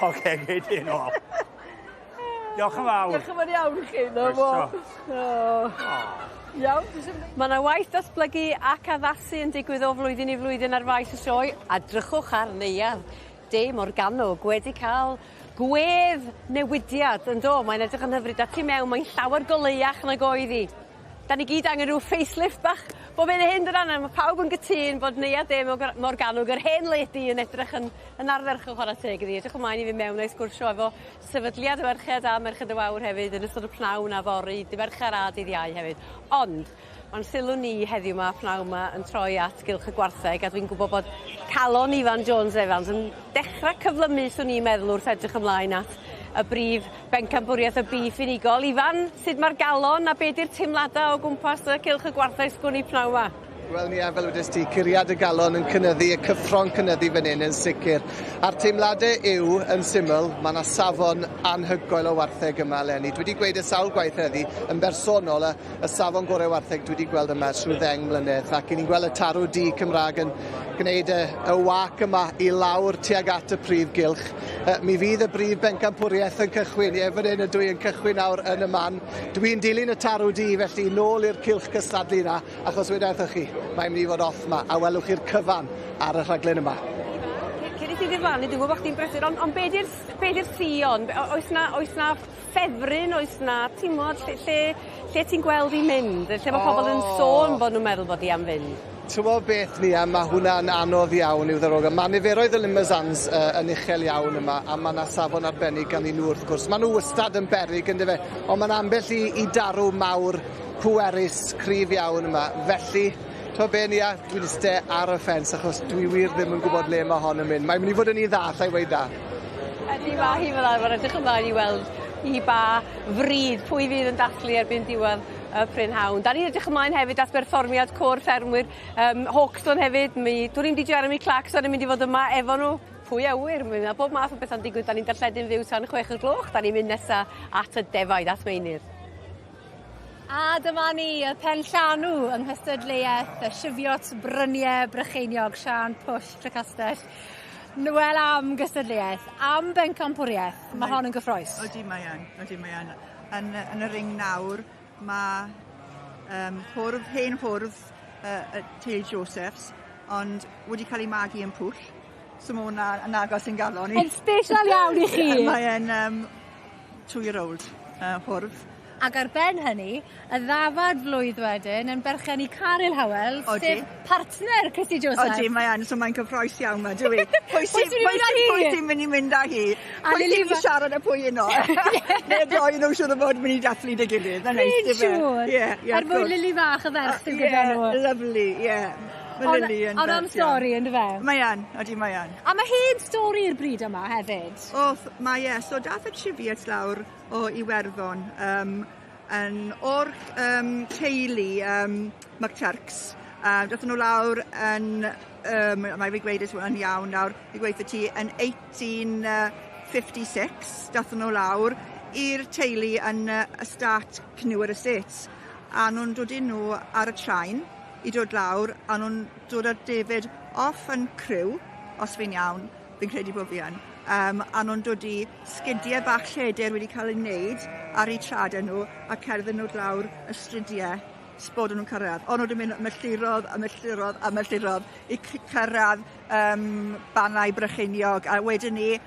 Speaker 5: Oce, gei di nôl. Diolch yn fawr.
Speaker 13: Diolch yn fawr iawn i chi, na fo. O. Iawn, dwi isio mynd.
Speaker 1: Mae yna waith datblygu ac addasu yn digwydd o flwyddyn i flwyddyn ar faes y sioe, a drychwch ar neuadd De Morgannwg wedi cael gwedd newidiad yn do, mae'n edrych yn hyfryd a tu mewn mae'n llawer goleuach nag oedd hi. Da ni gyd angen rhyw facelift bach bob hyn a hyn dydan a ma' pawb yn gytûn bod Neuadd De Morgannwg yr hen lady yn edrych yn yn ardderchog chwarae teg iddi. Edrych ymlaen i fynd mewn a'i sgwrsio efo sefydliad y Merched a Merched y Wawr hefyd yn ystod y pnawn a fory, dy Mercher a dydd Iau hefyd. Ond ma'n sylw ni heddiw 'ma pnawn 'ma yn troi at gylch y gwartheg a dwi'n gwybod bod calon Ifan Jones Evans yn dechra cyflymu swn i'n meddwl wrth edrych ymlaen at y brif bencampwriaeth y bîff unigol. Ifan, sud ma'r galon a be' 'di'r teimlada o gwmpas y cylch y gwartheg sgwn i pnawn 'ma?
Speaker 8: Wel, Nia, fel wedest ti, curiad y galon yn cynyddu, y cyffro'n cynyddu fan hyn yn sicr. A'r teimladau yw, yn syml, mae yna safon anhygoel o wartheg yma eleni. Dwi wedi gweud y sawl gwaith heddi, yn bersonol, y safon gorau wartheg dwi wedi gweld yma trwy 10 mlynedd. Ac i ni'n gweld y tarw du Cymraeg yn gwneud y wac yma i lawr tuag at y prif gylch. Mi fydd y brif bencampwriaeth yn cychwyn. Ie, fan hyn ydw i yn cychwyn nawr yn y man. Dwi'n dilyn y tarw du, felly nôl i'r cylch cystadlu yna, achos wedai wrthoch chi, mae'n mynd i fod off ma, a welwch chi'r cyfan ar y rhaglen yma.
Speaker 1: Cyn i ti ddiflannu, dwi'n gwybod bod chdi'n brysur, ond be di'r sïon? Oes 'na ffefryn, oes 'na, ti'n gwbod, lle ti'n gweld hi'n mynd? Lle mae pobl yn sôn bod nhw'n meddwl bod hi am fynd?
Speaker 8: T'mo beth, Nia, mae hwnna'n anodd iawn i'w ddarogan. Mae niferoedd y Limousins yn uchel iawn yma, a mae yna safon arbennig gan nhw wrth gwrs. Maen nhw wastad yn beryg, yndyfe, ond mae'n ambell i darw mawr pwerus, cryf iawn yma. Felly, t'mo be, Nia, dwi'n iste ar y ffens achos dwi wir ddim yn gwybod le mae hon yn mynd. Mae'n mynd i fod yn un dda, alla i weud 'na.
Speaker 1: Ydy, mae hi fel arfer, edrych ymlaen i weld i ba fryd, pwy fydd yn dathlu erbyn diwedd y prynhawn. Da ni'n edrych ymlaen hefyd at berfformiad côr ffermwyr Hawkstone hefyd. Mi, dwn i'm di Jeremy Clarkson yn mynd i fod yma efo nhw. Pwy a ŵyr, mi fydd 'na bob math o bethau'n digwydd. Da ni'n darlledu'n fyw tan 6 o'r gloch. Da ni'n mynd nesa at y defaid, at Meinir.
Speaker 15: A dyma ni, y penllanw yng nghystadleuaeth y Cheviot Bryniau Brycheiniog, Sian Pwll Trecastell. Wel am gystadleuaeth, am bencampwriaeth, mae hon yn gyffrous.
Speaker 4: Ydy mae yn, ydy mae yn. Yn y ring nawr, mae hwrdd, hen hwrdd teulu Josephs, ond wedi cael ei magu yn Pwll. So mae hwnna yn agos yn galon i.
Speaker 15: Yn special iawn i chi.
Speaker 4: Mae e'n 2-year-old hwrdd.
Speaker 15: Ac ar ben hynny, y ddafad flwydd wedyn yn berchen i Caryl Howells, sef partner Christy Joseph.
Speaker 4: Odi, mae yn, so mae'n cyffrous iawn ma, dwi.
Speaker 15: Pwy sy'n mynd â hi?
Speaker 4: Pwy sy'n mynd i mynd â hi?
Speaker 15: A
Speaker 4: Pwy
Speaker 15: Lily
Speaker 4: sy'n mynd i siarad â pwy yno? Neu'r ddoi nhw siŵr o fod mynd i dathlu dy gilydd. Yn neis,
Speaker 15: Fi'n
Speaker 4: dyfe?
Speaker 15: siŵr.
Speaker 4: Ie,
Speaker 15: Er mwyn Lily fach y ferch sydd gyda nhw.
Speaker 4: Lovely, ie. Mae Lily yn
Speaker 15: Ond am
Speaker 4: bert iawn.
Speaker 15: stori, yn dyfe?
Speaker 4: Mae yn, odi mae yn.
Speaker 15: A mae hen stori i'r bryd yma hefyd.
Speaker 4: O, mae e. So dath y Cheviots lawr o Iwerddon yn o'r teulu McTurks. Dathon nhw lawr yn, mae fi gweud hwn yn iawn nawr, i gweithio ti, yn 1856, dathon nhw lawr i'r teulu yn estate Cnwyr Estates. A nhw'n dod i nhw ar y train i dod lawr, a nhw'n dod â'r defaid off yn criw, os fi'n iawn, fi'n credu bod fi yn. A nhw'n dod i sgidiau bach lledr wedi cael ei wneud ar eu tradau nhw a cerdded nhw lawr y strydiau sbod nhw'n cyrraedd. Ond nhw wedi mynd milltirodd a milltirodd a milltirodd i cyrraedd Bannau Brycheiniog. A wedyn ni, y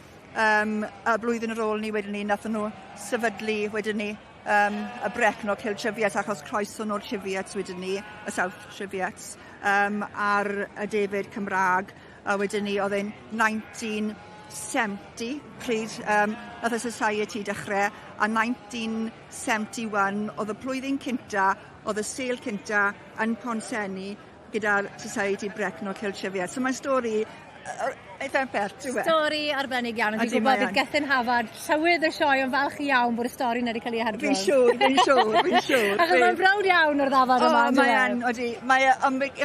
Speaker 4: blwyddyn ar ôl ni wedyn ni, nathon nhw sefydlu wedyn ni y Brecknock Hill Cheviot achos croeso nhw'r Cheviots wedyn ni, y South Cheviots, ar y defaid Cymraeg. A wedyn ni oedd e'n 1970 pryd nath y Society dechrau, a 1971 oedd y blwyddyn cynta, oedd y sale cynta yn Pontsenni gyda'r Society Brecknock Hill Cheviot. So mae'n stori eitha pert, yw e?
Speaker 15: Stori arbennig iawn. Dwi'n
Speaker 4: Ydy,
Speaker 15: gwybod
Speaker 4: mae
Speaker 15: bydd
Speaker 4: yn.
Speaker 15: Gethin Havard, llywydd y sioe, yn falch iawn bod y stori yna wedi cael ei hadrodd.
Speaker 4: Fi'n siŵr, fi'n siŵr, fi'n siŵr.
Speaker 15: Achos mae'n browd iawn o'r ddafad yma.
Speaker 4: O,
Speaker 15: on'd yw
Speaker 4: mae
Speaker 15: e?
Speaker 4: yn, odi. Mae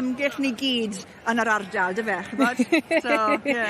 Speaker 4: ymgyrch ni gyd yn yr ardal, dy fe, ch'mod? So, ie.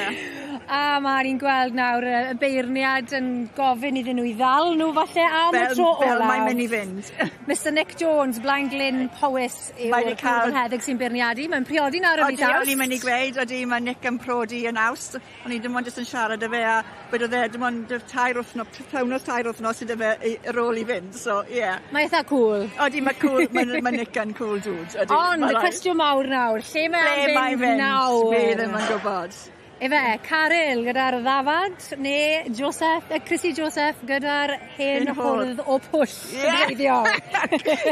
Speaker 15: A mae ni'n gweld nawr y beirniad yn gofyn iddyn nhw i ddal nhw falle am y tro olaf.
Speaker 4: Fel mae'n mynd i fynd.
Speaker 15: Mr Nick Jones, Blaen Glyn Powys yw'r
Speaker 4: Mae 'di cael-
Speaker 15: bonheddig sy'n beirniadu. Mae'n priodi nawr ym mis
Speaker 4: Odi,
Speaker 15: Awst.
Speaker 4: o'n i'n mynd i gweud, odi, mae Nick yn prodi yn Awst. O'n i dim ond jyst yn siarad â fe a wedodd e dim ond 3 wythnos, pythefnos 3 wythnos sydd 'da fe ar ôl i fynd, so ie. Yeah.
Speaker 15: Mae eitha cool.
Speaker 4: Odi, mae cool, mae Nick yn cool dude. Odi,
Speaker 15: Ond
Speaker 4: ma'
Speaker 15: y
Speaker 4: raid.
Speaker 15: cwestiwn mawr nawr, lle mae
Speaker 4: Ble
Speaker 15: am
Speaker 4: mae'n
Speaker 15: fynd
Speaker 4: fynd?
Speaker 15: nawr?
Speaker 4: Fi ddim yn gwybod.
Speaker 15: Ife, Caryl gyda'r ddafad neu Joseph, Chrissy Joseph gyda'r hen
Speaker 4: Hen hwrdd.
Speaker 15: hwrdd o Pwll
Speaker 4: Ie.
Speaker 15: yn wreiddiol.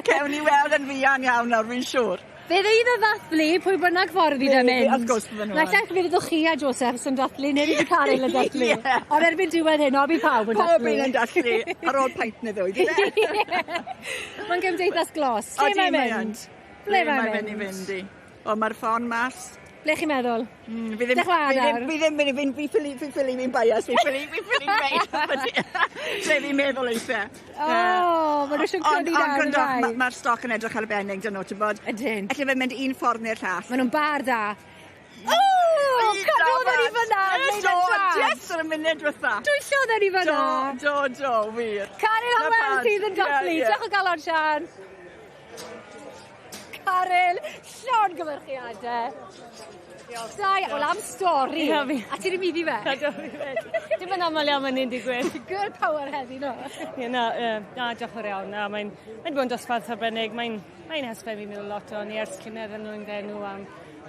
Speaker 4: Cewn ni weld yn fuan iawn nawr, fi'n siŵr.
Speaker 15: Fe fydd y ddathlu pwy bynnag ffordd fydd yn mynd.
Speaker 4: Wrth gwrs bydden nhw
Speaker 15: Naill ai fe fyddwch chi a Joseph yn dathlu neu fydd Caryl yn dathlu.
Speaker 4: Ie.
Speaker 15: Ond erbyn diwedd hyn, o bydd pawb yn dathlu.
Speaker 4: Pob un yn dathlu ar ôl peint neu ddwy, dyfe?
Speaker 15: Mae'n gymdeithas glos. Lle
Speaker 4: Odi,
Speaker 15: mae'n
Speaker 4: mae
Speaker 15: mynd?
Speaker 4: yn.
Speaker 15: Ble
Speaker 4: mae'n
Speaker 15: mae'n
Speaker 4: mynd i
Speaker 15: mynd?
Speaker 4: fynd i? O, mae'r ffon mas.
Speaker 15: Ble chi'n meddwl?
Speaker 4: Fi ddim,
Speaker 15: Dech mlaen
Speaker 4: fi ddim,
Speaker 15: nawr.
Speaker 4: fi ddim, fi ddim, fi ffili, fi ffili, fi'n bias, fi ffili, fi ffili gweud. Lle fi'n meddwl eisiau.
Speaker 15: O, ma' nhw eisiau crynu nawr,
Speaker 4: Ond
Speaker 15: yn
Speaker 4: gwrando,
Speaker 15: rhai.
Speaker 4: mae'r stoc yn edrych arbennig, dyn nhw, ti'n bod?
Speaker 15: Ydyn.
Speaker 4: Alle fe mynd un ffordd neu'r llall.
Speaker 15: Maen nhw'n bar da. O, cadwodd ni fyna!
Speaker 4: Do, just ar y munud diwetha.
Speaker 15: Dwyllodd ni fyna.
Speaker 4: Do, do, do, wir.
Speaker 15: Caryl
Speaker 4: Na
Speaker 15: Howell
Speaker 4: pad.
Speaker 15: sydd yn dathlu.
Speaker 4: Ie, ie.
Speaker 15: Diolch o galon, Sian. Caryl, llon gyfyrchiadau. Da, wel am stori.
Speaker 21: Ie, fi-
Speaker 15: A ti ddim iddi fe?
Speaker 21: Na, do, fi fed. Dim yn aml iawn mae'n hyn digwydd.
Speaker 15: Girl power heddi, no?
Speaker 21: Ie, na, na, diolch yn fawr iawn. Na, mae'n mae bod yn dosbarth arbennig. Mae'n mae hesben fi'n meddwl lot o ni ers llynedd yn nhw'n enw am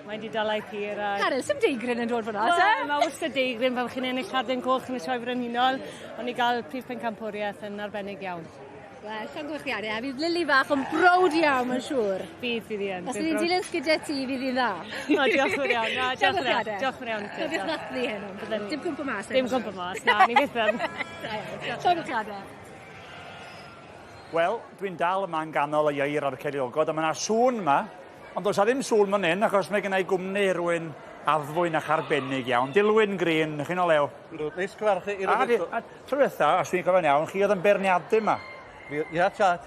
Speaker 21: mae di dal ei tir. A...
Speaker 15: Caryl, sim deigryn yn dod fyna,
Speaker 21: Wel,
Speaker 15: te?
Speaker 21: Mae wastad deigryn fel chi'n ennill Lladin Coch yn y Sioe Frenhinol, ond i gael prif pencampwriaeth yn arbennig iawn.
Speaker 15: Wel, llongyfarchiadau, a fydd Lily fach yn browd iawn, mae'n siŵr.
Speaker 21: Bydd, fydd hi yn.
Speaker 15: Os ni'n dilyn sgidiau ti, fydd hi'n dda.
Speaker 21: O, diolch yn fawr iawn. Na, diolch yn fawr iawn.
Speaker 15: Llongyfarchiadau.
Speaker 21: Diolch yn fawr iawn. i ti.
Speaker 15: Cofiwch ddathlu heno.
Speaker 21: Bydden ni.
Speaker 15: Dim cwmpo mas.
Speaker 21: Dim cwmpo mas, na, ni fyth yn.
Speaker 15: Llongyfarchiadau.
Speaker 5: Wel, dwi'n dal yma yn ganol y ieir a'r ceiliogod, a mae yna sŵn yma, ond does 'na ddim sŵn fan hyn, achos mae gennau gwmni rhywun addfwyn ac arbennig iawn. Dilwyn Green, chi'n o lew.
Speaker 8: Neis cyfarch chi.
Speaker 5: A, a tro ddiwetha, os dwi'n cofio'n iawn, chi oedd yn beirniadu yma.
Speaker 8: Ia, chat,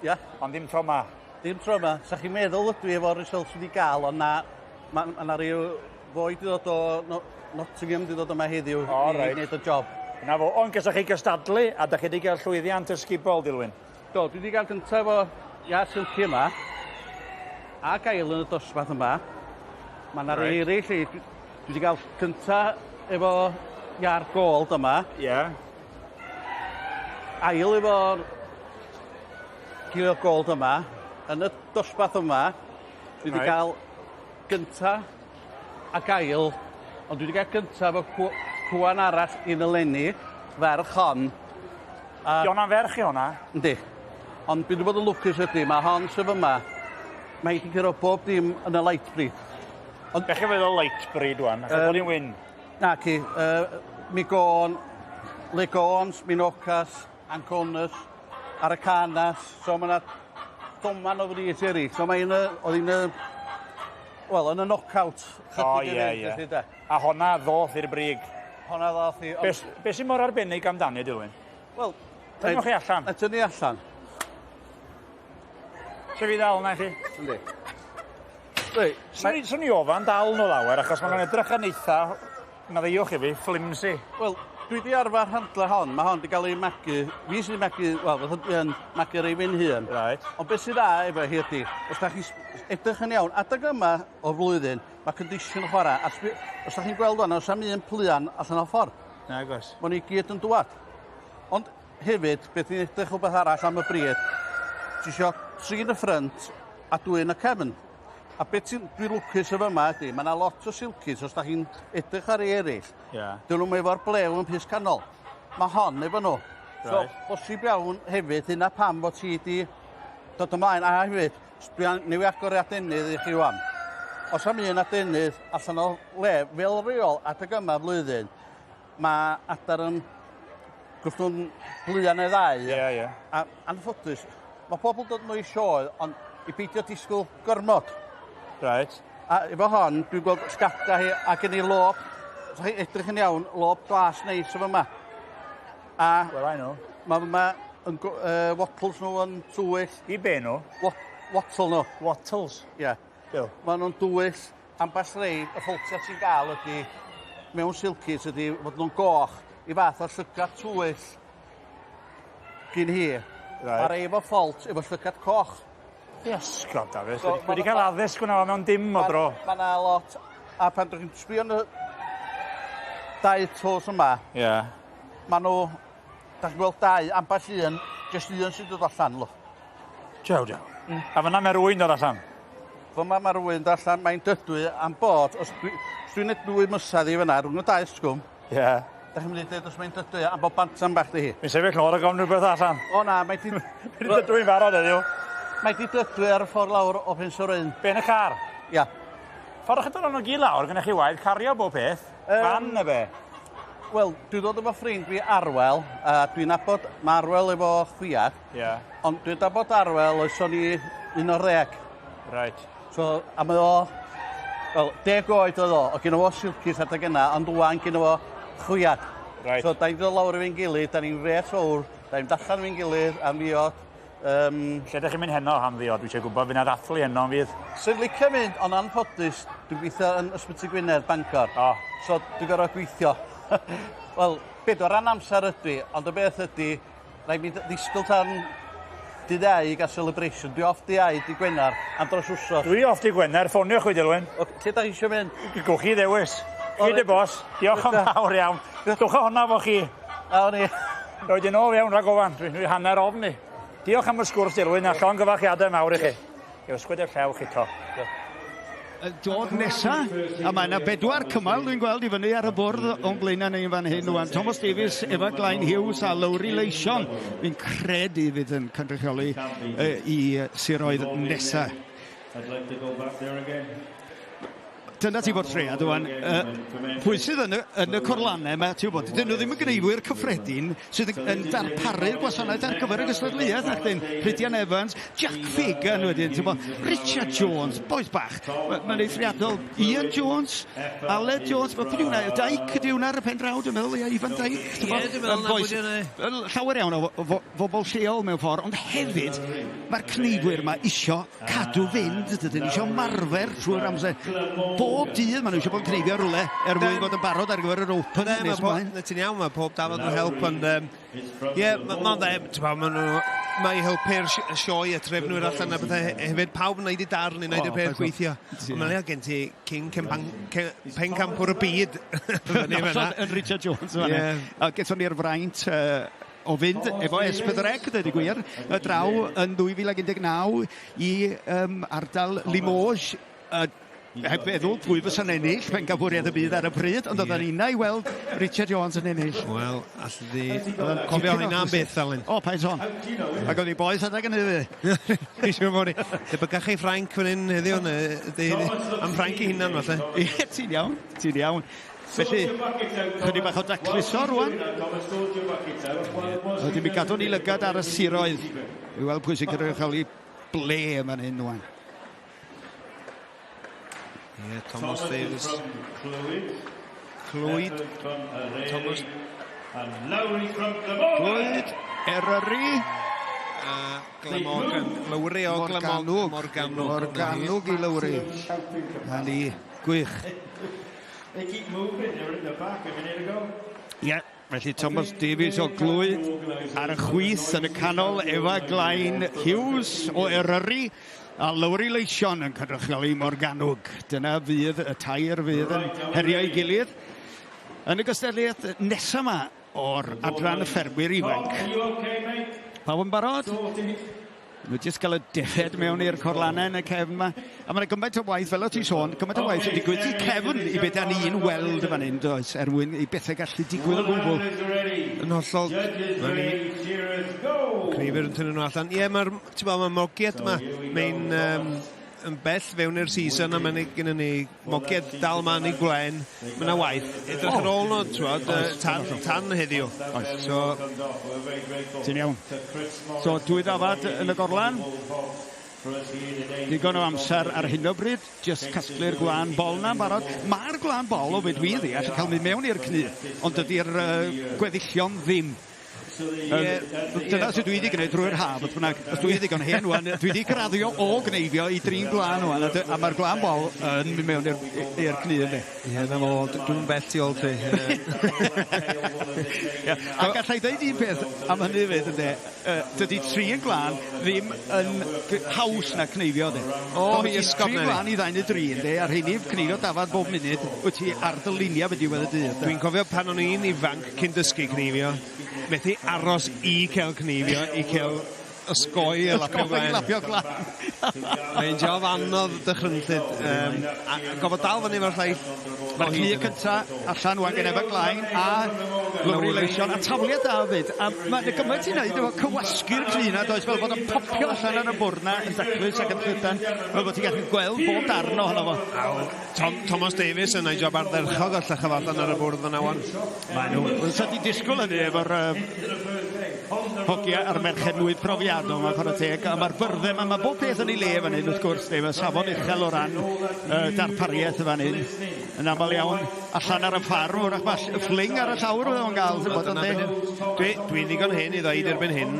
Speaker 8: ia.
Speaker 5: Ond ddim tro ma.
Speaker 8: Dim tro yma. Sa chi'n meddwl ydw i efo'r results wedi gael, ond na, mae ma na ryw foi di ddod o no, Nottingham di ddod yma heddiw
Speaker 5: O,
Speaker 8: i
Speaker 5: reit.
Speaker 8: wneud y job.
Speaker 5: Na fo, ond gyda chi gystadlu, a da chi wedi cael llwyddiant ysgubol, Dilwyn.
Speaker 8: Do, dwi wedi cael gyntaf efo ia silky yma, a gael yn y dosbarth yma. Mae yna rei
Speaker 5: Reit.
Speaker 8: eraill i. Dwi wedi cael gyntaf efo iar gold yma.
Speaker 5: Ie. Yeah.
Speaker 8: Ail efo'r Gilio Gold yma. Yn y dosbarth yma, dwi wedi
Speaker 5: Reit.
Speaker 8: cael gynta ac ail, ond dwi wedi cael gynta efo cwan arall un eleni, ferch hon. A...
Speaker 5: Di honna'n ferch i honna?
Speaker 8: Yndi. Ond dwi wedi bod yn lwcus ydy, mae hon sydd yma, mae hi wedi curo bob dim yn y light breed. Ond...
Speaker 5: Be chi'n feddwl light breed wan? Achos bod hi'n wyn.
Speaker 8: Na ci, Migôn, Legons, Minocas, Anconus, Aracanas, so mae yna doman o frys eraill. So mae un oedd hi'n y, wel, yn y knockout.
Speaker 5: O,
Speaker 8: chydig
Speaker 5: ie,
Speaker 8: i fynd,
Speaker 5: ie.
Speaker 8: felly de.
Speaker 5: A honna ddoth i'r brig.
Speaker 8: Honna ddoth i...
Speaker 5: Be, be sy'n mor arbennig amdani, Dilwyn?
Speaker 8: Wel...
Speaker 5: Tynnwch chi allan.
Speaker 8: A tynnu allan.
Speaker 5: Se fi ddal na i chi?
Speaker 8: Yndi.
Speaker 5: Swn i ofan dal nhw lawer, achos maen nhw'n edrych yn eitha, maddeuwch i fi, flimsy.
Speaker 8: Wel, dwi di arfer handle hon. Mae hon di gael ei magu... Fi sy'n magu... Wel, fatha dwi yn magu rei fi'n hun.
Speaker 5: Right.
Speaker 8: Ond beth sydd dda efo hi ydi, os da chi'n edrych yn iawn, adeg yma o'r flwyddyn, mae condition chwarae. A os da chi'n gweld hwn, os am un pluan allan o ffordd.
Speaker 5: Nagos.
Speaker 8: Maen nhw i gyd yn dwad. Ond hefyd, beth ni'n edrych rhywbeth arall am y bryd, ti isio tri yn y ffrynt a dwy yn y cefn. A beth sy'n dwi'n lwcus efo yma ydy, mae yna lot o silkies, os da chi'n edrych ar ei eraill,
Speaker 5: Ie.
Speaker 8: dyn nhw'n efo'r blew yn pys canol. Mae hon efo nhw. So,
Speaker 5: Right.
Speaker 8: bosib iawn hefyd, hynna pam fod ti di dod ymlaen. A hefyd, dwi newydd agor i adenydd i chi wan. Os am un adenydd allan o le, fel reol, adeg yma flwyddyn, mae adar yn gwrthw'n blian neu ddau.
Speaker 5: Ie, ie.
Speaker 8: A anffodus, mae pobl dod nhw i sioe, ond i beidio disgwyl gormod.
Speaker 5: Right.
Speaker 8: A efo hon, dwi'n gweld sgada hi a gen i lob, os chi edrych yn iawn, lob glas neis efo yma. A...
Speaker 5: Well, I know.
Speaker 8: Mae yma yn wattles nhw yn tywyll.
Speaker 5: I be nhw?
Speaker 8: Wattle nhw.
Speaker 5: Wattles?
Speaker 8: Ie. Yeah.
Speaker 5: Bill.
Speaker 8: Maen nhw'n dywyll. Ambell rei, y ffoltia ti'n gael ydy, mewn silkies ydy, fod nhw'n goch i fath o llygad tywyll gyn hi.
Speaker 5: Right.
Speaker 8: A rei efo ffolt, efo llygad coch.
Speaker 5: Iesgob, Dafydd.
Speaker 8: So,
Speaker 5: Wedi cael addysg hwnna mewn dim o dro.
Speaker 8: Mae yna lot. A pan ydych chi'n sbio yn y dau tos yma,
Speaker 5: Ie. Yeah.
Speaker 8: ma nhw, da chi'n gweld dau, ambell un, jyst un sy'n dod allan, lwch.
Speaker 5: Jiaw, jiaw. A fyna mae rwy'n dod allan.
Speaker 8: Fyma mae rhywun dod allan, mae'n dydwy am bod, os dwi'n neud dwy mysedd i fyna, rhwng y dau sgwm,
Speaker 5: Ie. Yeah.
Speaker 8: da chi'n mynd i dweud os mae'n dydwy am bod bantam bach di hi.
Speaker 5: Mi'n sefyll nôl ac ofn rhywbeth allan.
Speaker 8: O na, mae di...
Speaker 5: Dydw i'n barod heddiw.
Speaker 8: Mae di dydwy ar y ffordd lawr o Pensuryn.
Speaker 5: Be yn y car?
Speaker 8: Ia.
Speaker 5: Ffordd chi'n dod nhw gyd lawr, gynnwch chi waith, cario bob peth. Fan na be?
Speaker 8: Wel, dwi'n dod efo ffrind fi Arwel, a dwi'n nabod, mae Arwel efo chwiad,
Speaker 5: Ie.
Speaker 8: ond dwi'n nabod Arwel oes o'n i 11.
Speaker 5: Right.
Speaker 8: So, a mae o
Speaker 6: Wel, 10 oed oedd o, o gynno fo silkies adeg yna, ond ŵan gynno fo chwiad.
Speaker 5: Right.
Speaker 6: So, da ni'n dod lawr efo'n gilydd, da ni'n fêts fawr, da ni'n allan efo'n gilydd am ddiod.
Speaker 5: Lle ydych chi'n mynd heno am ddiod? Dwi eisiau gwybod, fydd 'na ddathlu heno yn fydd?
Speaker 6: Sy'n licio mynd, ond anffodus, dwi'n gweithio yn Ysbyty Gwynedd, Bangor.
Speaker 5: O.
Speaker 6: So, dwi'n gorfod gweithio. Wel, bedwar ran amser ydw i, ond y beth ydy, rhaid mi ddisgwyl tan dydd Iau i gael celebration. Dwi off dydd Iau, dydd Gwener, am dros wsos.
Speaker 5: Dwi off dydd Gwener, ffonio chwi Dilwyn.
Speaker 6: O, lle da chi eisiau mynd?
Speaker 5: Gewch chi ddewis. Chi 'di boss. Diolch yn fawr iawn. Dwch honna fo chi.
Speaker 6: A o'n i.
Speaker 5: Roed yn ôl iawn rhag ofan. Dwi hanner ofn i. Diolch am y sgwrs Dilwyn a llongyfarchiadau mawr i chi. Ysgwyd y llew chi to.
Speaker 14: Dod nesa, a mae yna bedwar cymal dwi'n gweld i fyny ar y bwrdd o'n blaenau ni yn fan hyn rwan. Thomas Davies, Efa Glain Hughes a Lowri Leision, fi'n credu fydd yn cynrychioli i siroedd nesa. Dyna ti bortread ŵan. Pwy sydd yn y, yn y corlannau yma, ti'n gwybod, dyn nhw ddim yn gneifwyr cyffredin sydd yn, yn darparu'r gwasanaeth ar gyfer y gystadleuaeth, nach dyn. Rhydian Evans, Jack Fagan wedyn, ti'n gwybod, Richard Jones, boys bach, mae'n ma eithriadol. Ian Jones, Aled Jones, pwy yw hwnna? Dyke ydy hwnna ar y pen draw, dwi'n meddwl, ia, Ifan Dyke.
Speaker 12: Ie, dwi'n meddwl na pwy yw
Speaker 14: Llawer iawn o bobl lleol mewn ffordd, ond hefyd mae'r cneifwyr yma isio cadw fynd, dydyn, isio marfer trwy'r amser. Bob dydd maen nhw eisiau bod yn cneifio rhywle er mwyn bod yn barod ar gyfer yr Open
Speaker 12: Ne,
Speaker 14: nes ymlaen.
Speaker 12: Ti'n iawn, mae pob dafod yn help, ond ie, mae'n dda, ti'n gwbod, maen nhw, mae helpu'r sioe y trefnwyr allan a bethau hefyd, pawb yn neud ei darn i neud y peth gweithio. Ond mae'n gen ti cyn pencampwr y byd fyny fan'na.
Speaker 14: Yn Richard Jones fan'na. A gethon ni'r fraint o fynd efo S4C, dweud y gwir, y draw yn 2019 i ardal Limoges, heb feddwl pwy fysa'n ennill pencampwriaeth y byd ar y pryd, ond oedden ni'n i weld Richard Jones yn ennill.
Speaker 12: Wel, allu di cofio hynna am byth, Alun.
Speaker 14: O, paid sôn. Ac oedd hi boeth adeg yn iddi.
Speaker 12: Fi siŵr bod ni. Debygach chi Ffrainc fan hyn heddiw, am Ffrainc i hunan, falle.
Speaker 14: Ie, ti'n iawn, ti'n iawn. Felly, chydig bach o dacluso rwan. Wedyn mi gadwn ni lygad ar y siroedd i weld pwy sy'n cynrychioli ble yma'n hyn rwan.
Speaker 12: Ie, Thomas Davies. Clwyd. Thomas.
Speaker 14: Clwyd, Eryri.
Speaker 12: A Glamorgan. Lowri o Glamorgan. Morgannwg.
Speaker 14: Morgannwg i Lowri. Na ni, gwych. Ie, felly Thomas Davies o Glwyd ar y chwith yn y canol, Efa Glain Hughes o Eryri a Lowri Leision yn cynrychioli Morgannwg. Dyna fydd y tair fydd yn herio ei gilydd yn y gystadleuaeth nesaf yma o'r adran y ffermwyr ifanc. Pawb yn barod? Mae jyst gael y defed mewn i'r corlannau yn y cefn yma. A mae'n gymaint o waith, fel o ti'n sôn, gymaint o waith yn digwydd i'r cefn i beth ni'n weld fan hyn, does, er mwyn i bethau gallu digwydd o gwbl.
Speaker 12: Yn hollol, mae'n ni cneifwyr yn tynnu nhw allan. Ie, mae'r, ti'n bod, mae mogiad yma, mae'n yn bell fewn i'r season a mae'n gennym ni mogiad dal ma yn ei gwlen. Mae yna waith. Edrych ar ôl nhw, ti'n bod, tan heddiw. So,
Speaker 14: Ti'n iawn. So, dwy ddafad yn y gorlan. Digon o amser ar hyn o bryd, jyst casglu'r gwlân bol na'n barod. Mae'r gwlân bol o beth dwi ddeall yn cael mynd mewn i'r cnu, ond dydy'r gweddillion ddim. Dyna sydd dwi wedi gwneud drwy'r haf, beth bynnag. Os dwi ddigon hen wan, dwi wedi graddio o gneifio i drin gwlân wan, a mae'r gwlân bol yn mynd mewn i'r cnu yndi.
Speaker 12: Ie, na fo, dwi'n bell tu ôl ti.
Speaker 14: Ie, a gallai ddeud un peth am hynny hefyd, ynde, dydy trin gwlân ddim yn haws na cneifio, ynde.
Speaker 12: O,
Speaker 14: Pan wyt ti'n
Speaker 12: esgob
Speaker 14: trin
Speaker 12: neu.
Speaker 14: gwlân i ddau neu dri, ynde, a rheini cneifio dafad bob munud, wyt ti ar dy luniau beth diwedd y dydd. de.
Speaker 12: Dwi'n cofio pan o'n i'n ifanc cyn dysgu cneifio, methu aros i cael cneifio, i cael osgoi y lapio
Speaker 14: Osgoi
Speaker 12: gwlân.
Speaker 14: lapio gwlân.
Speaker 12: Mae'n job anodd dychrynllyd. A gofod dal fyny efo'r lleill.
Speaker 14: Mae'r cnu cynta allan wan gen Efa Glain a Lowri Leision a tafliad da hefyd. A mae'n gymaint i wneud efo cywasgu'r cnu na, does, fel bod o'n popio allan ar y bwrdd na yn daclus ac yn llydan, fel bod ti'n gallu gweld bob darn ohono fo.
Speaker 12: Thomas Davies yn neud job ardderchog o llechaf allan ar y bwrdd yna wan.
Speaker 14: Mae nhw. Wel, sa di disgwyl hynny efo'r hogia a'r merched mwy profiadol 'ma chwarae teg, a ma'r byrdde 'ma, ma' bob peth yn ei le fan hyn wrth gwrs, de, ma' safon uchel o ran darpariaeth y fan hyn. Yn aml iawn, allan ar y ffarm, wrach ma' ffling ar y llawr fydde fo'n gael, ti'n bod, yndi?
Speaker 12: Dwi ddigon hen i ddeud erbyn hyn,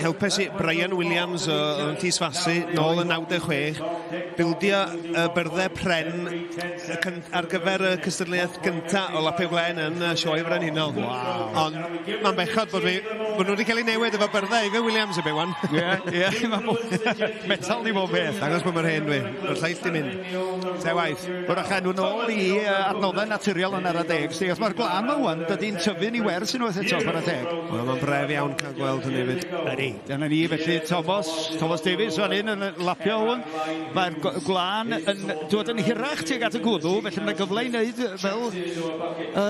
Speaker 12: helpes i Brian Williams o Llysfasi nôl yn 96, bildio y byrddau pren ar gyfer y cystadleuaeth gynta o Lapio Gwlen yn y Sioe Frenhinol.
Speaker 14: Waw.
Speaker 12: Ond mae'n bechod bod fi, bod nhw wedi cael ei newid efo byrddau Efe Williams y wan.
Speaker 14: Ie, ie, mae metal di bob peth.
Speaker 12: Dangos bod mae'r hen dwi, mae'r lleill di mynd. Te waith.
Speaker 14: Wrach enw nôl i adnoddau naturiol yn ara deg, sti, os mae'r gwlân 'ma ŵan, dydy'n tyfu'n i wers unwaith eto, chwarae teg.
Speaker 12: Wel, mae'n bref iawn cael gweld hynny hefyd.
Speaker 14: Ydy. Dyna ni, felly, Thomas Davies fan hyn yn lapio hwn. Mae'r gwlân yn dod yn hirach tuag at y gwddw, felly mae'n gyfle i wneud fel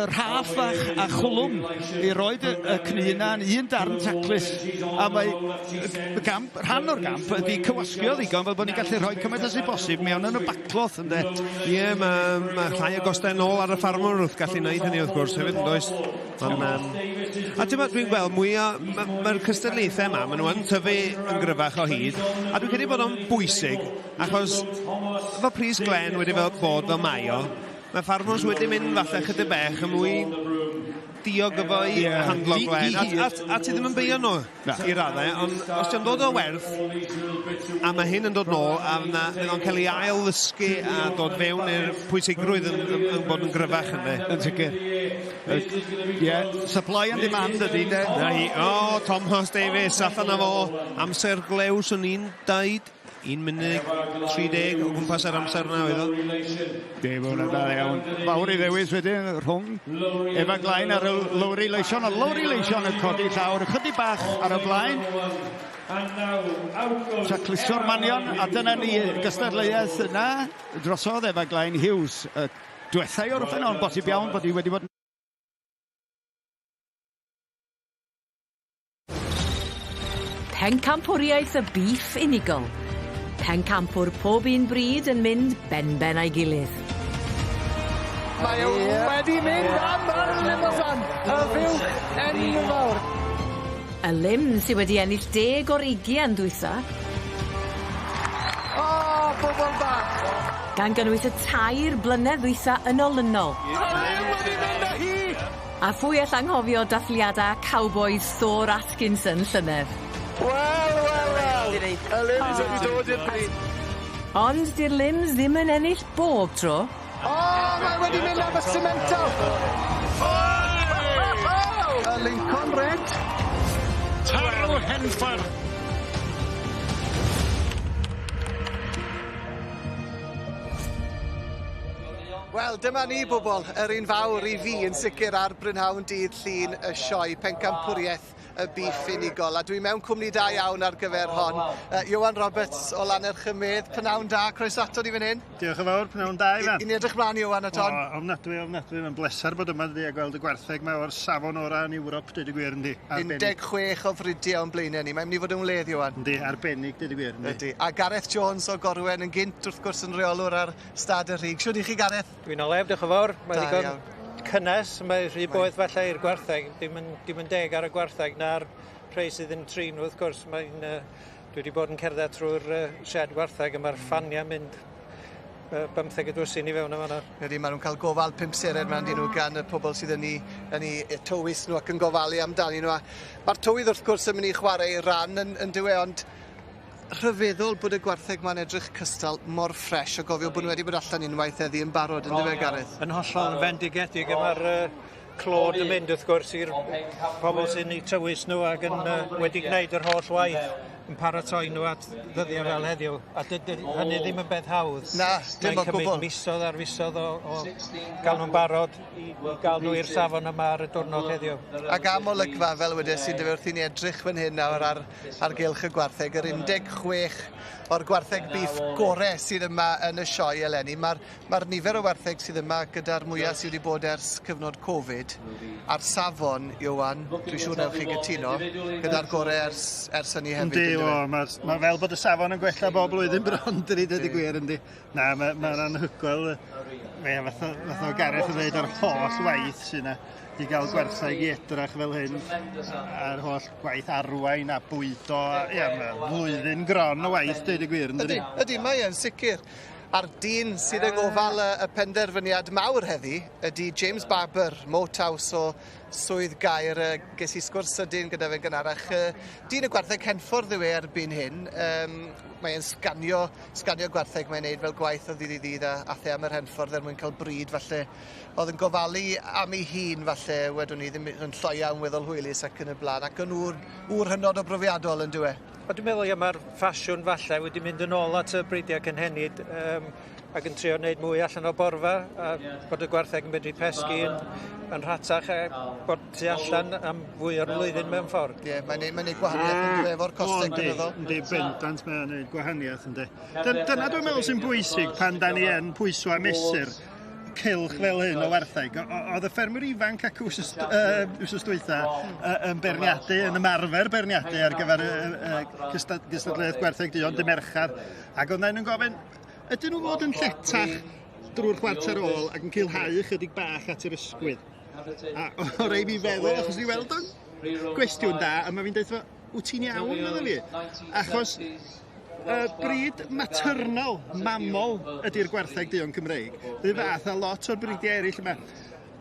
Speaker 14: rhaff fach a chwlwm i roed y cnu yna yn un darn taclus. A mae y gamp, rhan o'r gamp ydy cywasgio ddigon fel bod ni'n gallu rhoi cymaint â sy'n bosib mewn yn y bacloth, ynde?
Speaker 12: Ie, mae llai o gostau nôl ar y ffarmwr wrth gallu wneud hynny wrth gwrs hefyd, yn does? Ond, a ti'n bod, dwi'n gweld mwy o... Mae'r cystadlaethau yma, maen nhw yn tyfu yn gryfach o hyd, a dwi'n credu bod o'n bwysig, achos efo pris glen wedi fel bod fel mae o, mae ffarmwrs wedi mynd falle chydig bech yn mwy diog efo'i handlo glen, a ti ddim yn beio nhw i raddau, ond os ti'n dod o werth, a mae hyn yn dod nôl, a fydd o'n cael ei ail ddysgu a dod fewn i'r pwysigrwydd yn bod yn gryfach ynddi.
Speaker 14: Yn sicr. Ie, supply and demand ydy, de.
Speaker 12: Na hi. O, Thomas Davies, allan â fo. Amser glew, swn i'n deud. 1 munud 30 o gwmpas yr amser yna oedd o.
Speaker 14: Dim hwnna da iawn. Fawr i ddewis wedyn rhwng Efa Glain a'r Lowri Leision. A Lowri Leision yn codi llawr ychydig bach ar y blaen. Tacluso'r manion, a dyna ni gystadleuaeth yna. Drosodd Efa Glain Hughes. Diwethau o'r orffen, ond bosib iawn bod hi wedi bod
Speaker 1: Pencampwriaeth y bîff unigol. Pencampwr pob un bryd yn mynd benben a'i gilydd.
Speaker 8: Mae o wedi mynd am y Limousin, y fuwch enfawr.
Speaker 1: Y lim sydd wedi ennill 10 o'r 20 dwytha.
Speaker 8: O, bobl bach!
Speaker 1: Gan gynnwys y 3 blynedd dwytha yn olynol.
Speaker 8: Y lim wedi mynd â hi!
Speaker 1: A phwy all anghofio dathliadau Cowboys Thor Atkinson llynedd.
Speaker 8: Wel, wel, wel! Y limbs wedi dod i'r brid.
Speaker 1: Ond di'r limbs ddim yn ennill bob tro.
Speaker 8: O, mae wedi mynd am y Simmental! Y Lincoln Red.
Speaker 11: Tarw Henffordd.
Speaker 8: Wel, dyma ni, bobl, yr un fawr i fi yn sicr ar brynhawn dydd Llun y sioe pencampwriaeth y bîff unigol. A dwi mewn cwmni da iawn ar gyfer hon. Iwan Roberts o Lannerch-y-medd, prynawn da, croeso ato ni fan hyn.
Speaker 18: Diolch yn fawr, prynawn da, Ifan.
Speaker 8: I ni edrych mlaen, Iwan, at hon.
Speaker 18: O, ofnadwy, ofnadwy. Mae'n bleser bod yma dydi a gweld y gwartheg mae o'r safon orau yn Ewrop, dweud y gwir, yndi.
Speaker 8: 16 o fridiau o'n blaenau ni. Mae'n mynd i fod yn wledd, Iwan.
Speaker 18: Yndi, arbennig, dweud y gwir, yndi.
Speaker 8: Yndi. A Gareth Jones o Gorwen yn gynt, wrth gwrs, yn reolwr ar Stad y Rhug. Shwd i chi, Gareth?
Speaker 19: Dwi'n olef, diolch yn fawr. Mae ddigon cynnes, mae rhy boeth falle i'r gwartheg, dim yn deg ar y gwartheg na'r rhai sydd yn trin, wrth gwrs. Mae'n, dwi wedi bod yn cerdded trwy'r shed gwartheg a mae'r ffaniau mynd 15 y dwsin i fewn yma.
Speaker 8: Ydy, maen nhw'n cael gofal 5 seren mewn dyn nhw gan y pobl sydd yn ei tywys nhw ac yn gofalu amdanyn nhw. Mae'r tywydd wrth gwrs yn mynd i chwarae ei ran yn dywe, ond rhyfeddol bod y gwartheg ma'n edrych cystal mor ffres o gofio bod nhw wedi bod allan unwaith heddi yn barod, yn dyfe, Gareth?
Speaker 19: Yn hollol fendigedig, a mae'r clod yn mynd wrth gwrs i'r pobl sy'n eu tywys nhw ac yn wedi gwneud yr holl waith yn paratoi nhw at ddyddiau fel heddiw. A hynny ddim yn beth hawdd.
Speaker 8: Na, dim o gwbl.
Speaker 19: Mae'n cymryd misoedd ar fisoedd o gael nhw'n barod i gael nhw i'r safon yma ar y diwrnod heddiw.
Speaker 8: Ac am olygfa, fel wedes i, dyfe, wrth i ni edrych fan hyn nawr ar gylch y gwartheg, yr 16 o'r gwartheg bîff gore sydd yma yn y sioe eleni. Mae'r nifer o wartheg sydd yma gyda'r mwyaf sydd wedi bod ers cyfnod Covid, a'r safon, Iwan, dwi'n siŵr newch chi gytuno, gyda'r gore ers hynny hefyd.
Speaker 18: Yndi, mae fel bod y safon yn gwella bob blwyddyn bron, dydy, dydy gwir, yndi. Na, mae'n anhygoel, fath o Gareth yn dweud, yr holl waith sydd yna. i gael gwertheg i edrach fel hyn, a'r holl gwaith arwain a bwydo, ia, mae flwyddyn gron o waith, dweud y gwir, yn dydi?
Speaker 8: Ydy, ydy, mae e'n sicr. A'r dyn sydd yng ngofal y penderfyniad mawr heddi ydy James Barber, Moat House o Swydd Gaer. Ges i sgwrs sydyn gyda fe'n gynharach. Dyn y gwartheg Henffordd yw e erbyn hyn. Mae e'n sganio gwartheg, mae'n neud fel gwaith o ddydd i ddydd a ath e am yr Henffordd er mwyn cael bryd falle. Oedd yn gofalu am ei hun falle, wedwn ni, ddim yn lloia yn weddol hwylus ac yn y blaen, ac yn ŵr hynod o brofiadol yn dyw e.
Speaker 19: A dwi'n meddwl, ia, mae'r ffasiwn falle wedi mynd yn ôl at y bridiau cynhenid ac yn trio wneud mwy allan o borfa, a bod y gwartheg yn medru pesgi yn rhatach a bod tu allan am fwy o'r flwyddyn mewn ffordd.
Speaker 8: Ie, mae'n neud gwahaniaeth yn dyw e, efo'r costau gynyddol.
Speaker 18: Yndi, bendant mae'n neud gwahaniaeth, yndi. Dyna dwi'n meddwl sy'n bwysig pan da ni yn pwyso a mesur cylch fel hyn o wartheg. Oedd y ffermwyr ifanc ac wsos dwytha yn beirniadu, yn ymarfer beirniadu ar gyfer gystadleuaeth gwartheg duon dy Mercher, ac oedd nhw'n gofyn, ydyn nhw fod yn lletach drwy'r chwarter ôl ac yn culhau chydig bach at yr ysgwydd? A o rei fi feddwl, achos i weld o'n gwestiwn da, a mae fi'n deud, wyt ti'n iawn, meddwl fi? Achos bryd maternal, mamol ydy'r gwartheg duon Cymreig. Rhyw fath a lot o'r bridiau eraill yma.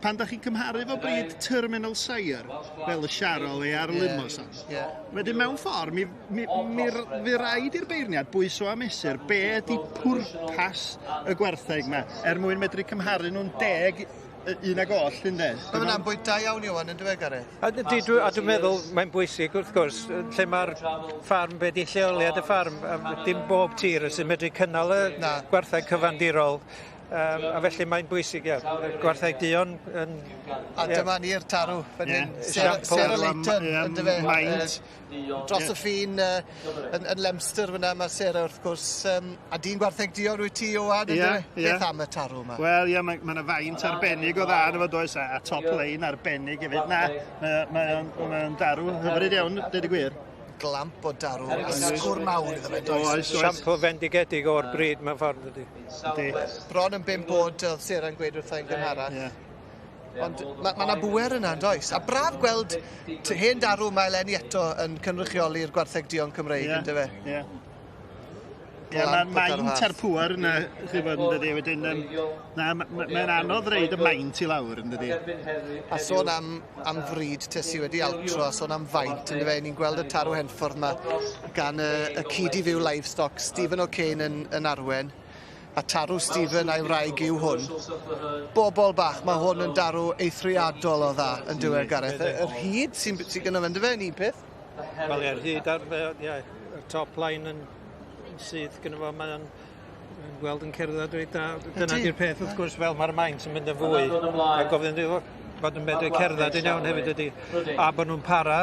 Speaker 18: Pan da chi'n cymharu efo bryd terminal sire, fel y Charolais a'r Limousin, wedyn mewn ffordd, mi raid i'r beirniad bwyso a mesur be ydy pwrpas y gwartheg yma, er mwyn medru cymharu nhw'n deg un ag oll, ynde?
Speaker 8: Mae hwnna'n bwynt da iawn, Iwan, yn dyfe, Gareth?
Speaker 19: A dwi'n meddwl mae'n bwysig, wrth gwrs, lle mae'r ffarm, be di lleoliad y ffarm, dim bob tir sy'n medru cynnal y gwartheg cyfandirol, a felly mae'n bwysig, ia, gwartheg duon yn...
Speaker 8: A dyma ni'r tarw fan hyn, Sarah Layton, yn dyfe?
Speaker 18: Maint.
Speaker 8: Dros y ffin yn Leominster fyna mae Sarah wrth gwrs, a dyn gwartheg duon wyt ti, Iwan, yn dyfe? Beth am y tarw yma?
Speaker 18: Wel, ie, mae yna faint arbennig o dda yn efo does, a top line arbennig hefyd. Na, mae o'n darw hyfryd iawn, dweud y gwir.
Speaker 8: Glamp o darw, ysgwr mawr iddo fe, does?
Speaker 18: Oes, oes.
Speaker 19: Siampl fendigedig o'r bryd mewn ffordd ydy.
Speaker 8: Bron yn 5 oed, oedd Sarah'n gweud wrtha i'n gynharach. Ond ma 'na bŵer yna, yn does? A braf gweld hen darw mae eleni eto yn cynrychioli'r gwartheg duon Cymreig, yn dyfe?
Speaker 18: Ie. Ie, mae'n maint a'r pŵer yna, chi fod yn dydi, wedyn, na, mae'n anodd reid y maint i lawr, yn dydi.
Speaker 8: A sôn am fryd te sy wedi altro, a sôn am faint, yn dyfe, ni'n gweld y tarw Henffordd yma gan y Cyd i Fyw Livestock, Stephen O'Kane yn arwen, a tarw Stephen a'i wraig yw hwn. Bobol bach, mae hwn yn darw eithriadol o dda yn dywe, Gareth. Yr hyd sy'n gynno fe, yn dyfe, yn un peth?
Speaker 19: Wel, ie'r hyd a'r ie, y top line yn sydd gynno fo, mae'n gweld yn cerdded reit da. Dyna di'r peth, wrth gwrs, fel mae'r maint yn mynd yn fwy. A gofyn iddo fod yn medru cerdded yn iawn hefyd ydy. A bod nhw'n para.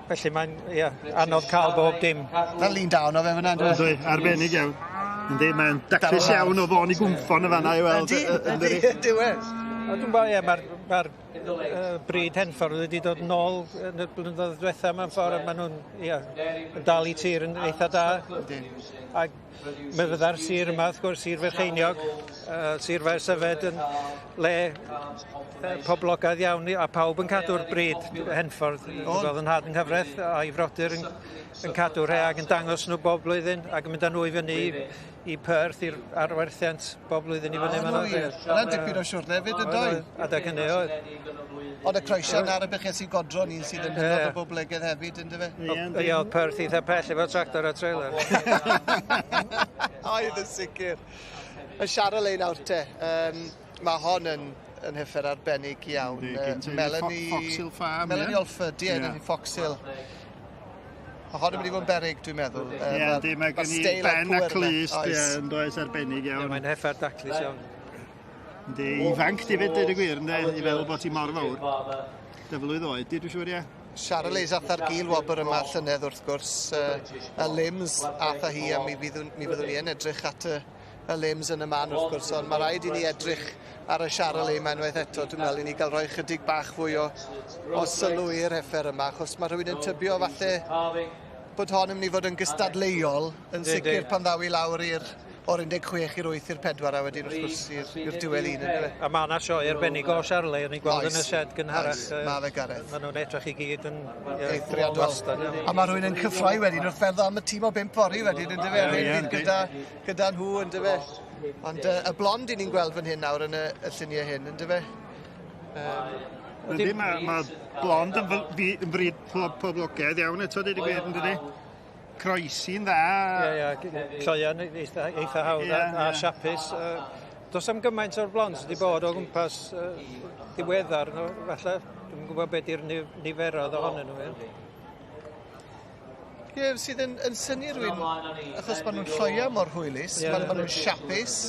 Speaker 19: Felly mae'n, ie, anodd cael bob dim.
Speaker 8: Na lun da ono fe fyna, ynddo?
Speaker 18: Ynddi, arbennig iawn. Yndi, mae'n daclus iawn o Fôn i Gwmffon yn fanna i weld.
Speaker 8: Yndi, yndi, yndi.
Speaker 19: A dwi'n gwybod, ie, mae'r bryd Henffordd wedi dod nôl yn y blynyddoedd diwetha mewn ffordd, a maen nhw'n, ie, yn dal i tir yn eitha da. A mi fydda'r sir yma, wrth gwrs, Sir Frycheiniog, Sir Faesyfed yn le poblogaidd iawn, a pawb yn cadw'r bryd Henffordd. Oedd yn nhad yng nghyfraith a'i frodyr yn cadw rhai ac yn dangos nhw bob blwyddyn ac yn mynd â nhw i fyny i Perth i'r arwerthiant bob blwyddyn i fyny.
Speaker 8: O, wir. Hwnna'n dipyn o siwrne hefyd, yn doedd?
Speaker 19: Adeg hynny oedd.
Speaker 8: Ond y croesiad ar y buches i godro ni sydd yn hynod o boblogaidd hefyd, yn dyfe?
Speaker 19: Ie, oedd Perth eitha pell efo tractor a trailer.
Speaker 8: Oedd yn sicr. Y Charolais nawr te, mae hon yn heffer arbennig iawn. Melanie,
Speaker 18: Foxhill Farm,
Speaker 8: Melanie Olford, ie, yeah. Foxhill. Mae hon yn mynd i fod yn berig, dwi'n meddwl.
Speaker 18: Ie, yndi, mae gen i ben a clust, ie, yn does arbennig iawn.
Speaker 19: Mae'n heffer daclus iawn.
Speaker 18: Yndi, ifanc di fyd, dweud y gwir, ynddi, i feddwl bod ti mor fawr. Dyflwydd oed, di, dwi'n siŵr, ie.
Speaker 8: Charolais ath ar gil wobr yma llynedd wrth gwrs. Y Lims ath â hi, a mi fyddwn ni yn edrych at y Lims yn y man wrth gwrs, ond mae rhaid i ni edrych ar y Charolais yma unwaith eto. Dwi'n meddwl i ni gael rhoi chydig bach fwy o sylw i'r heffer yma, achos mae rhywun yn tybio falle bod hon yn mynd i fod yn gystadleuol yn sicr pan ddaw i lawr i'r O'r 16 i'r 8 i'r 4 a wedyn wrth gwrs i'r diwedd un, yndyfe?
Speaker 19: A mae yna sioe arbennig o Charolais, o'n i'n gweld yn y shed gynharach.
Speaker 8: Oes, ma' fe, Gareth.
Speaker 19: Maen nhw'n edrych i gyd yn
Speaker 8: Eithriadol.
Speaker 19: wastad, iawn.
Speaker 8: A mae rhywun yn cyffroi wedyn wrth feddwl am y tîm o bump fory wedyn, yndyfe?
Speaker 19: Ie,
Speaker 8: Rhywun
Speaker 19: ie,
Speaker 8: fydd gyda nhw, yndyfe? Ond y blond i ni'n gweld fan hyn nawr yn y lluniau hyn, yndyfe?
Speaker 18: Yndi, ma blond yn frid poblogaidd iawn eto, dweud y gwir, yn dydi? Croesi'n dda.
Speaker 19: Ie, ie, lloia'n eitha hawdd a siapus. Does am gymaint o'r blonds wedi bod o gwmpas diweddar, no, falle, dwi'm yn gwybod beth yw'r niferoedd ohonyn nhw. Ie.
Speaker 8: Ie, sydd yn synnu rhywun, achos maen nhw'n lloia mor hwylus, maen nhw'n siapus.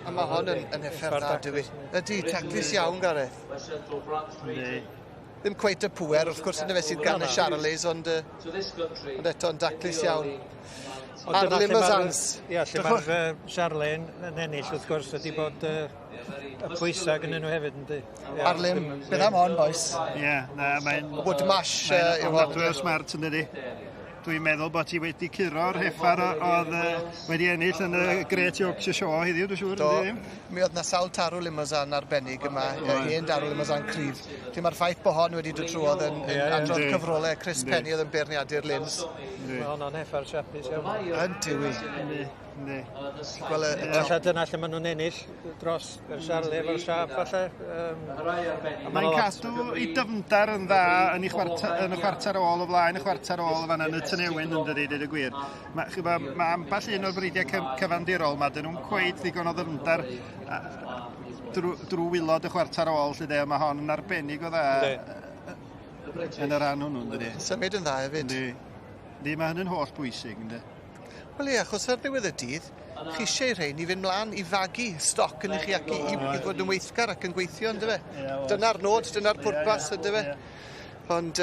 Speaker 8: A mae hon yn heffer dda, dywi. Ydy, taclus iawn, Gareth. Ddim cweit y pŵer, wrth gwrs, yndyfe, sydd gan y Charolais, ond eto'n daclus iawn.
Speaker 19: Ond
Speaker 8: A'r
Speaker 19: dyna lle ma'r-
Speaker 8: Limousins.
Speaker 19: Ie, lle mae'r Charolais yn ennill, wrth gwrs, ydy bod y pwysau gynnyn nhw hefyd, yndi? Ie,
Speaker 8: Arlim,
Speaker 19: ddim-
Speaker 8: beth am hon, boys?
Speaker 18: Ie, na, mae'n...
Speaker 8: Woodmash
Speaker 18: Mae'n
Speaker 8: yw hon.
Speaker 18: ofnadwy o smart, yn dydi? Dwi'n meddwl bod ti wedi curo'r heffar oedd wedi ennill yn y Great Yorkshire Show heddiw, dwi'n siŵr.
Speaker 8: Do,
Speaker 18: yndi ddim?
Speaker 8: mi oedd na sawl tarw Limousin arbennig yma, hen darw Limousin cryf. Felly mae'r ffaith bod hon wedi dod trwodd yn
Speaker 19: Ie, ie.
Speaker 8: adrodd
Speaker 19: Yndi.
Speaker 8: cyfrolau Chris
Speaker 19: Yndi.
Speaker 8: Penny oedd yn beirniadu'r limbs.
Speaker 19: Mae honno'n heffar siapus iawn.
Speaker 8: Yn dywi.
Speaker 18: Yndi, yndi.
Speaker 8: Ti'n gweld y
Speaker 19: Falle
Speaker 8: top.
Speaker 19: dyna lle maen nhw'n ennill dros y Charolais efo'r siap, falle. A ma'
Speaker 18: Mae'n
Speaker 19: 'na lot.
Speaker 18: cadw ei dyfndar yn dda yn y chwarter ôl o flaen y chwarter ôl fan yn y Tynewyn, yn dydi, dweud y gwir. Mae ma ambell un o'r bridiau cyfandirol ma, dyn nhw'n cweit ddigon o ddyfndar drwy waelod y chwarter ôl, lle de, a mae hon yn arbennig o dda yn y rhan hwnnw, yn dydi.
Speaker 8: Symud yn dda hefyd.
Speaker 18: Yndi. Yndi, mae hynny'n holl bwysig, yndi.
Speaker 8: Wel ie, achos ar ddiwedd y dydd, chi eisiau rhain i fynd mlaen i fagu stoc yn i chi ac i fod yn weithgar ac yn gweithio, yndyfe? Dyna'r nod, dyna'r pwrpas, yndyfe? Ond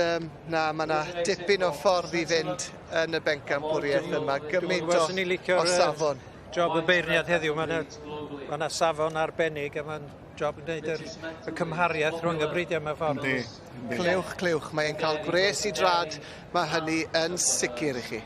Speaker 8: na, mae yna dipyn o ffordd i fynd yn y bencampwriaeth yma, gymaint
Speaker 19: Dwi'n gwybod swn i'n
Speaker 8: o
Speaker 19: licio'r,
Speaker 8: safon.
Speaker 19: Job y beirniad heddiw, mae yna safon arbennig a mae'n job yn gwneud y cymhariaeth rhwng y bridiau mewn ffordd.
Speaker 8: Clywch, clywch, mae'n cael gwres i drad, mae hynny yn sicr i chi.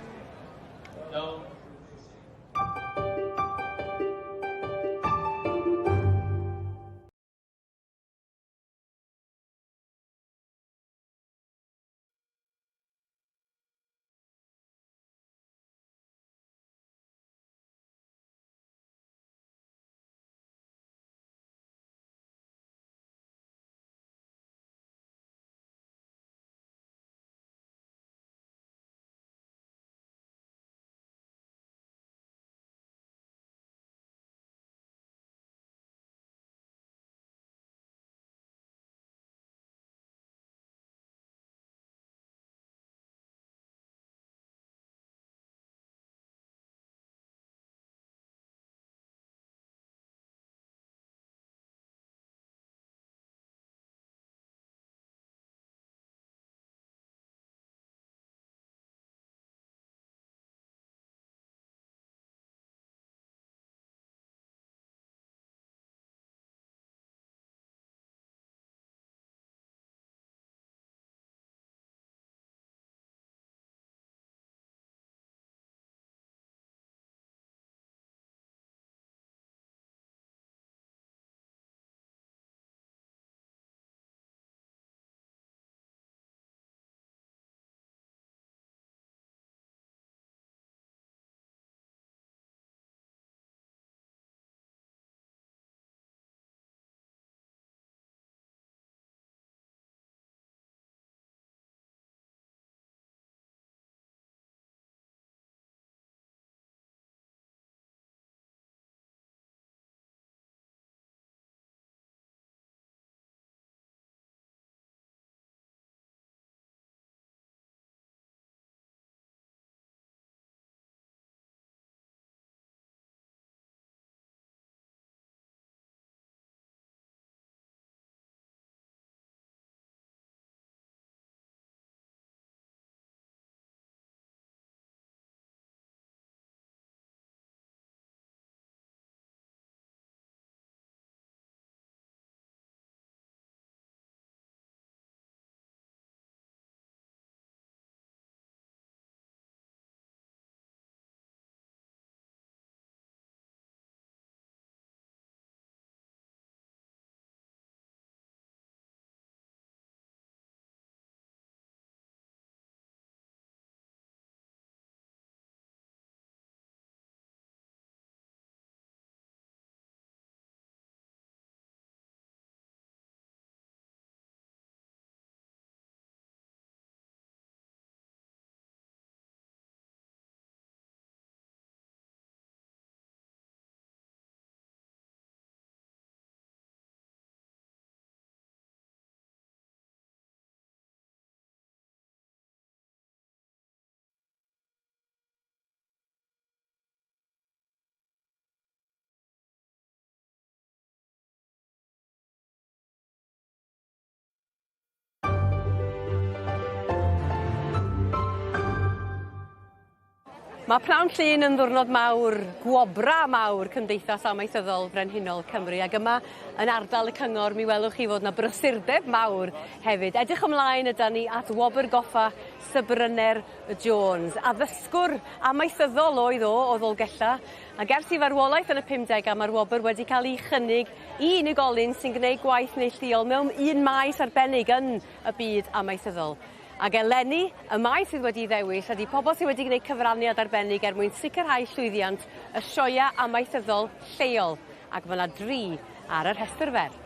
Speaker 1: Mae Pnawn Llun yn ddiwrnod mawr, gwobra mawr Cymdeithas Amaethyddol Frenhinol Cymru ac yma yn ardal y cyngor mi welwch chi fod 'na brysurdeb mawr hefyd. Edrych ymlaen ydan ni at wobr goffa Sir Bryner Jones. Addysgwr amaethyddol oedd o o Ddolgella ac ers 'i farwolaeth yn y 50au ma'r wobr wedi cael 'i chynnig i unigolyn sy'n gneud gwaith neilltuol mewn un maes arbennig yn y byd amaethyddol. Ac eleni, y maes sydd wedi ei ddewis ydy pobl sydd wedi gwneud cyfraniad arbennig er mwyn sicrhau llwyddiant y sioeau amaethyddol lleol, ac mae yna dri ar y rhestr fer.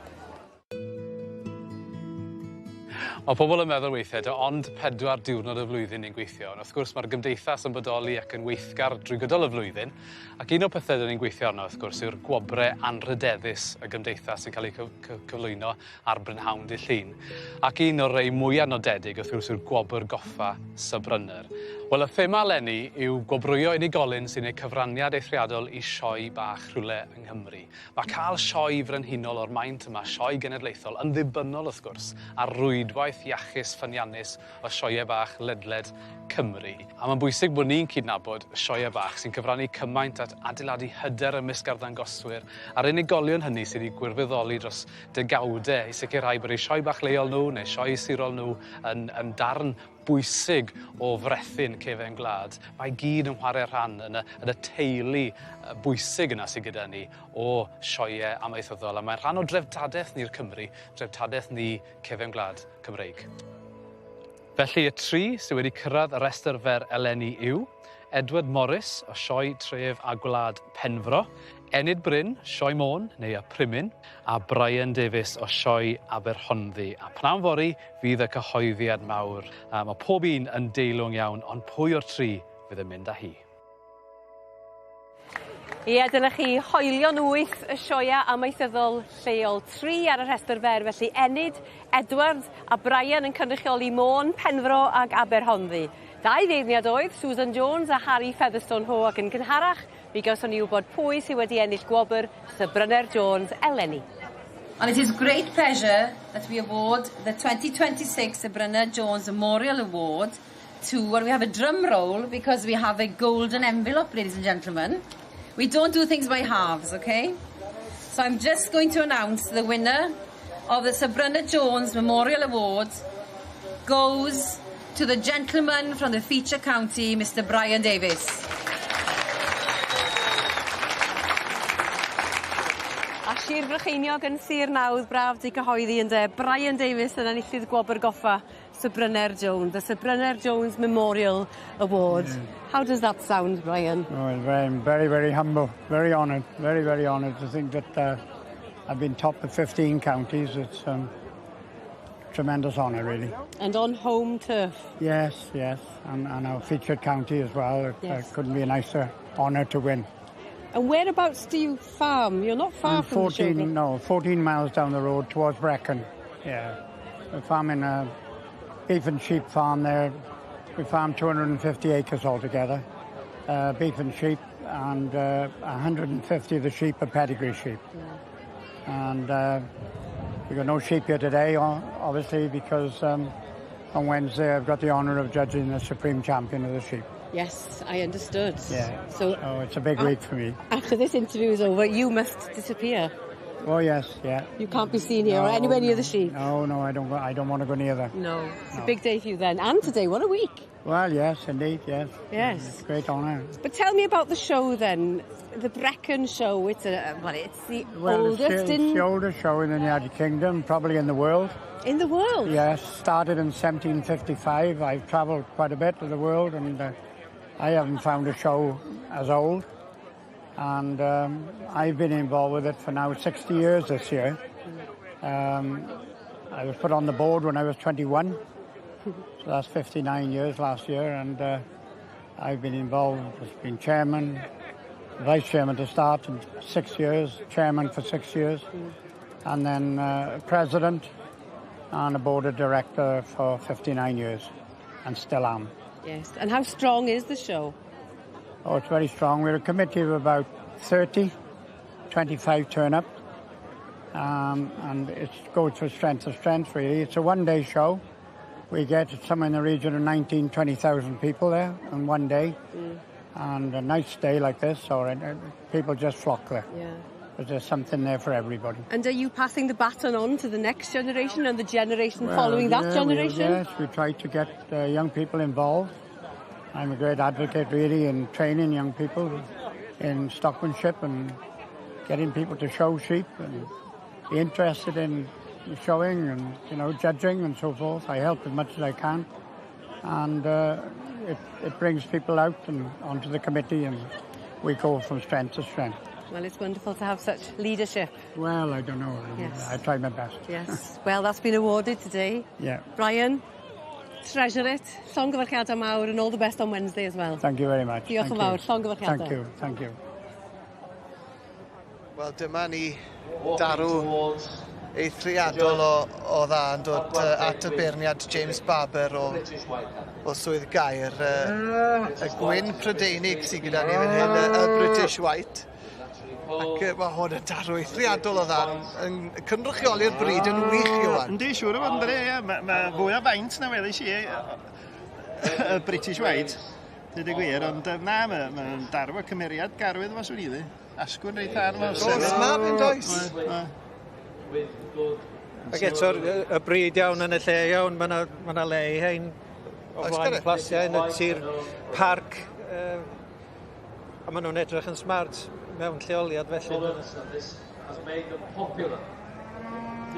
Speaker 3: Mae pobl yn meddwl weithiau de ond 4 diwrnod y flwyddyn ni'n gweithio, ond wrth gwrs mae'r gymdeithas yn bodoli ac yn weithgar drwy gydol y flwyddyn, ac un o'r pethau dyn ni'n gweithio arno wrth gwrs yw'r gwobre anrhydeddus y gymdeithas sy'n cael eu cyflwyno ar brynhawn dydd Llun. Ac un o'r rei mwya nodedig wrth gwrs yw'r gwobr goffa Sir Bryner. Wel y thema eleni yw gwobrwyo unigolyn sy'n ei cyfraniad eithriadol i sioe bach rhywle yng Nghymru. Mae cael sioe frenhinol o'r maint yma, sioe genedlaethol, yn ddibynnol wrth gwrs ar rwydwaith iachus ffyniannus o sioeau bach ledled Cymru. A mae'n bwysig bod ni'n cydnabod sioeau bach sy'n cyfrannu cymaint at adeiladu hyder ymysg arddangoswyr a'r unigolion hynny sydd wedi gwirfoddoli dros degawdau i sicrhau bod eu sioe bach leol nhw neu sioe sirol nhw yn, yn darn bwysig o frethyn cefen gwlad. Mae gyd yn chwarae rhan yn y, yn y teulu bwysig yna sydd gyda ni o sioeau amaethyddol a mae'n rhan o dreftadaeth ni'r Cymry, dreftadaeth ni cefen gwlad Cymreig. Felly y tri sydd wedi cyrraedd y rhestr fer eleni yw Edward Morris o Sioe Tref a Gwlad Penfro, Enid Bryn, Sioe Môn neu y Primin, a Brian Davies o Sioe Aberhonddu. A pnawn fory fydd y cyhoeddiad mawr. A mae pob un yn deilwng iawn, ond pwy o'r tri fydd yn mynd â hi?
Speaker 1: Ie, dyna chi, hoelion wyth y sioea amaethyddol lleol. Tri ar y rhestr fer, felly Enid, Edward a Brian yn cynrychioli Môn, Penfro ac Aberhonddu. Dau feirniad oedd Susan Jones a Harry Featherstone Ho ac yn gynharach mi gawson ni wybod pwy sydd wedi ennill gwobr Sir Bryner Jones eleni.
Speaker 7: And it is great pleasure that we award the 2026 Sir Bryner Jones Memorial Award to, well, we have a drum roll because we have a golden envelope, ladies and gentlemen. We don't do things by halves, okay? So I'm just going to announce the winner of the Sir Bryner Jones Memorial Award goes to the gentleman from the feature county, Mr Brian Davies.
Speaker 1: A Sir Frycheiniog yn Sir Nawdd, braf 'di cyhoeddi ynde? Brian Davies yn enillydd Gwobr Goffa Sir Bryner Jones, the Sir Bryner Jones Memorial Award. How does that sound, Brian?
Speaker 20: Oh, I'm very, very humble, very honoured, very, very honoured to think that I've been top of 15 counties. It's tremendous honour, really.
Speaker 1: And on home turf.
Speaker 20: Yes, yes, and our featured county as well. It couldn't be a nicer honour to win.
Speaker 1: And whereabouts do you farm? You're not far
Speaker 20: I'm
Speaker 1: from the
Speaker 20: 14,
Speaker 1: show.
Speaker 20: no, 14 miles down the road towards Brecon. Yeah, we're farming a beef and sheep farm there. We farm 250 acres altogether, beef and sheep, and 150 of the sheep are pedigree sheep. And we've got no sheep here today, obviously, because on Wednesday I've got the honour of judging the Supreme Champion of the sheep.
Speaker 1: Yes, I understood.
Speaker 20: Yeah.
Speaker 1: So
Speaker 20: it's a big week for me.
Speaker 1: After this interview is over, you must disappear.
Speaker 20: Oh yes, yeah.
Speaker 1: You can't be seen here or anywhere near the sheep.
Speaker 20: No, I don't. I don't want to go near them.
Speaker 1: No. It's a
Speaker 20: No.
Speaker 1: big day for you then. And today, what a week.
Speaker 20: Well, yes, indeed, yes.
Speaker 1: Yes.
Speaker 20: It's a great honour.
Speaker 1: But tell me about the show then. The Brecon show, it's a, well, it's the
Speaker 20: Well,
Speaker 1: oldest
Speaker 20: it's
Speaker 1: in
Speaker 20: the oldest show in the United Kingdom, probably in the world.
Speaker 1: In the world?
Speaker 20: Yes, started in 1755. I've travelled quite a bit of the world and I haven't found a show as old. And I've been involved with it for now 60 years this year. I was put on the board when I was 21, so that's 59 years last year, and I've been involved as being chairman, vice chairman to start in 6 years, chairman for 6 years, and then president and a board of director for 59 years, and still am.
Speaker 1: Yes, and how strong is the show?
Speaker 20: Oh, it's very strong. We're a committee of about 30, 25 turn up, and it goes from strength to strength, really. It's a one-day show. We get somewhere in the region of 19, 20,000 people there on one day. And a nice day like this, or people just flock there. Because there's something there for everybody.
Speaker 1: And are you passing the baton on to the next generation and the generation
Speaker 20: Well,
Speaker 1: following that
Speaker 20: yeah,
Speaker 1: generation?
Speaker 20: Yes, we try to get young people involved. I'm a great advocate, really, in training young people in stockmanship and getting people to show sheep and be interested in showing and, judging and so forth. I help as much as I can. And it brings people out and onto the committee, and we go from strength to strength.
Speaker 1: Well, it's wonderful to have such leadership.
Speaker 20: Well, I don't know.
Speaker 1: Yes.
Speaker 20: I try my best.
Speaker 1: Yes. Well, that's been awarded today.
Speaker 20: Yeah.
Speaker 1: Brian, treasure it. Llongyfarchiadau mawr and all the best on Wednesday as well.
Speaker 20: Thank you very much.
Speaker 1: Diolch
Speaker 20: Thank
Speaker 1: yn fawr.
Speaker 20: you.
Speaker 1: Llongyfarchiadau.
Speaker 20: Thank you. Thank you.
Speaker 8: Wel, dyma ni darw eithriadol o dda yn dod at y beirniad James Barber o Swydd Gaer. Y gwyn Prydeinig sydd gyda ni fan hyn, y British White. Ac mae hwn yn darw eithriadol o dda, yn cynrychioli'r bryd yn wych, Iwan.
Speaker 18: Yndi, siŵr o fod yn dydi, ie. Ma fwy o faint na welis i y British White, dweud y gwir, ond na, mae'n ma darw o cymeriad garw iddo fo, swn i ddweud. Asgwrn reit ar fo.
Speaker 8: Oes, ma' fe'n does?
Speaker 19: Ac eto'r y bryd iawn yn y lle iawn, mae yna ma le i hein o
Speaker 8: Oes
Speaker 19: flaen
Speaker 8: gyda?
Speaker 19: plasiau yn y tir parc. A maen nhw'n edrych yn smart mewn lleoliad felly.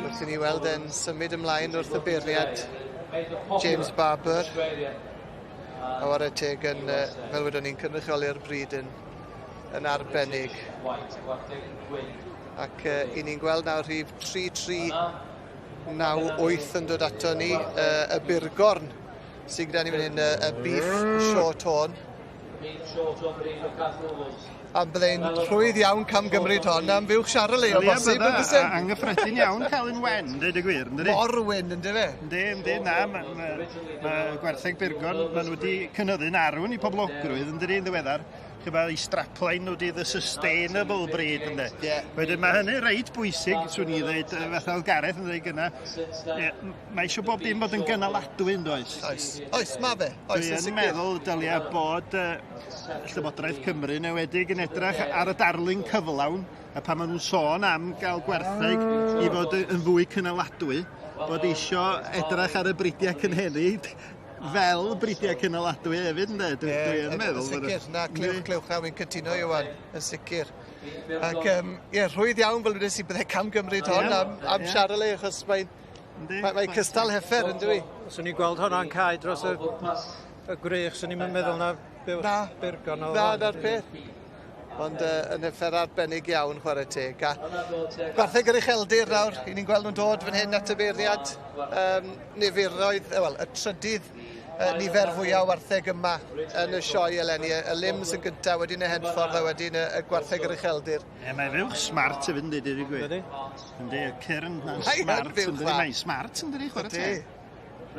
Speaker 8: Wrth i ni weld e'n symud ymlaen wrth y beirniad James Barber. A whare teg yn, fel wedon ni'n cynrychioli'r bryd yn arbennig. Ac i ni'n gweld nawr rhif 3398 yn dod ato ni, y Burgorn sydd gyda ni fan hyn, y beef short horn. A byddai'n rhwydd iawn camgymryd hon am fuwch Charolais o
Speaker 18: Wel, ie,
Speaker 8: bosib,
Speaker 18: bydda,
Speaker 8: yn byse?
Speaker 18: Anghyffredin iawn cael un wen, dweud y gwir, ynddi?
Speaker 8: Mor wyn, ynddi fe?
Speaker 18: Yndi, yndi, na, mae ma, ma gwartheg Burgorn, maen nhw wedi cynyddu'n arw yn eu poblogrwydd, ynddi, yn ddiweddar. Chyba, i strapline nhw di the sustainable breed, ynddi?
Speaker 8: Yeah.
Speaker 18: Wedyn mae hynny reit bwysig, swn i ddweud, fatha oedd Gareth yn dweud gynna. Ie, mae eisiau bob dim bod yn gynaladwy, yn does?
Speaker 8: Oes, oes, ma fe. Oes,
Speaker 18: Dwi
Speaker 8: yn
Speaker 18: yn
Speaker 8: sicr.
Speaker 18: meddwl dylia bod Llywodraeth Cymru yn enwedig yn edrych ar y darlun cyflawn a pan maen nhw'n sôn am gael gwartheg i fod yn fwy cynaladwy, bod isio edrych ar y bridiau cynhenid fel bridiau cynaladwy hefyd, ynde? Dwi yn meddwl.
Speaker 8: Yn sicr, na, clywch, clywch, na, wy'n cytuno, Iwan, yn sicr. Ac, ie, rhwydd iawn, fel wedes i, byddai camgymryd hon am Charolais, achos mae'n mae cystal heffer, yn dywi?
Speaker 19: Swn i'n gweld hwnna'n cae dros y gwrych, swn i'n meddwl na buwch Burgorn oedd
Speaker 8: Na,
Speaker 19: hon.
Speaker 8: na'r peth. Ond yn heffer arbennig iawn, chwarae teg. A gwartheg yr ucheldir nawr, i ni'n gweld nhw'n dod fan hyn at y beirniad. Niferoedd, wel, y trydydd nifer fwyaf o wartheg yma yn y sioe eleni. Y limbs yn gyntaf, wedyn y Henffordd a wedyn y gwartheg yr ucheldir.
Speaker 18: Ie, mae fuwch smart hefyd, yndi, dweud y gwir. Yndi, y cyrn na'n
Speaker 8: Mae yn
Speaker 18: smart,
Speaker 8: fuwch
Speaker 18: yndi.
Speaker 8: dda.
Speaker 18: Mae'n smart, yndi, chwarae
Speaker 8: Yndi.
Speaker 18: teg.
Speaker 19: A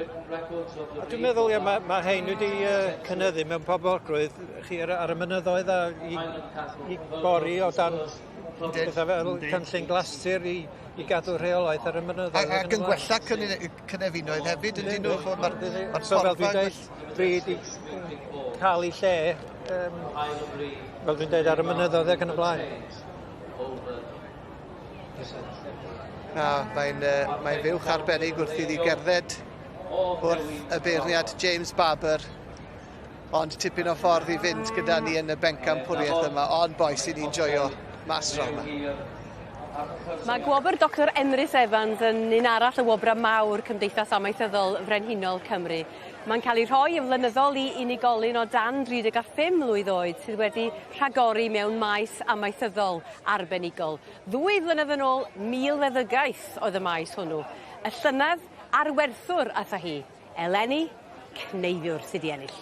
Speaker 19: dwi'n meddwl, ie, mae hein wedi cynyddu mewn poblogrwydd chi ar y mynyddoedd a i bori o dan pethau fel cynllun glastir i gadw rheolaeth ar y mynyddoedd.
Speaker 8: Ac yn gwella cynefinoedd hefyd, yndyn nhw? Ch'mod, Mae'r
Speaker 19: So fel dwi'n
Speaker 8: porfa yn
Speaker 19: dweud, bryd i cael ei lle, fel dwi'n dweud, ar y mynyddoedd ac yn y blaen.
Speaker 8: Na, mae'n fuwch arbennig wrth iddi gerdded wrth y beirniad James Barber. Ond tipyn o ffordd i fynd gyda ni yn y bencampwriaeth yma. Ond bois, i ni'n joio mas draw yma.
Speaker 1: Mae gwobr Dr Emrys Evans yn un arall o wobrau mawr Cymdeithas Amaethyddol Frenhinol Cymru. Mae'n cael ei rhoi yn flynyddol i unigolyn o dan 35 mlwydd oed sydd wedi rhagori mewn maes amaethyddol arbenigol. 2 flynedd yn ôl, milfeddygaeth oedd y maes hwnnw. Y llynedd, arwerthwr ath â hi. Eleni, cneifiwr sydd wedi ennill.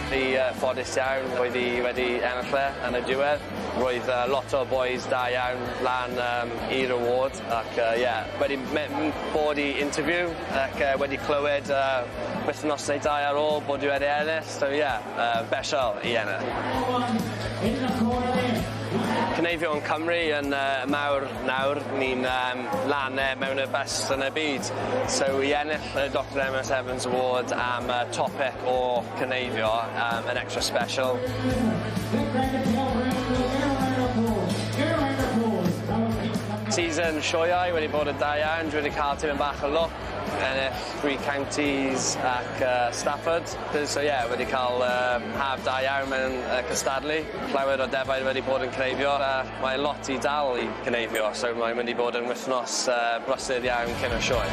Speaker 9: Fi ffodus iawn wedi ennill e yn y diwedd. Roedd lot o boys da iawn lan i'r award ac yeah, wedi bod i interview ac wedi clywed wythnos neu dau ar ôl bod dwi wedi ennill, so yeah, special i ennill.
Speaker 11: In the corner there.
Speaker 9: Cneifio yn Cymru yn mawr nawr, ni'n lan e mewn y best yn y byd. So i ennill y Doctor Emrys Evans Award am y topic o cneifio yn extra special. Season sioeau wedi bod yn da iawn, dwi wedi cael tipyn bach o lwc, ennill Three Counties ac Stafford. So ie, wedi cael haf da iawn mewn cystadlu. Llawer o defaid wedi bod yn cneifio a mae lot i dal i cneifio, so mae'n mynd i bod yn wythnos brysur iawn cyn y sioe.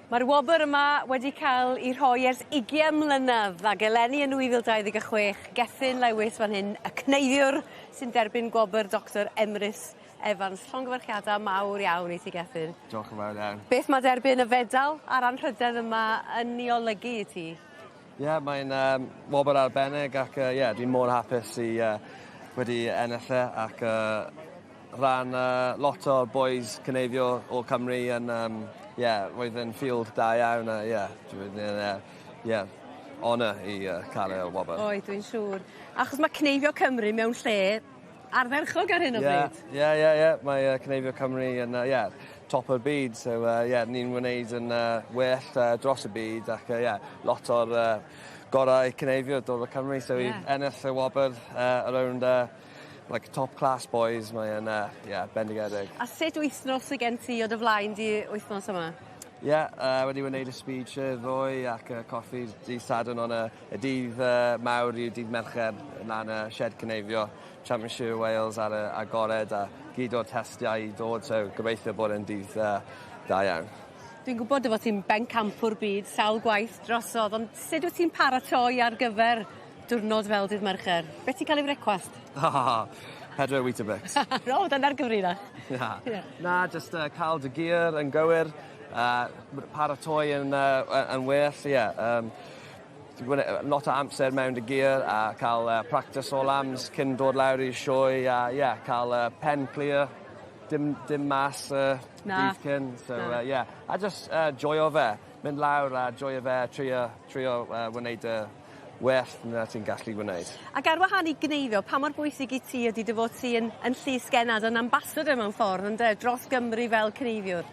Speaker 1: Mae'r wobr yma wedi cael 'i rhoi ers ugian mlynadd ag eleni yn 2026 Gethin Lewis fan hyn, y cneifiwr sy'n derbyn gwobr Doctor Emrys Evans. Llongyfarchiada mawr iawn i ti Gethin.
Speaker 9: Diolch yn fawr iawn.
Speaker 1: Beth ma' derbyn y fedal a'r anrhydedd yma yn 'i olygu i ti?
Speaker 9: Ie mae'n wobr arbennig ac ie dwi mor hapus i wedi ennill e ac rhan lot o'r bois cneifio o Cymru yn yym ie roedd e'n field da iawn a ie dwi yy ie honour i ca'l y wobr.
Speaker 1: Oedd dwi'n siŵr. Achos ma' cneifio Cymru mewn lle ardderchog ar hyn o bryd.
Speaker 9: Ie ie ie ie mae cneifio Cymru yn ie top o'r byd so ie ni'n wneud yn well dros y byd ac ie lot o'r gorau cneifio dod o Cymru so i ennill y wobr around like top class boys mae yn ie bendigedig.
Speaker 1: A sut wythnos sy gen ti o dy flaen di wythnos yma?
Speaker 9: Ie wedi wneud y speed shear ddoe ac colli dydd Sadwrn on' y dydd mawr yw dydd Mercher lan y shed cneifio Championship Wales ar y agored a gyd o'r testiau i dod so gobeithio bod e'n dydd da iawn.
Speaker 1: Dwi'n gwbod dy fod ti'n bencampwr byd sawl gwaith drosodd ond sut wyt ti'n paratoi ar gyfer diwrnod fel dydd Mercher? Be' ti'n ca'l i frecwast?
Speaker 9: Pedwar Weetabix.
Speaker 1: O dyna'r gyfrinach.
Speaker 9: Na. Ie. Na jyst ca'l dy gear yn gywir paratoi yn yn well ie lot o amser mewn dy gear a ca'l practice o lambs cyn dod lawr i'r sioe a ie ca'l pen clear dim mas dydd cyn so ie a jyst joio fe mynd lawr a joio fe a trio trio wneud y well na ti'n gallu gwneud.
Speaker 1: Ac ar wahân i gneifio pa mor bwysig i ti ydi dy fod ti yn yn llys gennad yn ambassador mewn ffordd ynde dros Gymru fel cneifiwr?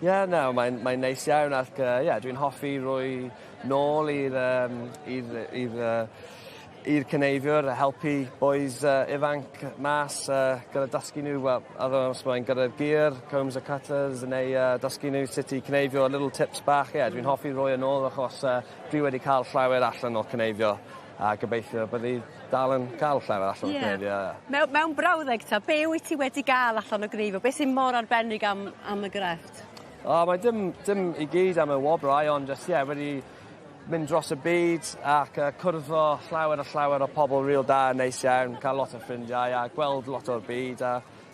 Speaker 9: Ie na mae'n mae'n neis iawn ac ie dwi'n hoffi roi nôl i'r yym i'r i'r i'r cneifiwr a helpu bois ifanc mas gyda dysgu nhw wel other os mae'n gyda'r gear, combs a cutters neu dysgu nhw sut i cneifio little tips bach ie dwi'n hoffi roi yn ôl achos dwi wedi ca'l llawer allan o cneifio a gobeithio byddi dal yn ca'l llawer allan o cneifio ie.
Speaker 1: Mew- mewn brawddeg ta be' wyt ti wedi ga'l allan o gneifio? Be' sy mor arbennig am am y grefft?
Speaker 9: O mae dim dim i gyd am y wobrau ond jyst ie wedi mynd dros y byd ac cwrdd â llawer a llawer o pobol ril da a neis iawn, ca'l lot o ffrindiau a gweld lot o'r byd a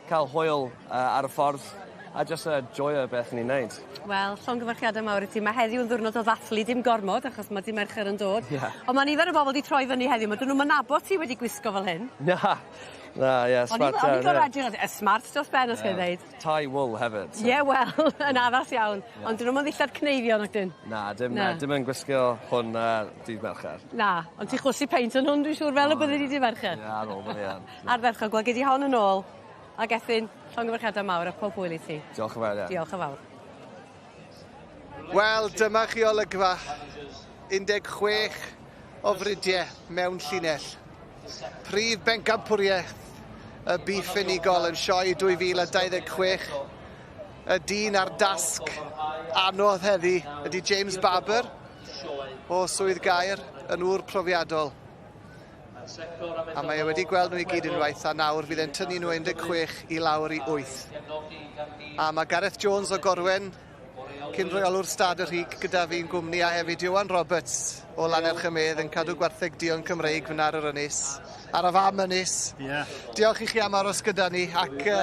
Speaker 9: ca'l hwyl ar y ffordd a jyst joio beth ni'n neud.
Speaker 1: Wel, llongyfarchiade mawr i ti. Ma' heddiw yn ddiwrnod o ddathlu dim gormod achos ma' dy' Mercher yn dod.
Speaker 9: Ie.
Speaker 1: On' ma' nifer o bobol 'di troi fyny heddiw 'ma 'dyn nw'm yn nabod ti wedi gwisgo fel hyn.
Speaker 9: Na! Na ie smart iawn ie.
Speaker 1: O'n i'n gor'o' edrych ar smart dros ben os gai ddeud.
Speaker 9: Tie wool hefyd.
Speaker 1: So. Ie wel yn addas iawn. Ie. Ond 'dyn nw'm yn ddillad cneifio nacdyn?
Speaker 9: Na dim na. Dim yn gwisgo hwn dydd Mercher.
Speaker 1: Na, ond ti chwysu peint yn hwn dwi'n siŵr fel y byddi di dy' Mercher.
Speaker 9: Ie ar ôl fyddi yn.
Speaker 1: Ardderchog wel gei di hon yn ôl. A Gethin, llongyfarchiade mawr a pob hwyl i ti.
Speaker 9: Diolch yn fawr iawn.
Speaker 1: Diolch yn fawr.
Speaker 8: Wel, dyma chi olygfa. 16 o fridiau mewn llinell. Prif bencampwriaeth y biff unigol yn sioe 2026. Y dyn ar dasg anodd heddi ydy James Barber o Swydd Gaer yn ŵr profiadol. A mae e wedi gweld nhw i gyd unwaith a nawr fydd e'n tynnu nhw 16 i lawr i 8. A mae Gareth Jones o Gorwen, cyn reolwr Stad y Rhig gyda fi'n gwmni a hefyd Iwan Roberts o Lannerch y Medd yn cadw gwartheg duon Cymreig fyna ar yr ynys, ar y fam ynys.
Speaker 18: Yeah.
Speaker 8: Diolch i chi am aros gyda ni ac ie,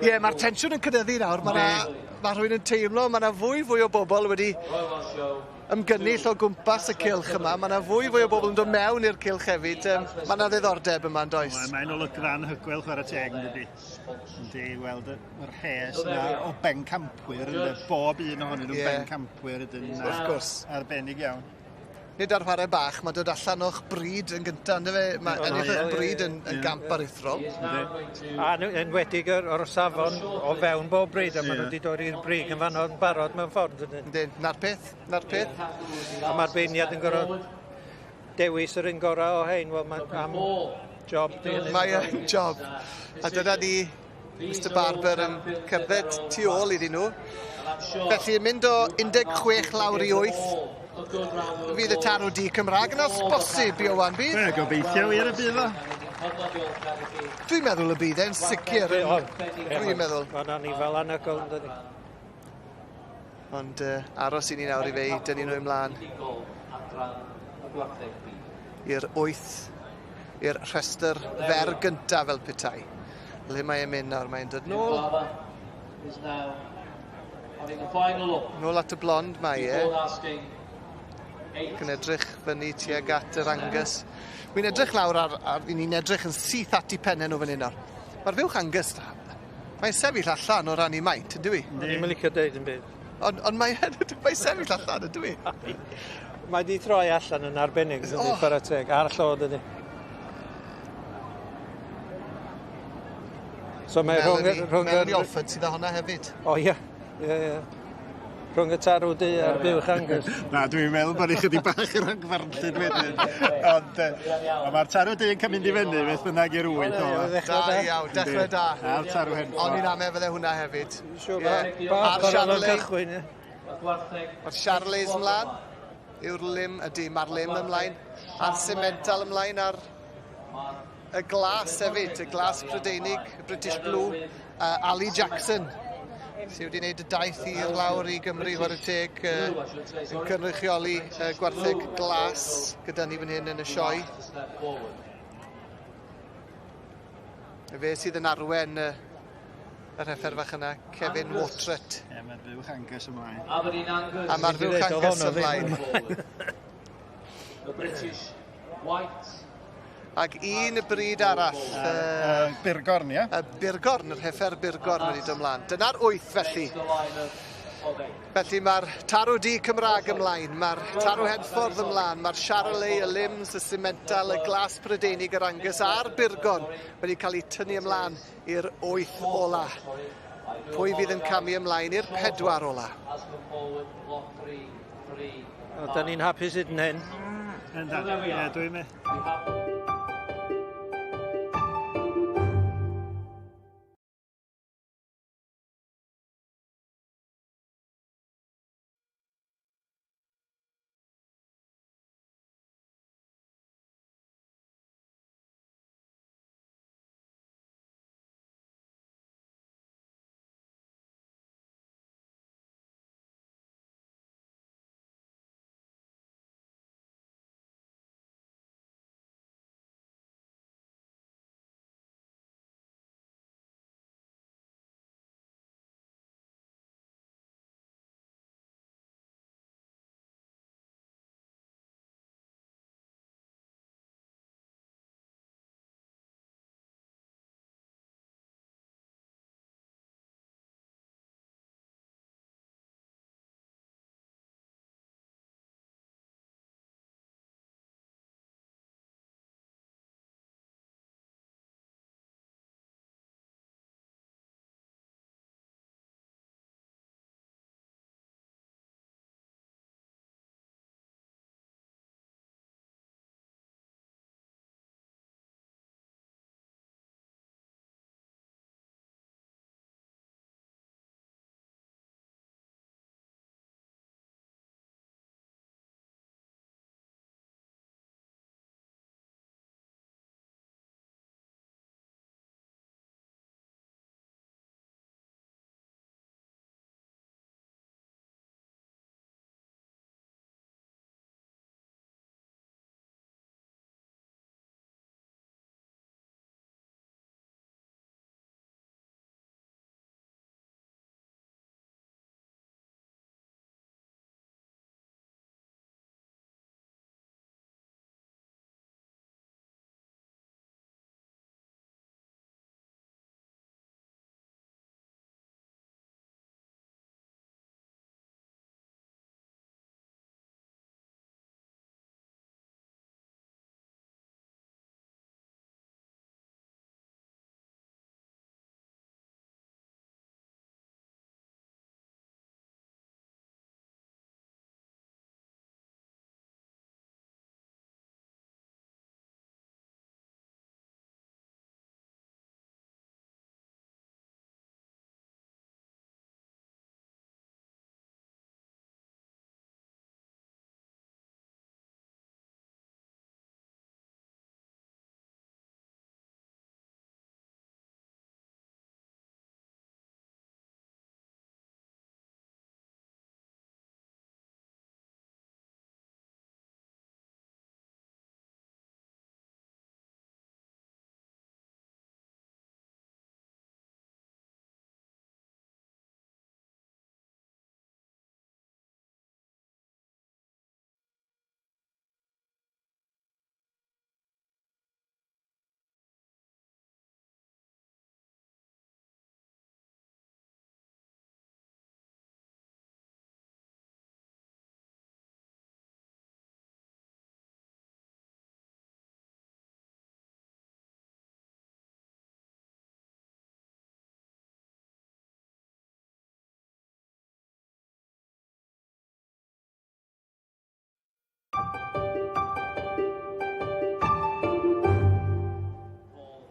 Speaker 8: yeah, mae'r tensiwn yn cynyddu nawr. Mae ma rhywun yn teimlo, mae yna fwy fwy o bobl wedi ymgynnull o gwmpas y cylch yma. Mae yna fwy fwy o bobl yn dod mewn i'r cylch hefyd. Mae yna ddiddordeb yma, yn does?
Speaker 18: Mae'n olygfa anhygoel chwarae teg, yn dydi? Yndi, weld yr rhes yna o bencampwyr, ynddo? Bob un ohonyn nhw'n yeah. bencampwyr ydyn.
Speaker 8: Wrth gwrs.
Speaker 18: Arbennig iawn.
Speaker 8: Nid ar whare bach, mae dod allan o'ch bryd yn gynta, ynddo fe? Mae ennill eich bryd yn, yn gamp aruthrol.
Speaker 19: A enwedig yr o'r safon o fewn bob bryd, a maen nhw wedi dod i'r brig yn fanno yn barod mewn ffordd.
Speaker 8: Yndyn, na'r peth, na'r peth.
Speaker 19: A mae'r beirniad yn gorfod dewis yr un gorau o hein, wel mae am job.
Speaker 8: Mae yn job. A dyna ni, Mr Barber yn cerdded tu ôl iddyn nhw. Felly yn mynd o 16 lawr i 8, fydd y tarw du Cymraeg yn os bosib, Iowan, bydd?
Speaker 18: Ie, gobeithio wir y bydd o.
Speaker 8: Dwi'n meddwl y bydd e'n sicr. Dwi'n meddwl.
Speaker 19: Mae'n anifal anhygoel, yn dydi?
Speaker 8: Ond aros i ni nawr i fe i dynnu nhw ymlaen. I'r 8, i'r rhestr fer gyntaf fel petai. Le mae e'n mynd nawr? Mae'n dod nôl. Nôl at y blond mae e. Ac yn edrych fyny tuag at yr Angus. Wi'n edrych lawr ar ni'n edrych yn syth at i pennau nhw fan hyn nawr. Mae'r fuwch Angus, mae'n sefyll allan o ran ei maint, yndyw i?
Speaker 19: Ddim yn licio deud yn byd. Ond
Speaker 8: on mae'n mae sefyll allan, yndyw i?
Speaker 19: Mae di troi allan yn arbennig, yn oh. Chwarae teg, ar llo, dydy. So mae rhwng... Rhwng
Speaker 8: Melanie Alford sydd â hwnna hefyd.
Speaker 19: O ie, ie, ie. Rhwng y tarw du a'r buwch Angus.
Speaker 18: Na, dwi'n meddwl bod ni chydig bach yn rhagfarnllyd wedyn. Ond mae'r tarw du yn cymryd i fyny, beth bynnag i'r wyth.
Speaker 8: Da iawn, dechrau da.
Speaker 18: A'r tarw henffordd.
Speaker 8: O'n i'n ame fydde hwnna hefyd.
Speaker 19: Siwr, a'r Charolais.
Speaker 8: Mae'r Charolais ymlaen. Yw'r lim, ydy, mae'r lim ymlaen. A'r Simmental ymlaen, a'r y glas hefyd, y glas Prydeinig, y British Blue, Ali Jackson, sydd wedi gwneud y daith i'r lawr i Gymru, chwarae teg, yn cynrychioli gwartheg glas gyda ni fan hyn yn y sioe. Fe sydd yn arwen yr heffer fach yna, Kevin Watret.
Speaker 18: Ie, mae'r fuwch Angus ymlaen.
Speaker 8: A mae'r fuwch Angus ymlaen.
Speaker 10: The British White.
Speaker 8: Ac un bryd arall.
Speaker 18: Burgorn, ie?
Speaker 8: Y Burgorn, yr heffer Burgorn wedi dod ymlaen. Dyna'r 8 felly. Felly mae'r tarw du Cymraeg ymlaen, mae'r tarw Henffordd ymlaen, mae'r Charolais, y Lims, y Simmental, y Glas Prydeinig, yr Angus a'r Burgorn wedi cael eu tynnu ymlaen i'r 8 ola. Pwy fydd yn camu ymlaen i'r 4 ola?
Speaker 19: Da ni'n hapus hyd yn hyn.
Speaker 18: Ie, dwi'n meddwl.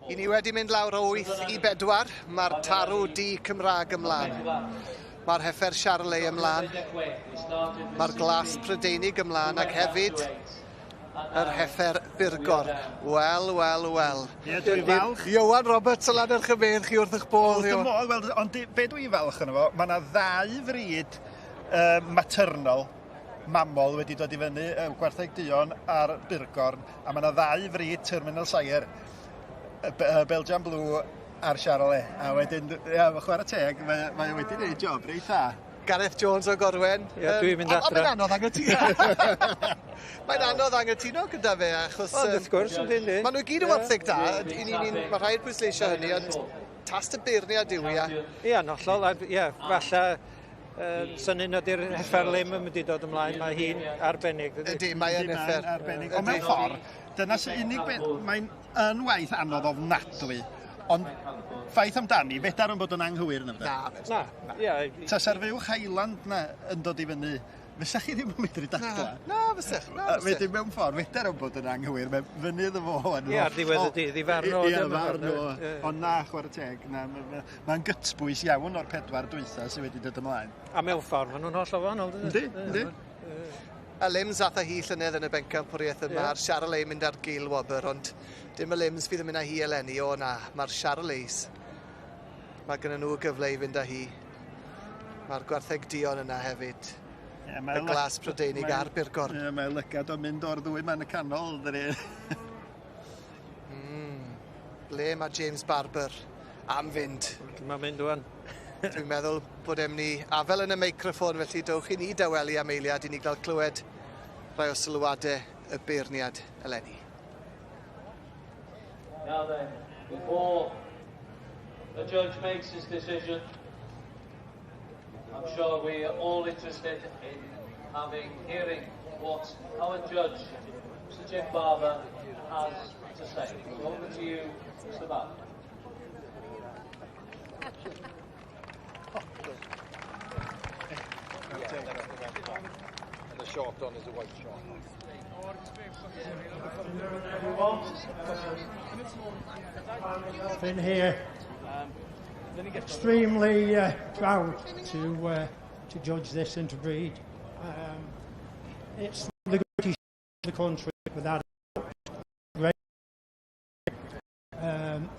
Speaker 8: I ni wedi mynd lawr o 8 i 4, mae'r tarw du Cymraeg ymlaen. Mae'r heffer Charolais ymlaen. Mae'r glas Prydeinig ymlaen ac hefyd yr heffer Burgorn. Wel, wel, wel.
Speaker 18: Ie, dwi'n falch.
Speaker 8: Iwan Roberts o Lannerch y Medd, chi wrth eich bodd.
Speaker 18: Wrth y modd, wel, ond be dwi'n falch yno fo, mae yna ddau fryd maternol, mamol wedi dod i fyny, y gwartheg duon a'r Burgorn, a mae yna ddau fryd terminal sire, y Belgian Blue a'r Charolais. A wedyn, ia, chwarae teg, mae wedi gwneud job reit dda.
Speaker 8: Gareth Jones o Gorwen.
Speaker 19: Ie, dwi'n mynd adra.
Speaker 8: Ond mae'n anodd anghytuno. Mae'n anodd anghytuno gyda fe, achos...
Speaker 19: Ond wrth gwrs, yndi, yndi.
Speaker 8: Maen nhw gyd yn wartheg da, mae rhaid pwysleisio hynny, ond tast y beirniad yw i.
Speaker 19: Ie, yn hollol, ie, falle syniad ydy'r heffer lim yn mynd i dod ymlaen, mae hi'n arbennig.
Speaker 8: Ydy, mae yn heffer.
Speaker 18: Arbennig. Ond mewn ffordd, dyna sy'n unig beth, mae'n yn waith anodd ofnadwy. Ond ffaith amdani, fedar yn bod yn anghywir yna.
Speaker 8: Na,
Speaker 19: na. Ie.
Speaker 18: Tasa'r fuwch Highland na yn dod i fyny, fysa chi ddim yn medru dadla.
Speaker 8: Na, fysech. Na, fysech.
Speaker 18: Wedyn mewn ffordd, fedar yn bod yn anghywir, mae fyny iddo fo.
Speaker 19: Ie, ar ddiwedd y dydd, i farn o.
Speaker 18: Ie, farn o. Ond na, chwarae teg, na, mae'n gytbwys iawn o'r pedwar dwytha sydd wedi dod ymlaen.
Speaker 19: A mewn ffordd, maen nhw'n hollol wahanol.
Speaker 18: Yndi, yndi.
Speaker 8: Y Lims ath â hi llynedd yn y bencampwriaeth yma, a'r Charolais mynd ar gil wobr, ond dim y Lims fydd yn mynd â hi eleni, o na, mae'r Charolais. Mae gynnon nhw gyfle i fynd â hi. Mae'r gwartheg duon yna hefyd. Y glas Prydeinig a'r Burgorn.
Speaker 18: Ie, mae lygad o'n mynd o'r ddwy man y canol, dydi.
Speaker 8: Ble mae James Barber am fynd?
Speaker 19: Mae'n mynd wan.
Speaker 8: Dwi'n meddwl bod em ni afel yn y meicroffon, felly dowch i ni dawelu am eiliad i ni gael clywed rhai o sylwadau y beirniad eleni.
Speaker 10: Now then, before the judge makes his decision, I'm sure we are all interested in hearing what our judge, Mr. Jim Barber, has to say. So over to you, Mr. Barber.
Speaker 17: And the short on is a white short.
Speaker 20: Been here extremely proud to judge this interbreed. It's the greatest of the country, without a doubt. Great.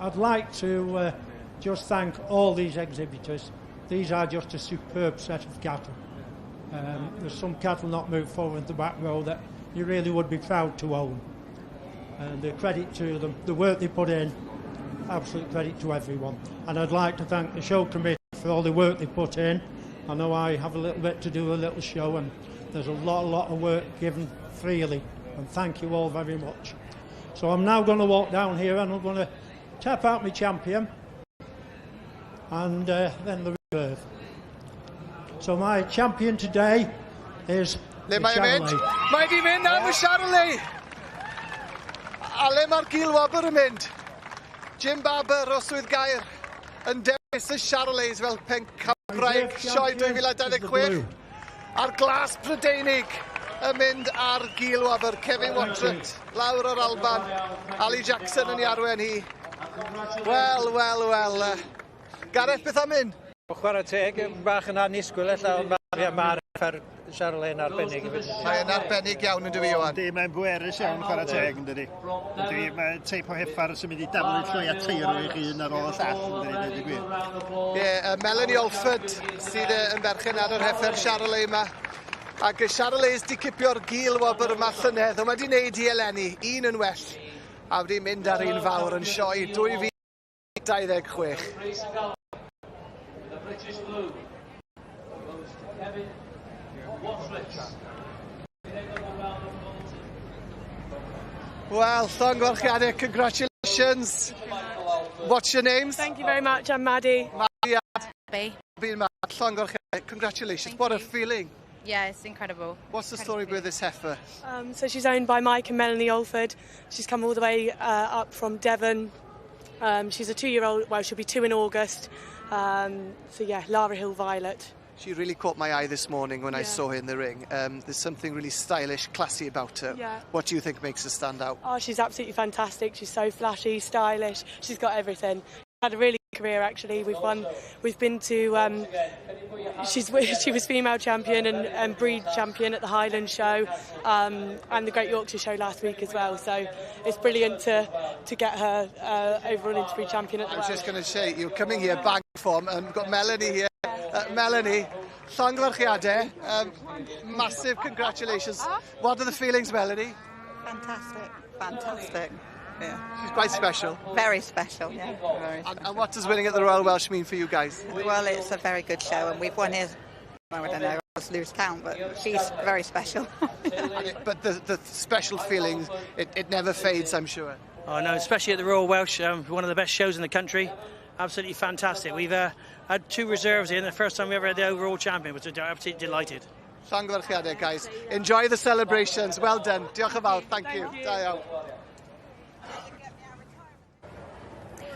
Speaker 20: I'd like to just thank all these exhibitors. These are just a superb set of cattle. There's some cattle not moved forward in the back row that you really would be proud to own. And the credit to them, the work they put in, absolute credit to everyone. And I'd like to thank the show committee for all the work they put in. I know I have a little bit to do a little show, and there's a lot of work given freely. And thank you all very much. So I'm now going to walk down here and I'm going to tap out my champion and then the reserve. So my champion today is
Speaker 8: Le mae'n mynd? Mae di mynd am y Charolais! A le mae'r gil wobr yn mynd? Jim Barber o Swydd Gaer yn dewis y Charolais fel pencampwraig sioe 2026. A'r glas Prydeinig yn mynd ar gil wobr. Kevin Watret lawr o'r Alban. Ali Jackson yn ei arwen hi. Wel, wel, wel. Gareth, beth am hyn?
Speaker 19: Chwarae teg, bach yn annisgwyl ella, ond mae'r heffer Charolais yn arbennig.
Speaker 8: Mae'n arbennig iawn yn dydi, Iwan?
Speaker 18: Yndi, mae'n bwerus iawn chwarae teg yn dydi. Yndi, mae teip o heffar sy'n mynd i daflu llwy a teirw i chi un ar ôl y llall yn dydi, dweud y gwir.
Speaker 8: Ie, Melanie Olford sydd yn berchen ar yr heffer Charolais yma. Ac y Charolais di cipio'r gil wobr yma llynedd, ond mae di wneud i eleni, un yn well, a wedi mynd ar un fawr yn sioe 2026.
Speaker 10: British Blue goes to Kevin Watridge.
Speaker 8: Well, llongyfarchiadau, congratulations. What's your names?
Speaker 22: Thank you very much. I'm Maddie.
Speaker 8: Maddie and Llongyfarchiadau, congratulations. What a feeling.
Speaker 23: Yeah, it's incredible.
Speaker 8: What's the story with this heifer?
Speaker 22: So she's owned by Mike and Melanie Olford. She's come all the way up from Devon. She's a 2-year-old, well, she'll be 2 in August. So yeah, Lara Hill Violet.
Speaker 8: She really caught my eye this morning when I
Speaker 22: Yeah.
Speaker 8: saw her in the ring. There's something really stylish, classy about her.
Speaker 22: Yeah.
Speaker 8: What do you think makes her stand out?
Speaker 22: Oh, she's absolutely fantastic. She's so flashy, stylish. She's got everything. Had a really good career actually. We've won. We've been to. She was female champion and breed champion at the Highland Show, and the Great Yorkshire Show last week as well. So it's brilliant to get her overall interbreed champion at the
Speaker 8: I was
Speaker 22: Welsh.
Speaker 8: just going to say, you're coming here bang form, and we've got Melanie here. Melanie, llongyfarchiadau, massive congratulations. What are the feelings, Melanie?
Speaker 4: Fantastic, fantastic. Yeah.
Speaker 8: She's quite special.
Speaker 4: Very special, yeah. Very
Speaker 8: And what does winning at the Royal Welsh mean for you guys?
Speaker 4: Well, it's a very good show, and we've won his, I don't know, I lose count, but she's very special.
Speaker 8: But the special feelings, it never fades, I'm sure.
Speaker 16: Oh no, especially at the Royal Welsh, one of the best shows in the country. Absolutely fantastic. We've had two reserves here, and the first time we ever had the overall champion, which we're absolutely delighted.
Speaker 8: Llongyfarchiadau, guys. Enjoy the celebrations. Well done. Diolch yn fawr. Thank you. Da iawn.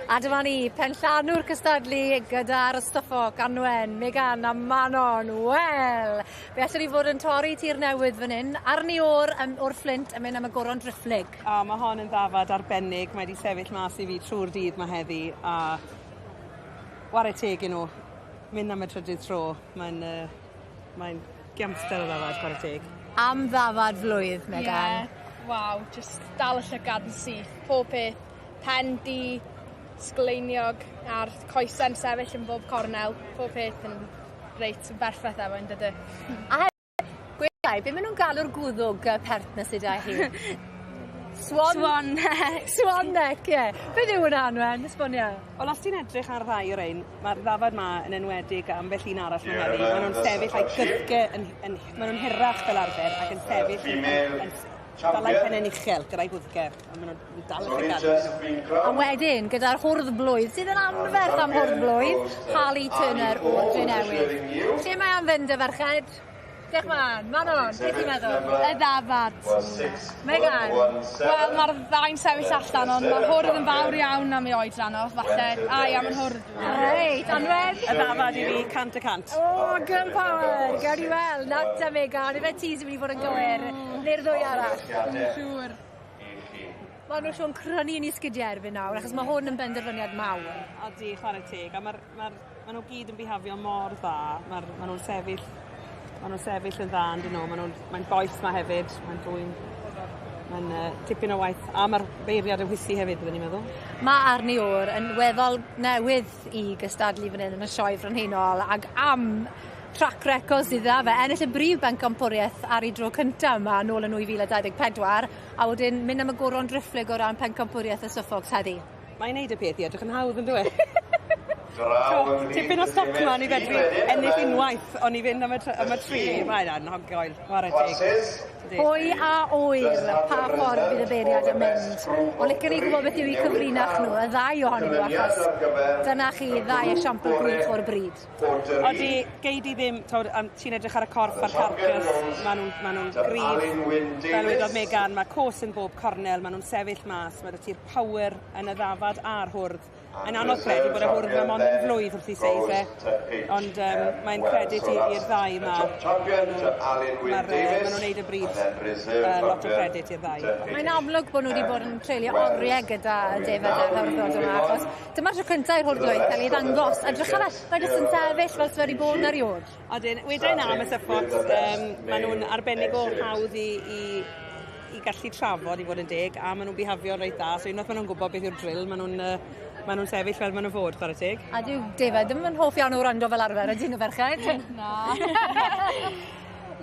Speaker 15: A dyma ni, penllanw'r cystadlu gyda'r Suffolk, Anwen, Megan a Manon. Wel, fe allwn ni fod yn torri tir newydd fan hyn. Arni o'r Fflint yn mynd am y goron driphlyg.
Speaker 21: A mae hon yn ddafad arbennig, mae wedi sefyll mas i fi trwy'r dydd 'ma heddi, a ware teg i nhw, mynd am y trydydd tro, mae'n giamster o ddafad, chwarae teg.
Speaker 15: Am ddafad flwydd, Megan.
Speaker 17: Yeah. Waw, just dal y llygad yn syth. Pob peth, pen du, sgleiniog, a'r coesau'n sefyll yn bob cornel. Pob peth yn reit, yn berffaith efo yn dydy.
Speaker 15: A hefyd, gwedai, be maen nhw'n galw'r gwddwg pert 'na sydd â hi? Swan?
Speaker 17: Swan neck.
Speaker 15: Swan neck, ie. Yeah. Beth yw hwnna, Anwen? Esbonia.
Speaker 21: Wel, os ti'n edrych ar ddau o'r ein, mae'r ddafad 'ma yn enwedig a ambell un arall mewn heddi, maen nhw'n sefyll a'i gythge, maen nhw'n hirach fel arfer ac yn sefyll yn dal eu pennau'n uchel gyda'i gwddge, a maen nhw'n dal y llygad.
Speaker 15: A wedyn, gyda'r hwrdd blwydd, sydd yn anferth am hwrdd blwydd, Harley Turner o'r Drenewydd. Lle mae am fynd y ferched? Diolch man, Manon, beth ti'n meddwl?
Speaker 17: Y ddafad.
Speaker 15: Megan?
Speaker 17: Wel, mae'r ddau'n sefyll allan, ond mae'r hwrdd yn fawr iawn am ei oedran o, falle. Ai, am yr hwrdd.
Speaker 15: Reit, Anwen?
Speaker 21: Y ddafad i fi, 100%.
Speaker 15: O, girl power! Gawn ni weld, na ta Megan, ife ti sy'n mynd i fod yn gywir, neu'r ddwy arall?
Speaker 17: Siŵr.
Speaker 15: Mae nhw siŵr yn crynu yn eu sgidiau erbyn nawr, achos mae hwn yn benderfyniad mawr.
Speaker 21: Odi, chwarae teg, a ma nhw gyd yn bihafio mor dda, ma nhw'n sefyll yn dda, yn dyn nhw, mae'n boeth 'ma hefyd, mae'n dwy'n, mae'n tipyn o waith, a mae'r beirniad yn chwysu hefyd, byddwn ni'n meddwl.
Speaker 15: Mae Arni O'r yn weddol newydd i gystadlu fan hyn yn y sioe frenhinol, ac am track record sydd dda fe, ennill y brif bencampwriaeth ar ei dro cyntaf yma nôl yn 2024, a wedyn mynd am y goron driphlyg o ran pencampwriaeth y Suffolks heddi.
Speaker 21: Mae'n neud y peth i edrych yn hawdd, yn dwi? Tipyn o stockman i fedru ennill unwaith, ond i fynd am y tri, mae'n anhygoel, chwarae teg.
Speaker 15: Pwy a ŵyr pa ffordd bydd y beirniad yn mynd. Ond licen ni gwybod beth yw eu cyfrinach nhw, y ddau ohonyn nhw, achos dyna chi ddau esiampl gwych o'r bryd.
Speaker 21: Odi, gei di ddim, t'wod, ti'n edrych ar y corff a'r carcas, ma nhw'n gryf. Fel wedodd Megan, mae cos yn bob cornel, ma nhw'n sefyll mas, mae 'da ti'r power yn y ddafad a'r hwrdd. Mae'n anodd credu bod y hwrdd yma mond yn flwydd wrth i seis e, ond mae'n credit i'r ddau yma. Ma nhw'n neud y bryd, lot o credit i'r ddau.
Speaker 15: Mae'n amlwg bod nhw wedi bod yn treulio oriau gyda defaid a'r hwrddod yma, achos dyma'r tro cyntaf i'r hwrdd lwyth cael ei ddangos. Edrych ar e, mae jyst yn sefyll fel sydd wedi bod yn erioed.
Speaker 21: Odyn, wedai na am y Suffolks, maen nhw'n arbennig o hawdd i gallu trafod i fod yn deg, a maen nhw'n bihafio reit dda, so unwaith maen nhw'n gwybod beth yw'r drill, maen nhw'n sefyll fel maen nhw'n fod, chwarae teg.
Speaker 15: A dyw defaid ddim yn hoff iawn o wrando fel arfer, ydyn nhw ferched?
Speaker 17: Na.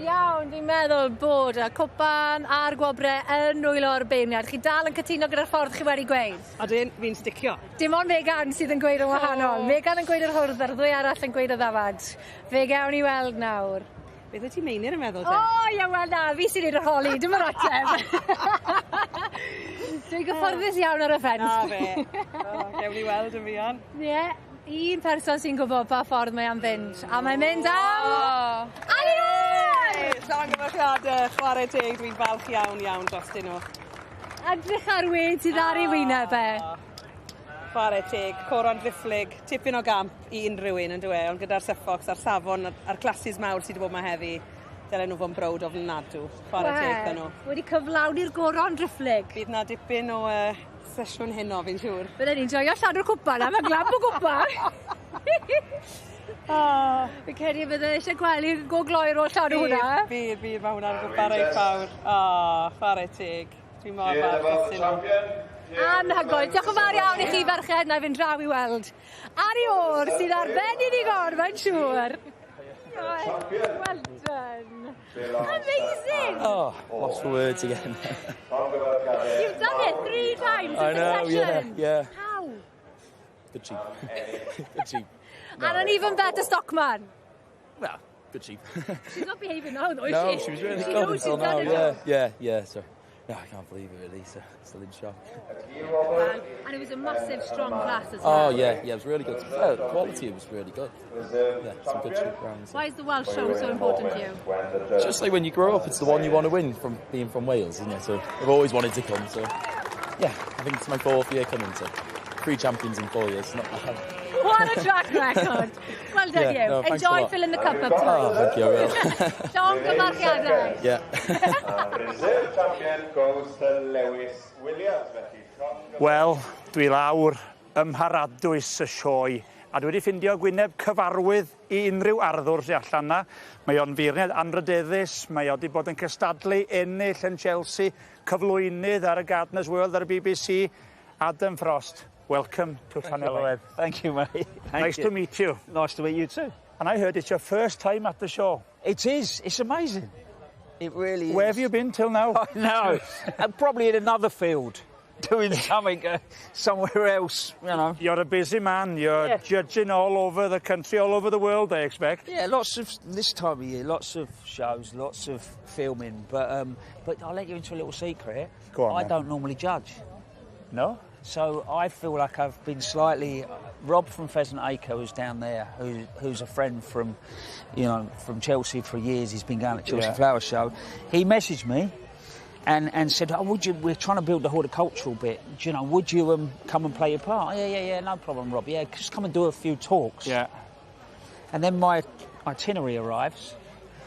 Speaker 15: Iawn, dwi'n meddwl bod y cwpan a'r gwobre yn nwylo'r beirniad. Chi dal yn cytuno gyda'r ffordd chi wedi gweud?
Speaker 21: Odyn, fi'n sticio.
Speaker 15: Dim ond Megan sydd yn gweud yn wahanol. Megan yn gweud yr hwrdd a'r ddwy arall yn gweud y ddafad. Fe gawn ni weld nawr.
Speaker 21: Beth wyt ti'n Meinir yn meddwl te?
Speaker 15: O, ia, wel na, fi sy'n neud yr holi, dim yr ateb. Dwi'n gyfforddus iawn ar y ffens.
Speaker 21: Na fe. O, gewn ni weld yn fuan.
Speaker 15: Ie, un person sy'n gwybod pa ffordd mae am fynd. A mae'n mynd am... Aliwn!
Speaker 21: Llongyfarchiadau, chwarae teg, dwi'n falch iawn iawn drostyn nhw.
Speaker 15: Edrych ar wên sydd ar ei wyneb e.
Speaker 21: Chwarae teg, coron driphlyg, tipyn o gamp i unrhyw un yn dyw e, ond gyda'r Suffolks a'r safon a'r classes mawr sydd wedi bod 'ma heddi, dylen nhw fod yn browd ofnadw. Chwarae teg iddyn nhw.
Speaker 15: Wedi cyflawni'r goron driphlyg.
Speaker 21: Bydd 'na dipyn o sesiwn heno, fi'n siŵr.
Speaker 15: Bydden ni'n joio llanw'r cwpan 'na, mae'n glamp o gwpan. Oh. Fi'n credu bydde eisiau gwely go gloi ar ôl llanw hwnna.
Speaker 21: Bydd, bydd, mae hwnna'n gwpan reit fawr. O, chwarae teg. Dwi'n mor falch dros nhw.
Speaker 15: Anhygoel. Diolch yn fawr iawn i chi ferched, na i fynd draw i weld. Ari O'r sydd ar ben i ddigon, mae'n siŵr. Well done. Amazing!
Speaker 2: Oh, lost for words again.
Speaker 15: You've done it three times in
Speaker 2: I know,
Speaker 15: succession.
Speaker 2: Yeah.
Speaker 15: How?
Speaker 2: Good sheep. Good sheep.
Speaker 15: No. And an even better stockman.
Speaker 2: Well, good sheep.
Speaker 15: She's not behaving now, though, is
Speaker 2: no,
Speaker 15: she?
Speaker 2: she was really
Speaker 15: she
Speaker 2: good
Speaker 15: knows
Speaker 2: until
Speaker 15: she's done
Speaker 2: now.
Speaker 15: it.
Speaker 2: Yeah. So, no, I can't believe it really. So, still in shock.
Speaker 15: Well, and it was a massive, strong class as well.
Speaker 2: Oh yeah, it was really good. The quality was really good. Yeah, some good sheep rounds.
Speaker 15: Why is the Welsh show so important to you?
Speaker 2: It's just like when you grow up, it's the one you want to win from being from Wales, isn't it? So I've always wanted to come. So yeah, I think it's my fourth year coming. So three champions in 4 years, not bad.
Speaker 15: What a track record. Well done,
Speaker 2: Yeah,
Speaker 15: you.
Speaker 2: no, thanks a
Speaker 15: Enjoy
Speaker 2: lot.
Speaker 15: filling the cup up tonight.
Speaker 2: Oh, thank you, I will.
Speaker 15: Llongyfarchiadau.
Speaker 2: Yeah.
Speaker 13: Reserve champion goes to Lewis Williams, felly
Speaker 5: Wel, dwi lawr ym mharadwys y sioe, a dwi wedi ffindio gwyneb cyfarwydd i unrhyw arddwr sy'n allan na. Mae o'n feirniad anrydeddus, mae o wedi bod yn cystadlu ennill yn Chelsea, cyflwynydd ar y Gardeners World ar y BBC, Adam Frost. Welcome to Llanelwedd.
Speaker 23: Thank you, mate. Thank
Speaker 5: Nice
Speaker 23: you.
Speaker 5: to meet you.
Speaker 23: Nice to meet you too.
Speaker 5: And I heard it's your first time at the show.
Speaker 23: It is. It's amazing. It really is.
Speaker 5: Where have you been till now?
Speaker 23: I know. And probably in another field, doing something somewhere else, you know.
Speaker 5: You're a busy man. You're judging all over the country, all over the world, I expect.
Speaker 23: Yeah, lots of this time of year, lots of shows, lots of filming. But I'll let you into a little secret.
Speaker 5: Go on,
Speaker 23: I
Speaker 5: then.
Speaker 23: don't normally judge.
Speaker 5: No?
Speaker 23: So I feel like I've been slightly. Rob from Pheasant Acre, who's down there, who's a friend from, you know, from Chelsea for years. He's been going to Chelsea Flower Show. He messaged me, and said, "Oh, would you? We're trying to build the horticultural bit. Do you know? Would you come and play your part?" Oh, yeah, no problem, Rob. Yeah, just come and do a few talks.
Speaker 5: Yeah.
Speaker 23: And then my itinerary arrives.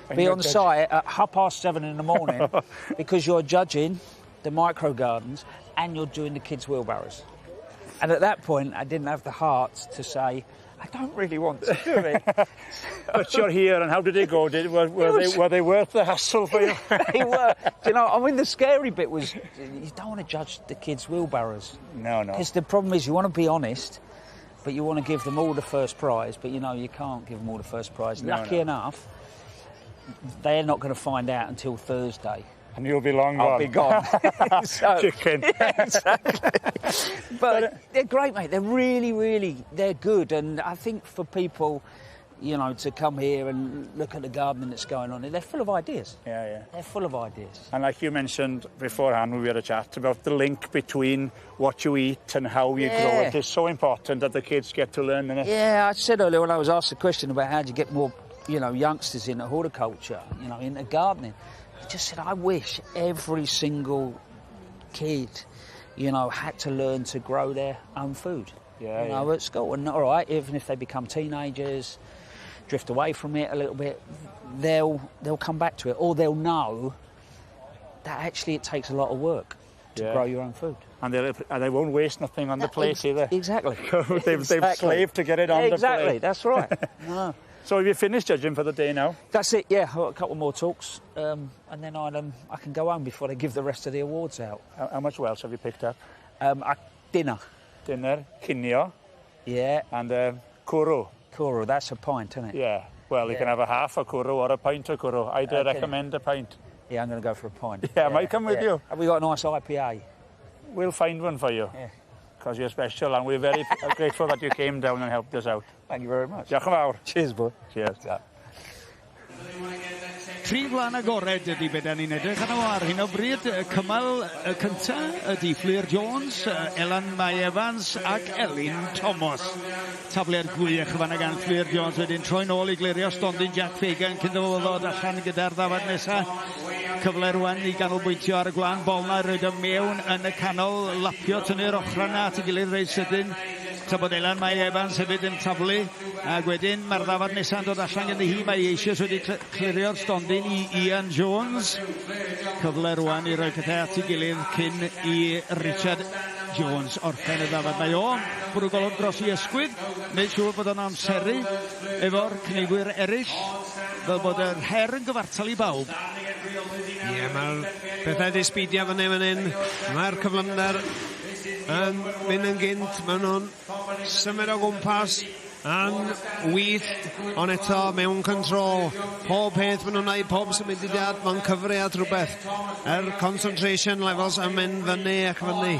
Speaker 5: And
Speaker 23: Be
Speaker 5: you're
Speaker 23: on
Speaker 5: judging.
Speaker 23: site at 7:30 in the morning because you're judging the micro gardens and you're doing the kids' wheelbarrows. And at that point, I didn't have the heart to say, I don't really want to do it.
Speaker 5: But you're here, and how did it go? Were they worth the hassle for you?
Speaker 23: They were. Do you know, I mean, the scary bit was you don't want to judge the kids' wheelbarrows.
Speaker 5: No, no.
Speaker 23: Because the problem is you want to be honest, but you want to give them all the first prize, but you know you can't give them all the first prize.
Speaker 5: No,
Speaker 23: Lucky
Speaker 5: no.
Speaker 23: enough, they're not going to find out until Thursday.
Speaker 5: And you'll be long gone.
Speaker 23: I'll be gone.
Speaker 5: Chicken.
Speaker 23: Yeah, exactly. But they're great, mate. They're really, really, they're good. And I think for people, you know, to come here and look at the gardening that's going on, they're full of ideas.
Speaker 5: Yeah.
Speaker 23: They're full of ideas.
Speaker 5: And like you mentioned beforehand, when we had a chat about the link between what you eat and how you grow it. It's so important that the kids get to learn, isn't it?
Speaker 23: Yeah, I said earlier when I was asked the question about how do you get more, you know, youngsters into horticulture, you know, into gardening. I just said, I wish every single kid, you know, had to learn to grow their own food. You know, at school. And all right, even if they become teenagers, drift away from it a little bit, they'll come back to it, or they'll know that actually it takes a lot of work to grow your own food.
Speaker 5: And they won't waste nothing on the plate either.
Speaker 23: Exactly.
Speaker 5: They've slaved to get it on the plate.
Speaker 23: Exactly, that's right. No.
Speaker 5: So have you finished judging for the day now?
Speaker 23: That's it, yeah. I've got a couple more talks, and then I can go home before they give the rest of the awards out.
Speaker 5: How much Welsh have you picked up?
Speaker 23: Dinner.
Speaker 5: Dinner, cinio.
Speaker 23: Yeah.
Speaker 5: And cwrw.
Speaker 23: Cwrw, that's a pint, isn't it?
Speaker 5: Yeah. Well, you can have a half a cwrw or a pint of cwrw. I'd recommend a pint.
Speaker 23: Yeah, I'm going to go for a pint.
Speaker 5: Yeah, I might come with you.
Speaker 23: Have we got a nice IPA?
Speaker 5: We'll find one for you.
Speaker 23: Yeah.
Speaker 5: Because you're special, and we're very grateful that you came down and helped us out.
Speaker 23: Thank you very much.
Speaker 5: Diolch yn fawr.
Speaker 23: Cheers, boy.
Speaker 5: Cheers.
Speaker 14: Tri gwlân agored ydy be da ni'n edrych arno fo ar hyn o bryd. Y cymal y cynta ydy Fflur Jones, Elan Mai Evans ac Elin Thomas. Tafliad gwych fanna gan Fflur Jones wedyn troi nôl i glirio stondin Jack Fagan cyn iddo fo ddod allan gyda'r ddafad nesa. Cyfle rwan i ganolbwyntio ar y gwlan bol 'na, roid o mewn yn y canol, lapio, tynnu'r ochrau 'na at ei gilydd reit sydyn. Tra bod Elan Mai Evans hefyd yn taflu, ac wedyn mae'r ddafad nesa'n dod allan ganddi hi. Mae eisoes wedi clirio'r stondin i Ian Jones. Cyfle rwan i roi pethau at ei gilydd cyn i Richard Jones orffen y ddafad. Mae o'n bwrw golwg dros i ysgwydd, wneud siŵr bod o'n amseru efo'r cneifwyr eraill, fel bod yr her yn gyfartal i bawb.
Speaker 3: Ie, yeah, mae'r pethau wedi sbidio fyny fan hyn. Mae'r cyflymder yn mynd yn gynt. Maen nhw'n symud o gwmpas yn wyllt, ond eto mewn control. Pob peth maen nhw'n gwneud, pob symudiad, mae'n cyfri at rhywbeth. Yr concentration levels yn mynd fyny ac fyny.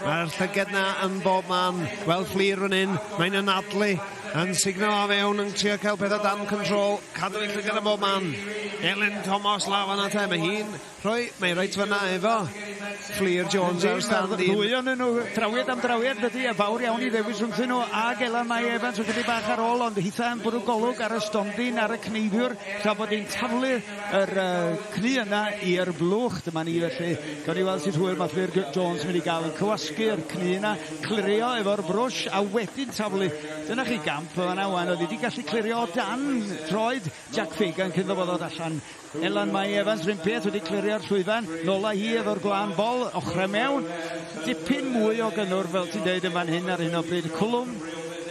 Speaker 3: Mae'r llyged na yn bob man. Wel, Fflur fan hyn, mae'n anadlu, yn signal o fewn, yn trio cael pethau dan control, cadw ei llygad yn bob man. Elin Thomas lawr fan'na te, mae hi'n rhoi, mae reit fan'na efo Fflur Jones ar stand un.
Speaker 14: Ddwy o'n nhw, trawiad am drawiad dydy, a fawr iawn i ddewis rhwngthyn nhw, ag Elan Mai Evans ychydig bach ar ôl, ond hitha yn bwrw golwg ar y stondin, ar y cneifiwr, tra bod hi'n taflu yr cnu yna i'r blwch. Dyma ni felly, gawn ni weld sut hwyl mae Fflur Jones mynd i gael yn cywasgu'r cnu yna, clirio efo'r brwsh, a wedyn taflu. Dyna chi gamp fan'na wan, oedd hi wedi gallu clirio o dan troed Jack Fagan cyn iddo fo ddod allan. Elan Mai Evans rhywun peth wedi clirio'r llwyfan, nôl â hi efo'r gwlân bol, ochrau mewn. Dipyn mwy o gynnwr fel ti'n deud yn fan hyn ar hyn o bryd. Cwlwm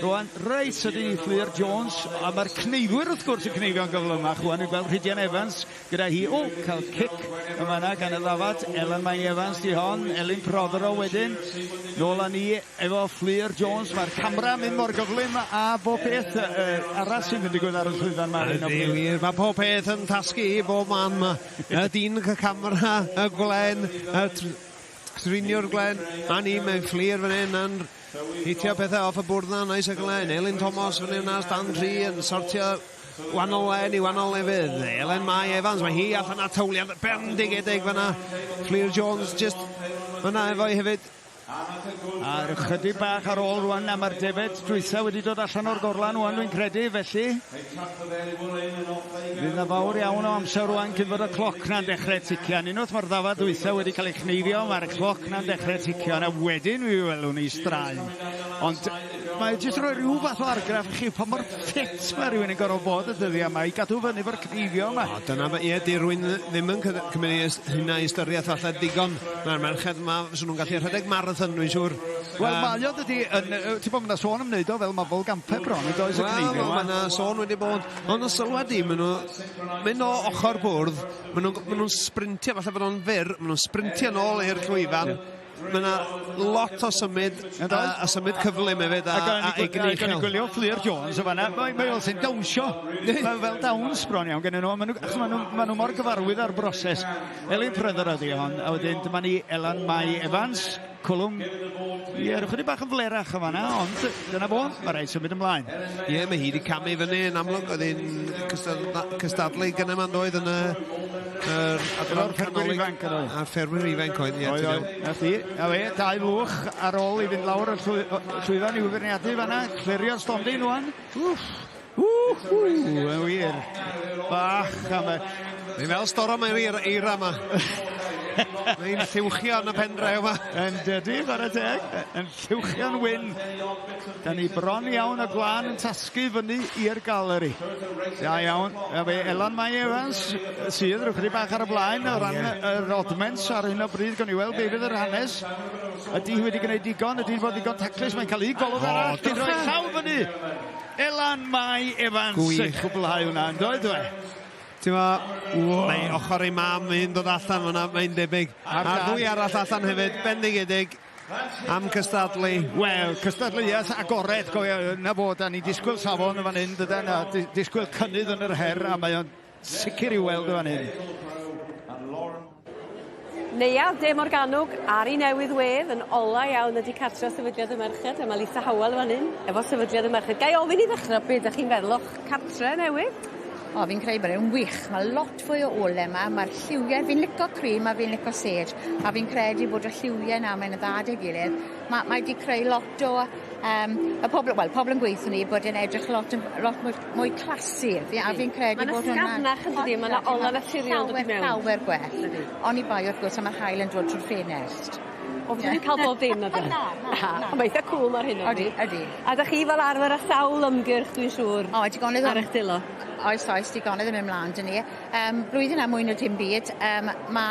Speaker 14: rwan reit sydyn i Fflur Jones, a mae'r cneifwyr wrth gwrs yn cneifio'n gyflymach rwan. Ni'n gweld Rhydian Evans gyda hi, o, cael cic yn fanna gan y ddafad. Elan Mai Evans di hon, Elin Prothero wedyn. Nôl â ni efo Fflur Jones, mae'r camera yn mynd mor gyflym a bob peth arall sy'n mynd i digwydd ar y llwyfan 'ma ar hyn o bryd.
Speaker 3: Ydy wir, mae pob peth yn tasgu i bob man 'ma. Y dyn y camera, y gwlen, y triniwr gwlen, a ni, mae'n Fflur fan hyn yn hitio pethau off y bwrdd 'na, neis y gwlen. Elin Thomas fan hyn na, stand 3 yn sortio wahanol len i wahanol lefydd. Elen Mai Evans, mae hi allan â tawliad bendigedig fanna. Fflur Jones just fanna efo'i hefyd.
Speaker 14: A'r ychydig bach ar ôl rwan, a mae'r defed dwytha wedi dod allan o'r gorlan rwan dwi'n credu, felly fydd na fawr iawn o amser rwan cyn fod y cloc na'n dechrau tician. Unwaith mae'r ddafad dwytha wedi cael ei chneifio, mae'r cloc na'n dechrau tician, a wedyn mi welwn ni straen. Ond mae jyst rhoi rhyw fath o argraff i chi pa mor ffit mae rhywun yn gorfod bod y dyddiau yma i gadw fyny efo'r cneifio yma.
Speaker 3: O, dyna, ie, di rhywun ddim yn cymryd hynna i ystyriaeth falle digon. Mae'r merched yma, fyswn nhw'n gallu rhedeg marathon, dwi'n siŵr.
Speaker 14: Wel, mae o dydy, yn, ti'n bod, mae yna sôn am wneud o fel mabolgampau bron, yn does, y cneifio yma.
Speaker 3: Wel, mae yna sôn wedi bod, ond y sylwad i, maen nhw mynd o ochr bwrdd, maen nhw'n nhw sprintio, falle bod o'n fyr, maen nhw'n sprintio nôl i'r llwyfan. Yeah. Mae yna lot o symud, a symud cyflym hefyd, a egni uchel.
Speaker 14: Ac gwylio Fflur Jones o fanna, mae o'n sy'n dawnsio. Mae fel dawns bron iawn gennyn nhw, maen nhw, achos maen nhw mor gyfarwydd â'r broses. Elin Pryder ydi hon, a wedyn dyma ni Elan Mai Evans, cwlwm, ie, rhyw bach yn flerach o fanna, ond dyna fo, mae rhaid symud ymlaen.
Speaker 3: Ie, mae hi wedi camu fyny yn amlwg, oedd hi'n cystadlu gynne ma'n doedd yn y Yr adran
Speaker 14: ffermwyr ifanc yn oedd.
Speaker 3: A ffermwyr ifanc oedd, ie.
Speaker 14: Oedd, oedd. Na ti. A fe, dau fwch ar ôl i fynd lawr y llwyfan i'w feirniadu fanna. Clirio'r stondin wan. Wff. Ww, yn wir. Bach am y...
Speaker 3: Mae'n fel storom mae'r eira yma. Mae'n lluwchio yn y pendre yma.
Speaker 14: Yn dydy, chwarae teg. Yn lluwchio'n wyn. Da ni bron iawn y gwlân yn tasgu fyny i'r galeri. Da iawn. A fe Elan Mai Evans sydd rhyw chydig bach ar y blaen o ran yr oddments ar hyn o bryd. Gawn ni weld be fydd yr hanes. Ydy hi wedi gwneud digon? Ydy hi'n bod digon taclus? Mae'n cael un golwg arall. Dwi'n rhoi llaw fyny. Elan Mai Evans yn cwblhau hwnna, yn doedd dwe?
Speaker 3: Ti'n ma, mae ochr ei mam hi'n dod allan fyna, mae'n debyg. A'r ddwy arall allan hefyd, bendigedig am cystadlu.
Speaker 14: Wel, cystadleuaeth agored, gofio, na fo, da ni'n disgwyl safon yn fan hyn, dydan, a disgwyl cynnydd yn yr her, a mae o'n sicr i'w weld yn fan hyn.
Speaker 1: Neuadd De Morgannwg ar ei newydd wedd yn ola iawn ydi cartre Sefydliad y Merched a ma' Lisa Howell fan hyn efo Sefydliad y Merched. Gai ofyn i ddechre be' 'dach chi'n feddwl o'ch cartre newydd?
Speaker 6: O fi'n credu bod e'n wych. Ma' lot fwy o ole 'ma, ma'r lliwie, fi'n lico cream a fi'n lico sage, a fi'n credu bod y lliwie 'na mae'n dda 'da'i gilydd. Ma' mae 'di creu lot o Y pobl, wel, pobl yn gweithio ni bod e'n edrych lot, yn, lot mwy, mwy classy. Fi, a fi'n credu bod hwnna...
Speaker 1: Mae'n ysgafnach yn dydi, mae'n ola naturiol dod i mewn.
Speaker 6: Llawer gwell. Oni bai wrth gwrs am yr haul yn dod trwy'r ffenest.
Speaker 1: O, fydden ni'n cael bob dim na
Speaker 6: Na, na, na.
Speaker 1: Mae eitha cŵl ar hyn o
Speaker 6: bryd. Ydi, ydi.
Speaker 1: A 'dach chi fel arfer â sawl ymgyrch dwi'n siŵr.
Speaker 6: O, digonedd
Speaker 1: ar eich dwylo.
Speaker 6: Oes, oes, digonedd yn mynd mlaen 'dyn ni. Blwyddyn a mwy na dim byd, ma'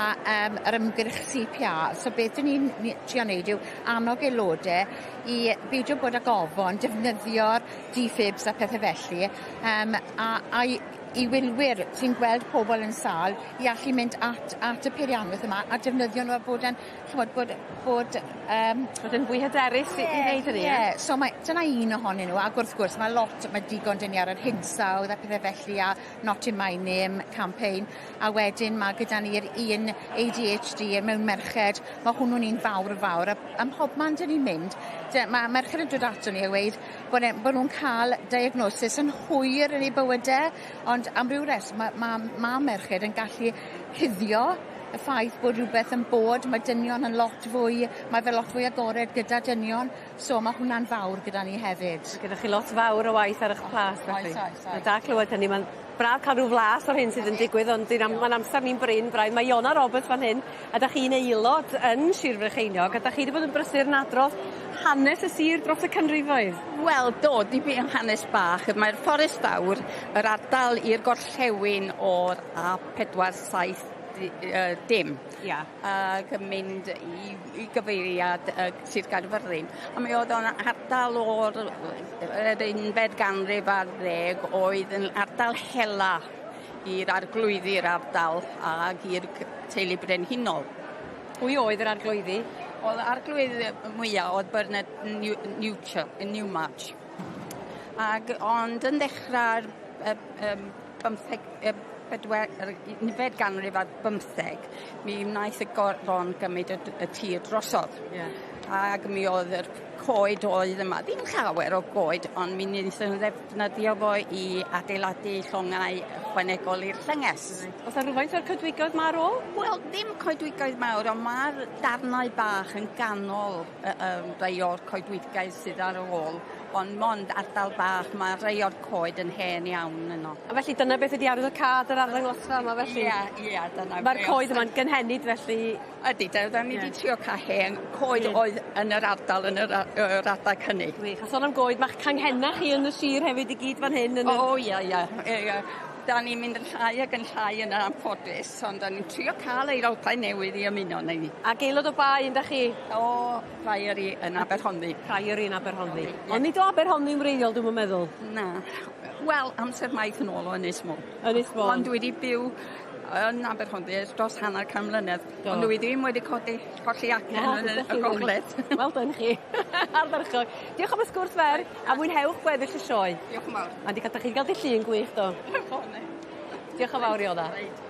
Speaker 6: yr ymgyrch CPR, so beth 'dyn ni'n ni trio neud yw annog aelode i beidio bod ag ofon, defnyddio'r defibs a pethe felly, a, a i, i wylwyr sy'n gweld pobl yn sâl i allu mynd at at y peirianwydd yma a defnyddio nhw a bod yn ch'mod bod bod
Speaker 1: Bod yn fwy hyderus i i wneud hynny ie?
Speaker 6: Ie, so mae dyna un ohonyn nhw ac wrth gwrs mae lot mae digon 'dyn ni ar yr hinsawdd a pethe felly a Not in my name campaign a wedyn ma' gyda ni'r un ADHD mewn merched ma' hwnnw'n un fawr fawr a ym mhobman 'dyn ni'n mynd ma' merched yn dod ato ni a weud bod e bo' nw'n ca'l diagnosis yn hwyr yn eu bywyde ond am ryw reswm ma' ma' ma' merched yn gallu cuddio y ffaith bod rhywbeth yn bod, mae dynion yn lot fwy, mae fe lot fwy agored gyda dynion, so ma' hwnna'n fawr gyda ni hefyd.
Speaker 1: Ma' gyda chi lot fawr o waith ar 'ych plas felly.
Speaker 6: Oes oes oes.
Speaker 1: Ma' da clywed hynny ma'n braf ca'l ryw flas o'r hyn sydd yn digwydd ond 'di'n am- ma'n amser ni'n brin braidd. Mae Iona Roberts fan hyn a 'dach chi'n aelod yn Sir Frycheiniog a 'dach chi 'di bod yn brysur yn adrodd hanes y sir dros y canrifoedd.
Speaker 7: Wel do, dipyn o hanes bach. Mae'r Fforest Fawr, yr ardal i'r gorllewin o'r A47 dim.
Speaker 1: Ia.
Speaker 7: Ac yn mynd i, i gyfeiriad Sir Gaerfyrddin. A mi oedd o'n ardal o'r yr unfed ganrif ar ddeg oedd yn ardal hela i'r arglwyddi'r ardal ag i'r teulu brenhinol.
Speaker 1: Pwy oedd yr arglwyddi?
Speaker 7: Oedd arglwydd mwyaf oedd Bernard New, Newchel, Newmarch. Ag, ond yn ddechrau'r 15, bedwar, yr unfed ganrif ar bymtheg, mi wnaeth y goron gymryd y, y tir drosodd.
Speaker 1: Yeah.
Speaker 7: Ag mi oedd yr coed oedd yma, ddim llawer o goed, ond mi wnaethon nhw ddefnyddio fo i adeiladu llongau ychwanegol i'r llynges.
Speaker 1: Reit. O's 'na rywfaint o'r coedwigoedd 'ma ar ôl?
Speaker 7: Wel, ddim coedwigoedd mawr, ond ma'r darnau bach yn ganol rhai o'r coedwigoedd sydd ar ôl, ond mond ardal bach, mae rhai o'r coed yn hen iawn yno.
Speaker 1: A felly dyna beth ydi arwyddocâd yr arddangosfa yma felly?
Speaker 7: Ia, ia, dyna
Speaker 1: Ma'r coed yma'n gynhenid felly.
Speaker 7: Ydi, da ni 'di trio ca'l hen coed oedd yn yr ardal yn yr yr adag hynny.
Speaker 1: Gwych. A sôn am goed, ma'ch canghenna chi yn y sir hefyd i gyd fan hyn yn y...
Speaker 7: O ia ia. Ie ie. Da ni'n mynd yn llai ag yn llai yn anffodus, ond 'dan ni'n trio ca'l aelodau newydd i ymuno â ni.
Speaker 1: Ac aelod o ba un 'dach chi?
Speaker 7: O Priory yn Aberhonddu.
Speaker 1: Priory yn Aberhonddu. Ond nid o Aberhonddu'n wreiddiol dwi'm yn meddwl.
Speaker 7: Na. Wel, amser maith yn ôl o Ynys Môn.
Speaker 1: Ynys Môn.
Speaker 7: Ond dwi 'di byw yn Aberhonddu ers dros hanner can mlynedd.
Speaker 1: Do.
Speaker 7: Ond dwi ddim wedi codi colli acen yn y y gogledd.
Speaker 1: Wel done chi. Ardderchog. Diolch am y sgwrs fer a mwynhewch gweddill y sioe.
Speaker 7: Diolch yn fawr.
Speaker 1: A 'di gadach chi ga'l dy llun gwych do? Diolch yn fawr Iona.
Speaker 7: Reit.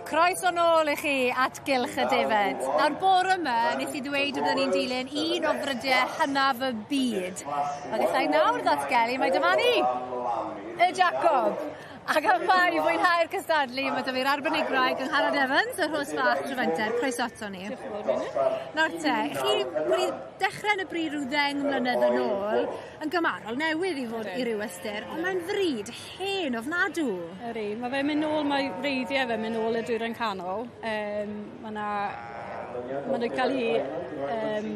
Speaker 15: Croeso nôl i chi at Gylch y Defed. Nawr bore yma nes i ddweud y byddwn ni'n dilyn un o frydiau hynaf y byd. A gallai nawr ddatgelu mai dyma ni, y Jacob. Ac yma i fwynhau'r cystadlu ma' 'da fi'r arbenigwraig Angharad Evans o Rhos Fach Trefenter. Croeso ato ni.
Speaker 21: Diolch yn fawr Meinir.
Speaker 15: Nawr te, chi wedi dechre yn y bryd rhyw ddeng mlynedd yn ôl, yn gymarol newydd i fod i ryw ystyr, ond mae'n fryd hen ofnadw.
Speaker 21: Ydi, ma' fe'n mynd nôl, mae wreiddiau fe'n mynd nôl i'r Dwyrain Canol. Yym ma' 'na ma' 'di ca'l 'i yym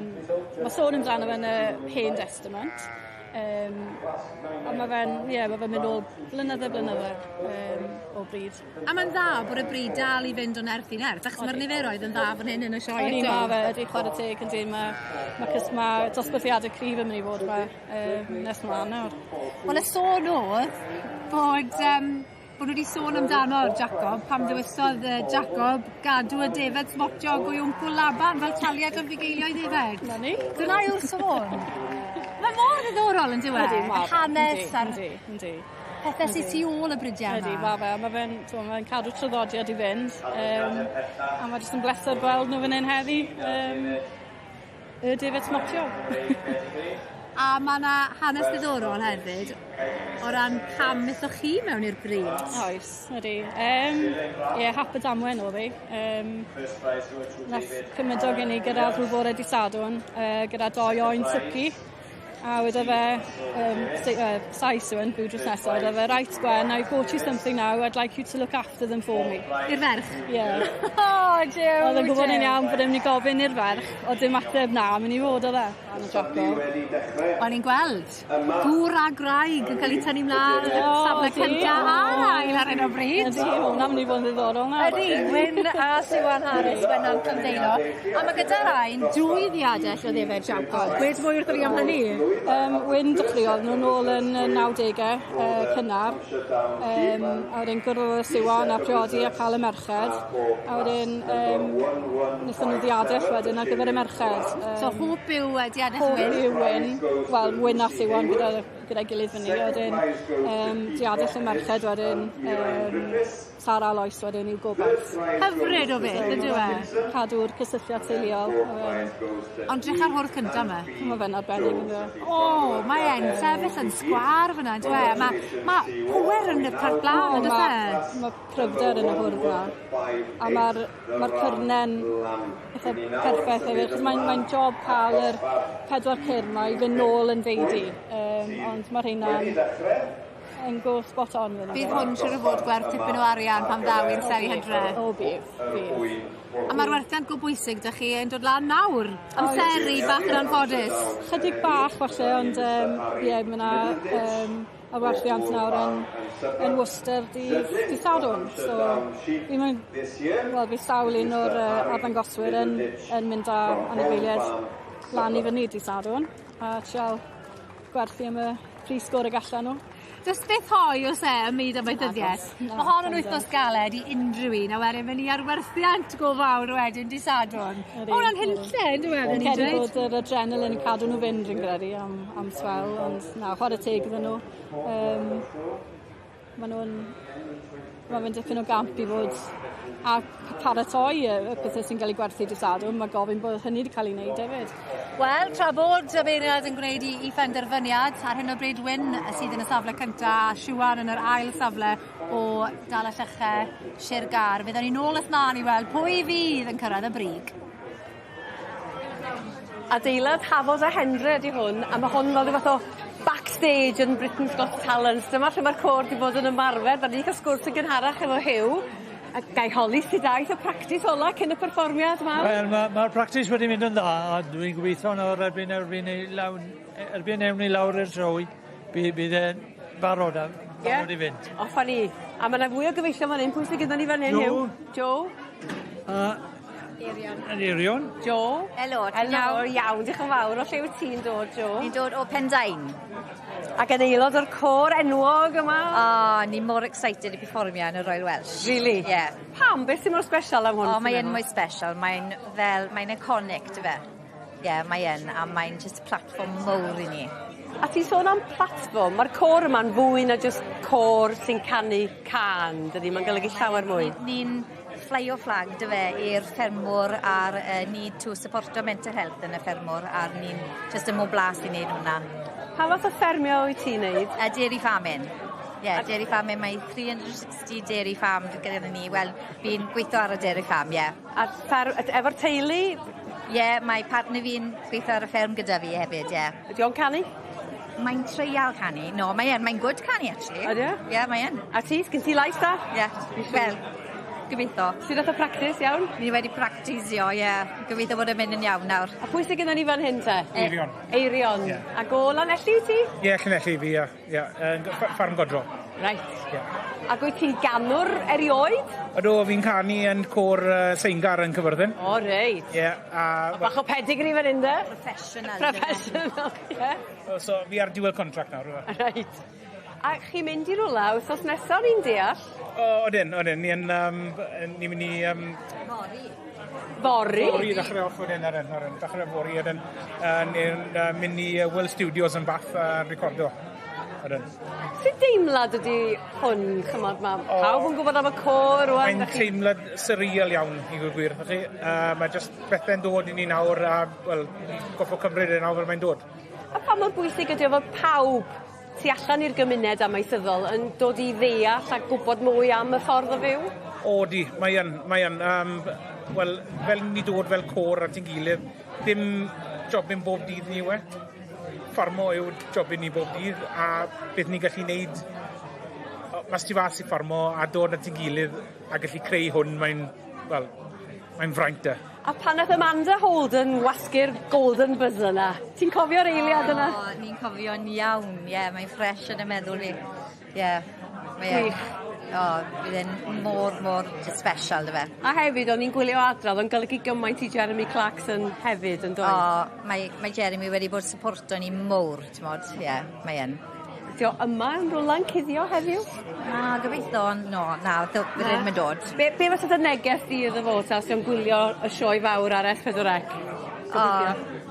Speaker 21: ma' sôn amdano fe yn y Hen Destament. Yym a ma' fe'n ie ma' fe'n mynd nôl blynydde blynydde yym o bryd.
Speaker 15: A ma'n dda bod y bryd dal i fynd o nerth i nerth achos ma'r niferoedd yn dda fan hyn yn y sioe eto.
Speaker 21: Ydi ma' fe ydi chware teg yndi ma' ma' cys- ma' dosbarthiade cryf yn myn' i fod 'ma yy nes mlan nawr.
Speaker 15: Wel y sôn o'dd bod yym bo' nw 'di sôn amdano'r Jacob pan ddewisodd yy Jacob gadw y defed smotiog o'i wncwl Laban fel taliad am fugeilio'i ddefed.
Speaker 21: 'Na ni.
Speaker 15: Dyna yw'r sôn. Mae mor ddiddorol on'd yw e?
Speaker 21: Ydi ma'
Speaker 15: Yr hanes a'r...
Speaker 21: Yndi yndi.
Speaker 15: Pethe sy tu ôl y brydie 'ma.
Speaker 21: Ydi ma' fe a ma' fe'n t'mo' mae'n cadw traddodiad i fynd yym a ma' jyst yn bleser gweld nw fan 'yn heddi yym y defed smotiog.
Speaker 15: A ma' 'na hanes diddorol hefyd o ran pam ethoch chi mewn i'r bryd.
Speaker 21: Oes ydi yym ie hap a damwen o'dd 'i yym nath cymydog i ni gyrradd rhyw fore dy' Sadwrn yy gyda doi oen twci a wedodd fe yym sei- yy Sais yw e'n byw drws nesa wedodd fe reit Gwen I've bought you something now I'd like you to look after them for me.
Speaker 15: I'r ferch?
Speaker 21: Ie.
Speaker 15: O jiw jiw.
Speaker 21: O'dd e'n gwbod yn iawn bod e'n myn' i gofyn i'r ferch o'dd dim ateb na myn' i fod o'dd e? Am y Jaco.
Speaker 15: O'n i'n gweld gŵr a gwraig yn ca'l 'u tynnu mlan yn y safle cynta a'r ail ar hyn o bryd.
Speaker 21: Ydi ma' wnna myn' i fod yn ddiddorol nawr.
Speaker 15: Ydi Wyn a Siwan Harris Gwennan Llandeilo. A ma' gyda rain dwy ddiadell o ddefed Jacob. Gwed mwy wrtho fi am hynny.
Speaker 21: Yym Wyn dechreuodd nw nôl yn y nawdege yy cynnar. Yym a wedyn gwrdd â Siwan a priodi a ca'l y merched. A wedyn yym nethon nw ddiadell wedyn ar gyfer y merched. Yym.
Speaker 15: So Hope yw yy diadell Wyn?
Speaker 21: Hope yw Wyn. Wel Wyn a Siwan gyda gyda'i gilydd fyny a wedyn yym diadell y merched wedyn yym Sara a Lois wedyn yw gobaith.
Speaker 15: Hyfryd o beth on'd yw e?
Speaker 21: Cadw'r cysylltiad teuluol yym.
Speaker 15: Ond drych ar hwrdd cynta 'ma.
Speaker 21: Ma' fe'n arbennig on'd yw e?
Speaker 15: O mae e'n sefyll yn sgwâr fyn 'na on'd yw e? Ma' ma' pŵer yn y parth bla'n on'd o's e?
Speaker 21: Ma' cryfder yn y hwrdd 'na. A ma'r ma'r cyrnen itha perffeth hefyd 'chos mae'n mae'n job ca'l yr pedwar cyrn 'ma i fyn' nôl yn deidi yym ond ma' rheina'n yn go spot on fi'n
Speaker 15: Bydd hwn siŵr o fod gwerth tipyn o arian pan ddaw i'r seri hydre.
Speaker 21: O bydd bydd.
Speaker 15: A ma'r werthiant go bwysig 'dych chi yn dod lan nawr. Amseru bach yn anffodus.
Speaker 21: Chydig bach falle ond yym ie ma' 'na yym y werthiant nawr yn yn Worcester dydd dydd Sadwrn so fi moyn wel bydd sawl un o'r yy arddangoswyr yn yn mynd â anifeilied lan i fyny dydd Sadwrn a trial gwerthu am y pris gore gallan n'w.
Speaker 15: Do's byth hoe o's e ym myd amaethyddieth. Ma' hon yn wythnos galed i unrhyw un a wedyn myn' i arwerthiant go fawr wedyn dy' Sadwrn. Ma' wnna'n hunlle on'd yw e fel ni'n
Speaker 21: dweud? Credu bod yr adrenalin yn cadw n'w fynd fi'n credu am am sbel ond na chware teg iddyn n'w. Yym ma' nw'n ma' fe'n dipyn o gamp i fod a paratoi y y pethe sy'n ga'l 'u gwerthu dy' Sadwrn ma' gofyn bo' hynny 'di ca'l 'i neud hefyd.
Speaker 15: Wel tra bod y beirniad yn gwneud 'i 'i phenderfyniad ar hyn o bryd Wyn sydd yn y safle cynta a Siwan yn yr ail safle o Dala Lleche Shir Gâr. Fe ddown ni nôl nes mlan i weld pwy fydd yn cyrraedd y brig.
Speaker 1: Adeilad Hafod a Hendre ydi hwn a ma' hwn fel ryw fath o backstage yn Britain's Got Talent. Dyma lle ma'r côr 'di bod yn ymarfer. 'Dan ni 'di ca'l sgwrs yn gynharach efo Huw a gai holi sud aeth y practis ola cyn y perfformiad 'ma?
Speaker 9: Wel ma' ma'r practis wedi mynd yn dda a dwi'n gobeithio nawr erbyn erbyn i lawn e- erbyn ewn ni lawr i'r sioe by- bydd e'n barod a barod i fynd.
Speaker 1: Off â ni. A ma' 'na fwy o gyfeillion fan 'yn. Pwy sy gyda ni fan 'yn Huw? Joe.
Speaker 9: A
Speaker 1: Eirion.
Speaker 9: Eirion.
Speaker 1: Jo.
Speaker 6: Helo, ti'n
Speaker 1: iawn? Helo, iawn, diolch yn fawr. O lle wyt ti'n dod, Jo?
Speaker 6: Ni'n dod o Pendain.
Speaker 1: Ac yn aelod o'r côr enwog yma?
Speaker 6: O, oh, ni mor excited i perfformio yn y Royal Welsh.
Speaker 1: Really?
Speaker 6: Yeah.
Speaker 1: Pam? Beth sy'n mor special am hwn?
Speaker 6: O, oh, mae'n mwy special. Mae'n fel, mae'n iconic, dy fe. Ie, yeah, mae yn, a mae'n just platform mowr i ni.
Speaker 1: A ti'n sôn am platfform, mae'r côr yma'n fwy na just côr sy'n canu cân, dydy? Mae'n golygu llawer mwy.
Speaker 6: Ni'n flyo flag dy fe i'r ffermwr a'r need to supporto mental health yn y ffermwr a ni'n just yn mor blas i wneud hwnna.
Speaker 1: Pa fath o ffermio wyt ti'n neud?
Speaker 6: Dairy farming. Yeah, dairy farming, mae 360 dairy farm gyda ni. Wel, fi'n gweithio ar y dairy farm, ie. Yeah.
Speaker 1: A efo'r teulu?
Speaker 6: Ie, yeah, mae partner fi'n gweithio ar y fferm gyda fi hefyd, ie. Yeah.
Speaker 1: Ydy o'n canu?
Speaker 6: Mae'n treial canu. No, mae'n good canu, actually.
Speaker 1: Ydy o?
Speaker 6: Ie, yeah, mae yn.
Speaker 1: A ti, sgyn ti lais da?
Speaker 6: Ie, yeah. Wel, gobeithio.
Speaker 1: Sut nath o practis, iawn?
Speaker 6: Ni wedi practisio, ie. Yeah. Gobeithio bod yn mynd yn iawn nawr.
Speaker 1: A pwy sydd gyda ni fan hyn te?
Speaker 11: Eirion.
Speaker 1: Eirion.
Speaker 11: Yeah.
Speaker 1: Ac o Lanelli wyt ti?
Speaker 11: Ie, yeah, Llanelli fi, ie. Yeah. Ffarm Godro.
Speaker 1: Reit.
Speaker 11: Yeah.
Speaker 1: Ac wyt ti'n ganwr erioed?
Speaker 11: Ydw, fi'n canu yn côr Seingar yn Cyfyrddin.
Speaker 1: O, reit.
Speaker 11: Ie. Yeah,
Speaker 1: a bach o pedigree fan hyn, de?
Speaker 6: Professional.
Speaker 1: Professional, ie. Yeah.
Speaker 11: So, fi ar diwedd contract nawr.
Speaker 1: Reit. A chi'n mynd i rwla wythnos nesaf, o'n i'n deall?
Speaker 11: O, odyn, odyn. Ni'n ni mynd i...
Speaker 6: Fory.
Speaker 1: Fory?
Speaker 11: Fory, ddechrau off odyn, odyn, odyn. Dechrau fory, odyn. Ni'n mynd i World Studios yn Bath a recordo. Odyn.
Speaker 1: Sut deimlad ydi hwn, chymod, mae pawb yn gwybod am y côr rwan?
Speaker 11: Mae'n teimlad surreal iawn, i gweud gwir, chi. Mae just bethau'n dod i ni nawr, a, wel, goffo cymryd e nawr fel mae'n dod.
Speaker 1: A pa mor bwysig ydi o fod pawb tu allan i'r gymuned amaethyddol yn dod i ddeall a gwybod mwy am y ffordd o fyw?
Speaker 11: O, di, mae yn, mae yn. Wel, fel ni dod fel côr at ein gilydd, dim jobyn bob dydd ni yw e. Ffarmo yw jobyn ni bob dydd, a beth ni'n gallu neud mas tu fas i ffarmo a dod at ein gilydd a gallu creu hwn, mae'n, wel, mae'n fraint e.
Speaker 1: A pan nath Amanda Holden wasgu'r golden buzzer yna, ti'n cofio'r eiliad yna?
Speaker 6: O, ni'n cofio'n iawn, ie, yeah, mae'n ffres yn y meddwl i. Ie, yeah,
Speaker 1: Gwych.
Speaker 6: O, bydd e'n mor, mor special, dy fe.
Speaker 1: A hefyd, o'n i'n gwylio adra, oedd o'n golygu gymaint i Jeremy Clarkson hefyd, yn doedd?
Speaker 6: O, mae Jeremy wedi bod supporto ni mowr, ti'n mod, ie, yeah, mae yn.
Speaker 1: Ydi o yma yn rwla'n cuddio heddiw?
Speaker 6: Na, gobeithio, no, na, bydd ddim yn dod.
Speaker 1: Be fysa dy neges di iddo fo, ta, os yw'n gwylio y sioe fawr ar S4C?
Speaker 6: O,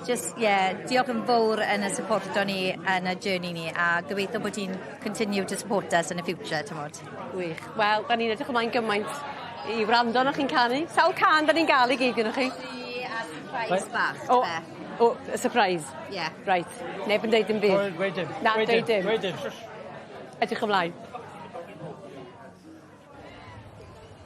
Speaker 6: just, ie, yeah, diolch yn fawr yn y supporto ni yn y journey ni, a gobeithio bod ti'n continue to support us in the future, ti'n mod.
Speaker 1: Gwych. Wel, da ni'n edrych ymlaen gymaint i wrando arnoch chi'n canu. Sawl can da ni'n gael i gyd gyda chi?
Speaker 6: Tri a surprise bach,
Speaker 1: O, o, surprise.
Speaker 6: Ie. Yeah.
Speaker 1: Right. Neb yn deud dim byd.
Speaker 9: Gweud dim.
Speaker 1: Na, deud dim.
Speaker 9: Gweud dim.
Speaker 1: Edrych ymlaen.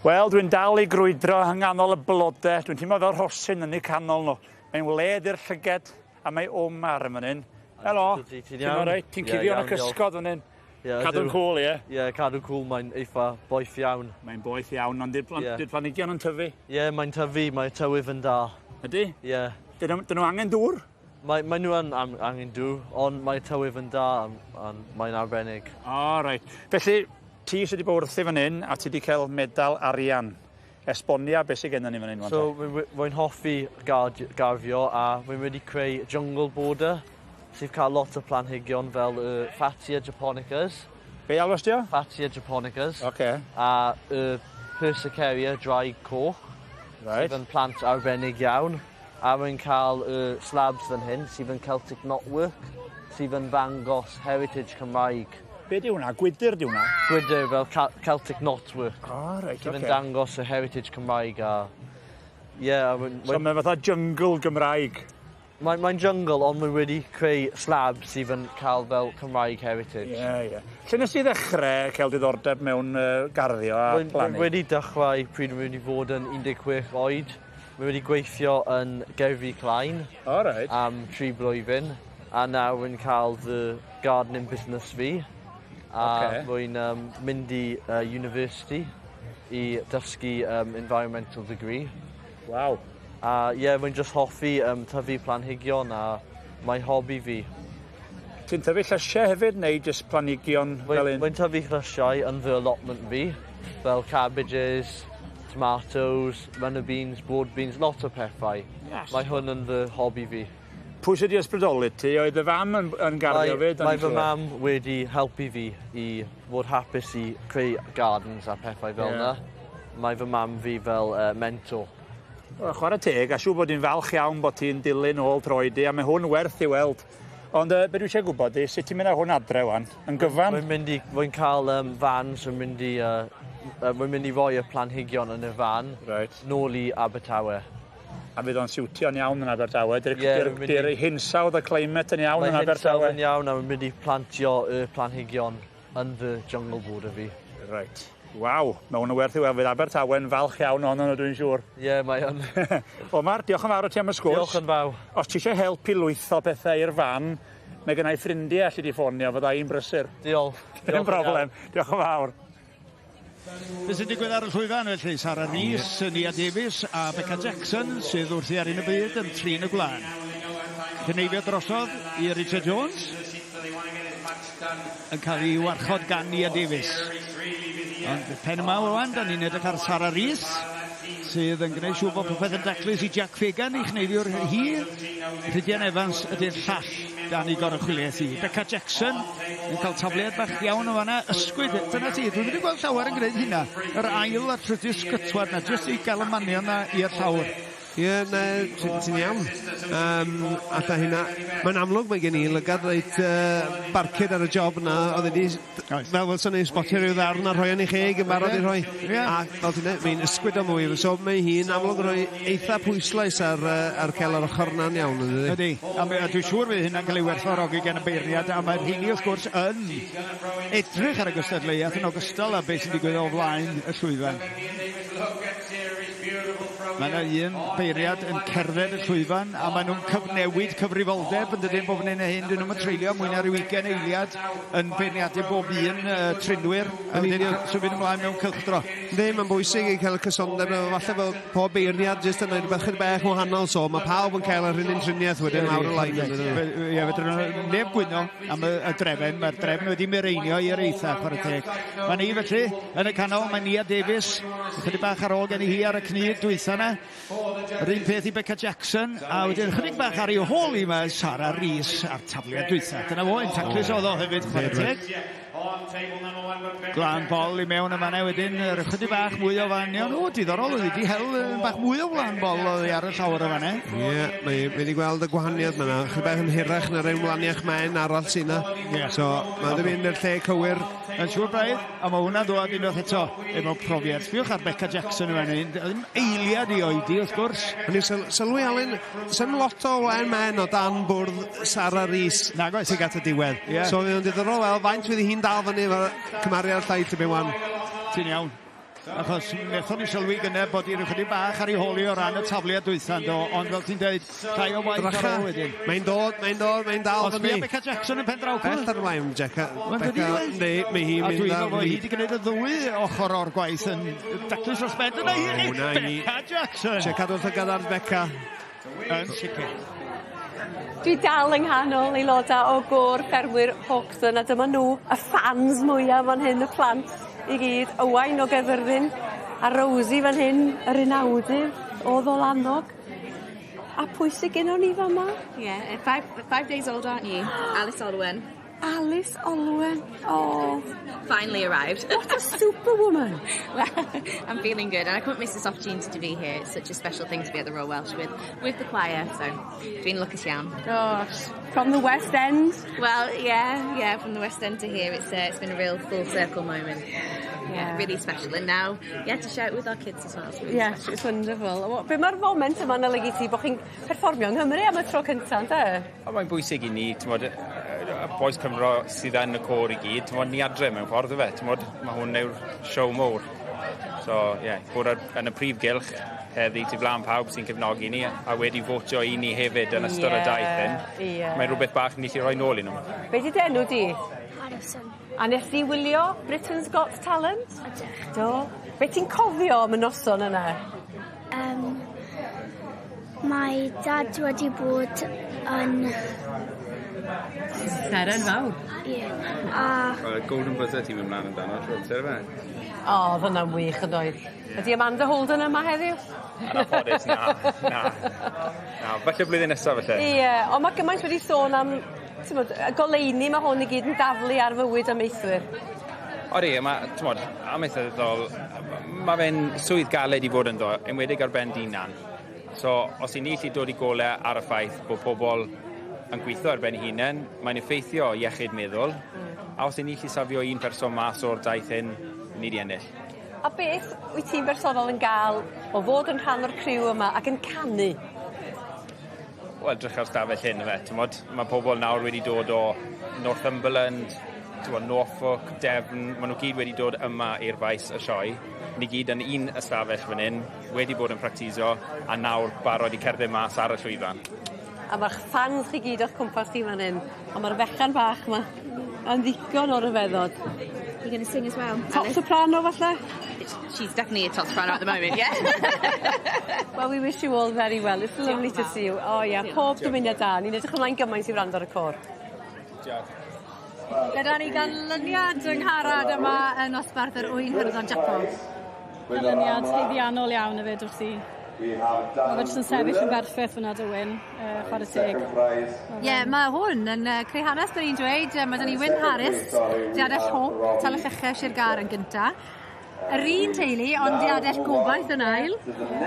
Speaker 5: Wel, dwi'n dal i grwydro yng nghanol y blode. Dwi'n teimlo fel rhosyn yn eu canol nhw. Mae'n wledd i'r llyged a mae Omar yn fan hyn. Helo.
Speaker 12: Ti'n iawn?
Speaker 5: Reit? Ti'n cuddio yn y cysgod fan hyn. Cadw'n cool, ie?
Speaker 12: Ie, cadw'n cool. Mae'n eitha boeth iawn.
Speaker 5: Mae'n boeth iawn, ond di'r planhigion yn tyfu?
Speaker 12: Ie, mae'n tyfu. Mae tywydd yn da.
Speaker 5: Ydy?
Speaker 12: Ie.
Speaker 5: Dyn nhw angen dŵr?
Speaker 12: Mae nhw yn angen dŵr, ond mae tywydd yn da, a mae'n arbennig.
Speaker 5: O, reit. Felly, ti sydd wedi bod wrthi fan hyn, a ti wedi cael medal arian. Esbonia beth sydd gennym ni fan hyn.
Speaker 12: So, rwy'n hoffi garddio, a rwy'n wedi creu jungle border, sydd cael lot o planhigion fel y Fatsia japonicas.
Speaker 5: Be alwas di o?
Speaker 12: Fatsia japonicas.
Speaker 5: Oce.
Speaker 12: A y Persicaria dry coch.
Speaker 5: Right.
Speaker 12: Sydd yn plant arbennig iawn. A rwy'n cael y slabs fan hyn, sydd yn Celtic Knotwork, sydd yn ddangos heritage Cymraeg.
Speaker 5: Be di hwnna? Gwydyr di hwnna?
Speaker 12: Gwydyr fel Celtic Knotwork.
Speaker 5: O, reit,
Speaker 12: oce. Sydd yn dangos y heritage Cymraeg a... Ie.
Speaker 5: So mae'n fatha jungle Gymraeg?
Speaker 12: Mae'n jungle, ond mae wedi creu slab sydd yn cael fel Cymraeg heritage.
Speaker 5: Ie, ie. Lle nes i ddechrau cael diddordeb mewn garddio a plannu?
Speaker 12: Rwy'n wedi dechrau pryd rwy'n wedi fod yn 16 oed. Mae wedi gweithio yn Gerddi Klein am 3 blwyddyn, a nawr rwy'n cael the gardening business fi. A rwy'n mynd i university i dysgu environmental degree.
Speaker 5: Waw.
Speaker 12: A ie, yeah, rwy'n just hoffi tyfu planhigion a mae hobi fi.
Speaker 5: Ti'n tyfu llysiau hefyd neu jyst planhigion fel un?
Speaker 12: Rwy'n tyfu llysiau yn fy allotment fi, fel cabbages, tomatoes, runner beans, broad beans, lot o pethau.
Speaker 5: Yes.
Speaker 12: Mae hwn yn fy hobi fi.
Speaker 5: Pwy sydd wedi ysbrydoli ti? Oedd y fam yn garddio fyd?
Speaker 12: Mae fy mam wedi helpu fi i fod hapus i creu gardens a pethau fel yna. Mae fy mam fi fel mentor.
Speaker 5: Wel, chwarae teg, a siŵr bod hi'n falch iawn bod ti'n dilyn ôl troed di, a mae hwn werth i weld. Ond be dwi eisiau gwybod di, sut ti'n mynd â hwn adre wan? Yn gyfan?
Speaker 12: Rwy'n cael vans yn mynd i Mae'n mynd i roi y planhigion yn y fan.
Speaker 5: Right.
Speaker 12: Nôl i Abertawe.
Speaker 5: A fydd o'n siwtio'n iawn yn Abertawe? Dy'r
Speaker 12: Ie,
Speaker 5: yeah,
Speaker 12: mynd i-
Speaker 5: hinsawdd y climate yn iawn yn
Speaker 12: Mae hinsawdd
Speaker 5: Abertawe?
Speaker 12: yn iawn a mae'n mynd i plantio y planhigion yn fy jungle border fi.
Speaker 5: Right. Waw, mae hwn yn werth i weld. Fydd Abertawe'n falch iawn ohono nhw, dwi'n siŵr.
Speaker 12: Ie, yeah, mae yn.
Speaker 5: Omar, diolch yn fawr o ti am y sgwrs.
Speaker 12: Diolch yn fawr.
Speaker 5: Os ti eisiau help i lwytho pethau i'r fan, mae gennau ffrindiau allu di ffonio, fydda i'n brysur.
Speaker 12: Diolch.
Speaker 5: Dim broblem. Diolch yn fawr.
Speaker 14: Beth sy'n digwydd ar y llwyfan felly, Sara Rees, Nia Davies a Becca Jackson sydd wrthi ar un y byd yn trin y gwlân. Cynneifio drosodd i Richard Jones yn cael ei warchod gan Nia Davies. Ond pen yma rwan, da ni'n edrych ar Sara Rees sydd yn gwneud siŵr bod popeth yn daclus i Jack Fagan, ei chneifiwr hi. Rhydian Evans ydy'r llall dan ei goruchwyliaeth hi. Becca Jackson yn cael tafliad bach iawn o fanna. Ysgwyd, dyna ti, dwi'n wedi gweld llawer yn gwneud hynna. Yr ail a'r trydydd sgytwad na, jyst i gael y manion na i'r llawr.
Speaker 3: Ie, na, ti'n iawn. Alla hynna. Mae'n amlwg mae gen i lygad reit barcud ar y job na. Oedd wedi, fel fel ni'n spotio rhyw ddarn a rhoi yn ei cheg yn barod i rhoi. A fel ti'n dweud, mae'n ysgwyd o mwy. So mae hi'n amlwg yn rhoi eitha pwyslais ar cael yr ochr na'n iawn. Yn dydi?
Speaker 14: Ydy, a dwi'n siŵr fydd hynna'n cael ei werthfawrogi gan y beirniad, a mae'r rheini wrth gwrs yn edrych ar y gystadleuaeth yn ogystal â beth sy'n digwydd o flaen y llwyfan. Mae yna un beirniad yn cerdded y llwyfan a maen nhw'n cyfnewid cyfrifoldeb yn dydyn bob hyn a hyn. Dyn nhw'n treulio mwy na ryw 20 eiliad yn beirniadu bob un trinwyr a wedyn symud ymlaen mewn cylchdro.
Speaker 3: Yndi, mae'n bwysig i cael y cysondeb yna. Falle fel pob beirniad jyst yn gwneud rhywbeth chydig bach wahanol, so mae pawb yn cael yr un un triniaeth wedyn lawr y lein. Yn dydyn nhw?
Speaker 14: Ie, fedrwn nhw neb gwyno am y drefen. Mae'r drefn wedi mireinio i'r eitha, chwarae teg. Mae ni felly yn y canol, mae Nia Davies, ychydig bach ar ôl gen i hi ar y cnyd dwytha yna. Yr un peth i Becca Jackson, a wedyn chydig bach ar ei hôl i mae Sara Rees a'r tafliad dwytha. Dyna fo, un taclus oedd o hefyd, chwarae teg. Gwlân bol i mewn yma wedyn, yr ychydig bach mwy o fanion. O, diddorol, oedd wedi hel bach mwy o wlân bol oedd ar y llawr yma ne.
Speaker 3: Ie, mae wedi gweld y gwahaniaeth yma. Chydig bach yn hirach na'r wlaniach maen arall sy'n yna. So, mae'n wedi mynd i'r lle cywir.
Speaker 14: Yn siŵr braidd, a mae hwnna'n dod unwaith eto efo profiad. Sbiwch ar Becca Jackson yma hyn, ddim eiliad i oedi wrth gwrs.
Speaker 3: O'n i'n sylwi, Alun, sy'n lot o wlân maen o dan bwrdd Sara Rees.
Speaker 14: Nag oes.
Speaker 3: Tuag at y diwedd.
Speaker 14: Ie.
Speaker 3: So, mae'n diddorol wel, faint fydd hi'n dal fyny efo cymharu â'r llall i wan.
Speaker 14: Ti'n iawn. Achos wnaethon ni sylwi gynne bod hi'n ychydig bach ar ei holi o ran y tafliad dwytha, do, ond fel ti'n dweud, llai o waith ar ôl wedyn.
Speaker 3: Mae'n dod, mae'n dod, mae'n dal
Speaker 14: Ond
Speaker 3: fyny.
Speaker 14: sbia Becca Jackson yn pen draw.
Speaker 3: Bell ar ymlaen, Becca.
Speaker 14: Mae'n
Speaker 3: Becca,
Speaker 14: dydi,
Speaker 3: yndi, mae hi'n
Speaker 14: A
Speaker 3: mynd
Speaker 14: dwi'n
Speaker 3: ar
Speaker 14: meddwl bod hi wedi gwneud y ddwy ochr o'r gwaith yn daclus dros ben. Dyna hi,
Speaker 3: O, hwnna hi.
Speaker 14: Becca Jackson.
Speaker 3: Eisiau cadw llygad ar Becca.
Speaker 14: Yn sicr.
Speaker 1: Dwi dal yng nghanol aelodau o gôr ffermwyr Hawkstone a dyma nhw, y fans mwyaf fan hyn, y plant i gyd. Owain o Gaerfyrddin a Rosie fan hyn, yr unawdydd o Ddolanog. A pwy sydd gennon ni fama?
Speaker 18: Yeah, 5 days old, aren't you? Alice Olwen.
Speaker 1: Alice Olwen. Oh.
Speaker 18: Finally arrived.
Speaker 1: What a superwoman.
Speaker 18: Well, I'm feeling good, and I couldn't miss this opportunity to be here. It's such a special thing to be at the Royal Welsh with the choir, so dwi'n lwcus iawn.
Speaker 1: Gosh, from the West End?
Speaker 18: Well, yeah, from the West End to here, it's been a real full circle moment. Yeah, really special. And now, yeah, to share it with our kids as well. It's really
Speaker 1: Yes,
Speaker 18: special.
Speaker 1: it's wonderful. Be mae'r foment yma'n olygu ti bod chi'n perfformio yng Nghymru am y tro cyntaf, ynde?
Speaker 19: O, mae'n bwysig i ni, ti'n y bois Cymro sydd yn y côr i gyd, ti'n ni adre mewn ffordd yfe, ti'n mae hwn yw'r siow mowr. So, ie, yeah, bod yn y prif gylch heddi tu flaen pawb sy'n cefnogi ni a wedi fotio i ni hefyd yn ystod y daith hyn. Mae'n rhywbeth bach ni allu rhoi nôl i nhw.
Speaker 1: Be di dy enw di?
Speaker 20: Harrison.
Speaker 1: A nes di wylio Britain's Got Talent?
Speaker 20: Ydych.
Speaker 1: Do. Be ti'n cofio am y noson yna?
Speaker 20: Mae dad wedi bod yn...
Speaker 1: Seren fawr.
Speaker 20: Ie. A
Speaker 19: Golden Buzzer ti'n mynd mlaen amdano trwy amser yfe?
Speaker 1: O, oedd hwnna'n wych yn doedd. Ydy Amanda Holden yma heddiw?
Speaker 19: Yn anffodus, na. Na. Na, falle blwyddyn nesaf falle.
Speaker 1: Ie, ond mae gymaint wedi sôn am t'mod, y goleuni mae hwn i gyd yn daflu ar fywyd amaethwyr.
Speaker 19: Odi, mae, t'mod, amaethyddol, mae fe'n swydd galed i fod ynddo, enwedig ar ben d'hunan. So, os i ni allu dod i gole ar y ffaith bod pobl yn gweithio ar ben hunain, mae'n effeithio iechyd meddwl, a os i ni allu safio un person mas o'r daith hyn, ni di ennill.
Speaker 1: A beth wyt ti'n bersonol yn ga'l o fod yn rhan o'r criw yma ac yn canu?
Speaker 19: Wel drych ar stafell hyn yfe t'mod ma' pobol nawr wedi dod o Northumberland t'mod Norfolk, Devon, ma' nw gyd wedi dod yma i'r faes y sioe. Ni gyd yn un ystafell fan 'yn, wedi bod yn practiso, a nawr barod i cerdded mas ar y llwyfan.
Speaker 1: A ma'ch ffans chi gyd o'ch cwmpas chi fan 'yn, a ma'r fechan bach 'ma yn ddigon o ryfeddod.
Speaker 18: You gonna sing as well?
Speaker 1: Top soprano falle?
Speaker 18: She's definitely a top soprano at the moment, yeah.
Speaker 1: Well we wish you all very well. It's lovely to see you. O ia, pob dymuniad da. Ni'n edrych ymlaen gymaint i wrando ar y côr.
Speaker 19: Diolch.
Speaker 15: Gyda ni ganlyniad yng Ngharad yma yn nosbarth yr ŵyn hyrddon Jacob.
Speaker 21: Canlyniad haeddiannol iawn hefyd wrth i. Ma' fe jyst yn sefyll yn berffeth fyna Dywyn, chware teg.
Speaker 15: Ie, yeah, mae hwn yn creu hanes, da ni'n dweud. Mae 'da ni Wyn Harris, Diadell Hope, Talyllychau Sir Gâr yn gynta. Yr un teulu, ond Diadell Gobaith yn ail.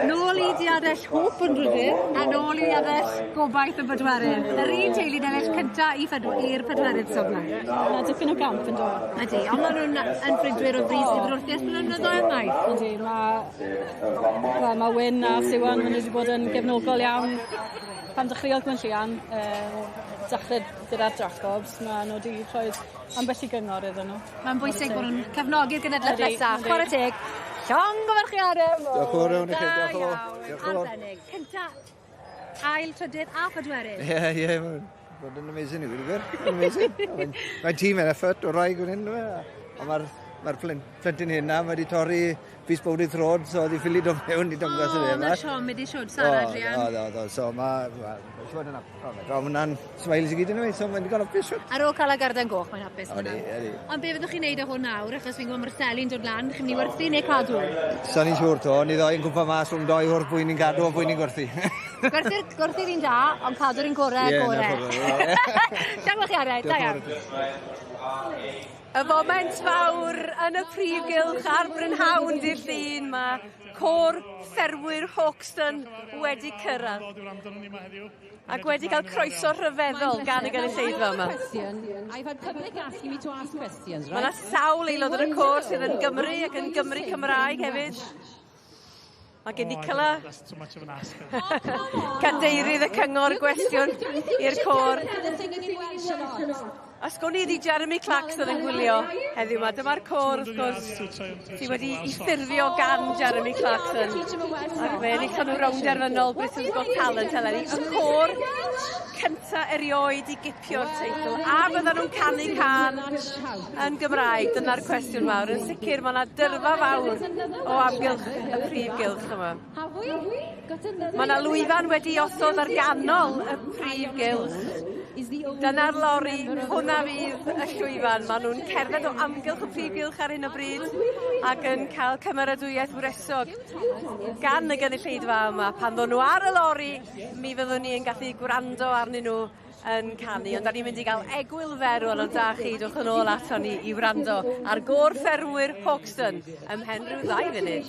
Speaker 15: Nôl i Diadell Hope yn drydydd, a nôl i Diadell Gobaith yn bedwerydd. Yr un teulu yn ennill cynta i i'r pedwerydd safle.
Speaker 21: Mae dipyn o gamp yn dod.
Speaker 15: Ydy, ond maen nhw'n yn frydwyr o bryd sydd wedi wrthi ers blynyddoedd maith.
Speaker 21: Ydy, mae wel, ma Wyn a Siwan, maen nhw wedi bod yn gefnogol iawn. Pan dechreuodd Gwenllian, dechrau gyda'r Jacobs, mae nhw wedi rhoi ambell i gyngor iddyn nhw.
Speaker 15: Mae'n bwysig bod nhw'n cefnogi'r genedlaeth nesaf. Chwarae teg. Llongyfarchiadau mowr.
Speaker 4: Diolch yn fawr iawn i chi, diolch yn fawr. Diolch yn fawr.
Speaker 15: Arbennig. Cynta, ail, trydydd a phedwerydd.
Speaker 4: Ie, ie, mae'n bod yn amazing i wir. Amazing. Mae'n tîm yn effort o rai gwyn hyn, ond mae'r mae'r plentyn hyn na, mae wedi torri fus bowd i throd, so oedd i ffili dod mewn i dangos
Speaker 15: O,
Speaker 4: y
Speaker 15: mae siom wedi siwd Sara, Adrian.
Speaker 4: O, do, do, so mae, siwr yn hapus. O, hwnna'n smiles i gyd yn so mae'n digon hapus siwr.
Speaker 15: Ar ôl cael y garden goch, mae'n hapus.
Speaker 4: Odi, odi.
Speaker 15: Ond be fyddwch chi'n neud â hwn nawr, achos fi'n gwybod mae'r seli'n dod lan, chi'n mynd i werthu neu cadw?
Speaker 4: So ni'n siŵr to, ni ddoi yn cwmpa mas rhwng doi o'r pwy ni'n cadw a pwy ni'n gwerthu.
Speaker 15: Gwerthu'r un da, ond cadw'r un gorau,
Speaker 4: Ie,
Speaker 15: gorau.
Speaker 4: na ffordd, ie.
Speaker 15: Llongyfarchiadau, da iawn.
Speaker 1: Y foment fawr yn y prif gylch ar Brynhawn dydd Llun mae côr ffermwyr Hawkston wedi cyrraedd. Ac wedi cael croeso rhyfeddol gan y gynulleidfa yma. Mae yna sawl aelod yn y côr sydd yn Gymru ac yn Gymru Cymraeg hefyd. Mae gen Nicola, cadeirydd y cyngor, gwestiwn i'r côr. A sgwn i ydi Jeremy Clarkson yn gwylio heddiw 'ma. Dyma'r côr wrth gwrs sydd wedi i ffurfio gan Jeremy Clarkson. Ac fe enillon nhw rownd derfynol Britain's Got Talent eleni. Y côr cynta erioed i gipio'r teitl. A fyddan nhw'n canu cân yn Gymraeg? Dyna'r cwestiwn mawr. Yn sicr mae yna dyrfa fawr o amgylch y prif gylch yma. Mae yna lwyfan wedi osod ar ganol y prif gylch. Dyna'r lori, hwnna fydd y llwyfan. Maen nhw'n cerdded o amgylch y prif gylch ar hyn o bryd ac yn cael cymeradwyaeth wresog gan y gynulleidfa yma. Pan ddod nhw ar y lori, mi fyddwn ni yn gallu gwrando arnyn nhw yn canu. Ond da ni'n mynd i gael egwyl fer rŵan, ond da chi, dwch yn ôl ato ni i wrando ar gôr ffermwyr Hawkston ymhen rhyw 2 funud.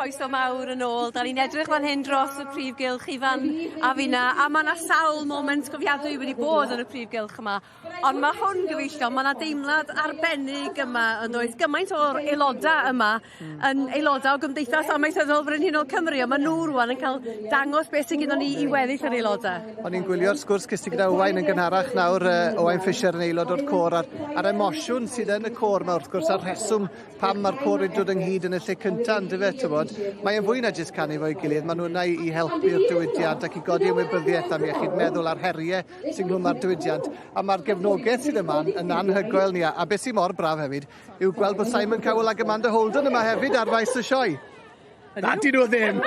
Speaker 1: Croeso mawr yn ôl. Da ni'n edrych fan hyn dros y prif gylch Ifan a finna, a mae yna sawl moment gofiadwy wedi bod yn y prif gylch yma. Ond mae hwn gyfeillion, mae yna deimlad arbennig yma yn does. Gymaint o'r aelodau yma yn aelodau o Gymdeithas Amaethyddol Frenhinol Cymru, a maen nhw rwan yn cael dangos beth sydd gyda ni i weddill yr aelodau.
Speaker 8: O'n i'n gwylio'r sgwrs ges ti gyda Owain yn gynharach nawr, Owain Fisher yn aelod o'r côr, a'r, a'r emosiwn sydd yn y côr yma wrth gwrs, a'r rheswm pam mae'r côr wedi dod ynghyd yn y lle cyntaf, yn dyfe, tybod. Mae e'n fwy na jyst canu fo'i gilydd, maen nhw yna i, i helpu'r diwydiant ac i godi ymwybyddiaeth am iechyd meddwl a'r heriau sy'n nghlwm â'r diwydiant. A mae'r gefnogaeth sydd yma yn anhygoel ni, a, a beth sy'n mor braf hefyd yw gweld bod Simon Cowell ac Amanda Holden yma hefyd ar faes y sioe. Na, dyn nhw ddim.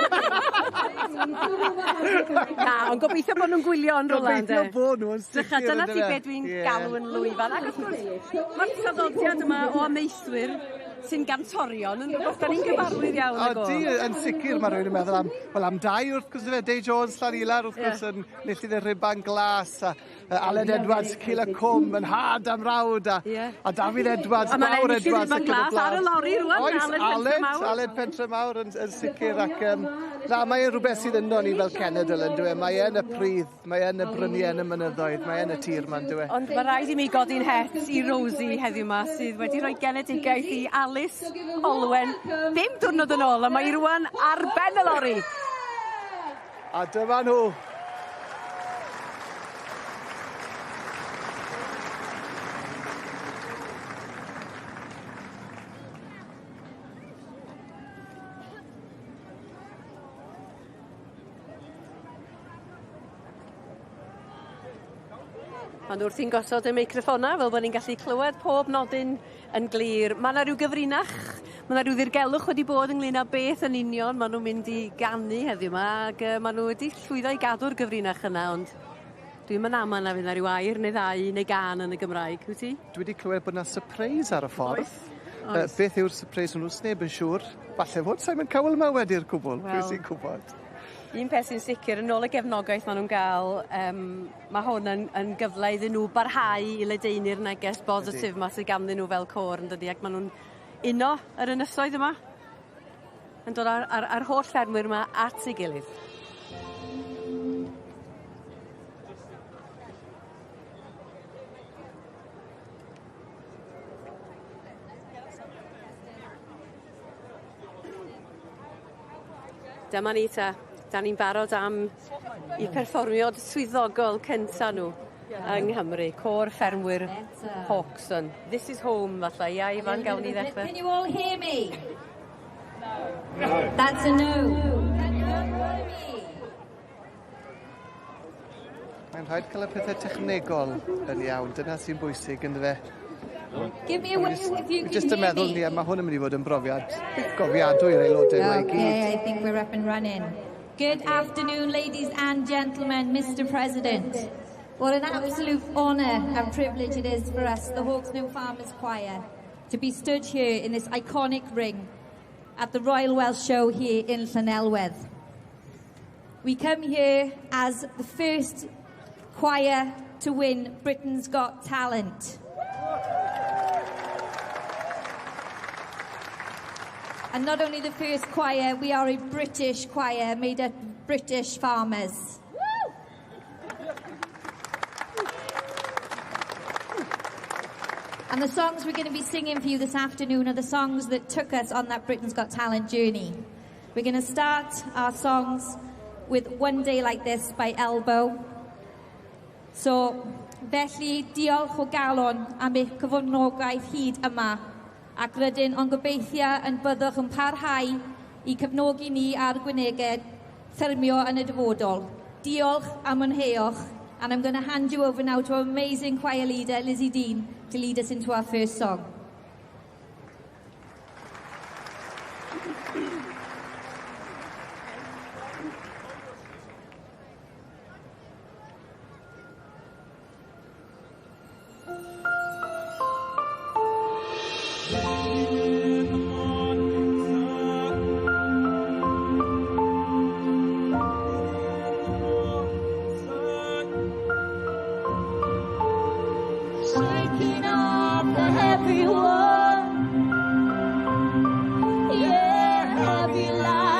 Speaker 1: Na, ond gobeithio bod nhw'n gwylio yn rhywle.
Speaker 8: Gobeithio bod nhw yn sicr.
Speaker 1: Dycha, dyna ti beth dwi'n galw yn lwyfan. Ac wrth gwrs, mae'r traddodiad yma o amaethwyr sy'n gantorion yn rhywbeth da ni'n gyfarwydd iawn ag o.
Speaker 8: Odi, yn sicr mae rhywun yn meddwl am, wel am dau wrth gwrs efe, Dei Jones Llanilar wrth gwrs yn enillydd y rhuban glas a Aled Edwards, Cil y Cwm, yn had am rawd, a, yeah. a Dafydd Edwards,
Speaker 1: a
Speaker 8: Gwawr Edwards.
Speaker 1: A mae'n glas ar y lori rwan,
Speaker 8: Oes,
Speaker 1: Aled Pentre Mawr.
Speaker 8: Aled Pentre Mawr yn, yn sicr, ac na, mae'n rhywbeth sydd yno ni fel cenedl yn dweud. Mae yn y pridd, mae yn y bryniau yn y mynyddoedd, mae yn y tir ma'n dweud.
Speaker 1: Ond mae rhaid i mi godi'n het i Rosie heddiw ma, sydd wedi rhoi genedigaeth i Alice Olwen bum diwrnod yn ôl, a mae hi rwan ar ben y lori.
Speaker 8: A dyma nhw.
Speaker 1: Maen nhw wrthi'n gosod y meicroffonau fel bod ni'n gallu clywed pob nodyn yn glir. Mae yna rhyw gyfrinach, mae yna rhyw ddirgelwch wedi bod ynglyn â beth yn union maen nhw'n mynd i ganu heddiw yma, ac maen nhw wedi llwyddo i gadw'r gyfrinach yna, ond dwi'm yn ama na fydd 'na ryw air neu ddau neu gân yn y Gymraeg, wyt ti?
Speaker 8: Dwi wedi clywed bod 'na sypreis ar y ffordd.
Speaker 1: Oes. Oes.
Speaker 8: Beth yw'r sypreis hwnnw, sneb yn siŵr. Falle fod Simon Cowell yma wedi'r cwbl, pwy
Speaker 1: Wel.
Speaker 8: sy'n gwybod?
Speaker 1: Un peth sy'n sicr, yn ôl y gefnogaeth maen nhw'n gael, mae hwn yn, yn gyfle iddyn nhw barhau i ledaenu'r neges bositif yma sydd ganddyn nhw fel côr, yn dydi, ac maen nhw'n uno yr ynysoedd yma, yn dod â'r, ar, ar holl ffermwyr yma at ei gilydd. Dyma ni ta. Da ni'n barod am i perfformiad swyddogol cynta nhw yng Nghymru. Côr Ffermwyr Hawkson. This is home, falle. Ia, Ifan, gawn ni ddechrau.
Speaker 10: Can you all hear me? No. That's a no. Can you all hear me?
Speaker 8: Mae'n rhaid cael y pethau technegol yn iawn. Dyna sy'n bwysig, ynddo fe?
Speaker 10: Give me a wave if you can
Speaker 8: Just yn
Speaker 10: hear
Speaker 8: meddwl
Speaker 10: me.
Speaker 8: ni, a mae hwn yn mynd i fod yn brofiad gofiadwy i'r aelodau yma i gyd.
Speaker 10: Okay, I think we're up and running. Good afternoon, ladies and gentlemen, Mr. President. What an absolute honour and privilege it is for us, the Hawksmill Farmers Choir, to be stood here in this iconic ring at the Royal Welsh Show here in Llanelwedd. We come here as the first choir to win Britain's Got Talent. And not only the first choir, we are a British choir made up of British farmers. And the songs we're going to be singing for you this afternoon are the songs that took us on that Britain's Got Talent journey. We're going to start our songs with One Day Like This by Elbow. So, felly, diolch o galon am eich cyfnogaeth hyd yma, ac rydyn ond gobeithio yn byddwch yn parhau i cefnogi ni ar gwynegau ffermio yn y dyfodol. Diolch a mwynhewch, and I'm going to hand you over now to our amazing choir leader, Lizzie Dean, to lead us into our first song.
Speaker 16: Shaking off the heavy one, yeah, heavy life.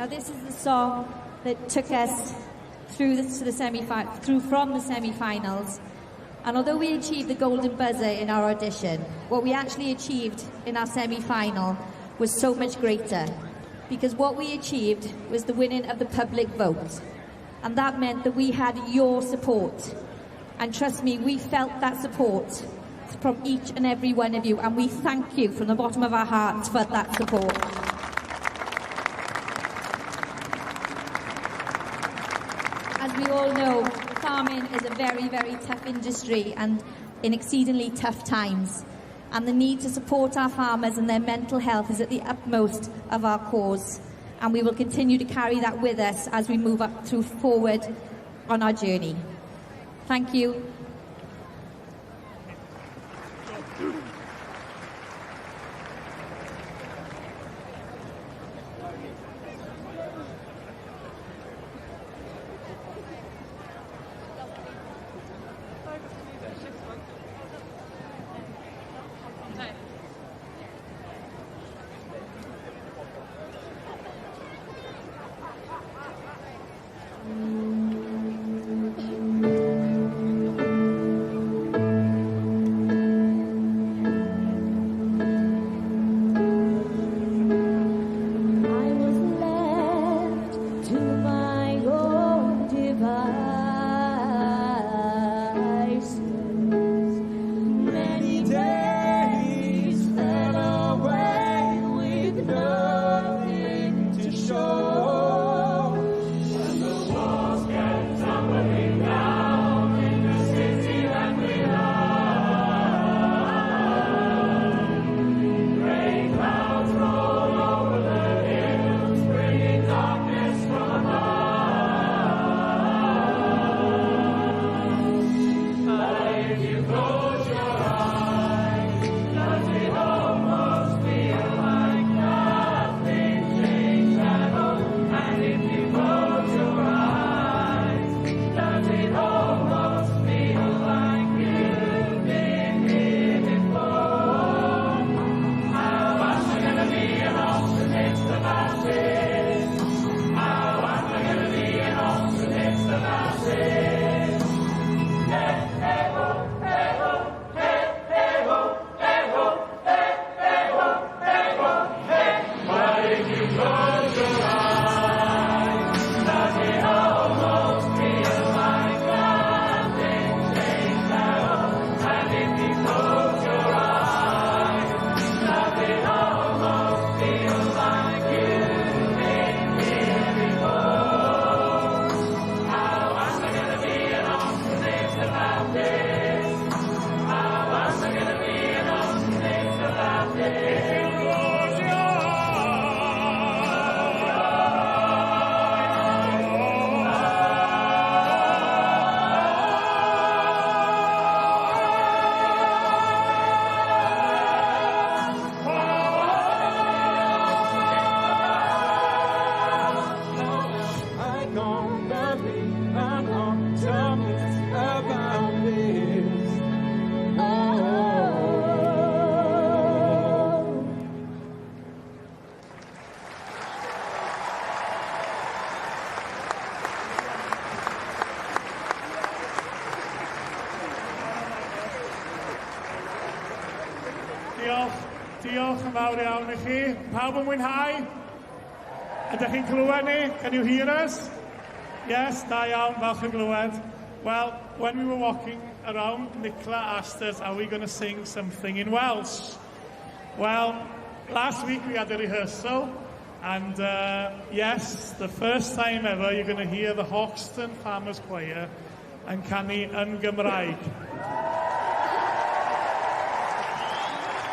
Speaker 10: Now this is the song that took us through to the semi through from the semi-finals. And although we achieved the golden buzzer in our audition, what we actually achieved in our semi-final was so much greater. Because what we achieved was the winning of the public vote. And that meant that we had your support. And trust me, we felt that support from each and every one of you. And we thank you from the bottom of our hearts for that support. As we all know, farming is a very, very tough industry and in exceedingly tough times. And the need to support our farmers and their mental health is at the utmost of our cause. And we will continue to carry that with us as we move up through forward on our journey. Thank you.
Speaker 16: I was left to my own devices. Many days fell away with nothing to show. And the walls kept tumbling down in the city that we love. Grey clouds roll over the hills, bringing darkness from above. But if you close your eyes, does it almost feel like nothing changed at all? And if you close your eyes, does it almost feel like you've been here before? How am I gonna be an optimist about this? How am I gonna be an optimist about this? Hey, hey, ho, hey, ho, hey, hey, ho, hey, ho, hey, hey, ho, hey, ho, hey. But if you close your eyes, does it almost feel like nothing changed at all? And if you close your eyes, does it almost feel like you've been here before? How am I gonna be an optimist about this? How am I gonna be an optimist about this? If you close your
Speaker 17: I gonna be an optimist about this. Oh.
Speaker 22: Diolch. Diolch yn fawr iawn i chi. Pawb yn mwynhau? Ydych chi'n clywed ni? Can you hear us? Yes, da iawn, falch yn glywed. Well, when we were walking around, Nicola asked us, are we going to sing something in Welsh? Well, last week we had a rehearsal, and yes, the first time ever you're going to hear the Hawkston Farmers Choir yn canu yn Gymraeg.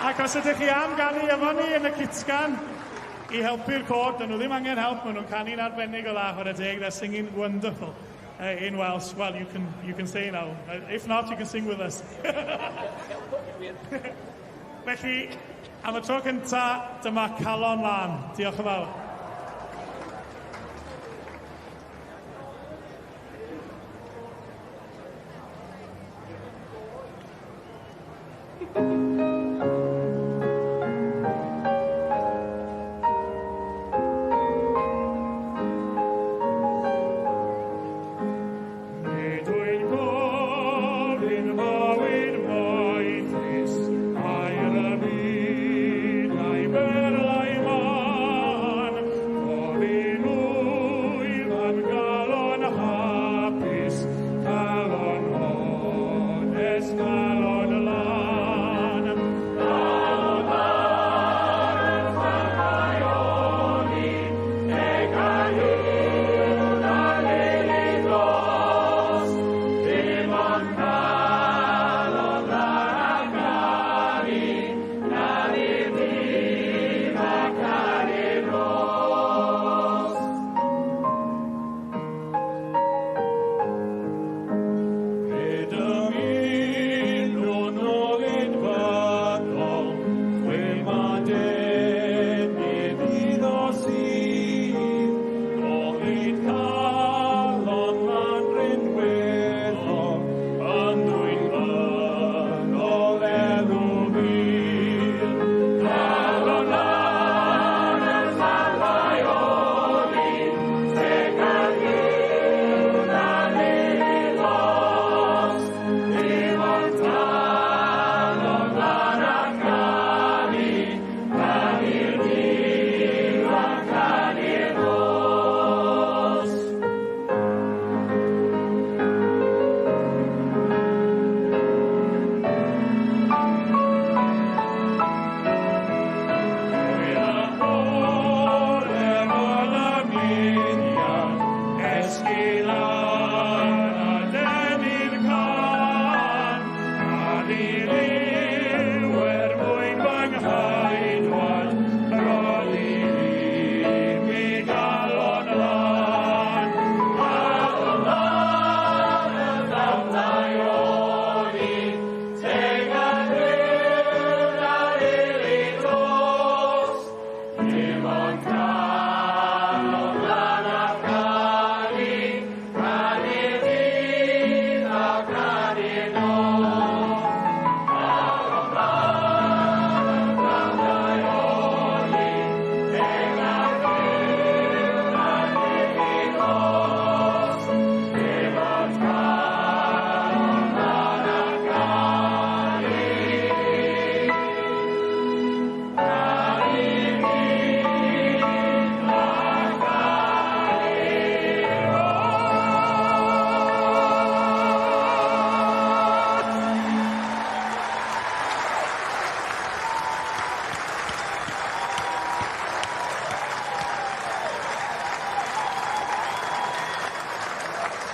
Speaker 22: Ac os ydych chi am ganu efo ni yn y cytgan i helpu'r côr, dyn nhw ddim angen help, maen nhw'n canu'n arbennig o dda, chwarae teg, they're singing wonderful in Welsh. Well, you can say now. If not, you can sing with us. Felly, am y tro cynta, dyma Calon Lân. Diolch yn fawr.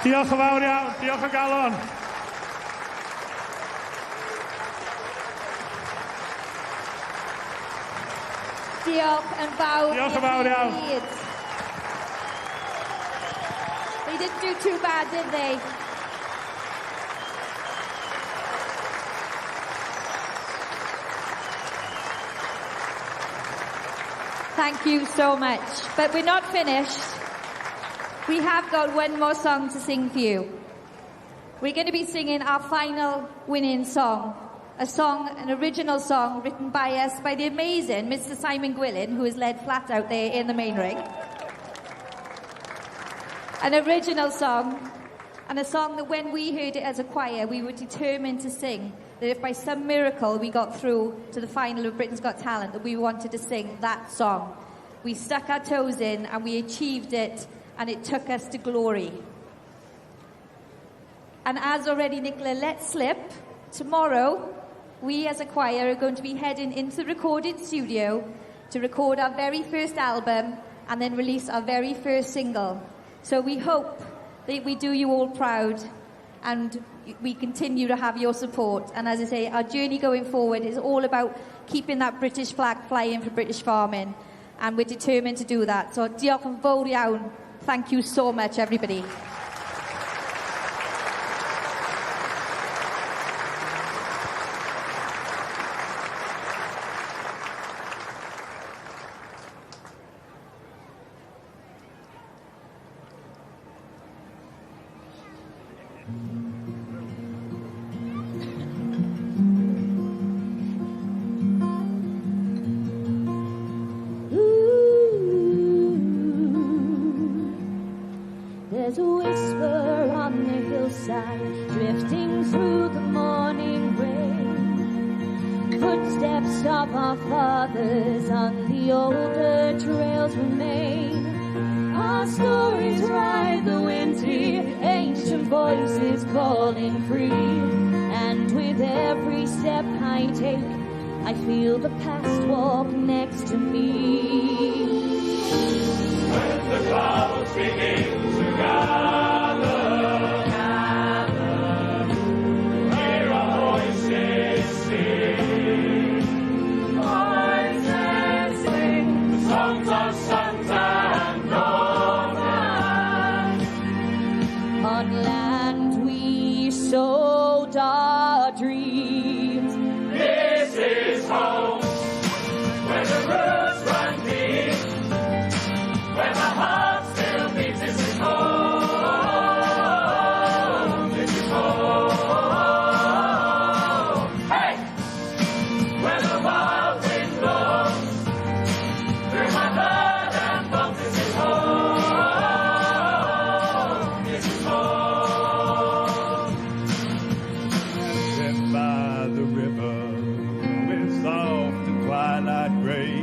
Speaker 22: Diolch yn fawr iawn, diolch o galon.
Speaker 10: Diolch yn fawr.
Speaker 22: Diolch yn fawr iawn.
Speaker 10: They didn't do too bad, did they? Thank you so much. But we're not finished. We have got one more song to sing for you. We're going to be singing our final winning song. A song, an original song written by us by the amazing Mr. Simon Gwilyn, who is led flat out there in the main ring. An original song, and a song that when we heard it as a choir, we were determined to sing. That if by some miracle we got through to the final of Britain's Got Talent, that we wanted to sing that song. We stuck our toes in and we achieved it, and it took us to glory. And as already Nicola let slip, tomorrow we as a choir are going to be heading into the recording studio to record our very first album and then release our very first single. So we hope that we do you all proud and we continue to have your support. And as I say, our journey going forward is all about keeping that British flag flying for British farming. And we're determined to do that. So diolch yn fawr iawn. Thank you so much, everybody.
Speaker 2: There's a whisper on the hillside, drifting through the morning rain. Footsteps of our fathers on the older trails remain. Our stories ride the wind here, ancient voices calling free. And with every step I take, I feel the past walk next to me.
Speaker 16: When the clouds begin to gather, gather, hear our voices sing. Voices sing, the songs of sons and daughters.
Speaker 2: On land we sowed our dreams.
Speaker 16: This is home, where the roots run deep, where the heart still beats. This is home, this is home. Hey! Where the wild wind blows through my blood and bones. This is home, this is home.
Speaker 13: Sit by the river with soft and twilight gray,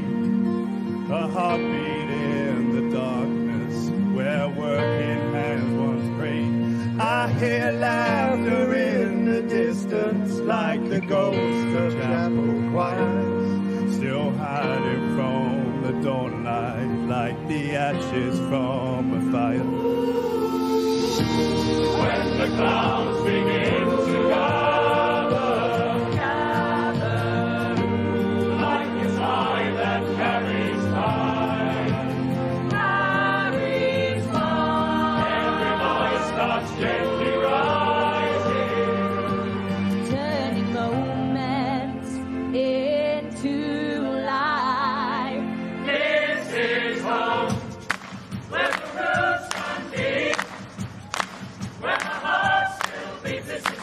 Speaker 13: a heartbeat in the darkness where working hands once prayed. I hear laughter in the distance like the ghost of chapel choirs, still hiding from the dawn light like the ashes from a fire.
Speaker 16: When the clouds begin to gather, gather, like a tide that carries high, carries high. Every voice starts gently rising,
Speaker 2: turning moments into life.
Speaker 16: This is home, where the roots run deep, where the heart still beats. This is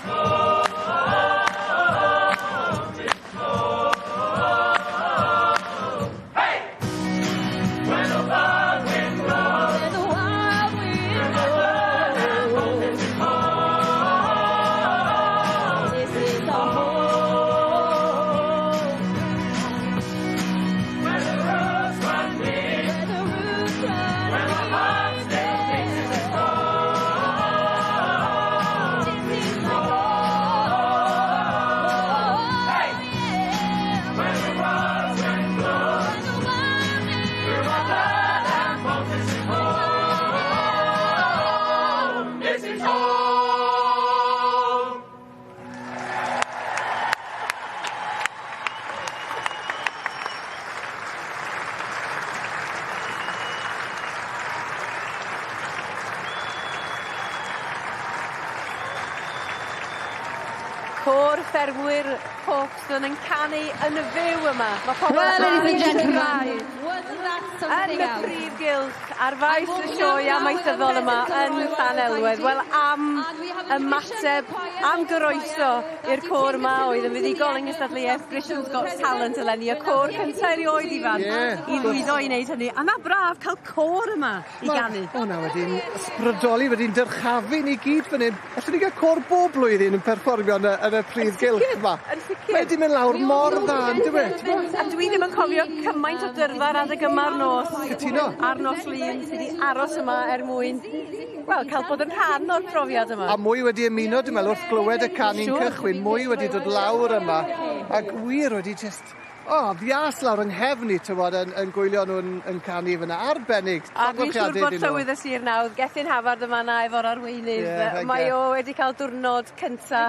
Speaker 1: Côr ffermwyr Folkestone yn canu yn fyw yma. Mae pobl
Speaker 10: Well, ladies and
Speaker 1: yn
Speaker 10: gentlemen,
Speaker 1: Cymraeg.
Speaker 10: wasn't that
Speaker 1: Yn
Speaker 10: something
Speaker 1: y
Speaker 10: else?
Speaker 1: prif gylch ar faes y sioe amaethyddol yma yn Llanelwedd. Wel, am ymateb, am groeso i'r côr yma oedd yn fuddugol yng nghystadleuaeth Britain's Got Talent eleni, y côr cyntaf erioed Ifan i lwyddo i wneud hynny. A na braf cael côr yma i ganu.
Speaker 8: O na, wedi'n ysbrydoli, wedi'n dyrchafu ni gyd fan hyn. Allwn ni gael côr bob blwyddyn yn perfformio yn y, yn y prif gylch yma.
Speaker 1: Yn sicr.
Speaker 8: Mae wedi mynd lawr mor dda, yn dyw e?
Speaker 1: A dwi ddim yn cofio cymaint o dyrfa ar adeg yma'r nos.
Speaker 8: Cytuno.
Speaker 1: Ar nos Lun sydd wedi aros yma er mwyn, wel, cael bod yn rhan o'r profiad yma.
Speaker 8: A mwy wedi ymuno, dwi'n meddwl, wrth glywed y canu'n
Speaker 1: Siŵr.
Speaker 8: cychwyn, mwy wedi dod lawr yma, ac wir wedi just, o, oh, ddias lawr yng nghefn i, tywod, yn gwylio nhw'n yn canu fyna. Arbennig.
Speaker 1: A dwi'n siŵr
Speaker 8: Llongyfarchiadau
Speaker 1: bod
Speaker 8: iddyn nhw.
Speaker 1: llywydd y sir nawdd, Gethin Hafard yma na efo'r arweinydd.
Speaker 8: Ie,
Speaker 1: Mae
Speaker 8: thank
Speaker 1: o wedi cael diwrnod cynta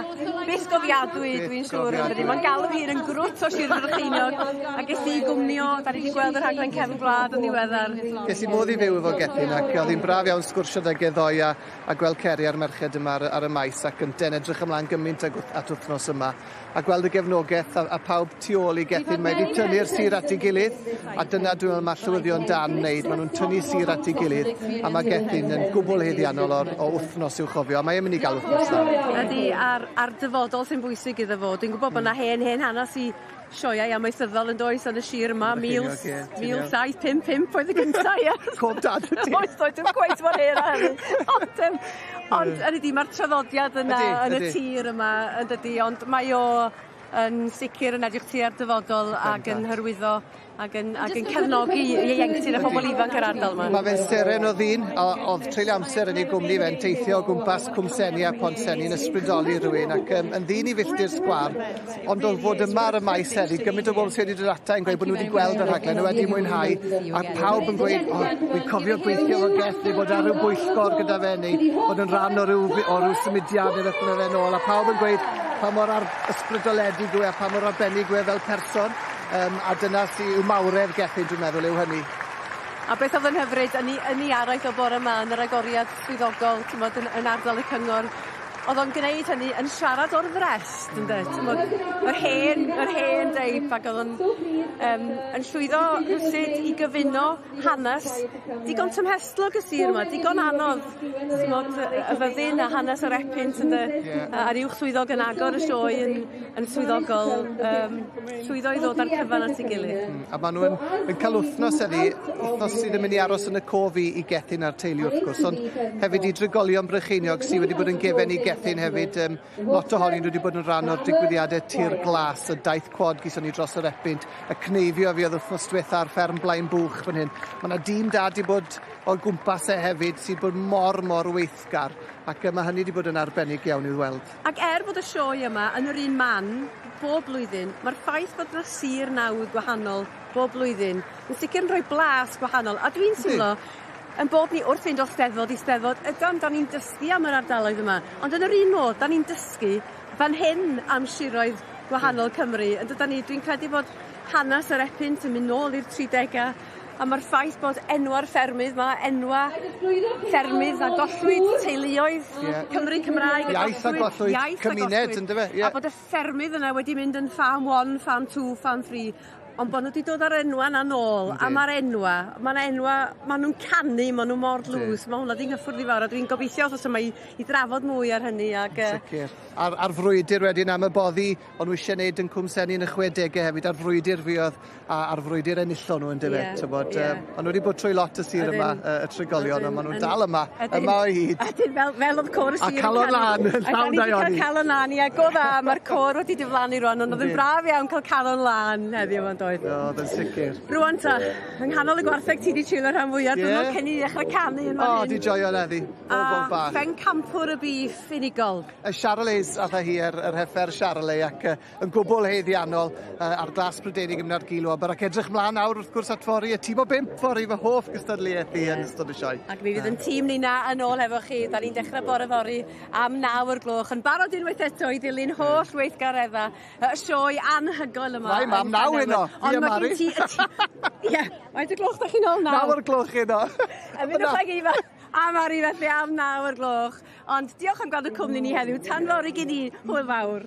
Speaker 1: byth gofiadwy, dwi'n siŵr.
Speaker 8: Bythgofiadwy.
Speaker 1: Dydi. Mae'n galw fi yn grwt o Sir Frycheiniog a ges i gwmni o, da ni wedi gweld y rhaglen Cefn Gwlad yn ddiweddar.
Speaker 8: Ges i modd i fyw efo Gethin ac oedd hi'n braf iawn sgwrsio 'dag e ddoe a gweld Ceri a'r merched yma ar y maes ac yn den edrych ymlaen gymaint at wythnos yma a gweld y gefnogaeth a pawb tu ôl i Gethin mae wedi tynnu'r sir at ei gilydd a dyna dwi'n meddwl mae llywyddion da'n wneud maen nhw'n tynnu sir at ei gilydd a mae Gethin yn gwbl haeddiannol o wythnos i'w chofio a mae e'n mynd i gael wythnos dda.
Speaker 1: Ydy, a'r dyfodol sy'n bwysig iddo fo. Dwi'n gwybod bod yna hen hanes i sioeau amaethyddol yn does yn y sir yma.
Speaker 8: Brycheiniog, ie, ti'n iawn.
Speaker 1: 1755 oedd y gynta, ia.
Speaker 8: Cof dad y ti.
Speaker 1: Oes, doedd dim cweit mor hen â hynny. Ond hynny ydi, mae'r traddodiad yna yn y tir yma, yn dydi, ond mae o yn sicr yn edrych tua'r dyfodol ac yn hyrwyddo ac yn cefnogi ieuenctid a phobl ifanc yr ardal yma.
Speaker 8: Mae fe'n seren o ddyn, a oedd treulio amser yn ei gwmni fe'n teithio o gwmpas Cwmseni a Pontsenni yn ysbrydoli rhywun ac yn ddyn i filltir sgwar, ond o fod yma ar y maes heddi, gymaint o bobl sydd wedi dod ata yn gweud bod nhw wedi gweld y rhaglen, nhw wedi mwynhau, a pawb yn gweud, o, dwi'n cofio gweithio efo Geth, neu bod ar ryw bwyllgor gyda fe, neu bod yn rhan o ryw symudiad neu beth bynnag fe nôl, a pawb yn gweud pa mor ysbrydoledig yw e, a pa mor arbennig yw e fel person, a dyna sy'n yw mawredd Gethin, dwi'n meddwl, yw hynny.
Speaker 1: A beth oedd yn hyfryd, yn ei araith o bore yma yn yr agoriad swyddogol, t'mod, yn ardal y cyngor, oedd o'n gwneud hynny yn siarad o'r frest, ynde? T'mod, yr hen deip, ac oedd o'n yn llwyddo rywsut i gyfuno hanes digon tymhestlog y sir yma, digon anodd, t'mod, y fyddin a hanes yr Epynt, ynde? A'r uwch swyddog yn agor y sioe yn swyddogol, llwyddo i ddod â'r cyfan at ei gilydd.
Speaker 8: A maen nhw yn cael wythnos heddi, wythnos sydd yn mynd i aros yn y cof i Gethin a'r teulu wrth gwrs, ond hefyd i drigolion Brycheiniog sydd wedi bod yn gefen i Gethin hefyd. Lot ohonyn nhw wedi bod yn rhan o'r digwyddiadau tir glas, y daith cwad gyson ni dros yr Epynt, y cneifio fi oedd wythnos diwetha ar fferm Blaen Bwch fan hyn. Mae yna dîm da wedi bod o'i gwmpas e hefyd sydd bod mor, mor weithgar, ac mae hynny wedi bod yn arbennig iawn i'w weld.
Speaker 1: Ac er bod y sioe yma yn yr un man bob blwyddyn, mae'r ffaith bod yna sir nawdd gwahanol bob blwyddyn yn sicr yn rhoi blas gwahanol. A dwi'n teimlo, yn bob ni wrth fynd o steddfod i steddfod, ydan, da ni'n dysgu am yr ardaloedd yma. Ond yn yr un modd, da ni'n dysgu fan hyn am siroedd gwahanol Cymru. Yn dydan ni, dwi'n credu bod hanes yr Epynt yn mynd nôl i'r 30au, a mae'r ffaith bod enwa'r ffermydd ma, enwa ffermydd a gollwyd teuluoedd Cymru Cymraeg a
Speaker 8: Iaith a gollwyd,
Speaker 1: iaith a
Speaker 8: cymuned,
Speaker 1: gollwyd.
Speaker 8: yndyfe? Ie.
Speaker 1: A bod y ffermydd yna wedi mynd yn farm 1, farm 2, farm 3, ond bod nhw wedi dod â'r enwa yna nôl, a mae'r enwa, mae'r enwa, maen nhw'n canu, maen nhw mor dlws, mae hwnna 'di nghyffwrdd i fawr, a dwi'n gobeithio os yma i drafod mwy ar hynny. Ac,
Speaker 8: Sicr. A'r frwydr wedyn am y boddi, o'n nhw eisiau gwneud yn Cwmseni yn y 60au hefyd, a'r frwydr fuodd, a'r frwydr enillon nhw yndyfe, t'bod, o'n nhw wedi bod trwy lot y sir yma, y trigolion, ond maen nhw'n dal yma, yma o hyd.
Speaker 1: Ydyn, fel oedd côr y sir
Speaker 8: A calon lân, yn llawn daioni.
Speaker 1: A calon lân, ie, go dda, mae'r côr wedi diflannu rwan, ond oedd yn braf iawn cael calon lân heddiw yma'n doedd.
Speaker 8: O, yn sicr.
Speaker 1: Rwan ta, yng nghanol y gwartheg ti 'di treulio rhan fwyaf, dwi'n meddwl cyn i ni ddechrau canu yn fan
Speaker 8: O,
Speaker 1: hyn.
Speaker 8: di joio heddi, bob bach.
Speaker 1: A phencampwr y bîff unigol.
Speaker 8: Y Charolais ath â hi, yr heffer Charolais, ac yn gwbl haeddiannol ar glas Prydeinig yn mynd ar gil wobr, ac edrych mlaen nawr wrth gwrs at fory, y tîm o 5 fory, fy hoff gystadleuaeth i yn ystod y sioe.
Speaker 1: Ac mi fydd yn tîm ni na yn ôl efo chi, da ni'n dechrau bore fory am 9 o'r gloch, yn barod unwaith eto i ddilyn holl weithgareddau y sioe anhygoel yma.
Speaker 8: Rai mam, 9 heno.
Speaker 1: Ond mae gen ti... Ie, faint o gloch da chi'n ôl nawr?
Speaker 8: 9 o'r gloch heno.
Speaker 1: Ymunwch ag Ifan A Mari felly am 9 o'r gloch. Ond diolch am gadw cwmni ni heddiw. Tan fory gyd i. Hwyl fawr.